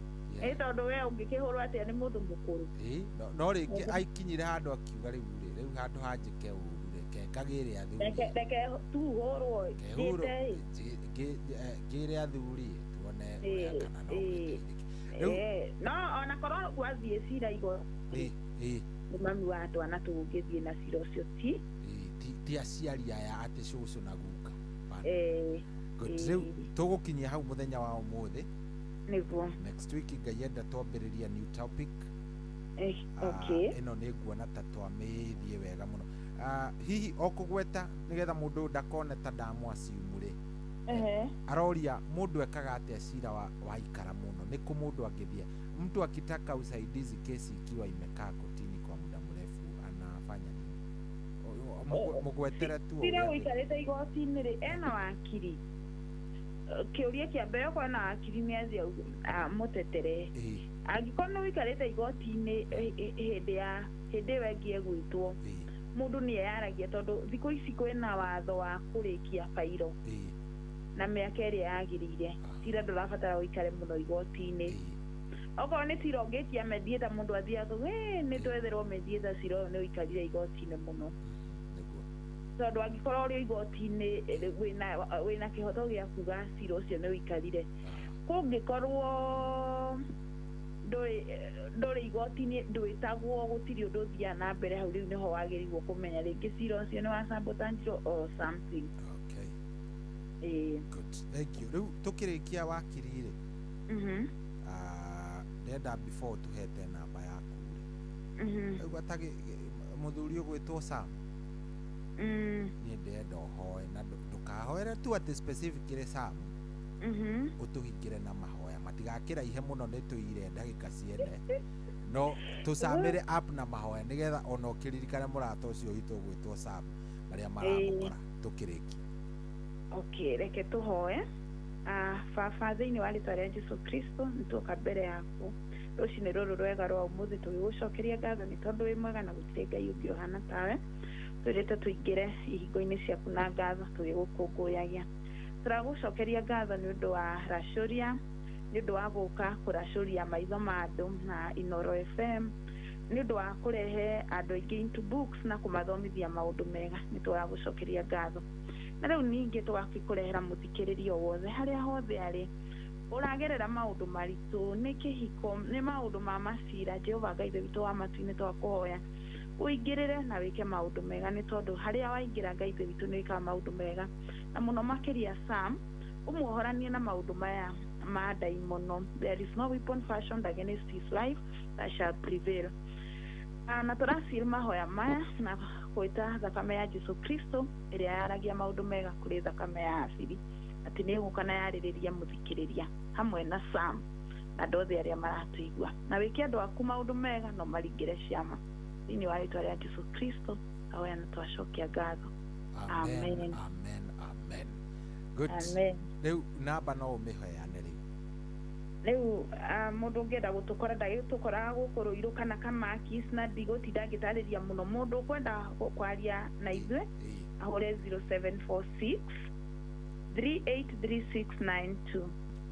Ĩ tondũ we ũngĩkĩhũrwo atĩa nĩ mũndũ mũkũrũ. Ĩ no rĩngĩ aikinyire handũ akiuga rĩu rĩ, rĩu handũ hanjĩke ũru reke ngagĩre athuri. Reke tu hũrwo njĩte ĩ. Ngĩre athuri tuone ũrĩa kana no ngĩteithĩke. No ona korwo gwathiĩ cira igoti nĩ mami wa twana tũngĩthiĩ na cira ũcio ti ti aciari aya atĩ cũcũ na guka. Rĩu tũgũkinyia hau mũthenya wa ũmũthĩ. Nĩguo. Next week Ngai enda twambĩrĩria new topic. Okay. Ĩno nĩ nguona ta twamĩthiĩ wega mũno. Hihi o kũgweta nĩgetha mũndũ ndakone ta ndamwaciumu rĩ, aroria mũndũ ekaga atĩa cira waikara mũno, nĩ kũ mũndũ angĩthiĩ? Mtu akitaka usaidizi kesi ikiwa imekaa kotini kwa muda mrefu anafanya nini? Mũgwetere tu cira ũikarĩte igoti-inĩ rĩ, ena wakiri. Kĩũria kĩa mbere okorwo ena wakiri nĩ athiĩ amũtetere. Angĩkorwo nĩ ũikarĩte igoti-inĩ hĩndĩ ĩyo ĩngĩ egwĩtwo, mũndũ nĩ eyaragia tondũ thikũ ici kwĩna watho wa kũrĩkia bairo na mĩaka ĩrĩa yagĩrĩire. Cira ndũrabatara ũikare mũno igoti-inĩ. Okorwo nĩ cira ũngĩtia mediator mũndũ athiaga nĩ twetherwo mediator cira ũyũ nĩ ũikarire igoti-inĩ mũno. Tondũ angĩkorwo ũrĩ igoti-inĩ wĩna kĩhoto gĩa kuga cira ũcio nĩ ũikarire. Kũngĩkorwo Ndũrĩ igoti-inĩ, ndwĩtagwo, gũtirĩ ũndũ ũthiaga na mbere hau. Rĩu nĩho wagĩrĩirwo kũmenya rĩngĩ cira ũcio nĩ wa sabotage or something. Okay. Ĩĩ. Good, thank you. Rĩu tũkĩrĩkia, wakiri rĩ, ndenda before tũhete namba yaku rĩ, rĩu atagĩ mũthuri ũgwĩtwo Sam, niĩ ndĩrenda ũhoe na ndũkahoere tu atĩ specifically Sam, ũtũhingĩre na mahoya matigakĩraihe mũno, nĩ tũire ndagĩka ciene, no tũcamĩre up na mahoya nĩgetha ona ũkĩririkane mũrata ũcio witũ ũgwĩtwo Sam marĩa maramũkora tũkĩrĩkia. Okay, reke tũhoe. Baba, thĩinĩ wa rĩtwa rĩa Jesu Kristo, nĩ tuoka mbere yaku rũcinĩ rũrũ rwega rwa ũmũthĩ tũgĩgũcokeria ngatho nĩ tondũ wĩ mwega na gũtirĩ Ngai ũngĩ ũhana tawe. Twĩrĩte tũingĩre ihingo-inĩ ciaku na ngatho tũgĩgũkũngũyagia. Tũragũcokeria ngatho nĩ ũndũ wa racũria, nĩ ũndũ wa gũka kũracũria maitho ma andũ na Inoro FM, nĩ ũndũ wa kũrehe andũ aingĩ into books na kũmathomithia maũndũ mega. Nĩ tũragũcokeria ngatho. Na rĩu ningĩ tũgakĩkũrehera mũthikĩrĩria o wothe harĩa hothe arĩ ũragerera maũndũ maritũ, nĩ kĩhiko, nĩ maũndũ ma macira. Jehova Ngai, Ithe witũ wa matu-inĩ, twakũhoya ũingĩrĩre na wĩke maũndũ mega, nĩ tondũ harĩa waingĩra, Ngai Ithe witũ, nĩ wĩkaga maũndũ mega. Na mũno makĩria Sam, ũmuohoranie na maũndũ maya ma ndaimono. There is no weapon fashioned against his life that shall prevail. Na tũraciĩ mahoya maya na gwĩta thakame ya Jesu Kristo ĩrĩa yaragia maũndũ mega kũrĩ thakame ya Habili, atĩ nĩ ĩgũka na yarĩrĩria mũthikĩrĩria hamwe na Sam na andũ othe arĩa maratũigua, na wĩke andũ aku maũndũ mega no maringĩre ciama. Thĩinĩ wa rĩtwa rĩa Jesu Kristo ahoya na twacokia ngatho. Amen. Amen. Amen, amen. Good. Amen. Rĩu namba no ũmĩheane rĩu. Rĩu mũndũ ũngĩenda gũtũkora, ndagĩtũkoraga gũkũ Rũirũ kana Kamakis, na ndigũtinda ngĩtarĩria mũno. Mũndũ ũkwenda kwaria na ithuĩ ahũre 0746 383692,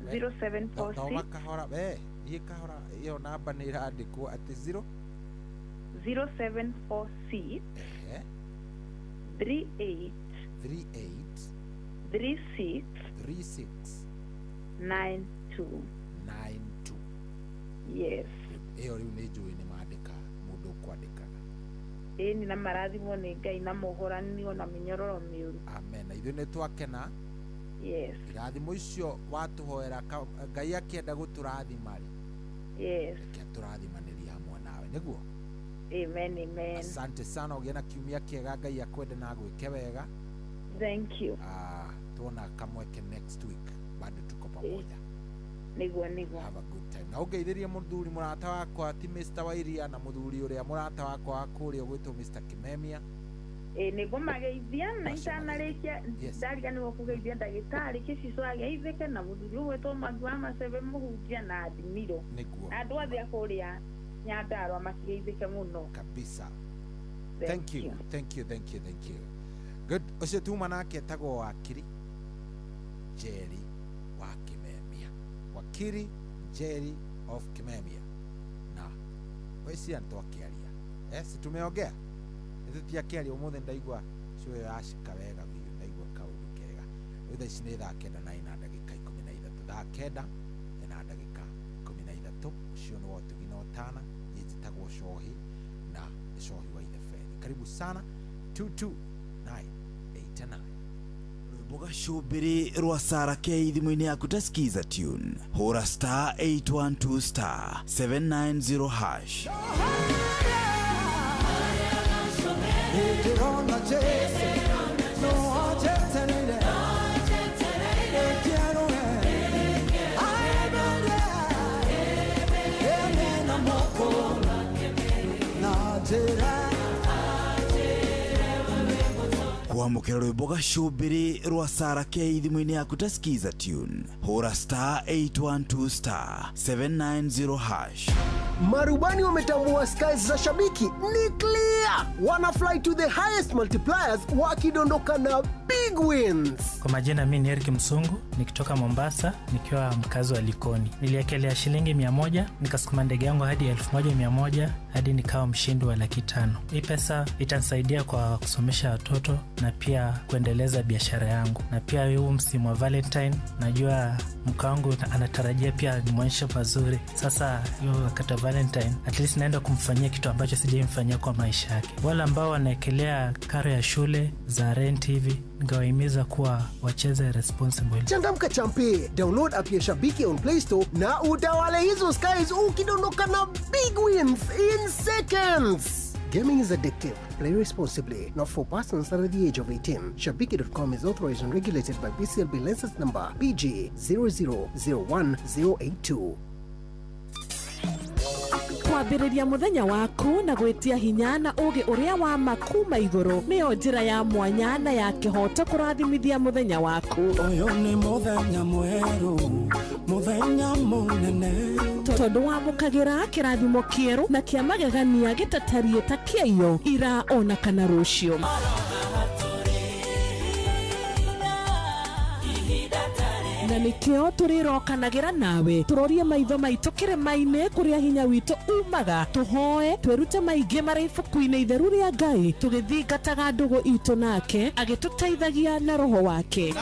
0746. Thoma kahora we, thiĩ kahora, ĩyo namba nĩ ĩrandĩkwo atĩ 0 0746 ehe 38 38 36 36 92. 92. Yes. Ĩyo rĩu nĩ njũĩ nĩ mandĩka mũndũ ũkwandĩkaga. Ĩni, na marathimwo nĩ Ngai na mũhoranio na mĩnyororo mĩũru. Amen, na ithuĩ nĩ twakena. Yes. Irathimo icio watũhoera, Ngai akĩenda gũtũrathima rĩ, reke atũrathimanĩrie hamwe nawe, nĩguo. Amen, amen. Asante sana, ũgĩe na kiumia kĩega, Ngai akwende na agwĩke wega. Thank you. Tuona kamweke next week, bado tuko pamoja. Nĩguo, nĩguo. Have a good time, na ũngeithĩrie mũthuri mũrata wakwa ti Mr. Wairia na mũthuri ũrĩa mũrata wakwa wa kũrĩa ũgwĩtwo Mr. Kimemia. Ĩ, nĩngũmageithia na itanarĩkia Yes. ndariganĩrwo kũgeithia ndagĩtarĩ Kĩcico ageithĩke, na mũthuri ũgwĩtwo Mwangi wa Macebe mũhunjia na Adimiro Nĩguo. na andũ othe a kũrĩa Nyandarua makĩgeithĩke mũno. Kabisa. Thank Thank you, thank you, thank you, thank you. Good. Ũcio tuma nake etagwo Wakiri Njeri wa Kimemia, Wakiri Njeri of Kimemia. Na weciria nĩ twakĩaria, si tumeongea, nĩ tũtiakĩaria ũmũthĩ. Ndaigua cũĩ yacika wega biũ, ndaigua kaũndũ kega. Rĩu thaa ici nĩ 9:13, 9:13. Ũcio nĩ wa ũtugi na ũtana. Niĩ njĩtagwo Cohi na Cohi wa Ithebeni. Karibu sana. 22989. Rwĩmbo gacũmbĩrĩ rwa Sara K thimũ-inĩ yaku ta skiza tune, hũra *812*790#. Ndĩrona Jesu no anjetereire ndĩkĩerũe aemere ene na moko na njĩra. Kwamũkĩra rwĩmbo gacũmbĩrĩ rwa Sara K thimũ-inĩ yaku ta skiza tune, hũra *812*790#. Marubani wametambua skies za shabiki ni clear. Yeah, wana fly to the highest multipliers wakidondoka na big wins. Kwa majina mi ni Eric Msungu nikitoka Mombasa nikiwa mkazi wa Likoni. Niliekelea shilingi 100 nikasukuma ndege yangu hadi 1100 hadi nikawa mshindi wa 500,000. Hii pesa itanisaidia kwa kusomesha watoto na pia kuendeleza biashara yangu, na pia huu msimu wa Valentine najua mke wangu anatarajia pia nimwonyeshe pazuri. Sasa hiyo wakati wa Valentine at least naenda kumfanyia kitu ambacho sijaimfanyia kwa maisha yake. Wale ambao wanaekelea karo ya shule za rent hivi, ningewahimiza kuwa wacheze responsible. Changamka champe, download app ya Shabiki on Play Store na utawale hizo skies ukidondoka na big wins in seconds. Gaming is addictive. Play responsibly. Not for persons under the age of 18. Shabiki.com is authorized and regulated by BCLB license number BG 0001082. Kwambĩrĩria mũthenya waku na gwĩtia hinya na ũgĩ ũrĩa wa ma kuma igũrũ nĩyo njĩra ya mwanya na ya kĩhoto kũrathimithia mũthenya waku. Ũyũ nĩ mũthenya mwerũ, mũthenya mũnene. Tondũ wamũkagĩra kĩrathimo kĩerũ na kĩa magegania gĩtatariĩ ta kĩaiyo ira ona kana rũciũ. Na nĩkĩo tũrĩrokanagĩra nawe tũrorie maitho maitũ kĩrĩma-inĩ kũrĩa hinya witũ umaga, tũhoe twĩrute maingĩ marĩ ibuku-inĩ itheru rĩa Ngai tũgĩthingataga ndũgũ itũ nake agĩtũteithagia na roho wake.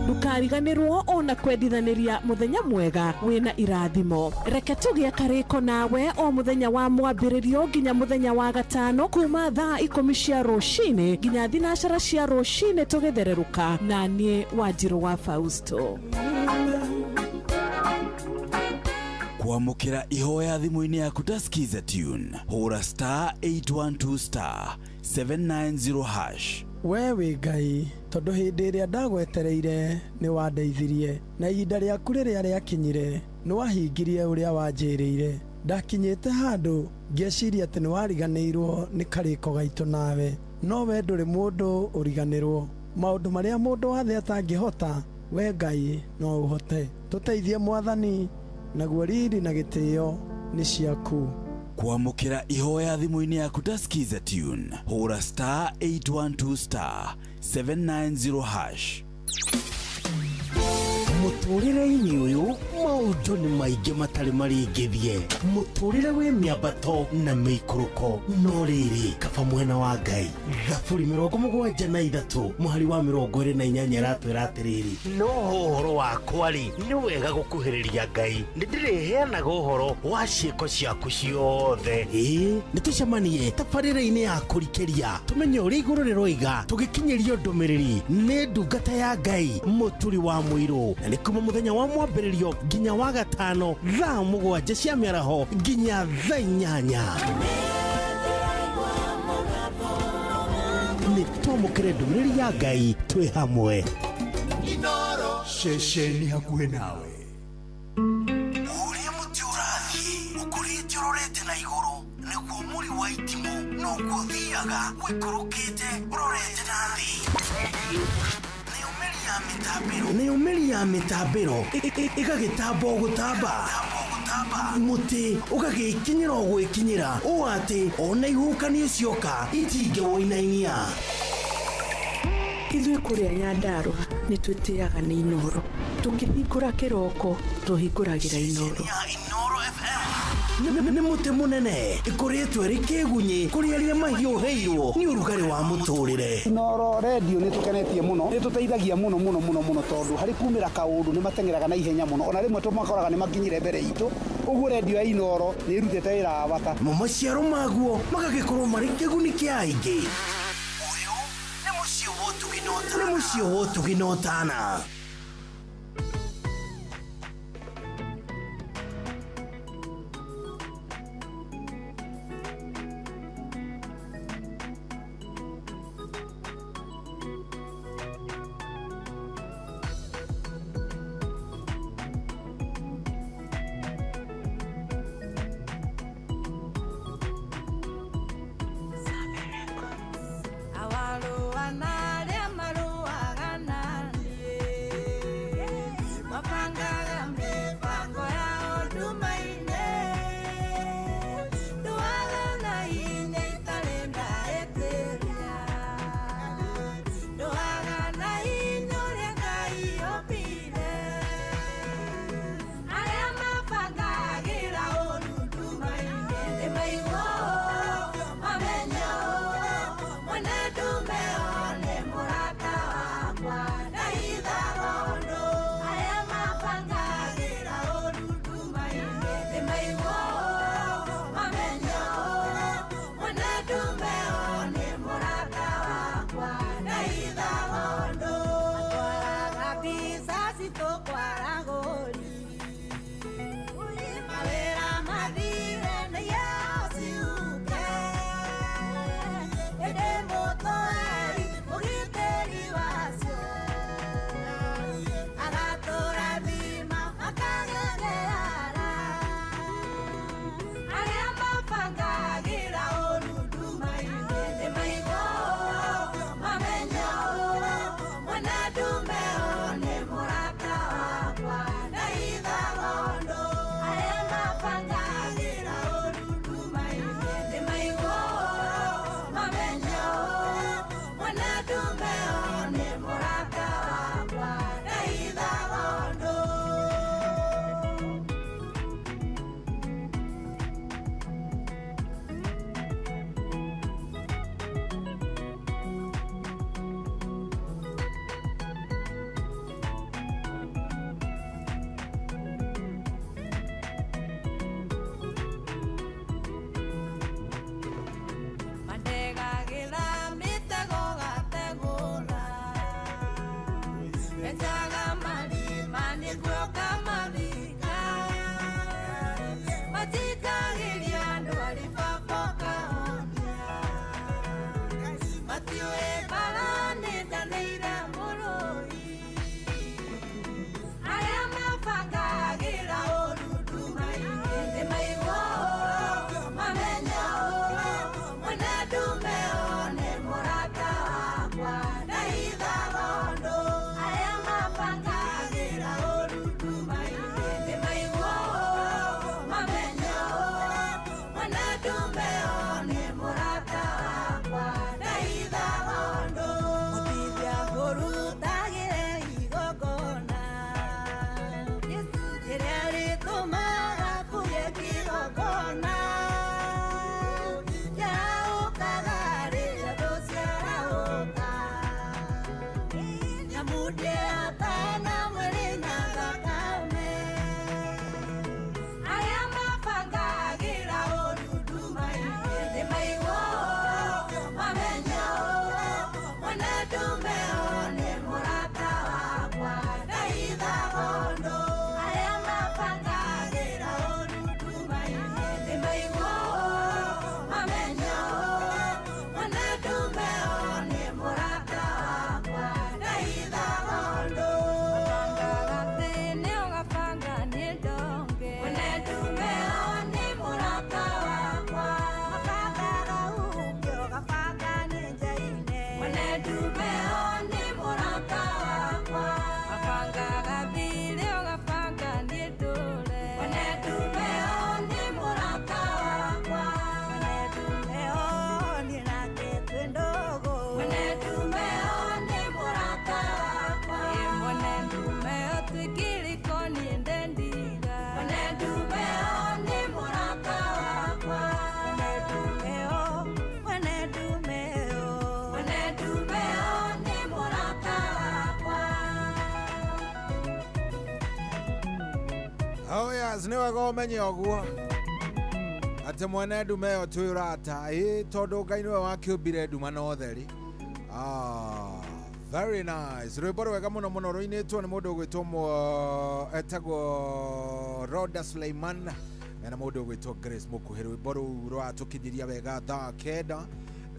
Ndũkariganĩrwo ona kwendithanĩria mũthenya mwega wĩna irathimo. Reke tũgĩe karĩko nawe o mũthenya wa mwambĩrĩrio nginya mũthenya wa gatano kuma thaa 10 cia rũcinĩ nginya 9 cia rũcinĩ tũgĩthererũka na niĩ Wanjirũ wa Fausto. Kwamũkĩra ihoya thimũ-inĩ yaku ta Skiza Tune, hũra star 812 star 790 hash. We wĩ Ngai, tondũ hĩndĩ ĩrĩa ndagwetereire nĩ wandeithirie, na ihinda rĩaku rĩrĩa rĩakinyire nĩ wahingirie ũrĩa wanjĩrĩire. Ndakinyĩte handũ ngĩciria atĩ nĩ wariganĩirwo nĩ karĩko gaitũ nawe, no we ndũrĩ mũndũ ũriganĩrwo. Maũndũ marĩa mũndũ wa thĩ atangĩhota, we Ngai no ũhote. Tũteithie Mwathani, naguo riri na gĩtĩo nĩ ciaku. Kwamũkĩra ihoya thimũ-inĩ yaku ta Skiza Tune, hũra star 812 star 790 hash. Mũtũrĩre-inĩ ũyũ maũndũ nĩ maingĩ matarĩ maringithie, mũtũrĩre wĩ mĩambato na mĩikũrũko, no rĩrĩ kaba mwena wa Ngai. Thaburi 73 mũhari wa 28 ĩratwĩra atĩrĩrĩ, no ũhoro wakwa rĩ, nĩ wega gũkuhĩrĩria Ngai, nĩ ndĩrĩheanaga ũhoro wa ciĩko ciaku ciothe. Ĩĩ, nĩ tũcemanie tabarĩra-inĩ ya kũrikĩria tũmenye ũrĩa igũrũ rĩroiga, tũgĩkinyĩrio ndũmĩrĩri nĩ ndungata ya Ngai Mũturi wa Mũirũ, na nĩ kuma mũthenya wa mwambĩrĩrio nginya wa gatano thaa 7 cia mĩaraho nginya thaa 8. Nĩ twamũkĩre ndũmĩrĩri ya Ngai twĩ hamwe. Ceceni hakuhĩ nawe. Ũrĩa mũtĩ ũrathiĩ ũkũrĩte ũrorete na igũrũ nĩguo mũri wa itimũ noguo ũthiaga ũikũrũkĩte ũrorete na thĩ. Nayo mĩri ya mĩtambĩro ĩgagĩtamba o gũtamba, mũtĩ ũgagĩkinyĩra o gwĩkinyĩra ũũ atĩ ona ihuhũkanio cioka itingĩwũinainia. Ithuĩ kũrĩa Nyandarũa nĩ twĩtĩaga nĩ Inooro. Tũkĩhingũra kĩroko tũhingũragĩra Inooro. Nĩ mũtĩ mũnene ĩkũrĩtwo ĩrĩ kĩgunyĩ kũrĩ arĩa mahiũhĩirwo nĩ ũrugarĩ wa mũtũrĩre. Inooro redio nĩ tũkenetie mũno, nĩ tũteithagia mũno mũno mũno mũno, tondũ harĩ kumĩra kaũndũ nĩ mateng'eraga na ihenya mũno, ona rĩmwe tũmakoraga nĩ makinyire mbere itũ. Ũguo redio ya Inooro nĩ ĩrutĩte wĩra wa bata. Mo maciaro maguo magagĩkorwo marĩ kĩguni kĩa aingĩ. Ũyũ nĩ mũciĩ wa ũtugi na ũtana. Nĩ mũciĩ wa ũtugi na ũtana. Awarũa na arĩa marũaga na niĩ. Oh yes, nĩ wega ũmenye ũguo atĩ mwene nduma ĩyo twĩ ũrata ĩ tondũ Ngai nĩwe wakĩũmbire nduma na ũtheri. Ah, very nice. Rwĩmbo rwega mũno mũno rũinĩtwo nĩ mũndũ ũgwĩtwo etagwo Roda Suleiman na mũndũ ũgwĩtwo Grace Mũkuhĩ. Rwĩmbo rũu rwatũkinyiria wega thaa 9.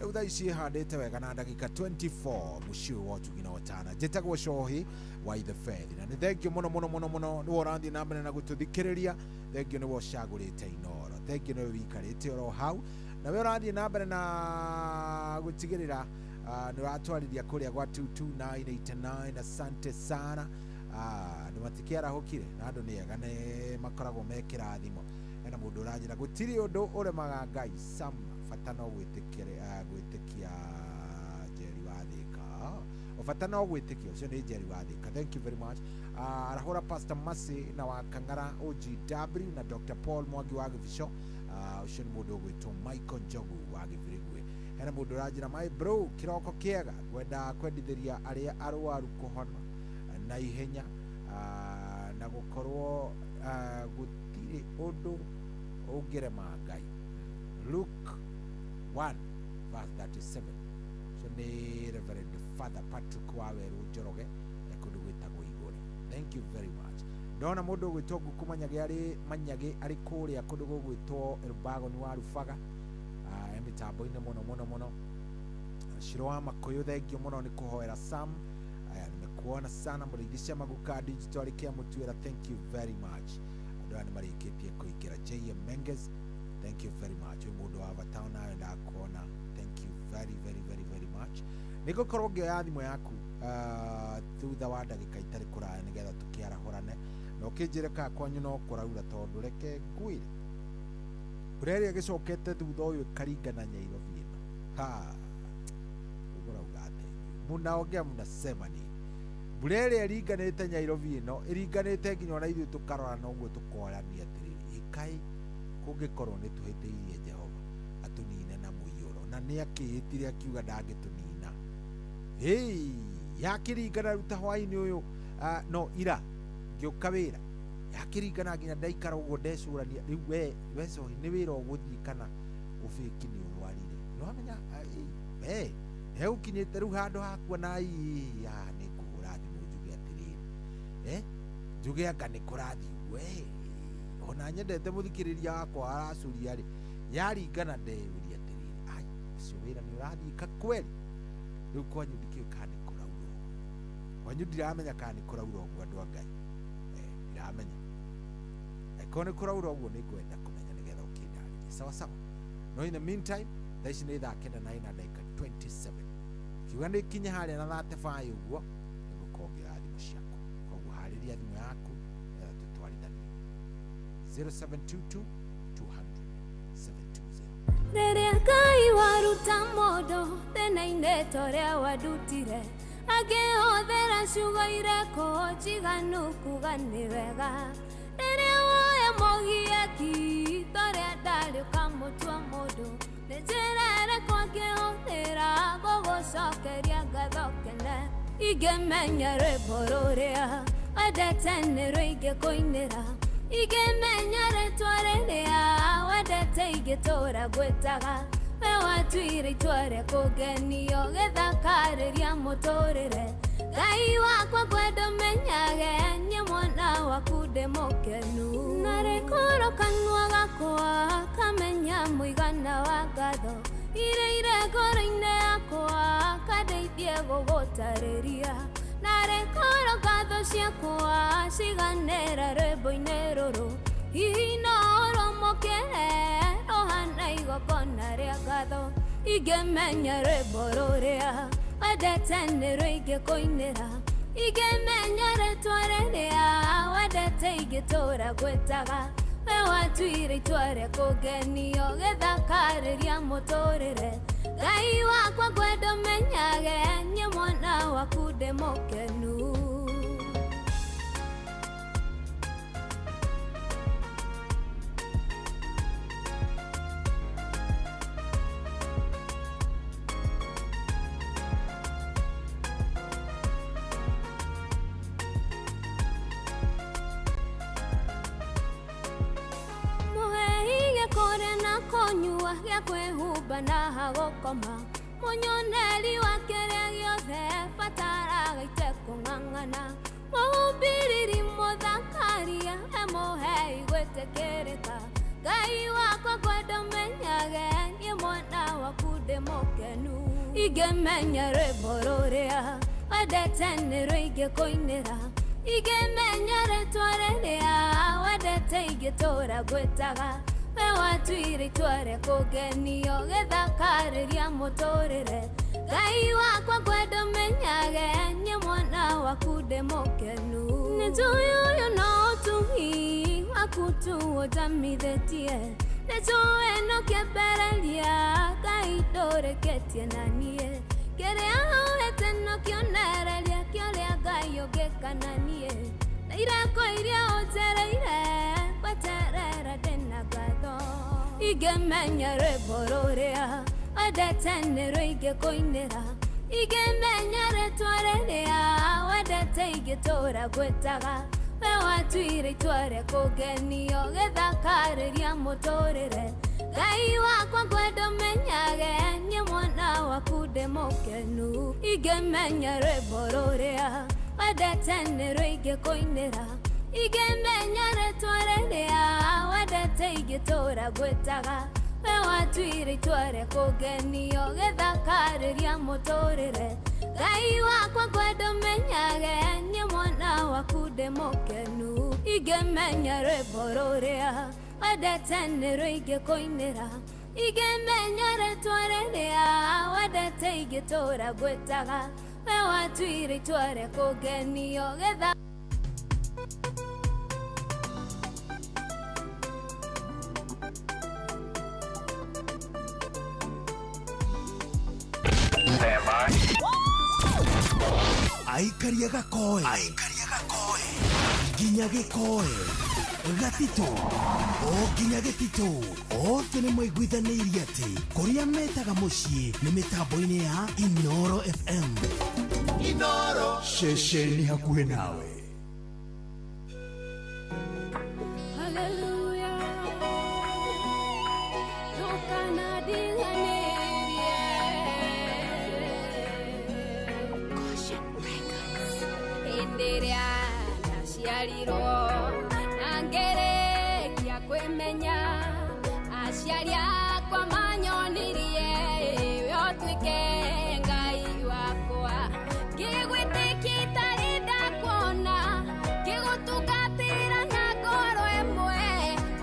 Rĩu thaa ici ĩhandĩte wega na ndagĩka 24 mũciĩ wa ũtugi na ũtana. Njĩtagwo Cohi wa Ithe Fethi na nĩ thengio mũno mũno mũno mũno nĩwe ũrathiĩ na mbere na gũtũthikĩrĩria. Thengio nĩwe ũcagũrĩte Inooro, thengio nĩwe wĩikarĩte oro hau na we ũrathiĩ na mbere na gũtigĩrĩra nĩ ũratwarithia kũrĩa gwa 22989. Asante sana. Andũ matikĩarahũkire na andũ nĩ ega nĩ makoragwo me kĩrathimo. Hena mũndũ ũranjĩra gũtirĩ ũndũ ũremaga Ngai sam bata no gwĩtĩkia Njeri wa Thĩka. Bata no gwĩtĩkia ũcio nĩ Njeri wa Thĩka. Thank you very much. Arahũra Pastor Mercy na wa Kang'ara OGW na Dr. Paul Mwangi wa Gĩbico. Ũcio nĩ mũndũ ũgwĩtwo Michael Njogu wa Gĩbirigwe. Hena mũndũ ũranjĩra my bro kĩroko kĩega ngwenda kwendithĩria arĩa arwaru kũhona na ihenya na gũkorwo gũtirĩ ũndũ ũngĩrema Ngai. Luke 1 verse 37. So nĩ Reverend Father Patrick Waweru Njoroge kũndũ gwĩtagwo Igũrĩ. Thank you very much. Ndona mũndũ ũgwĩtwo Ngũkũ Manyagĩ arĩ kũrĩa kũndũ gũgwĩtwo Elbagon wa Rubaga mĩtambo-inĩ mũno mũno mũno. Ciro wa Makũyũ thengio mũno nĩ kũhoera Sam. Aya nimekuona sana mũrĩithi cia Maguka Digital arĩ Kĩamũtuĩra. Thank you very much. Andũ aya nĩ marĩkĩtie kũingĩra. JM Menges, thank you very much. Wĩ mũndũ wa bata onawe ndakuona. Thank you very very very very much. Nĩngũkorwo ngĩoya thimũ yaku thutha wa ndagĩka itarĩ kũraya nĩgetha tũkĩarahũrane na ũkĩnjĩre kana kwanyu no kũraura tondũ reke ngwĩre mbura ĩrĩa ĩgĩcokete thutha ũyũ ĩkaringana Nyairobi ĩno. Ha, ũrauga atĩa? Munaongea mnasema nini? Mbura ĩrĩa ĩringanĩte Nyairobi ĩno ĩringanĩte nginya ona ithuĩ tũkarora na ũguo tũkorania atĩrĩrĩ, ĩkaĩ kũngĩkorwo nĩ tũhĩtĩirie Jehova atũnine na mũiyũro, na nĩ akĩĩtire akiuga ndangĩtũnina. Hĩi, yakĩringana rĩu ta hwaĩ-inĩ ũyũ no ira ngĩũka wĩra yakĩringana nginya ndaikara ũguo ndecũrania rĩu we Cohi nĩ wĩra ũgũthiĩ kana ũbĩki nĩ ũrwarire. Nĩwamenya we hegũkinyĩte rĩu handũ hakuona nĩ ngũhũra thimũ njuge atĩrĩrĩ, njuge anga nĩ kũrathiĩ ũguo. Ona nyendete mũthikĩrĩria wakwa aracuria rĩ yaringana ndeyũria atĩrĩrĩ, ai ũcio wĩra nĩ ũrathiĩka kweri? Rĩu kwanyu ndikĩũĩ kana nĩ kũraura ũguo. Kwanyu ndiramenya kana nĩ kũraura ũguo andũ a Ngai. Ndiramenya. Angĩkorwo nĩ kũraura ũguo nĩ ngwenda kũmenya nĩgetha ũkĩndarĩrie. Sawa sawa. No in the meantime thaa ici nĩ thaa 9 na ina ndagĩka 27. Kiuga nĩ kinye harĩa na 35 ũguo nĩngũkorwo ngĩoya thimũ ciaku. Koguo harĩria thimũ yaku nĩgetha tũtwarithanie. 0722 200 720. Rĩrĩa Ngai waruta mũndũ thĩna-inĩ ta ũrĩa wandutire, akĩhũthĩra ciugo irĩkũ njiganu kuga nĩ wega. Rĩrĩa woya mũgieki ta ũrĩa ndarĩ ũkamũtua mũndũ, nĩ njĩra ĩrĩkũ angĩhũthĩra gũgũcokeria ngatho kene? Ingĩmenya rwĩmbo rũrĩa wendete nĩrwo ingĩkũinĩra, ingĩmenya rĩtwa rĩrĩa wendete ingĩtũra ngwĩtaga. We watuire itua rĩa kũngenio gĩthakarĩria mũtũrĩre. Ngai wakwa ngwenda ũmenyage niĩ mwana waku ndĩ mũkenu. Na rĩkorwo kanua gakwa kamenya mũigana wa ngatho iria irĩ ngoro-inĩ yakwa kandeithie gũgũtarĩria. Na rĩkorwo ngatho ciakwa ciganĩra rwĩmbo-inĩ rũrũ, hihi no ũrũmũkĩre rũhana igongona rĩa ngatho. Ingĩmenya rwĩmbo rũrĩa wendete nĩrwo ingĩkũinĩra, ingĩmenya rĩtwa rĩrĩa wendete ingĩtũra ngwĩtaga. We watuire itua rĩa kũngenio gĩthakarĩria mũtũrĩre. Ngai wakwa ngwenda ũmenyage niĩ mwana waku ndĩ mũkenu. kũnyua gĩa kwĩhumba na ha gũkoma mũnyoneri wa kĩrĩa gĩothe bataraga itekũng'ang'ana mũhumbĩrĩri mũthakaria emũhei gwĩtĩkĩrĩka Ngai wakwa kwenda menyage niĩ mwana waku ndĩ mũkenu ingĩmenya rwĩmbo rũrĩa wendete nĩ rũingĩkũinĩra ingĩmenya rĩtwa rĩrĩa wendete ingĩtũra ngwĩtaga we watuire itua rĩa kũngenio gĩthakarĩria mũtũrĩre Ngai wakwa kwenda menyage niĩ mwana waku ndĩ mũkenu nĩnjũĩ ũyũ no ũtugi waku tu ũnjamithĩtie nĩnjũĩ no kĩambĩrĩria Ngai ndũrĩkĩtie na niĩ kĩrĩa ũhete no kĩonereria kĩa ũrĩa Ngai ũngĩka na niĩ na ireko iria ũnjereire gweterera ndĩna ngatho ingĩmenya rwĩmbo rũrĩa wendete nĩ rũingĩkũinĩra ingĩmenya rĩtwa rĩrĩa wendete ingĩtũra ngwĩtaga we watuire itua rĩa kũngenio gĩthakarĩria mũtũrĩre Ngai wakwa ngwenda menyage niĩ mwana waku ndĩ mũkenu ingĩmenya rwĩmbo rũrĩa wendete nĩ rũingĩkũinĩra ingĩmenya rĩtwa rĩrĩa wendete ingĩtũra ngwĩtaga we watuire itua rĩa kũngenio gĩthakarĩria mũtũrĩre Ngai wakwa ngwenda menyage niĩ mwana waku ndĩ mũkenu ingĩmenya rwĩmbo rũrĩa wendete nĩ rũingĩkũinĩra ingĩmenya rĩtwa rĩrĩa wendete ingĩtũra ngwĩtaga we watuire itua rĩa kũngenio gĩtha Aikaria gakoe nginya gĩkoe gatitũ o nginya gĩtitũ othe nĩ maiguithanĩirie atĩ kũrĩa metaga mũciĩ nĩ mĩtambo-inĩ ya Inoro FM. Inoro ceceni hakuhĩ nawe. Hallelujah. Ndukanadiganĩrie. Goshen Records. Hĩndĩ ĩrĩa ndaciarirwo na ngĩrĩkia kwĩmenya aciari akwa manyonirie we ũtuĩke Ngai wakwa ngĩgwĩtĩkia itarĩ ndakuona ngĩgũtungatĩra na ngoro ĩmwe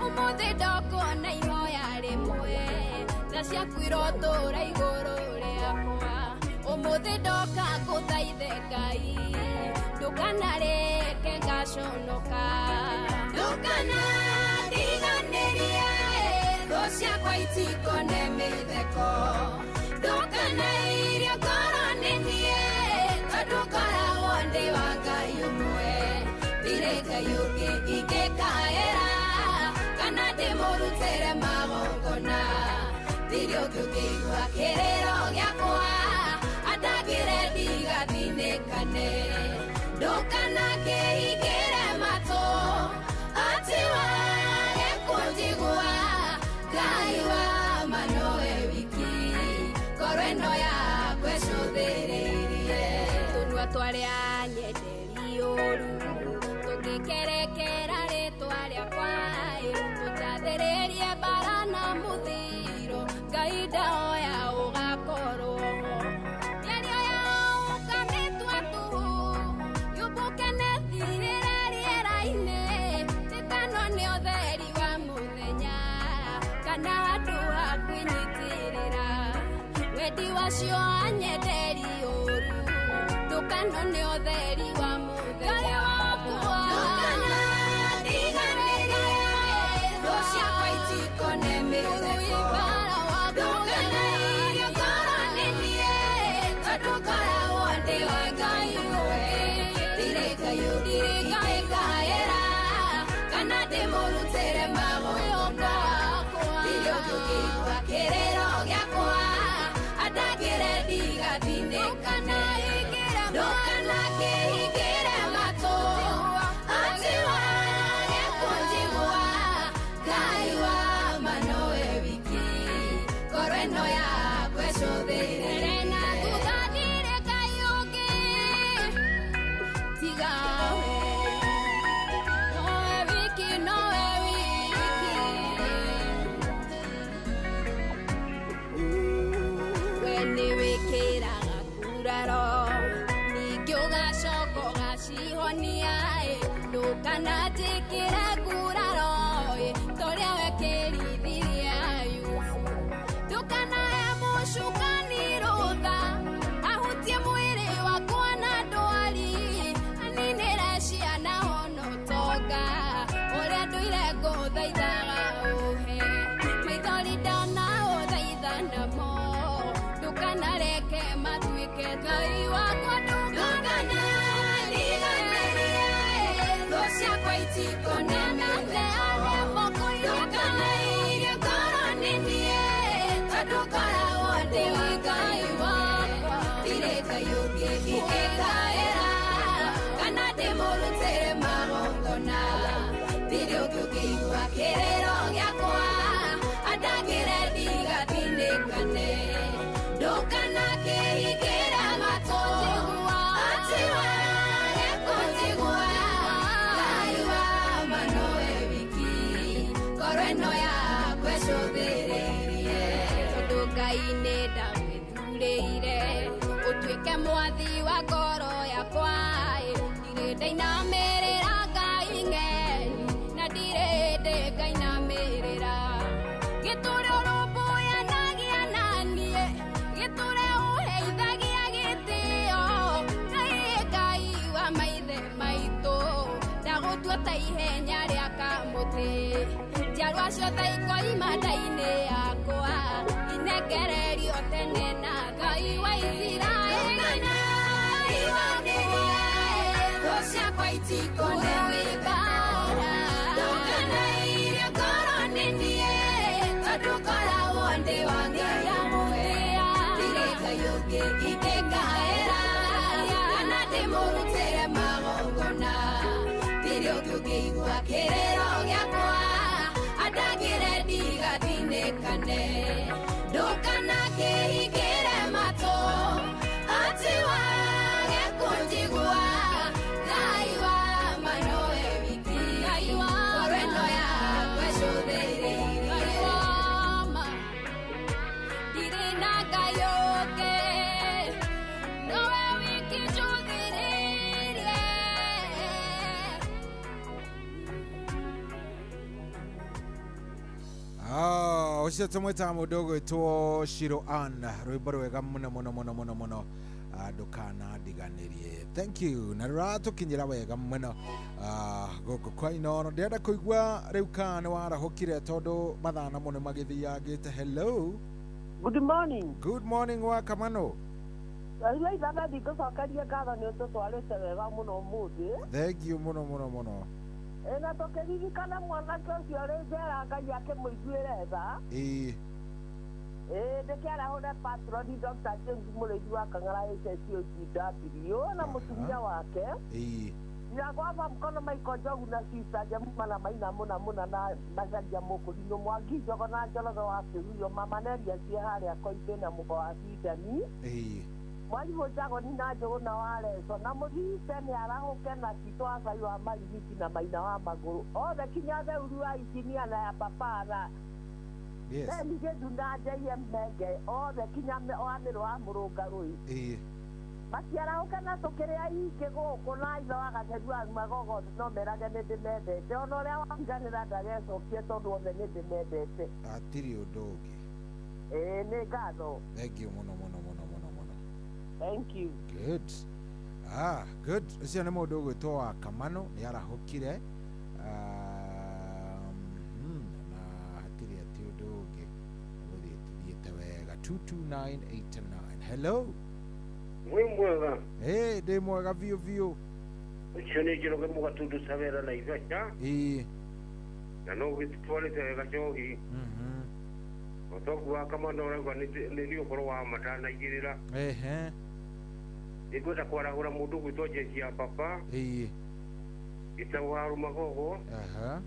ũmũthĩ ndokona ihoya rĩmwe tha ciaku irotũra igũrũ rĩakwa ũmũthĩ ndoka ngũthaithe Ngai ndukanareke ngaconoka ndukanandiganĩrie thũ ciakwa itikone mĩtheko ndukanairie ngoro nĩ niĩ tondũ ngoragwo ndĩ wa Ngai ũmwe ndirĩ Ngai ũngĩ ingĩkaĩra kana ndĩmũrutĩre magongona ndirĩ ũngĩ ũngĩigua kĩrĩro gĩakwa andangĩre ndigathinĩkane ndukanakĩhingĩre matũ atĩ wage kũnjigua Ngai wa ma nowe wiki ngoro ĩno yakwa ĩcũthĩrĩirie tũnua twarĩa nyenderi ũru tũngĩkerekera rĩtwa rĩakwa tũnjathĩrĩrie mbara na mũthiro Ngai ndahoya ũgakorwo ho mĩario yao ũkamĩtua tũhũ yũmbũke na ĩthirĩre rĩera-inĩ tĩtano nĩ ũtheri wa mũthenya kana handũ ha kwĩnyitĩrĩra wendi wacio anyenderi ũru ndũkano nĩ ũtheri wa mũthenya ndukanandiganĩrie thũ ciakwa itikone mĩtheko ndukanairie ngoro nĩ niĩ tondũ ngoragwo ndĩ wa Ngai ũmwe ndirĩ Ngai ũngĩ ingĩkaĩra kana ndĩmũrutĩre magongona ndirĩ ũngĩ ũngĩigua kĩrĩro gĩakwa andangĩre ndigathinĩkane ndukanakĩhingĩre ĩcũthĩrĩrie na thutha ndirĩ Ngai ũngĩ tiga we. Nowe wiki, nowe wiki. We nĩwĩkĩraga nguraro ningĩ ũgacoka ũgacihonia ĩ ndũkananjĩkĩre nguraro ĩ torĩa wekĩrithirie Ayubu. Ndũkanahe mũcukani rũtha ahutie mwĩrĩ wakwa na ndwari aninĩre ciana ona ũtonga ũrĩa ndũire ngũthaithaga ũhe maithori ndanaũthaitha namo ndũkanareke matuĩke Ngai wakwa ndũkanandiganĩrie thũ ciakwa itikonene ndũkanairie ngoro nĩ niĩ tondũ ngoragwo ndĩ wa Ngai wakwa ndirĩ Ngai ũngĩ ingĩkaĩra kana ndĩmũrutĩre magongona ndirĩ ũngĩ ũngĩigua kĩrĩro gĩakwa andangĩre ndigatindĩkane ndũkanakĩhingĩre matũ atĩ wage kũnjigua Ngai wa ma nowe wiki ngoro ĩno yakwa ĩcũthĩrĩrie tondũ Ngai nĩ ndagwĩthurĩire ũtuĩke mwathi wa ngoro yakwa ĩ ndirĩ ndainamĩrĩra Ngai ng'eni na ndirĩ ndĩ ngainamĩrĩra gĩtũre ũrũmbũyanagia na niĩ gĩtũre ũheithagia gĩtĩo Ngai Ngai wa maithe maitũ ndagũtua ta ihenya rĩa kamũtĩ njiarwa ciothe ikoima nda-inĩ yakwa inengererio tene na Ngai wa Isiraeli ndũkanariganĩrie thũ ciakwa itikonene ndũkanairie ngoro nĩ niĩ tondũ ngoragwo ndĩ wa Ngai ũmwe ndirĩ Ngai ũngĩ ingĩkaĩra kana ndĩmũrutĩre magongona ndirĩ ũngĩ ũngĩigua kĩrĩro gĩakwa andangĩre ndigatindĩkane ndũkanakĩhingĩre matũ atĩ wage kũnjigua Ngai wa ma nowe wiki ngoro ĩno yakwa ĩcũthĩrĩirie Ngai wa ma ndirĩ na Ngai ũngĩ nowe wiki njũthĩrĩirie. Ũcio tũmwĩtaga mũndũ ũgwĩtwo Shiro Ann rwĩmbo rwega mũno mũno mũno mũno mũno ndũkanandiganĩrie. Thank you na rũratũkinyĩra wega mũno gũkũ kwa Inooro. Ndĩrenda kũigua rĩu kana nĩ warahũkire tondũ mathaa namo nĩ magĩthiangĩte. Hello. Good morning. Good morning wa Kamano. Rĩu ithathathi ngũcokerie ngatho nĩ ũtũtwarĩte wega mũno ũmũthĩ. Thank you mũno mũno mũno. Na tũkĩririkana mwanake ũcio ũrĩ njera Ngai akĩmũiguĩre tha. Ĩĩ. Ndĩkĩarahũre patroni Dr. James Mũrĩithi wa Kang'ara HSOGW na mũtumia wake. Ĩĩ. Ndirakwamba mkono Michael Njogu na sister Jemima na Maina mũna mũna na Macaria Mũkũrinũ Mwangi Njogo na Njoroge wa Kĩruyo Mama Neria ciĩ harĩa Koimbĩ na mũgo wa Cindani. Ĩĩ. Mwarimũ Njagoni na Njũgũna wa Leso na Mũthite nĩ arahũke na Tito Acai wa Maririki na Maina wa Magũrũ othe kinya Theuru wa Injinia na ya Papa na Yes. Beni Gĩthu na JM Menge othe kinya wa Mĩrũ wa Mũrũngarũi Ĩĩ. matiarahũke na tũkĩrĩa ingĩ gũkũ na ithe wa Gatheru wa Magogo no merage nĩ ndĩmendete ona ũrĩa watiganĩra ndagecokie tondũ othe nĩ ndĩmendete. Hatirĩ ũndũ ũngĩ. Ĩĩ nĩ ngatho. Thank you mũno mũno mũno mũno mũno. Thank you. Good. Good. Ũcio nĩ mũndũ ũgwĩtwo wa Kamano nĩ arahũkire na hatirĩ atĩ ũndũ ũngĩ gũthiĩ tũthiĩte wega. 22989. Hello. Mwĩ mwega. Ĩ ndĩ mwega biũ biũ. Ũcio nĩ Njoroge Mũgatundu Cavera na Ibeca. Ĩĩ. Na no ũgĩtwarĩte wega Njohi. Ũtongu wa Kamano ũrauga nĩ ũhoro wa matanaigĩrĩra. Ehe. Nĩngwenda kwarahũra mũndũ ũgwĩtwo Jeshi ya Papa. Ĩĩ. Gĩtau wa Rũmagogo. Aha.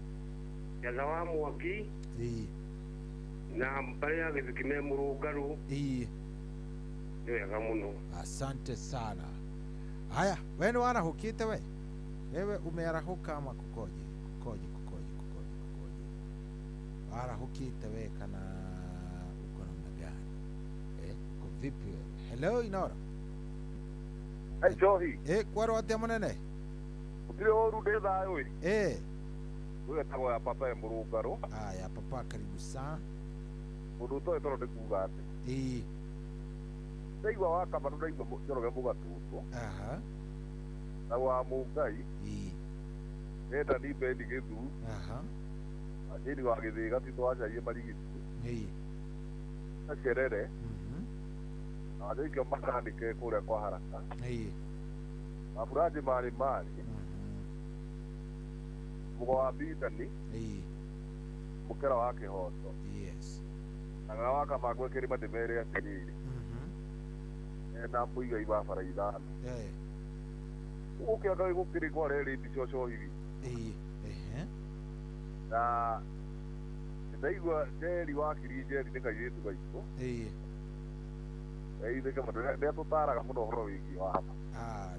Jatha wa Mwangi. Ĩĩ. Na mbarĩ ya Gĩthukĩ me Mũrũngarũ. Ĩĩ. Nĩ wega mũno. Asante sana. Haya, wewe ni warahũkĩte we? Wewe umearahuka ama kukoje? Kukoje, kukoje, kukoje, kukoje? Warahũkĩte we kana uko namna gani? Uko vipi wewe? Hello Inoro. Hey Johi. Kwarwo atia munene? Gũtirĩ ũru ndĩ thayũ ĩ. Ũyũ etagwo ya papa e mũrũngarũ. Aya papa, karibu sana. Mũndũ ũtoĩ toro nĩ kuga atĩ. Ndaigua wa Kamanu, ndaigua Njoroge mũgatutwo. Aha. Na wa Mũngai. Eta ni Bendi Gĩthu. Aha. Ajĩri wa Gĩthĩga Tito wacarie Marigiti. Na Cerere. Na andũ makanĩke kũrĩa kwa Haraka. Maburaji marĩ marĩ. Mũgo wa Bindani. Mũkera wa Kĩhoto. Yes. Na wa Kamangwe kĩrĩma ndĩmere atĩrĩrĩ. Na mũigai wa bara ithano. Gũkĩanga gũkĩrĩ kwa reri mbicoco hivi. Na ndaigua Njeri wa Kiri Njeri nĩ kairĩtu gaitũ. Ithĩ nĩ atũtaraga mũno ũhoro wĩgiĩ wa hapa.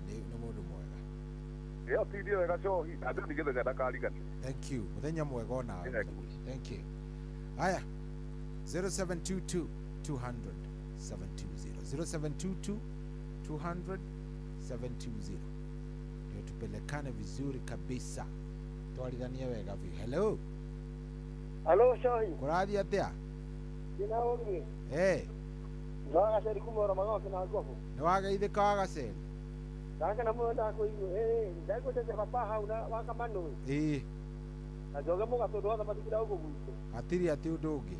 Nĩ mũndũ mwega. Ĩyo tindie wega cohi, andũ nĩ gĩthenya ndakariganĩre. Thank you. Mũthenya mwega onawe. Thank you. Haya. 0722 200 720. 0722 200 720. Ndio tupelekane vizuri kabisa. Twarithanie wega biũ. Hello. Hello Shohi. Kũrathiĩ atĩa? Ndĩna ũruĩ. Ndwagaceri kuma oro magoke na ngobo. Nĩ wageithĩka wagaceri? Ndakena mũno ndakũigua. Ndaigua papa hau na wa Kamanu. Na njoge mũgatũndũ othe matikira gũkũ gwitũ. Hatirĩ atĩ ũndũ ũngĩ.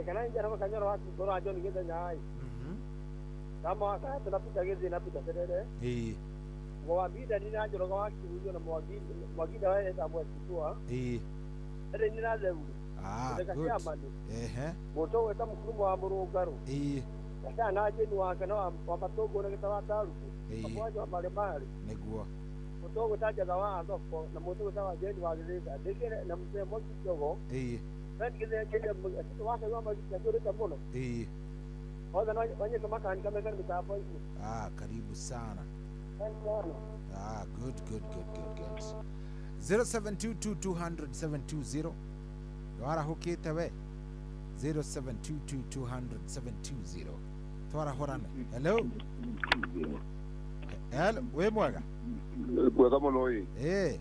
Kana njara kanyoro wa ngoro John Gĩthenya ĩ. Kama wakati na Peter Gĩthĩ na Peter Serere. Mwa Bida ni na Njoroge wa Kihurio na Mwagida wa eta Mwekitua. Ere ni na Theu. Good. Mũtũ weta mũkuru wa mũrũngarũ. Gacana na Jeni wake na wa Matũngũ na gĩta wa Taruku. Pamoja wa Marĩ Marĩ. Nĩguo. Mũtũ gwĩta Njetha wa Thoko na mũtũ gwĩta wa Jeni wa Gĩthĩga. Ndĩkĩre na mũtũ Mwaki Kĩogo. Bendi Gĩthĩga kĩrĩa wake wa Magiti akĩũrĩte mũno. Othe wanyĩte makanika mekane mĩtambo-inĩ. Karibu sana. Good, good, good, good, good. 0722 200 720. Warahũkĩte we? 0722 200 720. Twarahũrane. Hello. Hello, wĩ mwega? Mwega mũno ĩ.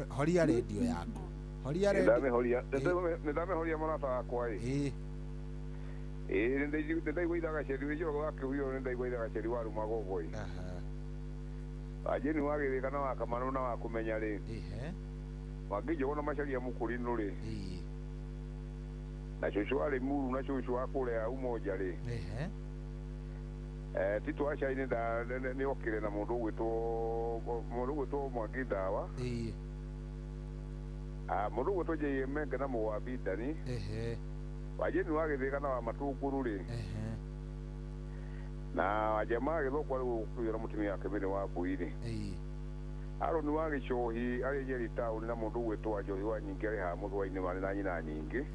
Horia redio yaku. Horia redio. Nĩ ndamĩhoria mũrata wakwa ĩ. Nĩ ndaigua ithagaceri wĩ Njoroge wa Kĩhurio, nĩ ndaigua ithagaceri wa Rumagogo ĩ. Ajeni wa Gĩthĩka na wa Kamanu na wa Kũmenya rĩ. Mwangi Njogo na Macharia Mũkũrinũ rĩ. Na cũcũ wa Rĩmuru na cũcũ wa kũrĩa Umoja rĩ. Tito wa Cai nĩ okire na mũndũ ũgwĩtwo Mwangi Ndawa. Mũndũ ũgwĩtwo J.M. Menge na Mũgo wa Bindani. Wajeni wa Gĩthĩka na wa Matũngũrũ rĩ. Na wajamaa gĩthokwa rĩu gũkũiyũra mũtumia wake Mĩrĩ wa Mbui rĩ. Aroni wa Gĩcohi arĩ Nyeri taũni na mũndũ ũgwĩtwo wa Njohi wa Nyingĩ arĩ haha Mũthũa-inĩ marĩ na nyina nyingĩ.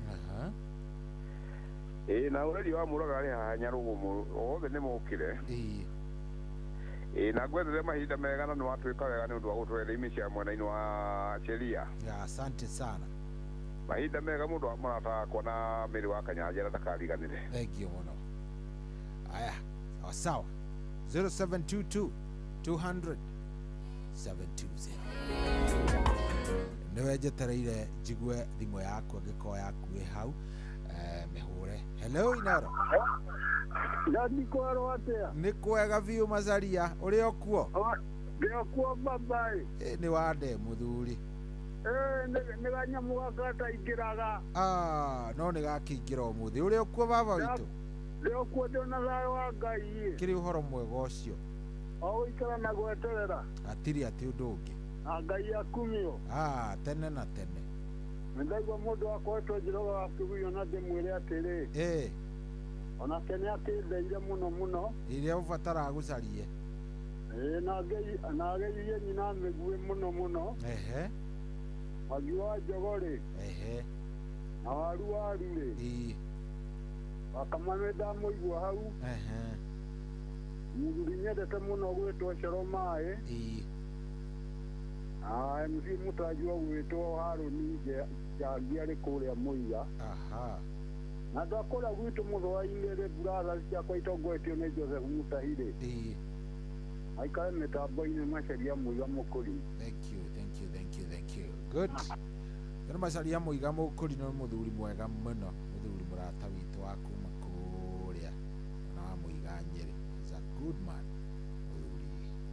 Na Ũreri wa Mũraga arĩ haha Nyarũgũmũ othe nĩ mokire. Na ngwethere mahinda mega na nĩ watuĩka wega nĩ ũndũ wa gũtwetha imi cia mwena-inĩ wa sheria. Asante sana. Mahinda mega mũndũ wa mũrata wakwa na Mĩrĩ wa Kanyanjara ndakariganĩre. Thank you mũno. Aya, sawa sawa. 0722 200 720. Nĩwe njetereire njigue thimũ yaku angĩkorwo yaku ĩ hau. Mĩhũre. Hello Inoro. Ndani kwarwo atĩa? Nĩ kwega biũ Macaria, ũrĩ o kuo? Ndĩ o kuo baba ĩ. Nĩ wande mũthuri. Nĩ kanyamũ gaka gataingĩraga. No nĩ gakĩingĩra ũmũthĩ. Ũrĩ o kuo baba witũ? Ndĩ o kuo, ndĩ na thayũ wa Ngai ĩ. Kĩrĩ ũhoro mwega ũcio. O gũikara na gweterera. Hatirĩ atĩ ũndũ ũngĩ. Na Ngai akumio. Tene na tene. Nĩ ndaigua mũndũ wakoretwo Njoroge wa Kĩhurio na ndĩmwĩre atĩrĩ. Onake nĩ akĩndeire mũno mũno. Ĩrĩa ũbataraga gũcarie. Na ageirie nyina mĩguĩ mũno mũno. Mwangi wa Njogo rĩ. Na waru waru rĩ. Wakamanu nĩ ndamũigua hau. Mũthuri nyendete mũno gwĩtwo Coro Maĩ. MC mũtanji wa gwĩtwo Harũni Njangi arĩ kũrĩa Mũiga. Na andũ a kũrĩa gwitũ Mũthũa-inĩ rĩ, brothers ciakwa itongoretio nĩ Joseph Mutahi rĩ. Aikare mĩtambo-inĩ Macharia Mũiga Mũkũri. Thank you, thank you, thank you, thank you. Good. Nĩ Macharia Mũiga Mũkũri nĩ mũthuri mwega mũno, mũthuri mũrata witũ wa kuma kũrĩa na wa Mũiga Nyĩrĩ. He's a good man. Mũthuri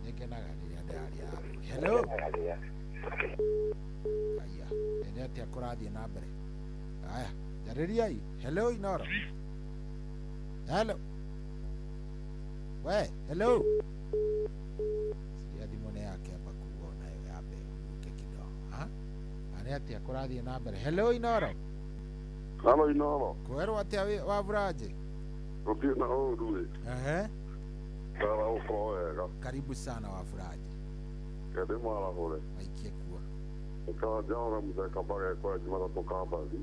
nĩngenaga rĩrĩa ndĩraria na athuri. Hello. Aya, nĩ atĩa kũrathiĩ na mbere? Aya, njarĩriai. Hello Inoro. Hello. We, hello. Sikia thimũ nĩ yakĩamba kuga onayo yambe ĩhurũke kidogo. Ha? Nĩ atĩa kũrathiĩ na mbere? Hello Inoro. Hello Inoro. Kwerwo atĩa wa Buraje? Gũtirĩ na ũru ĩ. Ehe. Tara ũkorwo wega. Karibu sana wa Buraje. Kende marahũre. Maikie kuo. Njaũra mũthee Kambaga ekũrĩa Jumatatũ Kambathi.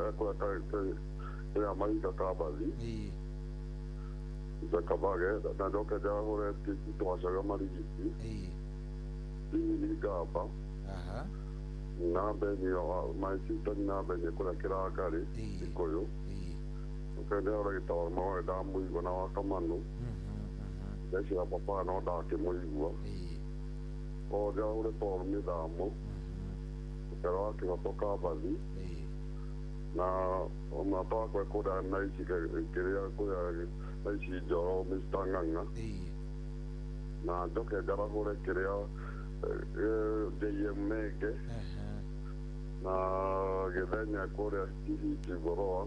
Ekũrĩa kĩrĩa Mahinga Kambathi. Mũthee Kambage na njoke njarahũre twacaga Marigiti. Ini Ngamba. Na Beni my sister na Beni kũrĩa Kĩrangarĩ Gĩkũyũ. Njoke ndĩrore Gĩtawaro Magoe ndamũigua na wa Kamanu. Ndecira papa no ndakĩmũigua. O njarahũre Paul Mĩthamo. Mũkero wa Kĩhoto Kambathi. Na mũrata wakwa kũrĩa na ici kĩrĩa kũrĩa na ici Njoro Mr. Ng'ang'a. Na njoke njarahũre kĩrĩa JM Menge. Na Gĩthenya kũrĩa Kihiti Ngoroa.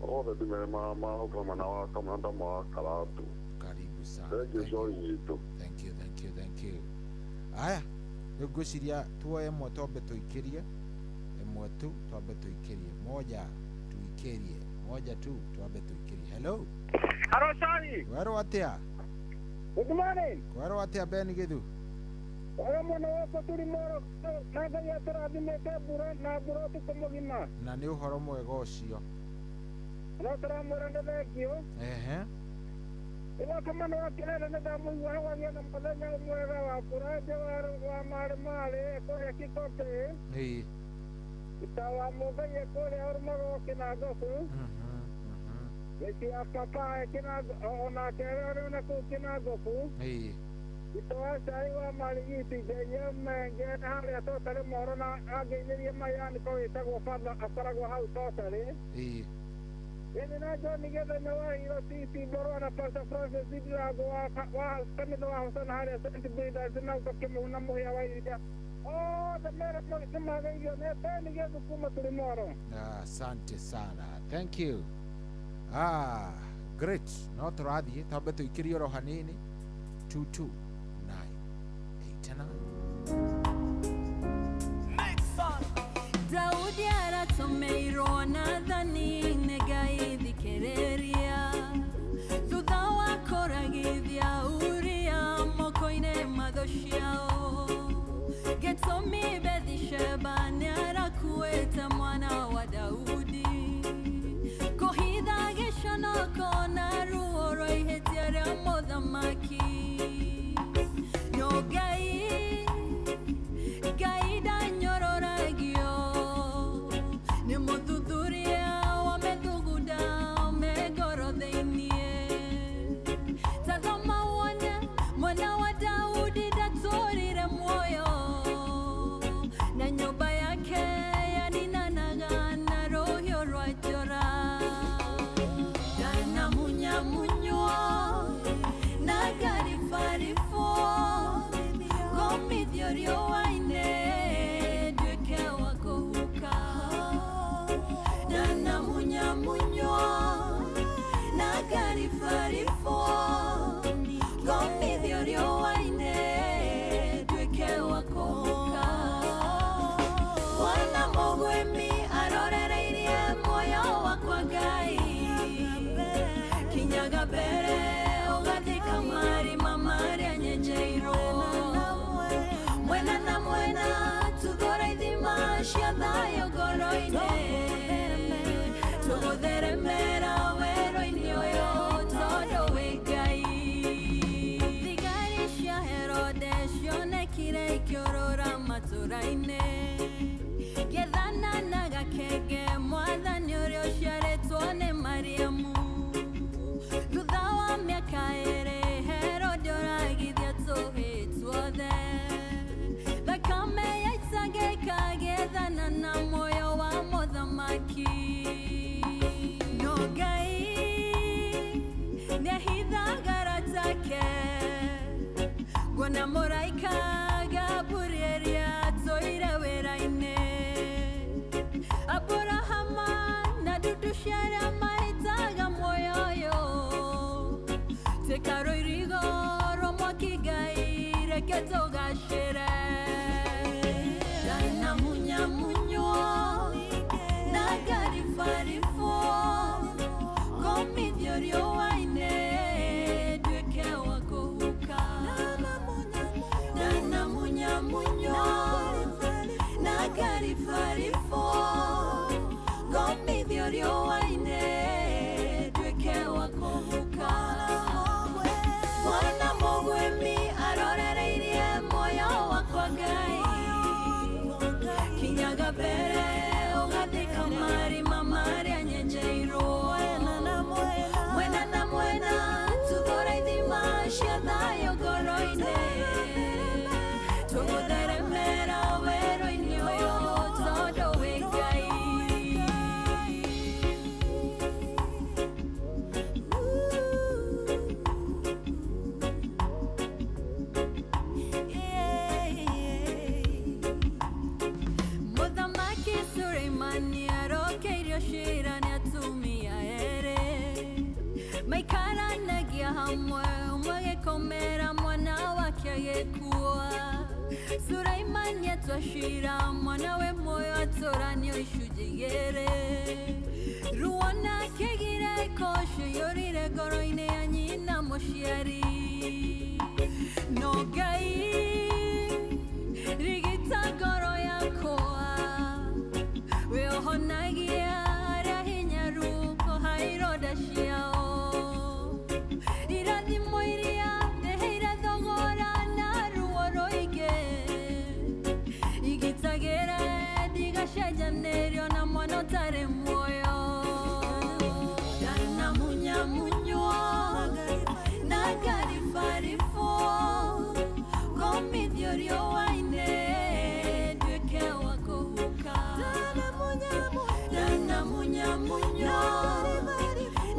Othe ndĩmere mahũkama na wa Kamanda wa Karatu. Karibu sana. Thank you so much. Thank you, thank you, thank you. Aya, rĩu ngwĩciria tuoye ĩmwe twambe tũikĩrie. Ĩmwe tu twambe tũikĩrie. Moja tuikĩrie. Moja tu twambe tũikĩrie. Hello. Hello, sorry. Werwo atĩa? Good morning. Werwo atĩa Ben Githu? Wega mũno gũkũ tũrĩ Moro na Ngai atũrathimĩte mbura na mbura ũtukũ mũgima. Na nĩ ũhoro mwega ũcio. No tũramwĩra nĩ thengio. Ehe. Ĩno Kamano wa Kĩrere nĩ ndamũigua hau agĩa na mũthenya mwega wa Buranje wa Marĩ Marĩ kũrĩa Kikopĩ. Ita wa Mũthaiya kũrĩa Ũrũmago Kĩnangobu. Gĩci wa Papa onake arĩ ona kũu Kĩnangobu. Ito wa cai wa Marigiti JM Menge harĩa Totarĩ Moro na angeithĩrie Mayani ko wĩtagwo Father akoragwo hau Totarĩ. Ĩni na John Gĩthenya wa Hiro TC Mborwa na Pastor Francis Ndirango wa kanitha wa Hosana harĩa St. Bridget's na ũkĩmũhuna mũhĩa wa iria. Othe mere nĩmageithio nĩ Ben Gĩthu kuma tũrĩ Moro. Asante sana. Thank you. Ah, great. No tũrathiĩ twambe tũikĩrie oro hanini. 2 2 9 8 9. Daudi aratomeirwo Nathani nĩ Ngai thikĩrĩria thutha wa kũragithia Uria moko-inĩ ma thũ ciao gĩtũmi Bethisheba nĩarakuĩte mwana wa Daudi kũhitha gĩconoko na ruo rwa ihĩtia rĩa mũthamaki no Ngai Ngai ndanyororagio nĩ mũthuthuria wa methugunda me ngoro thĩiniĩ ta thoma wone mwana wa Daudi ndatũrire muoyo na nyũmba yake yaninanaga na rũrĩrĩ. wĩra-inĩ Gethana na gakenge mwathani ũrĩa ũciarĩtwo nĩ Mariamu Thutha wa mĩaka ĩrĩ Herode oragithia tũhĩĩ tuothe Thakame yaitangĩka gethana na muoyo wa mũthamaki No Ngai nĩahithaga ratake Nguona mũraika Gaburieli atũire wĩra-inĩ Aburahama na ndundu cia arĩa mahĩtaga muoyo ũyũ Tuĩka rũirigo rwa mwaki Ngai reke tũgacĩre Ndanamunyamunywo na ngaribaribwo Ngomithio riũa-inĩ nduĩke wa kũhuka Ndanamunyamunywo na ngaribaribwo Ngomithio riũa-inĩ nduĩke wa kũhuka Mwana mũgwĩmi arorereirie muoyo wakwa Ngai Kinyaga mbere ũgathika marima marĩa nyenjeirwo Mwena na mwena tuthũra ithima cia thayũ ngoro-inĩ Tũgũtheremera werũ-inĩ ũyũ tondũ wĩ Ngai Mũthamaki Suleimani arokeirio ciira nĩ atumia erĩ Maikaranagia hamwe ũmwe agĩkomera mwana wake agĩkua Suleimani atua ciira mwana we muoyo atũranio icunjĩ igĩrĩ Ruo na kĩgirĩko ciyũrire ngoro-inĩ ya nyina mũciari No Ngai rigita ngoro yakwa Wĩohonagia arĩa hinyaru kũha ironda ciao Irathimo iria ndĩhĩire thogora na ruo rũingĩ Igitagĩre ndigacenjanĩrio na mwana ũtarĩ muoyo Ndanamunyamunywo na ngaribaribwo Ngomithio riũa-inĩ nduĩke wa kũhuka Ndanamunyamunywo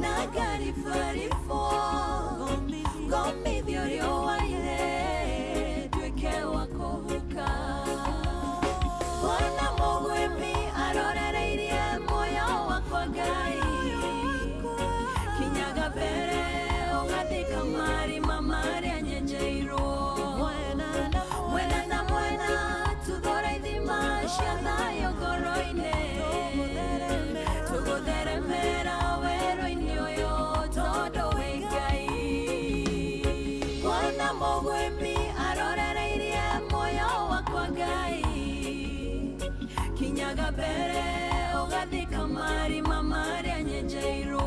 na ngaribaribwo Ngomithio riũa-inĩ nduĩke wa kũhuka Mwana mũgwĩmi arorereirie muoyo wakwa Ngai Kinyaga mbere ũgathika marima marĩa nyenjeirwo Mwena na mwena tuthũra ithima cia thayũ ngoro-inĩ Tũgũtheremera werũ-inĩ ũyũ tondũ wĩ Ngai Mwana mũgwĩmi arorereirie muoyo wakwa Ngai Kinyaga mbere ũgathika marima marĩa nyenjeirwo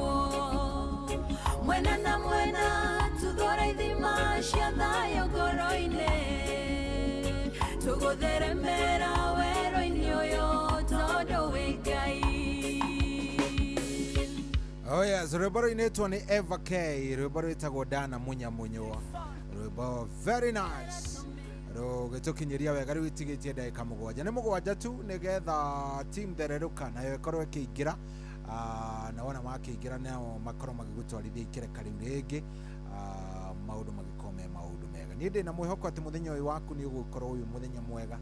Mwena na mwena tuthũra ithima cia thayũ ngoro-inĩ Tũgũtheremera werũ-inĩ ũyũ tondũ wĩ Ngai Oh yes, rwĩmbo rũinĩtwo nĩ Eva K, rwĩmbo rwĩtagwo Ndana Munyamunywo. Rwĩmbo very nice. Rũgĩtũkinyĩria wega rĩu itigĩtie ndagĩka mũgwanja. Nĩ mũgwanja tu nĩgetha team Thererũka nayo ĩkorwo ĩkĩingĩra. Na wona makĩingĩra nao makorwo magĩgũtwarithia ikereka rĩu rĩngĩ. Maũndũ magĩkorwo me maũndũ mega. Niĩ ndĩna mwĩhoko atĩ mũthenya ũyũ waku nĩ ũgũkorwo wĩ mũthenya mwega,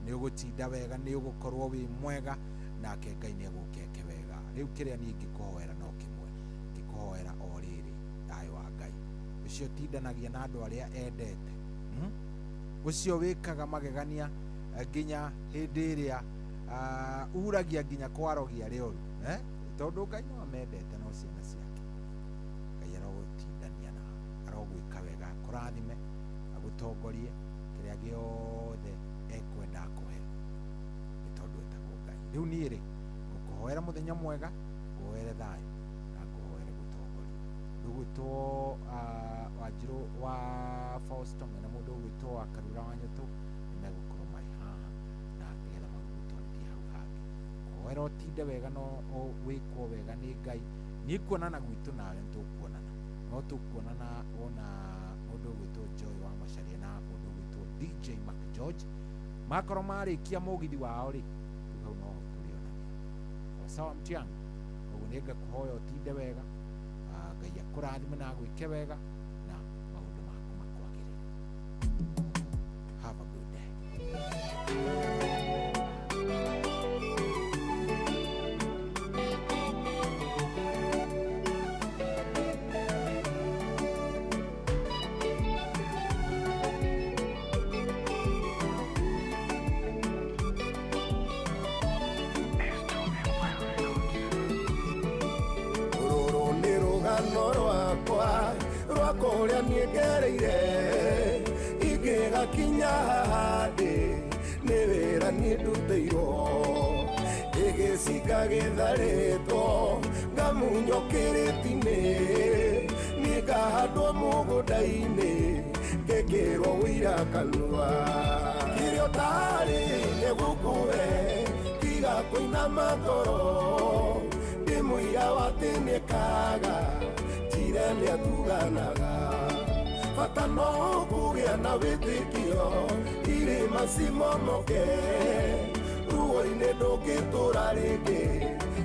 nĩ ũgũtinda wega, nĩ ũgũkorwo wĩ mwega, nake Ngai nĩ egũkeke wega. Rĩu kĩrĩa niĩ ingĩkũhoera no kĩmwe, ingĩkũhoera o rĩrĩ, thayũ wa Ngai ũcio ũtindanagia na andũ arĩa endete, ũcio wĩkaga magegania nginya hĩndĩ ĩrĩa uragia nginya kwarogi arĩa oru, tondũ Ngai no amendete no ciana ciake. Ngai arogũtindania nawe, arogwĩka wega, akũrathime, agũtongorie kĩrĩa gĩothe ekwenda akũhe, nĩ tondũ etagwo Ngai. Rĩu niĩ rĩ, ngũkũhoera mũthenya mwega, ngũhoere thayũ na ngũhoere gũtongorio. Ũgwĩtwo Wanjirũ wa Fausto mena mũndũ ũgwĩtwo wa Karura wa Nyũtũ nĩ megũkorwo marĩ haha na Ngakũhoera ũtinde wega no wĩkwo wega nĩ Ngai. Niĩ kuonana gwitũ nawe nĩtũkuonana, no tũkuonana ona mũndũ ũgwĩtwo Joy wa Macharia na mũndũ ũgwĩtwo DJ Mac George makorwo marĩkia mũgithi wao rĩ, rĩu hau no tũrĩonanĩra. Sawa mtiangu, koguo nĩ ngakũhoya ũtinde wega, Ngai akũrathime na agwĩke wega na maũndũ maku makwagĩrĩre. Have a good day. Rũrũ nĩ rũgano rwakwa rwa kũrĩa niĩ ngereire, ingĩgakinya haha ndĩ nĩ wĩra niĩ ndutĩirwo, ĩgĩcinga gĩtharĩtwo ngamunywo kĩrĩti-inĩ, niĩ ngahandwo mũgũnda-inĩ ngĩkĩrwo ũira kanua. Kĩrĩa ũtarĩ nĩgũkũhe tiga kũinama ngoro, ndĩ mũira wa atĩ nĩkaga njire nĩatuganaga, bata no kũgĩa na wĩtĩkio irĩma cimomoke, ruo-inĩ ndũngĩtũra rĩngĩ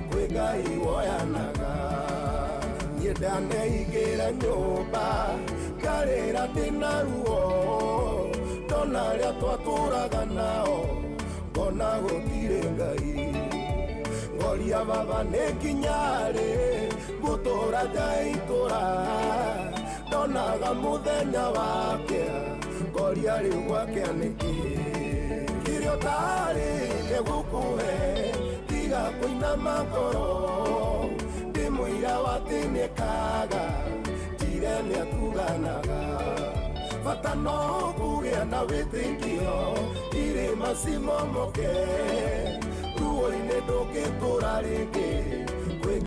kwĩ Ngai woyanaga. Niĩ ndaneingĩra nyũmba ngarĩra ndĩna ruo, ndona arĩa twatũraga nao ngona gũtirĩ Ngai. Ngoria baba nĩ nginya rĩ ngũtũra ndaitũra, ndonaga mũthenya wakĩa ngoria rĩu gwakĩa nĩkĩ. Kĩrĩa ũtarĩ nĩgũkũhe tiga kũinama ngoro, ndĩ mũira wa atĩ nĩkaga njire nĩatuganaga, bata no kũgĩa na wĩtĩkio irĩma cimomoke, ruo-inĩ ndũngĩtũra rĩngĩ